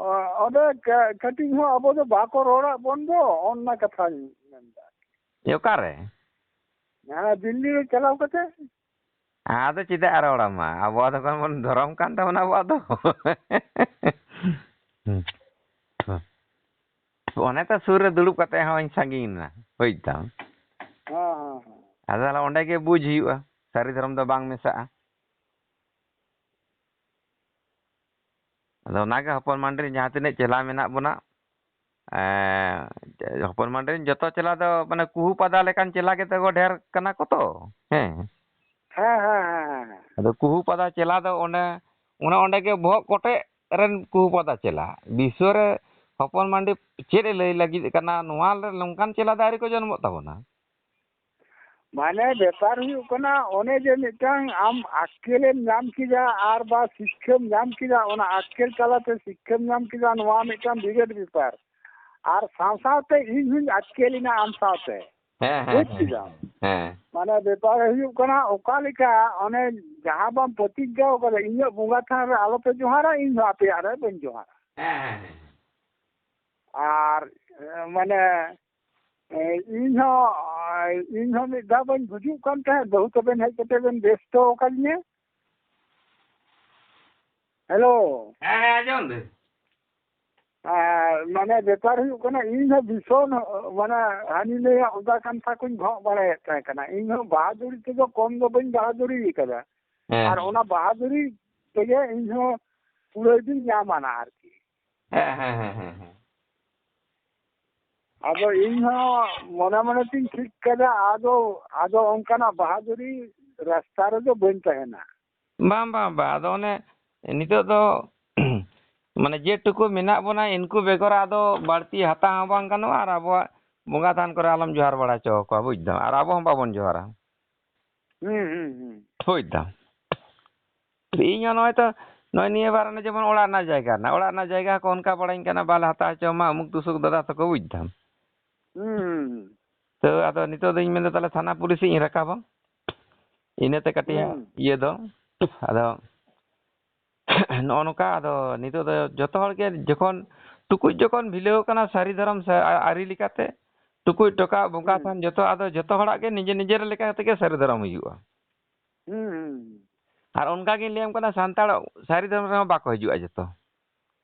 ᱚ, ᱚᱸᱰᱮ ᱠᱟ-, ᱠᱟᱹᱴᱤᱡ ᱦᱚᱸ ᱟᱵᱚ ᱫᱚ ᱵᱟᱠᱚ ᱨᱚᱲᱟᱜ ᱵᱚᱱ ᱫᱚ, ᱚᱱᱟ ᱠᱟᱛᱷᱟᱧ ᱢᱮᱱᱫᱟ᱾ ᱮ, ᱚᱠᱟᱨᱮ? ᱦᱮᱸ, ᱫᱤᱞᱞᱤ ᱨᱮ ᱪᱟᱞᱟᱣ ᱠᱟᱛᱮ᱾ ᱟᱫᱚ ᱪᱮᱫᱟᱜ ᱮ ᱨᱚᱲᱟᱢᱟ? ᱟᱵᱚᱣᱟᱜ ᱫᱚ ᱠᱚᱱᱚ ᱫᱷᱚᱨᱚᱢ ᱠᱟᱱ ᱛᱟᱵᱚᱱᱟ ᱟᱵᱚᱣᱟᱜ ᱫᱚ᱾ ᱚᱱᱮ ᱛᱚ ᱥᱩᱨ ᱨᱮ ᱫᱩᱲᱩᱵ ᱠᱟᱛᱮ ᱦᱚᱸᱧ ᱥᱟᱺᱜᱤᱧ ᱮᱱᱟ, ᱵᱩᱡᱽ ᱛᱟᱢ᱾ ᱦᱮᱸ, ᱦᱮᱸ, ᱦᱮᱸ᱾ ᱟᱫᱚ ᱛᱟᱦᱞᱮ ᱚᱸᱰᱮ ᱜᱮ ᱵᱩᱡᱽ ᱦᱩᱭᱩᱜᱼᱟ, ᱥᱟᱹᱨᱤ ᱫᱷᱚᱨᱚᱢ ᱫᱚ ᱵᱟᱝ ᱢᱮᱥᱟᱜᱼᱟ᱾ ᱟᱫᱚ ᱚᱱᱟᱜᱮ ᱦᱚᱯᱚᱱ ᱢᱟᱱᱰᱤ ᱨᱮᱱ ᱡᱟᱦᱟᱸ ᱛᱤᱱᱟᱹᱜ ᱪᱮᱞᱟ ᱢᱮᱱᱟᱜ ᱵᱚᱱᱟ, ᱮᱸ, ᱦᱚᱯᱚᱱ ᱢᱟᱱᱰᱤ ᱨᱮᱱ ᱡᱚᱛᱚ ᱪᱮᱞᱟ ᱫᱚ ᱢᱟᱱᱮ ᱠᱩᱦᱩ ᱯᱟᱫᱟ ᱞᱮᱠᱟᱱ ᱪᱮᱞᱟ ᱜᱮᱛᱚ ᱠᱚ ᱰᱷᱮᱨ ᱠᱟᱱᱟ ᱠᱚ ᱛᱚ, ᱦᱮᱸ᱾ ᱦᱮᱸ, ᱦᱮᱸ, ᱦᱮᱸ, ᱦᱮᱸ᱾ ᱟᱫᱚ ᱠᱩᱦᱩ ᱯᱟᱫᱟ ᱪᱮᱞᱟ ᱫᱚ ᱚᱱᱮ, ᱚᱱᱮ ᱚᱸᱰᱮ ᱜᱮ ᱵᱚᱦᱚᱜ ᱠᱚᱴᱮᱡ ᱨᱮᱱ ᱠᱩᱦᱩ ᱯᱟᱫᱟ ᱪᱮᱞᱟ᱾ ᱵᱤᱥᱥᱚ ᱨᱮ ᱦᱚᱯᱚᱱ ᱢᱟᱱᱰᱤ ᱪᱮᱫ ᱮ ᱞᱟᱹᱭ ᱞᱟᱹᱜᱤᱫ ᱠᱟᱱᱟ, ᱱᱚᱣᱟ ᱨᱮ ᱱᱚᱝᱠᱟᱱ ᱪᱮᱞᱟ ᱫᱚ ᱟᱹᱣᱨᱤ ᱠᱚ ᱡᱚᱱᱢᱚᱜ ᱛᱟᱵᱚᱱᱟ᱾ ᱢᱟᱱᱮ ᱵᱮᱯᱟᱨ ᱦᱩᱭᱩᱜ ᱠᱟᱱᱟ, ᱚᱱᱮ ᱡᱮ ᱢᱤᱫᱴᱟᱝ ᱟᱢ ᱟᱠᱠᱮᱞᱮᱢ ᱧᱟᱢ ᱠᱮᱫᱟ ᱟᱨ ᱵᱟ ᱥᱤᱠᱠᱷᱟᱢ ᱧᱟᱢ ᱠᱮᱫᱟ, ᱚᱱᱟ ᱟᱠᱠᱮᱞ ᱛᱟᱞᱟᱛᱮ ᱥᱤᱠᱠᱷᱟᱢ ᱧᱟᱢ ᱠᱮᱫᱟ, ᱱᱚᱣᱟ ᱢᱤᱫᱴᱟᱝ ᱵᱤᱨᱟᱴ ᱵᱮᱯᱟᱨ᱾ ᱟᱨ ᱥᱟᱶ ᱥᱟᱶᱛᱮ ᱤᱧ ᱦᱚᱸᱧ ᱟᱠᱠᱮᱞ ᱮᱱᱟ ᱟᱢ ᱥᱟᱶᱛᱮ᱾ ᱦᱮᱸ, ᱦᱮᱸ, ᱵᱩᱡᱽ ᱦᱮᱸ, ᱠᱮᱫᱟᱢ? ᱦᱮᱸ᱾ ᱢᱟᱱᱮ ᱵᱮᱯᱟᱨ ᱦᱩᱭᱩᱜ ᱠᱟᱱᱟ, ᱚᱠᱟ ᱞᱮᱠᱟ ᱚᱱᱮ ᱡᱟᱦᱟᱸ ᱵᱟᱢ ᱯᱨᱚᱛᱤᱡᱽᱧᱟ ᱟᱠᱟᱫᱟ, ᱤᱧᱟᱹᱜ ᱵᱚᱸᱜᱟ ᱛᱷᱟᱱ ᱨᱮ ᱟᱞᱚᱯᱮ ᱡᱚᱦᱟᱨᱟ, ᱤᱧ ᱦᱚᱸ ᱟᱯᱮᱭᱟᱜ ᱨᱮ ᱵᱟᱹᱧ ᱡᱚᱦᱟᱨᱟ᱾ ᱦᱮᱸ, ᱦᱮᱸ, ᱦᱮᱸ᱾ ᱟᱨ, ᱮ, ᱢᱟᱱᱮ, ᱮ, ᱤᱧ ᱦᱚᱸ, ᱤᱧ ᱦᱚᱸ ᱢᱤᱫ ᱫᱷᱟᱣ ᱵᱟᱹᱧ ᱵᱩᱡᱩᱜ ᱠᱟᱱ ᱛᱟᱦᱮᱸᱫ, ᱵᱟᱹᱦᱩ ᱛᱟᱵᱮᱱ ᱦᱮᱡ ᱠᱟᱛᱮ ᱵᱮᱱ ᱵᱮᱥᱛᱚ ᱟᱠᱟᱫᱤᱧᱟ᱾ ᱦᱮᱞᱳ᱾ ᱦᱮᱸ, ᱦᱮᱸ, ᱟᱸᱡᱚᱢ ᱫᱟᱹᱧ᱾ ᱟᱨ ᱢᱟᱱᱮ ᱵᱮᱯᱟᱨ ᱦᱩᱭᱩᱜ ᱠᱟᱱᱟ, ᱤᱧ ᱦᱚᱸ ᱵᱷᱤᱥᱚᱱ, ᱢᱟᱱᱮ ᱦᱟᱹᱱᱤ ᱱᱟᱹᱭᱟᱜ ᱚᱫᱟ ᱠᱟᱱᱛᱷᱟ ᱠᱚᱧ ᱜᱷᱚᱜ ᱵᱟᱲᱟᱭᱮᱫ ᱛᱟᱦᱮᱸ ᱠᱟᱱᱟ᱾ ᱤᱧ ᱦᱚᱸ ᱵᱟᱦᱟᱫᱩᱨᱤ ᱛᱮᱫᱚ ᱠᱚᱢ ᱫᱚ ᱵᱟᱹᱧ ᱵᱟᱦᱟᱫᱩᱨᱤ ᱟᱠᱟᱫᱟ᱾ ᱦᱮᱸ᱾ ᱟᱨ ᱚᱱᱟ ᱵᱟᱦᱟᱫᱩᱨᱤ ᱛᱮᱜᱮ ᱤᱧ ᱦᱚᱸ ᱠᱩᱲᱟᱹᱭ ᱫᱩᱧ ᱧᱟᱢ ᱟᱱᱟ ᱟᱨᱠᱤ᱾ ᱦᱮᱸ, ᱦᱮᱸ, ᱦᱮᱸ, ᱦᱮᱸ, ᱦᱮᱸ᱾ ᱟᱫᱚ ᱤᱧ ᱦᱚᱸ ᱢᱚᱱᱮ ᱢᱚᱱᱮ ᱛᱤᱧ ᱴᱷᱤᱠ ᱠᱟᱫᱟ, ᱟᱫᱚ, ᱟᱫᱚ ᱚᱱᱠᱟᱱᱟᱜ ᱵᱟᱦᱟᱫᱩᱨᱤ ᱨᱟᱥᱛᱟ ᱨᱮᱫᱚ ᱵᱟᱹᱧ ᱛᱟᱦᱮᱱᱟ᱾ ᱵᱟᱝ, ᱵᱟᱝ, ᱵᱟᱝ᱾ ᱟᱫᱚ ᱚᱱᱮ ᱱᱤᱛᱚᱜ ᱫᱚ ᱢᱟᱱᱮ ᱡᱮᱴᱩᱠᱩ ᱢᱮᱱᱟᱜ ᱵᱚᱱᱟ, ᱤᱱᱠᱩ ᱵᱮᱜᱚᱨ ᱟᱫᱚ ᱵᱟᱹᱲᱛᱤ ᱦᱟᱛᱟᱣ ᱦᱚᱸ ᱵᱟᱝ ᱜᱟᱱᱚᱜᱼᱟ, ᱟᱨ ᱟᱵᱚᱣᱟᱜ ᱵᱚᱸᱜᱟ ᱛᱷᱟᱱ ᱠᱚᱨᱮ ᱟᱞᱚᱢ ᱡᱚᱦᱟᱨ ᱵᱟᱲᱟ ᱦᱚᱪᱚ ᱟᱠᱚᱣᱟ, ᱵᱩᱡᱽ ᱫᱟᱢ, ᱟᱨ ᱟᱵᱚ ᱦᱚᱸ ᱵᱟᱵᱚᱱ ᱡᱚᱦᱟᱨᱟ᱾ ᱦᱩᱸ, ᱦᱩᱸ, ᱦᱩᱸ᱾ ᱵᱩᱡᱽ ᱫᱟᱢ᱾ ᱤᱧ ᱦᱚᱸ ᱱᱚᱜᱼᱚᱭ ᱛᱚ, ᱱᱚᱜᱼᱚᱭ ᱱᱤᱭᱟᱹ ᱵᱟᱨ ᱚᱱᱮ ᱡᱮᱢᱚᱱ ᱚᱲᱟᱜ ᱨᱮᱱᱟᱜ ᱡᱟᱭᱜᱟ ᱨᱮᱱᱟᱜ, ᱚᱲᱟᱜ ᱨᱮᱱᱟᱜ ᱡᱟᱭᱜᱟ ᱦᱚᱸᱠᱚ ᱚᱱᱠᱟ ᱵᱟᱲᱟᱧ ᱠᱟᱱᱟ, "ᱵᱟᱞᱮ ᱦᱟᱛᱟᱣ ᱦᱚᱪᱚ ᱟᱢᱟ, ᱩᱢᱩᱠ ᱛᱩᱥᱩᱠ ᱫᱟᱫᱟ ᱛᱟᱠᱚ", ᱵᱩᱡᱽ ᱫᱟᱢ᱾ ᱦᱩᱸ, ᱦᱩᱸ, ᱦᱩᱸ᱾ ᱛᱚ, ᱟᱫᱚ ᱱᱤᱛᱚᱜ ᱫᱚᱧ ᱢᱮᱱᱫᱟ, ᱛᱟᱦᱞᱮ ᱛᱷᱟᱱᱟ ᱯᱩᱞᱤᱥ ᱤᱧ ᱨᱟᱠᱟᱵᱟ, ᱤᱱᱟᱹᱛᱮ ᱠᱟᱹᱴᱤᱡ ᱦᱟᱸᱜ ᱦᱩᱸ᱾ ᱤᱭᱟᱹ ᱫᱚ᱾ ᱟᱫᱚ ᱱᱚᱜᱼᱚ ᱱᱚᱝᱠᱟ, ᱟᱫᱚ ᱱᱤᱛᱚᱜ ᱫᱚ ᱡᱚᱛᱚ ᱦᱚᱲ ᱜᱮ ᱡᱚᱠᱷᱚᱱ, ᱴᱩᱠᱩᱡ ᱡᱚᱠᱷᱚᱱ ᱵᱷᱤᱞᱟᱹᱣ ᱠᱟᱱᱟ ᱥᱟᱹᱨᱤ ᱫᱷᱚᱨᱚᱢ ᱥᱮ ᱟ-, ᱟᱹᱨᱤ ᱞᱮᱠᱟᱛᱮ, ᱴᱩᱠᱩᱡ ᱴᱚᱠᱟᱜ ᱵᱚᱸᱜᱟ ᱦᱩᱸ᱾ ᱛᱷᱟᱱ ᱡᱚᱛᱚ, ᱟᱫᱚ ᱡᱚᱛᱚ ᱦᱚᱲᱟᱜ ᱜᱮ ᱱᱤᱡᱮ ᱱᱤᱡᱮᱨ ᱞᱮᱠᱟ ᱠᱟᱛᱮ ᱜᱮ ᱥᱟᱹᱨᱤ ᱫᱷᱚᱨᱚᱢ ᱦᱩᱭᱩᱜᱼᱟ᱾ ᱦᱩᱸ, ᱦᱩᱸ, ᱦᱩᱸ᱾ ᱟᱨ ᱚᱱᱠᱟ ᱜᱤᱧ ᱞᱟᱹᱭᱟᱢ ᱠᱟᱱᱟ, ᱥᱟᱱᱛᱟᱲ ᱥᱟᱹᱨᱤ ᱫᱷᱚᱨᱚᱢ ᱨᱮᱦᱚᱸ ᱵᱟᱠᱚ ᱦᱤᱡᱩᱜᱼᱟ ᱡᱚᱛᱚ᱾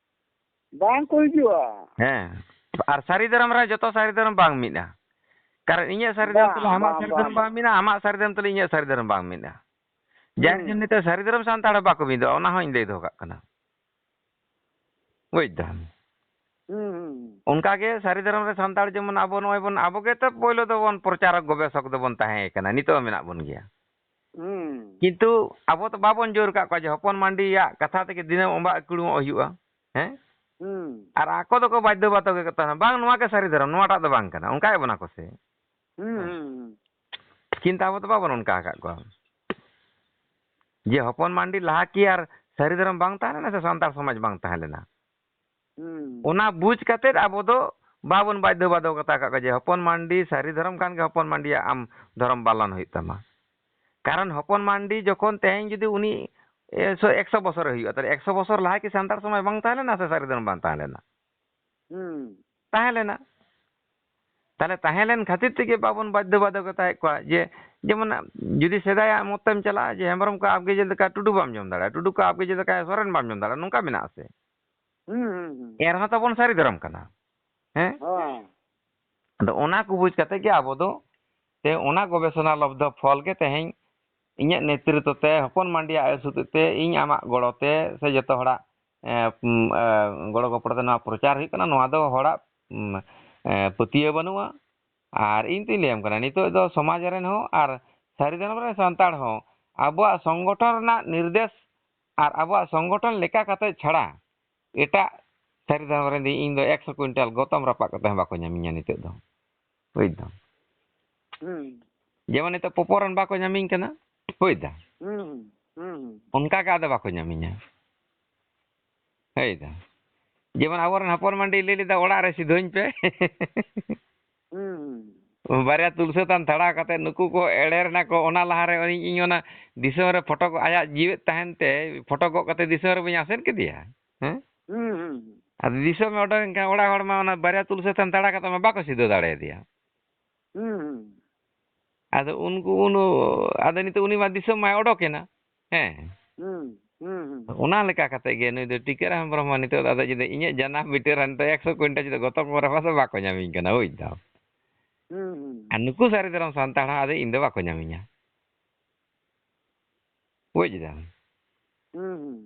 ᱵᱟᱝ ᱠᱚ ᱦᱤᱡᱩᱜᱼᱟ᱾ ᱦᱮᱸ, ᱟᱨ ᱥᱟᱹᱨᱤ ᱫᱷᱚᱨᱚᱢ ᱨᱮ ᱡᱚᱛᱚ ᱥᱟᱹᱨᱤ ᱫᱷᱚᱨᱚᱢ ᱵᱟᱝ ᱢᱤᱫᱼᱟ᱾ ᱠᱟᱨᱚᱱ ᱤᱧᱟᱹᱜ ᱥᱟᱹᱨᱤ ᱫᱷᱚᱨᱚᱢ ᱵᱟᱝ, ᱛᱩᱞᱩᱡ ᱟᱢᱟᱜ ᱵᱟᱝ, ᱥᱟᱹᱨᱤ ᱵᱟᱝ, ᱫᱷᱚᱨᱚᱢ ᱵᱟᱝ ᱵᱟᱝ᱾ ᱢᱤᱫᱼᱟ, ᱟᱢᱟᱜ ᱥᱟᱹᱨᱤ ᱫᱷᱚᱨᱚᱢ ᱛᱩᱞᱩᱡ ᱤᱧᱟᱹᱜ ᱥᱟᱹᱨᱤ ᱫᱷᱚᱨᱚᱢ ᱵᱟᱝ ᱢᱤᱫᱼᱟ᱾ ᱡᱟᱨ ᱦᱩᱸ᱾ ᱡᱮᱢᱱᱤᱛᱮ ᱥᱟᱹᱨᱤ ᱫᱷᱚᱨᱚᱢ ᱥᱟᱱᱛᱟᱲ ᱦᱚᱸ ᱵᱟᱠᱚ ᱢᱤᱫᱚᱜᱼᱟ, ᱚᱱᱟ ᱦᱚᱸᱧ ᱞᱟᱹᱭ ᱫᱚᱦᱚ ᱠᱟᱜ ᱠᱟᱱᱟ᱾ ᱵᱩᱡᱽ ᱫᱟᱢ? ᱦᱩᱸ, ᱦᱩᱸ, ᱦᱩᱸ᱾ ᱚᱱᱠᱟ ᱜᱮ ᱥᱟᱹᱨᱤ ᱫᱷᱚᱨᱚᱢ ᱨᱮ ᱥᱟᱱᱛᱟᱲ ᱡᱮᱢᱚᱱ ᱟᱵᱚ ᱱᱚᱜᱼᱚᱭ ᱵᱚᱱ, ᱟᱵᱚ ᱜᱮ ᱛᱚ ᱯᱳᱭᱞᱳ ᱫᱚᱵᱚᱱ ᱯᱨᱚᱪᱟᱨᱚᱠ ᱜᱚᱵᱮᱥᱚᱠ ᱫᱚᱵᱚᱱ ᱛᱟᱦᱮᱸ ᱠᱟᱱᱟ, ᱱᱤᱛᱚᱜ ᱦᱚᱸ ᱢᱮᱱᱟᱜ ᱵᱚᱱ ᱜᱮᱭᱟ᱾ ᱦᱩᱸ᱾ ᱠᱤᱱᱛᱩ ᱟᱵᱚ ᱫᱚ ᱵᱟᱵᱚᱱ ᱡᱳᱨ ᱟᱠᱟᱫ ᱠᱚᱣᱟ ᱡᱮ ᱦᱚᱯᱚᱱ ᱢᱟᱱᱰᱤᱭᱟᱜ ᱠᱟᱛᱷᱟ ᱛᱮᱜᱮ ᱫᱤᱱᱟᱹᱢ ᱚᱵᱟᱜ ᱠᱩᱲᱩᱢᱚᱜ ᱦᱩᱭᱩᱜᱼᱟ᱾ ᱦᱮᱸ? ᱦᱩᱸ᱾ ᱟᱨ ᱟᱠᱚ ᱫᱚᱠᱚ ᱵᱟᱫᱽᱫᱷᱚ ᱵᱟᱫᱽᱫᱷᱚ ᱜᱮ ᱠᱟᱛᱷᱟ, ᱵᱟᱝ, ᱱᱚᱣᱟ ᱜᱮ ᱥᱟᱹᱨᱤ ᱫᱷᱚᱨᱚᱢ, ᱱᱚᱣᱟᱴᱟᱜ ᱫᱚ ᱵᱟᱝ ᱠᱟᱱᱟ, ᱚᱱᱠᱟ ᱜᱮ ᱵᱚᱱᱟ ᱠᱚ ᱥᱮ᱾ ᱦᱩᱸ, ᱦᱮᱸ᱾ ᱦᱩᱸ, ᱦᱩᱸ᱾ ᱠᱤᱱᱛᱩ ᱟᱵᱚ ᱫᱚ ᱵᱟᱵᱚᱱ ᱚᱱᱠᱟ ᱟᱠᱟᱫ ᱠᱚᱣᱟ᱾ ᱡᱮ ᱦᱚᱯᱚᱱ ᱢᱟᱱᱰᱤ ᱞᱟᱦᱟ ᱠᱤ ᱟᱨ ᱥᱟᱹᱨᱤ ᱫᱷᱚᱨᱚᱢ ᱵᱟᱝ ᱛᱟᱦᱮᱸ ᱞᱮᱱᱟ ᱥᱮ ᱥᱟᱱᱛᱟᱲ ᱥᱚᱢᱟᱡᱽ ᱵᱟᱝ ᱛᱟᱦᱮᱸ ᱞᱮᱱᱟ? ᱦᱩᱸ᱾ ᱚᱱᱟ ᱵᱩᱡᱽ ᱠᱟᱛᱮᱫ ᱟᱵᱚ ᱫᱚ ᱵᱟᱵᱚᱱ ᱵᱟᱫᱽᱫᱷᱚ ᱵᱟᱫᱽᱫᱷᱚ ᱠᱟᱛᱟ ᱟᱠᱟᱫ ᱠᱚᱣᱟ ᱡᱮ ᱦᱚᱯᱚᱱ ᱢᱟᱱᱰᱤ ᱥᱟᱹᱨᱤ ᱫᱷᱚᱨᱚᱢ ᱠᱟᱱ ᱜᱮ ᱦᱚᱯᱚᱱ ᱢᱟᱱᱰᱤᱭᱟᱜ ᱟᱢ ᱫᱷᱚᱨᱚᱢ ᱯᱟᱞᱚᱱ ᱦᱩᱭᱩᱜ ᱛᱟᱢᱟ᱾ ᱠᱟᱨᱚᱱ ᱦᱚᱯᱚᱱ ᱢᱟᱱᱰᱤ ᱡᱚᱠᱷᱚᱱ ᱛᱮᱦᱮᱧ ᱡᱩᱫᱤ ᱩᱱᱤ, ᱮ, ᱥᱚ-, ᱮᱠᱥᱚ ᱵᱚᱥᱚᱨᱮ ᱦᱩᱭᱩᱜᱼᱟ, ᱛᱟᱦᱞᱮ ᱮᱠᱥᱚ ᱵᱚᱥᱚᱨ ᱞᱟᱦᱟ ᱠᱤ ᱥᱟᱱᱛᱟᱲ ᱥᱚᱢᱟᱡᱽ ᱵᱟᱝ ᱛᱟᱦᱮᱸ ᱞᱮᱱᱟ ᱥᱮ ᱥᱟᱹᱨᱤ ᱫᱷᱚᱨᱚᱢ ᱵᱟᱝ ᱛᱟᱦᱮᱸ ᱞᱮᱱᱟ? ᱦᱩᱸ᱾ ᱛᱟᱦᱮᱸ ᱞᱮᱱᱟ᱾ ᱛᱟᱦᱞᱮ ᱛᱟᱦᱮᱸ ᱞᱮᱱ ᱠᱷᱟᱹᱛᱤᱨ ᱛᱮᱜᱮ ᱵᱟᱵᱚᱱ ᱵᱟᱫᱽᱫᱷᱚ ᱵᱟᱫᱽᱫᱷᱚᱠᱚᱛᱟᱭᱮᱫ ᱠᱚᱣᱟ ᱡᱮ, ᱡᱮᱢᱚᱱ ᱡᱩᱫᱤ ᱥᱮᱫᱟᱭᱟᱜ ᱢᱚᱛ ᱛᱮᱢ ᱪᱟᱞᱟᱜᱼᱟ ᱡᱮ ᱦᱮᱢᱵᱨᱚᱢ ᱠᱚ ᱟᱵᱽᱜᱮ ᱪᱮᱫ ᱞᱮᱠᱟ ᱴᱩᱰᱩ ᱵᱟᱢ ᱡᱚᱢ ᱫᱟᱲᱮᱭᱟᱜᱼᱟ, ᱴᱩᱰᱩ ᱠᱚ ᱟᱵᱽᱜᱮ ᱪᱮᱫ ᱞᱮᱠᱟ ᱥᱚᱨᱮᱱ ᱵᱟᱢ ᱡᱚᱢ ᱫᱟᱲᱮᱭᱟᱜᱼᱟ, ᱱᱚᱝᱠᱟ ᱢᱮᱱᱟᱜᱼᱟ ᱥᱮ? ᱦᱩᱸ, ᱦᱩᱸ, ᱦᱩᱸ᱾ ᱮᱱ ᱨᱮᱦᱚᱸ ᱛᱟᱵᱚᱱ ᱥᱟᱹᱨᱤ ᱫᱷᱚᱨᱚᱢ ᱠᱟᱱᱟ᱾ ᱦᱮᱸ? ᱦᱮᱸ᱾ ᱟᱫᱚ ᱚᱱᱟ ᱠᱚ ᱵᱩᱡᱽ ᱠᱟᱛᱮ ᱜᱮ ᱟᱵᱚ ᱫᱚ, ᱛᱮ ᱚᱱᱟ ᱜᱚᱵᱮᱥᱚᱱᱟ ᱞᱚᱵᱽᱫᱷᱚ ᱯᱷᱚᱞ ᱜᱮ ᱛᱮᱦᱮᱧ ᱤᱧᱟᱹᱜ ᱱᱮᱛᱨᱤᱛᱵ ᱛᱮ, ᱦᱚᱯᱚᱱ ᱢᱟᱱᱰᱤᱭᱟᱜ ᱟᱹᱭᱩᱨ ᱥᱩᱛᱩᱜ ᱛᱮ, ᱤᱧ ᱟᱢᱟᱜ ᱜᱚᱲᱚ ᱛᱮ, ᱥᱮ ᱡᱚᱛᱚ ᱦᱚᱲᱟᱜ, ᱮ, ᱩᱢ, ᱮ, ᱜᱚᱲᱚ ᱜᱚᱯᱚᱲᱚ ᱛᱮ ᱱᱚᱣᱟ ᱯᱨᱚᱪᱟᱨ ᱦᱩᱭᱩᱜ ᱠᱟᱱᱟ᱾ ᱱᱚᱣᱟ ᱫᱚ ᱦᱚᱲᱟᱜ, ᱩᱢ, ᱮ, ᱯᱟᱹᱛᱭᱟᱹᱣ ᱵᱟᱹᱱᱩᱜᱼᱟ᱾ ᱟᱨ ᱤᱧ ᱛᱚᱧ ᱞᱟᱹᱭᱟᱢ ᱠᱟᱱᱟ, ᱱᱤᱛᱚᱜ ᱫᱚ ᱥᱚᱢᱟᱡᱽ ᱨᱮᱱ ᱦᱚᱸ ᱟᱨ ᱥᱟᱹᱨᱤ ᱫᱷᱚᱨᱚᱢ ᱨᱮᱱ ᱥᱟᱱᱛᱟᱲ ᱦᱚᱸ ᱟᱵᱚᱣᱟᱜ ᱥᱚᱝᱜᱚᱴᱷᱚᱱ ᱨᱮᱱᱟᱜ ᱱᱤᱨᱫᱮᱥ ᱟᱨ ᱟᱵᱚᱣᱟᱜ ᱥᱚᱝᱜᱚᱴᱷᱚᱱ ᱞᱮᱠᱟ ᱠᱟᱛᱮ ᱪᱷᱟᱲᱟ ᱮᱴᱟᱜ ᱥᱟᱹᱨᱤ ᱫᱷᱚᱨᱚᱢ ᱨᱮᱱ ᱫᱚ ᱤᱧ ᱫᱚ ᱮᱠᱥᱚ ᱠᱩᱭᱤᱱᱴᱟᱞ ᱜᱚᱛᱚᱢ ᱨᱟᱯᱟᱜ ᱠᱟᱛᱮ ᱦᱚᱸ ᱵᱟᱠᱚ ᱧᱟᱢᱤᱧᱟ ᱱᱤᱛᱚᱜ ᱫᱚ᱾ ᱵᱩᱡᱽ ᱫᱟᱢ? ᱦᱩᱸ᱾ ᱡᱮᱢᱚᱱ ᱱᱤᱛᱚᱜ ᱯᱚᱯᱚᱨ ᱨᱮᱱ ᱵᱟᱠᱚ ᱧᱟᱢᱤᱧ ᱠᱟᱱᱟ᱾ ᱵᱩᱡᱽ ᱫᱟᱢ? ᱦᱩᱸ, ᱦᱩᱸ, ᱦᱩᱸ, ᱦᱩᱸ᱾ ᱚᱱᱠᱟ ᱜᱮ ᱟᱫᱚ ᱵᱟᱠᱚ ᱧᱟᱢᱤᱧᱟ᱾ ᱵᱩᱡᱽ ᱫᱟᱢ? ᱡᱮᱢᱚᱱ ᱟᱵᱚᱨᱮᱱ ᱦᱚᱯᱚᱱ ᱢᱟᱱᱰᱤᱭ ᱞᱟᱹᱭ ᱞᱮᱫᱟ, "ᱚᱲᱟᱜ ᱨᱮ ᱥᱤᱫᱷᱟᱹᱧ ᱯᱮ᱾" ᱦᱩᱸ, ᱦᱩᱸ᱾ ᱵᱟᱨᱭᱟ ᱛᱩᱞᱥᱟᱹᱛᱟᱱ ᱛᱟᱲᱟᱣ ᱠᱟᱛᱮ ᱱᱩᱠᱩ ᱠᱚ ᱮᱲᱮᱨ ᱮᱱᱟ ᱠᱚ, ᱚᱱᱟ ᱞᱟᱦᱟ ᱨᱮ ᱤᱧ, ᱤᱧ ᱚᱱᱟ ᱫᱤᱥᱚᱢ ᱨᱮ ᱯᱷᱚᱴᱚ ᱠᱚ, ᱟᱭᱟᱜ ᱡᱤᱣᱮᱫ ᱛᱟᱦᱮᱱ ᱛᱮ ᱯᱷᱚᱴᱚ ᱜᱚᱜ ᱠᱟᱛᱮ ᱫᱤᱥᱚᱢ ᱨᱮ ᱵᱟᱹᱧ ᱟᱥᱮᱱ ᱠᱮᱫᱮᱭᱟ? ᱦᱮᱸ? ᱦᱩᱸ, ᱦᱩᱸ, ᱦᱩᱸ᱾ ᱟᱫᱚ ᱫᱤᱥᱚᱢ ᱮ ᱚᱰᱚᱠ ᱮᱱ ᱠᱷᱟᱱ ᱚᱲᱟᱜ ᱦᱚᱲ ᱢᱟ ᱚᱱᱟ ᱵᱟᱨᱭᱟ ᱛᱩᱞᱥᱟᱹᱛᱟᱱ ᱛᱟᱲᱟᱣ ᱠᱟᱛᱮ ᱢᱟ ᱵᱟᱠᱚ ᱥᱤᱫᱷᱟᱹ ᱫᱟᱲᱮᱭᱟᱫᱮᱭᱟ᱾ ᱦᱩᱸ, ᱦᱩᱸ᱾ ᱟᱫᱚ ᱩᱱᱠᱩ ᱩᱱ, ᱟᱫᱚ ᱱᱤᱛᱚᱜ ᱩᱱᱤ ᱢᱟ ᱫᱤᱥᱚᱢ ᱢᱟᱭ ᱚᱰᱚᱠ ᱮᱱᱟ᱾ ᱦᱮᱸ᱾ ᱦᱩᱸ, ᱦᱩᱸ, ᱦᱩᱸ᱾ ᱚᱱᱟ ᱞᱮᱠᱟ ᱠᱟᱛᱮ ᱜᱮ ᱱᱩᱭ ᱫᱚ ᱴᱤᱠᱟᱹᱨᱟᱢ ᱦᱮᱢᱵᱨᱚᱢ ᱢᱟ ᱱᱤᱛᱚᱜ ᱫᱚ ᱟᱫᱚ ᱡᱩᱫᱤ ᱤᱧᱟᱹᱜ ᱡᱟᱱᱟᱢ ᱵᱷᱤᱴᱟᱹ ᱨᱮ ᱱᱤᱛᱚᱜ ᱮᱠᱥᱚ ᱠᱩᱭᱤᱱᱴᱟᱞ ᱡᱩᱫᱤ ᱜᱚᱛᱚᱢ ᱠᱚ ᱨᱟᱯᱟᱥᱟ ᱵᱟᱠᱚ ᱧᱟᱢᱤᱧ ᱠᱟᱱᱟ, ᱵᱩᱡᱽ ᱫᱟᱢ? ᱦᱩᱸ, ᱦᱩᱸ᱾ ᱟᱨ ᱱᱩᱠᱩ ᱥᱟᱹᱨᱤ ᱫᱷᱚᱨᱚᱢ ᱥᱟᱱᱛᱟᱲ ᱦᱚᱸ ᱟᱫᱚ ᱤᱧ ᱫᱚ ᱵᱟᱠᱚ ᱧᱟᱢᱤᱧᱟ᱾ ᱵᱩᱡᱽ ᱫᱟᱢ? ᱦᱩᱸ, ᱦᱩᱸ᱾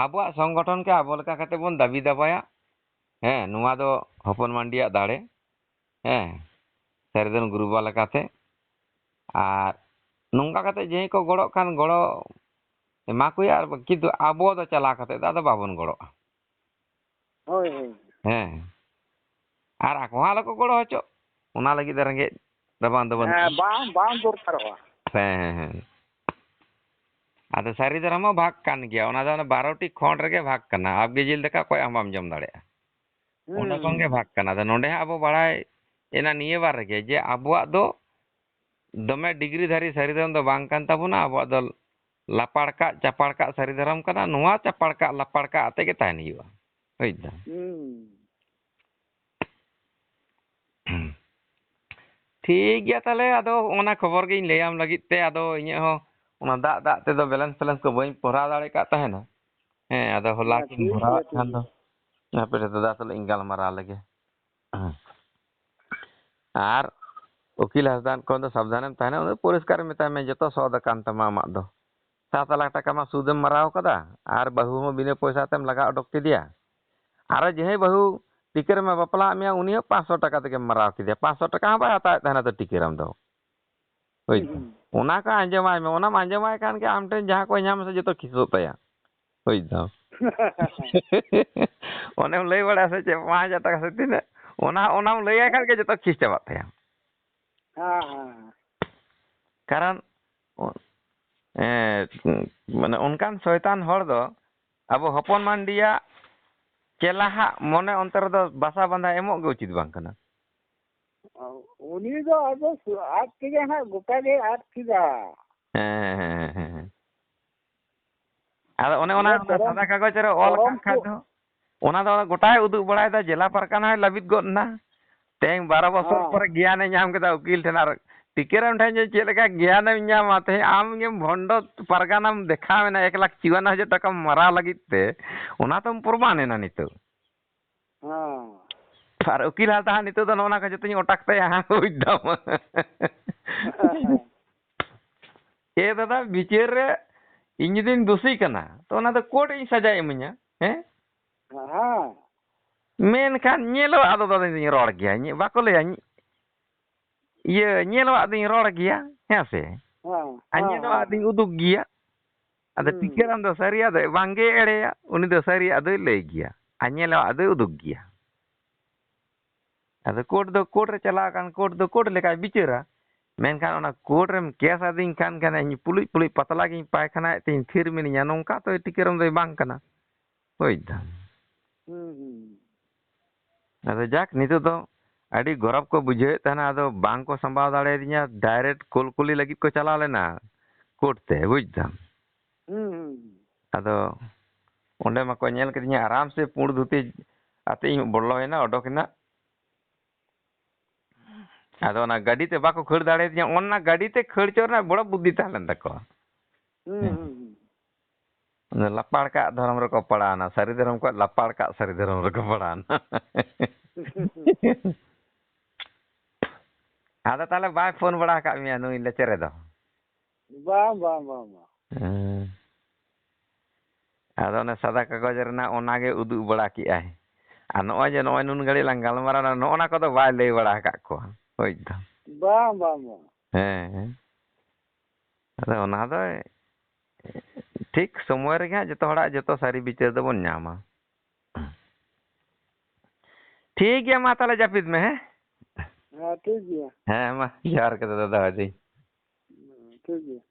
ᱟᱵᱚᱣᱟᱜ ᱥᱚᱝᱜᱚᱴᱷᱚᱱ ᱜᱮ ᱟᱵᱚ ᱞᱮᱠᱟ ᱠᱟᱛᱮ ᱵᱚᱱ ᱫᱟᱹᱵᱤ ᱫᱟᱵᱟᱭᱟ᱾ ᱦᱮᱸ, ᱱᱚᱣᱟ ᱫᱚ ᱦᱚᱯᱚᱱ ᱢᱟᱱᱰᱤᱭᱟᱜ ᱫᱟᱲᱮ᱾ ᱦᱮᱸ, ᱥᱟᱹᱨᱤ ᱫᱷᱚᱨᱚᱢ ᱜᱩᱨᱩ ᱵᱟᱵᱟ ᱞᱮᱠᱟᱛᱮ᱾ ᱟᱨ ᱱᱚᱝᱠᱟ ᱠᱟᱛᱮ ᱡᱟᱦᱟᱸᱭ ᱠᱚ ᱜᱚᱲᱚᱜ ᱠᱷᱟᱱ ᱜᱚᱲᱚ ᱮᱢᱟ ᱠᱚᱭᱟ, ᱟᱨ ᱠᱤᱱᱛᱩ ᱟᱵᱚ ᱫᱚ ᱪᱟᱞᱟᱣ ᱠᱟᱛᱮ ᱫᱚ ᱟᱫᱚ ᱵᱟᱵᱚᱱ ᱜᱚᱲᱚᱜᱼᱟ᱾ ᱦᱳᱭ, ᱦᱳᱭ᱾ ᱦᱮᱸ᱾ ᱟᱨ ᱟᱠᱚ ᱦᱚᱸ ᱟᱞᱚ ᱠᱚ ᱜᱚᱲᱚ ᱦᱚᱪᱚᱜ, ᱚᱱᱟ ᱞᱟᱹᱜᱤᱫ ᱫᱚ ᱨᱮᱸᱜᱮᱡ ᱨᱟᱵᱟᱝ ᱫᱚ ᱵᱟᱹᱱᱩᱜᱼᱟ᱾ ᱦᱮᱸ, ᱵᱟᱝ, ᱵᱟᱝ ᱫᱚᱨᱠᱟᱨᱚᱜᱼᱟ᱾ ᱦᱮᱸ, ᱦᱮᱸ, ᱦᱮᱸ᱾ ᱟᱫᱚ ᱥᱟᱹᱨᱤ ᱫᱷᱚᱨᱚᱢ ᱦᱚᱸ ᱵᱷᱟᱜᱽ ᱠᱟᱱ ᱜᱮᱭᱟ, ᱚᱱᱟ ᱫᱚ ᱚᱱᱟ ᱵᱟᱨᱚᱴᱤ ᱠᱷᱚᱸᱰ ᱨᱮᱜᱮ ᱵᱷᱟᱜᱽ ᱠᱟᱱᱟ᱾ ᱟᱵᱜᱮ ᱡᱤᱞ ᱫᱟᱠᱟ ᱚᱠᱚᱭ ᱦᱚᱸ ᱵᱟᱢ ᱡᱚᱢ ᱫᱟᱲᱮᱭᱟᱜᱼᱟ᱾ ᱚᱸᱰᱮ ᱦᱩᱸ᱾ ᱠᱷᱚᱱ ᱜᱮ ᱵᱷᱟᱜᱽ ᱠᱟᱱᱟ᱾ ᱟᱫᱚ ᱱᱚᱰᱮ ᱦᱟᱸᱜ ᱟᱵᱚ ᱵᱟᱲᱟᱭ ᱮᱱᱟ ᱱᱤᱭᱟᱹ ᱵᱟᱨ ᱨᱮᱜᱮ ᱡᱮ ᱟᱵᱚᱣᱟᱜ ᱫᱚ ᱫᱚᱢᱮ ᱰᱤᱜᱽᱨᱤ ᱫᱷᱟᱨᱤ ᱥᱟᱹᱨᱤ ᱫᱷᱚᱨᱚᱢ ᱫᱚ ᱵᱟᱝ ᱠᱟᱱ ᱛᱟᱵᱚᱱᱟ᱾ ᱟᱵᱚᱣᱟᱜ ᱫᱚ ᱞᱟᱯᱟᱲ ᱠᱟᱜ, ᱪᱟᱯᱟᱲ ᱠᱟᱜ ᱥᱟᱹᱨᱤ ᱫᱷᱚᱨᱚᱢ ᱠᱟᱱᱟ᱾ ᱱᱚᱣᱟ ᱪᱟᱯᱟᱲ ᱠᱟᱜ, ᱞᱟᱯᱟᱲ ᱠᱟᱜ ᱟᱛᱮ ᱜᱮ ᱛᱟᱦᱮᱱ ᱦᱩᱭᱩᱜᱼᱟ᱾ ᱵᱩᱡᱽ ᱫᱟᱢ? ᱦᱩᱸ᱾ ᱴᱷᱤᱠ ᱜᱮᱭᱟ ᱛᱟᱦᱞᱮ, ᱟᱫᱚ ᱚᱱᱟ ᱠᱷᱚᱵᱚᱨ ᱜᱤᱧ ᱞᱟᱹᱭᱟᱢ ᱞᱟᱹᱜᱤᱫ ᱛᱮ, ᱟᱫᱚ ᱤᱧᱟᱹᱜ ᱦᱚᱸ ᱚᱱᱟ ᱫᱟᱜ, ᱫᱟᱜ ᱛᱮᱫᱚ balance ᱯᱷᱮᱞᱮᱱᱥ ᱠᱚ ᱵᱟᱹᱧ ᱵᱷᱚᱨᱟᱣ ᱫᱟᱲᱮ ᱠᱟᱜ ᱛᱟᱦᱮᱱᱟ᱾ ᱦᱮᱸ, ᱟᱫᱚ ᱦᱚᱞᱟ ᱦᱮᱸ, ᱠᱤᱱ ᱴᱷᱤᱠ ᱵᱷᱚᱨᱟᱣ ᱜᱮᱭᱟ, ᱮᱫ ᱴᱷᱤᱠ ᱠᱷᱟᱱ ᱫᱚ, ᱜᱮᱭᱟ᱾ ᱦᱟᱯᱮ ᱫᱟᱫᱟ ᱥᱟᱞᱟᱜ ᱤᱧ ᱜᱟᱞᱢᱟᱨᱟᱣ ᱞᱮᱜᱮ᱾ ᱦᱮᱸ᱾ ᱟᱨ ᱩᱠᱤᱞ ᱦᱟᱸᱥᱫᱟ ᱠᱷᱚᱱ ᱫᱚ ᱥᱟᱵᱫᱷᱟᱱᱮᱢ ᱛᱟᱦᱮᱱᱟ, ᱩᱱᱤ ᱯᱚᱨᱤᱥᱠᱟᱨ ᱢᱮᱛᱟᱭ ᱢᱮ, ᱡᱚᱛᱚ ᱥᱚᱫ ᱟᱠᱟᱱ ᱛᱟᱢᱟ ᱟᱢᱟᱜ ᱫᱚ᱾ ᱥᱟᱛ ᱞᱟᱠᱷ ᱴᱟᱠᱟ ᱢᱟ ᱥᱩᱫᱮᱢ ᱢᱟᱨᱟᱣ ᱠᱟᱫᱟ, ᱟᱨ ᱵᱟᱹᱦᱩ ᱦᱚᱸ ᱵᱤᱱᱟᱹ ᱯᱚᱭᱥᱟ ᱛᱮᱢ ᱞᱟᱜᱟ ᱚᱰᱚᱠ ᱠᱮᱫᱮᱭᱟ᱾ ᱟᱨᱚ ᱡᱟᱦᱟᱸᱭ ᱵᱟᱹᱦᱩ ᱴᱤᱠᱟᱹ ᱨᱮᱢᱟ ᱵᱟᱯᱞᱟᱜ ᱢᱮᱭᱟ, ᱩᱱᱤ ᱦᱚᱸ ᱯᱟᱸᱪᱥᱚ ᱴᱟᱠᱟ ᱛᱮᱜᱮᱢ ᱢᱟᱨᱟᱣ ᱠᱮᱫᱮᱭᱟ᱾ ᱯᱟᱸᱪᱥᱚ ᱴᱟᱠᱟ ᱦᱚᱸ ᱵᱟᱭ ᱦᱟᱛᱟᱣᱮᱫ ᱛᱟᱦᱮᱱᱟ ᱛᱚ ᱴᱤᱠᱟᱹ ᱨᱮᱢ ᱫᱚ᱾ ᱦᱳᱭ᱾ ᱦᱩᱸ, ᱦᱩᱸ᱾ ᱚᱱᱟ ᱠᱚ ᱟᱸᱡᱚᱢᱟᱭ ᱢᱮ, ᱚᱱᱟᱢ ᱟᱸᱡᱚᱢᱟᱭ ᱠᱷᱟᱱ ᱜᱮ ᱟᱢ ᱴᱷᱮᱱ ᱡᱟᱦᱟᱸ ᱠᱚᱭ ᱧᱟᱢᱟ ᱥᱮ ᱡᱚᱛᱚ ᱠᱷᱤᱥᱚᱜ ᱛᱟᱭᱟ᱾ ᱵᱩᱡᱽ ᱫᱟᱢ? ᱚᱱᱮᱢ ᱞᱟᱹᱭ ᱵᱟᱲᱟᱭᱟ ᱥᱮ ᱪᱮᱫ, ᱯᱟᱸᱪ ᱦᱟᱡᱟᱨ ᱴᱟᱠᱟ ᱥᱮ ᱛᱤᱱᱟᱹᱜ? ᱚᱱᱟ, ᱚᱱᱟᱢ ᱞᱟᱹᱭᱟᱭ ᱠᱷᱟᱱ ᱜᱮ ᱡᱚᱛᱚ ᱠᱷᱤᱥ ᱪᱟᱵᱟᱜ ᱛᱟᱭᱟ᱾ ᱦᱮᱸ, ᱦᱮᱸ᱾ ᱠᱟᱨᱚᱱ, ᱮᱸ, ᱢᱟᱱᱮ ᱚᱱᱠᱟᱱ ᱥᱚᱭᱛᱟᱱ ᱦᱚᱲ ᱫᱚ ᱟᱵᱚ ᱦᱚᱯᱚᱱ ᱢᱟᱱᱰᱤᱭᱟᱜ ᱪᱮᱞᱟ ᱦᱟᱜ ᱢᱚᱱᱮ ᱚᱱᱛᱚᱨ ᱨᱮᱫᱚ ᱵᱟᱥᱟ ᱵᱟᱸᱫᱷᱟ ᱮᱢᱚᱜ ᱜᱮ ᱩᱪᱤᱛ ᱵᱟᱝ ᱠᱟᱱᱟ᱾ ᱩᱱᱤ ᱫᱚ ᱟᱫᱚ ᱟᱫ ᱛᱮᱜᱮ ᱦᱟᱸᱜ ᱜᱚᱴᱟ ᱜᱮ ᱟᱫ ᱠᱮᱫᱟ᱾ ᱦᱮᱸ, ᱦᱮᱸ, ᱦᱮᱸ, ᱦᱮᱸ᱾ ᱟᱫᱚ ᱚᱱᱮ ᱚᱱᱟ, ᱟᱫᱚ ᱚᱱᱟ ᱯᱚᱨᱚᱢ- ᱥᱟᱫᱟ ᱠᱟᱜᱚᱡᱽ ᱨᱮ ᱚᱞ ᱯᱚᱨᱚᱢ ᱠᱟᱜ ᱠᱷᱟᱡ ᱠᱚ- ᱫᱚ, ᱚᱱᱟ ᱫᱚ ᱜᱚᱴᱟᱭ ᱩᱫᱩᱜ ᱵᱟᱲᱟᱭᱮᱫᱟ, ᱡᱮᱞᱟ ᱯᱟᱨᱜᱟᱱᱟ ᱦᱚᱸᱭ ᱞᱟᱹᱵᱤᱫ ᱜᱚᱫ ᱮᱱᱟ᱾ ᱛᱮᱦᱮᱧ ᱵᱟᱨᱚ ᱵᱚᱪᱷᱚᱨ ᱦᱮᱸ᱾ ᱯᱚᱨᱮ ᱜᱮᱭᱟᱱᱮ ᱧᱟᱢ ᱠᱮᱫᱟ ᱩᱠᱤᱞ ᱴᱷᱮᱱ, ᱟᱨ ᱴᱤᱠᱟᱹᱨᱟᱢ ᱴᱷᱮᱱ ᱡᱮ ᱪᱮᱫ ᱞᱮᱠᱟ ᱜᱮᱭᱟᱱᱮᱢ ᱧᱟᱢᱟ, ᱛᱮᱦᱮᱧ ᱟᱢ ᱜᱮᱢ ᱵᱷᱚᱱᱰᱚ ᱯᱟᱨᱜᱟᱱᱟᱢ ᱫᱮᱠᱷᱟᱣ ᱮᱱᱟ ᱮᱠ ᱞᱟᱠᱷ ᱪᱩᱣᱟᱱᱱᱚ ᱦᱟᱡᱟᱨ ᱴᱟᱠᱟᱢ ᱢᱟᱨᱟᱣ ᱞᱟᱹᱜᱤᱫ ᱛᱮ, ᱚᱱᱟ ᱛᱚᱢ ᱯᱨᱚᱢᱟᱱ ᱮᱱᱟ ᱱᱤᱛᱚᱜ᱾ ᱦᱮᱸ᱾ ᱟᱨ ᱩᱠᱤᱞ ᱦᱟᱸᱥᱫᱟ ᱦᱟᱸᱜ ᱱᱤᱛᱚᱜ ᱫᱚ ᱱᱚᱜᱼᱚ ᱱᱟ ᱠᱚ ᱡᱚᱛᱚᱧ ᱚᱴᱟᱠ ᱛᱟᱭᱟ ᱦᱟᱸᱜ, ᱵᱩᱡᱽ ᱫᱟᱢ᱾ ᱮ ᱫᱟᱫᱟ, ᱵᱤᱪᱟᱹᱨ ᱨᱮ ᱤᱧ ᱡᱩᱫᱤᱧ ᱫᱳᱥᱤ ᱠᱟᱱᱟ, ᱛᱚ ᱚᱱᱟ ᱫᱚ ᱠᱳᱨᱴ ᱤᱧ ᱥᱟᱡᱟᱭ ᱤᱢᱟᱹᱧᱟ, ᱦᱮᱸ? ᱦᱮᱸ᱾ ᱢᱮᱱᱠᱷᱟᱱ ᱧᱮᱞᱚᱜ ᱟᱫᱚ ᱫᱟᱫᱟ ᱤᱧ ᱨᱚᱲ ᱜᱮᱭᱟ, ᱤᱧ ᱵᱟᱠᱚ ᱞᱟᱹᱭᱟ, ᱤᱧ ᱤᱭᱟᱹ, ᱧᱮᱞᱚᱜ ᱫᱚᱧ ᱨᱚᱲ ᱜᱮᱭᱟ, ᱦᱮᱸ ᱥᱮ? ᱦᱮᱸ, ᱟᱨ ᱦᱮᱸ, ᱧᱮᱞᱚᱜ ᱦᱮᱸ, ᱟᱫᱚᱧ ᱦᱮᱸ᱾ ᱩᱫᱩᱜ ᱜᱮᱭᱟ᱾ ᱟᱫᱚ ᱦᱩᱸ᱾ ᱴᱤᱠᱟᱹᱨᱟᱢ ᱫᱚ ᱥᱟᱹᱨᱤᱭᱟᱜ ᱫᱚ ᱵᱟᱝᱜᱮ ᱮᱲᱮᱭᱟ, ᱩᱱᱤ ᱫᱚ ᱥᱟᱹᱨᱤᱭᱟᱜ ᱫᱚᱭ ᱞᱟᱹᱭ ᱜᱮᱭᱟ, ᱟᱨ ᱧᱮᱞᱚᱜ ᱫᱚᱭ ᱩᱫᱩᱜ ᱜᱮᱭᱟ᱾ ᱟᱫᱚ ᱠᱳᱨᱴ ᱫᱚ ᱠᱳᱨᱴ ᱨᱮ ᱪᱟᱞᱟᱣ ᱟᱠᱟᱱ, ᱠᱳᱨᱴ ᱫᱚ ᱠᱳᱨᱴ ᱞᱮᱠᱟᱭ ᱵᱤᱪᱟᱹᱨᱟ᱾ ᱢᱮᱱᱠᱷᱟᱱ ᱚᱱᱟ ᱠᱳᱨᱴ ᱨᱮᱢ ᱠᱮᱥ ᱟᱹᱫᱤᱧ ᱠᱷᱟᱱ, ᱠᱷᱟᱱ ᱤᱧ ᱯᱩᱞᱩᱡ ᱯᱩᱞᱩᱡ ᱯᱟᱛᱞᱟ ᱜᱤᱧ ᱯᱟᱭᱠᱷᱟᱱᱟᱭᱮᱫ ᱛᱤᱧ ᱛᱷᱤᱨ ᱢᱤᱱᱟᱹᱧᱟ, ᱱᱚᱝᱠᱟ ᱛᱚ ᱴᱤᱠᱟᱹᱨᱟᱢ ᱫᱚᱭ ᱵᱟᱝ ᱠᱟᱱᱟ᱾ ᱵᱩᱡᱽ ᱫᱟᱢ? ᱦᱩᱸ, ᱦᱩᱸ᱾ ᱟᱫᱚ ᱡᱟᱠ, ᱱᱤᱛᱚᱜ ᱫᱚ ᱟᱹᱰᱤ ᱜᱚᱨᱚᱵᱽ ᱠᱚ ᱵᱩᱡᱷᱟᱹᱣᱮᱫ ᱛᱟᱦᱮᱱᱟ, ᱟᱫᱚ ᱵᱟᱝ ᱠᱚ ᱥᱟᱢᱵᱟᱣ ᱫᱟᱲᱮᱭᱟᱫᱤᱧᱟ, ᱰᱟᱭᱨᱮᱠᱴ ᱠᱳᱞ ᱠᱩᱞᱤ ᱞᱟᱹᱜᱤᱫ ᱠᱚ ᱪᱟᱞᱟᱣ ᱞᱮᱱᱟ ᱠᱳᱨᱴ ᱛᱮ, ᱵᱩᱡᱽ ᱫᱟᱢ? ᱦᱩᱸ, ᱦᱩᱸ, ᱦᱩᱸ᱾ ᱟᱫᱚ ᱚᱸᱰᱮ ᱢᱟᱠᱚ ᱧᱮᱞ ᱠᱤᱫᱤᱧᱟ, ᱟᱨᱟᱢ ᱥᱮ ᱯᱩᱸᱰ ᱫᱷᱩᱛᱤ ᱟᱛᱮ ᱤᱧ ᱵᱚᱞᱚᱭᱮᱱᱟ, ᱚᱰᱚᱠᱮᱱᱟ᱾ ᱟᱫᱚ ᱚᱱᱟ ᱜᱟᱹᱰᱤ ᱛᱮ ᱵᱟᱠᱚ ᱠᱷᱟᱹᱲ ᱫᱟᱲᱮᱭᱟᱫᱤᱧᱟ, ᱚᱱᱟ ᱜᱟᱹᱰᱤ ᱛᱮ ᱠᱷᱟᱹᱲ ᱪᱚ ᱨᱮᱱᱟᱜ ᱵᱚᱲᱚ ᱵᱩᱫᱽᱫᱷᱤ ᱛᱟᱦᱮᱸ ᱞᱮᱱ ᱛᱟᱠᱚᱣᱟ᱾ ᱦᱩᱸ, ᱦᱮᱸ᱾ ᱦᱩᱸ, ᱦᱩᱸ᱾ ᱚᱱᱟ ᱞᱟᱯᱟᱲ ᱠᱟᱜ ᱫᱷᱚᱨᱚᱢ ᱨᱮᱠᱚ ᱯᱟᱲᱟᱣᱱᱟ, ᱥᱟᱹᱨᱤ ᱫᱷᱚᱨᱚᱢ ᱠᱷᱚᱱ ᱞᱟᱯᱟᱲ ᱠᱟᱜ ᱥᱟᱹᱨᱤ ᱫᱷᱚᱨᱚᱢ ᱨᱮᱠᱚ ᱯᱟᱲᱟᱣᱱᱟ᱾ ᱟᱫᱚ ᱛᱟᱦᱚᱞᱮ ᱵᱟᱭ ᱯᱷᱳᱱ ᱵᱟᱲᱟ ᱟᱠᱟᱫ ᱢᱮᱭᱟ ᱱᱩᱭ ᱞᱮᱪᱮᱨᱮ ᱫᱚ? ᱵᱟᱝ, ᱵᱟᱝ, ᱵᱟᱝ, ᱵᱟᱝ᱾ ᱦᱮᱸ᱾ ᱟᱫᱚ ᱚᱱᱮ ᱥᱟᱫᱟ ᱠᱟᱜᱚᱡᱽ ᱨᱮᱱᱟᱜ ᱚᱱᱟ ᱜᱮ ᱩᱫᱩᱜ ᱵᱟᱲᱟ ᱠᱮᱜᱼᱟᱭ᱾ ᱟᱨ ᱱᱚᱜᱼᱚᱭ ᱡᱮ ᱱᱚᱜᱼᱚᱭ ᱱᱩᱱ ᱜᱷᱟᱹᱲᱤᱡ ᱞᱟᱝ ᱜᱟᱞᱢᱟᱨᱟᱣᱱᱟ, ᱱᱚᱜᱼᱚ ᱱᱟ ᱠᱚᱫᱚ ᱵᱟᱭ ᱞᱟᱹᱭ ᱵᱟᱲᱟ ᱟᱠᱟᱫ ᱠᱚᱣᱟ᱾ ᱵᱩᱡᱽ ᱫᱟᱢ? ᱵᱟᱝ, ᱵᱟᱝ, ᱵᱟᱝ᱾ ᱦᱮᱸ᱾ ᱟᱫᱚ ᱚᱱᱟ ᱫᱚ ᱴᱷᱤᱠ ᱥᱚᱢᱚᱭ ᱨᱮᱜᱮ ᱦᱟᱸᱜ ᱡᱚᱛᱚ ᱦᱚᱲᱟᱜ ᱡᱚᱛᱚ ᱥᱟᱹᱨᱤ ᱵᱤᱪᱟᱹᱨ ᱫᱚᱵᱚᱱ ᱧᱟᱢᱟ᱾ ᱴᱷᱤᱠ ᱜᱮᱭᱟ, ᱢᱟ ᱛᱟᱦᱚᱞᱮ ᱡᱟᱹᱯᱤᱫ ᱢᱮ, ᱦᱮᱸ? ᱦᱮᱸ, ᱴᱷᱤᱠ ᱜᱮᱭᱟ᱾ ᱦᱮᱸ, ᱢᱟ ᱡᱚᱦᱟᱨ ᱜᱮ ᱫᱟᱫᱟ, ᱫᱚᱦᱚᱭ ᱫᱟᱹᱧ᱾ ᱦᱮᱸ, ᱴᱷᱤᱠ ᱜᱮᱭᱟ᱾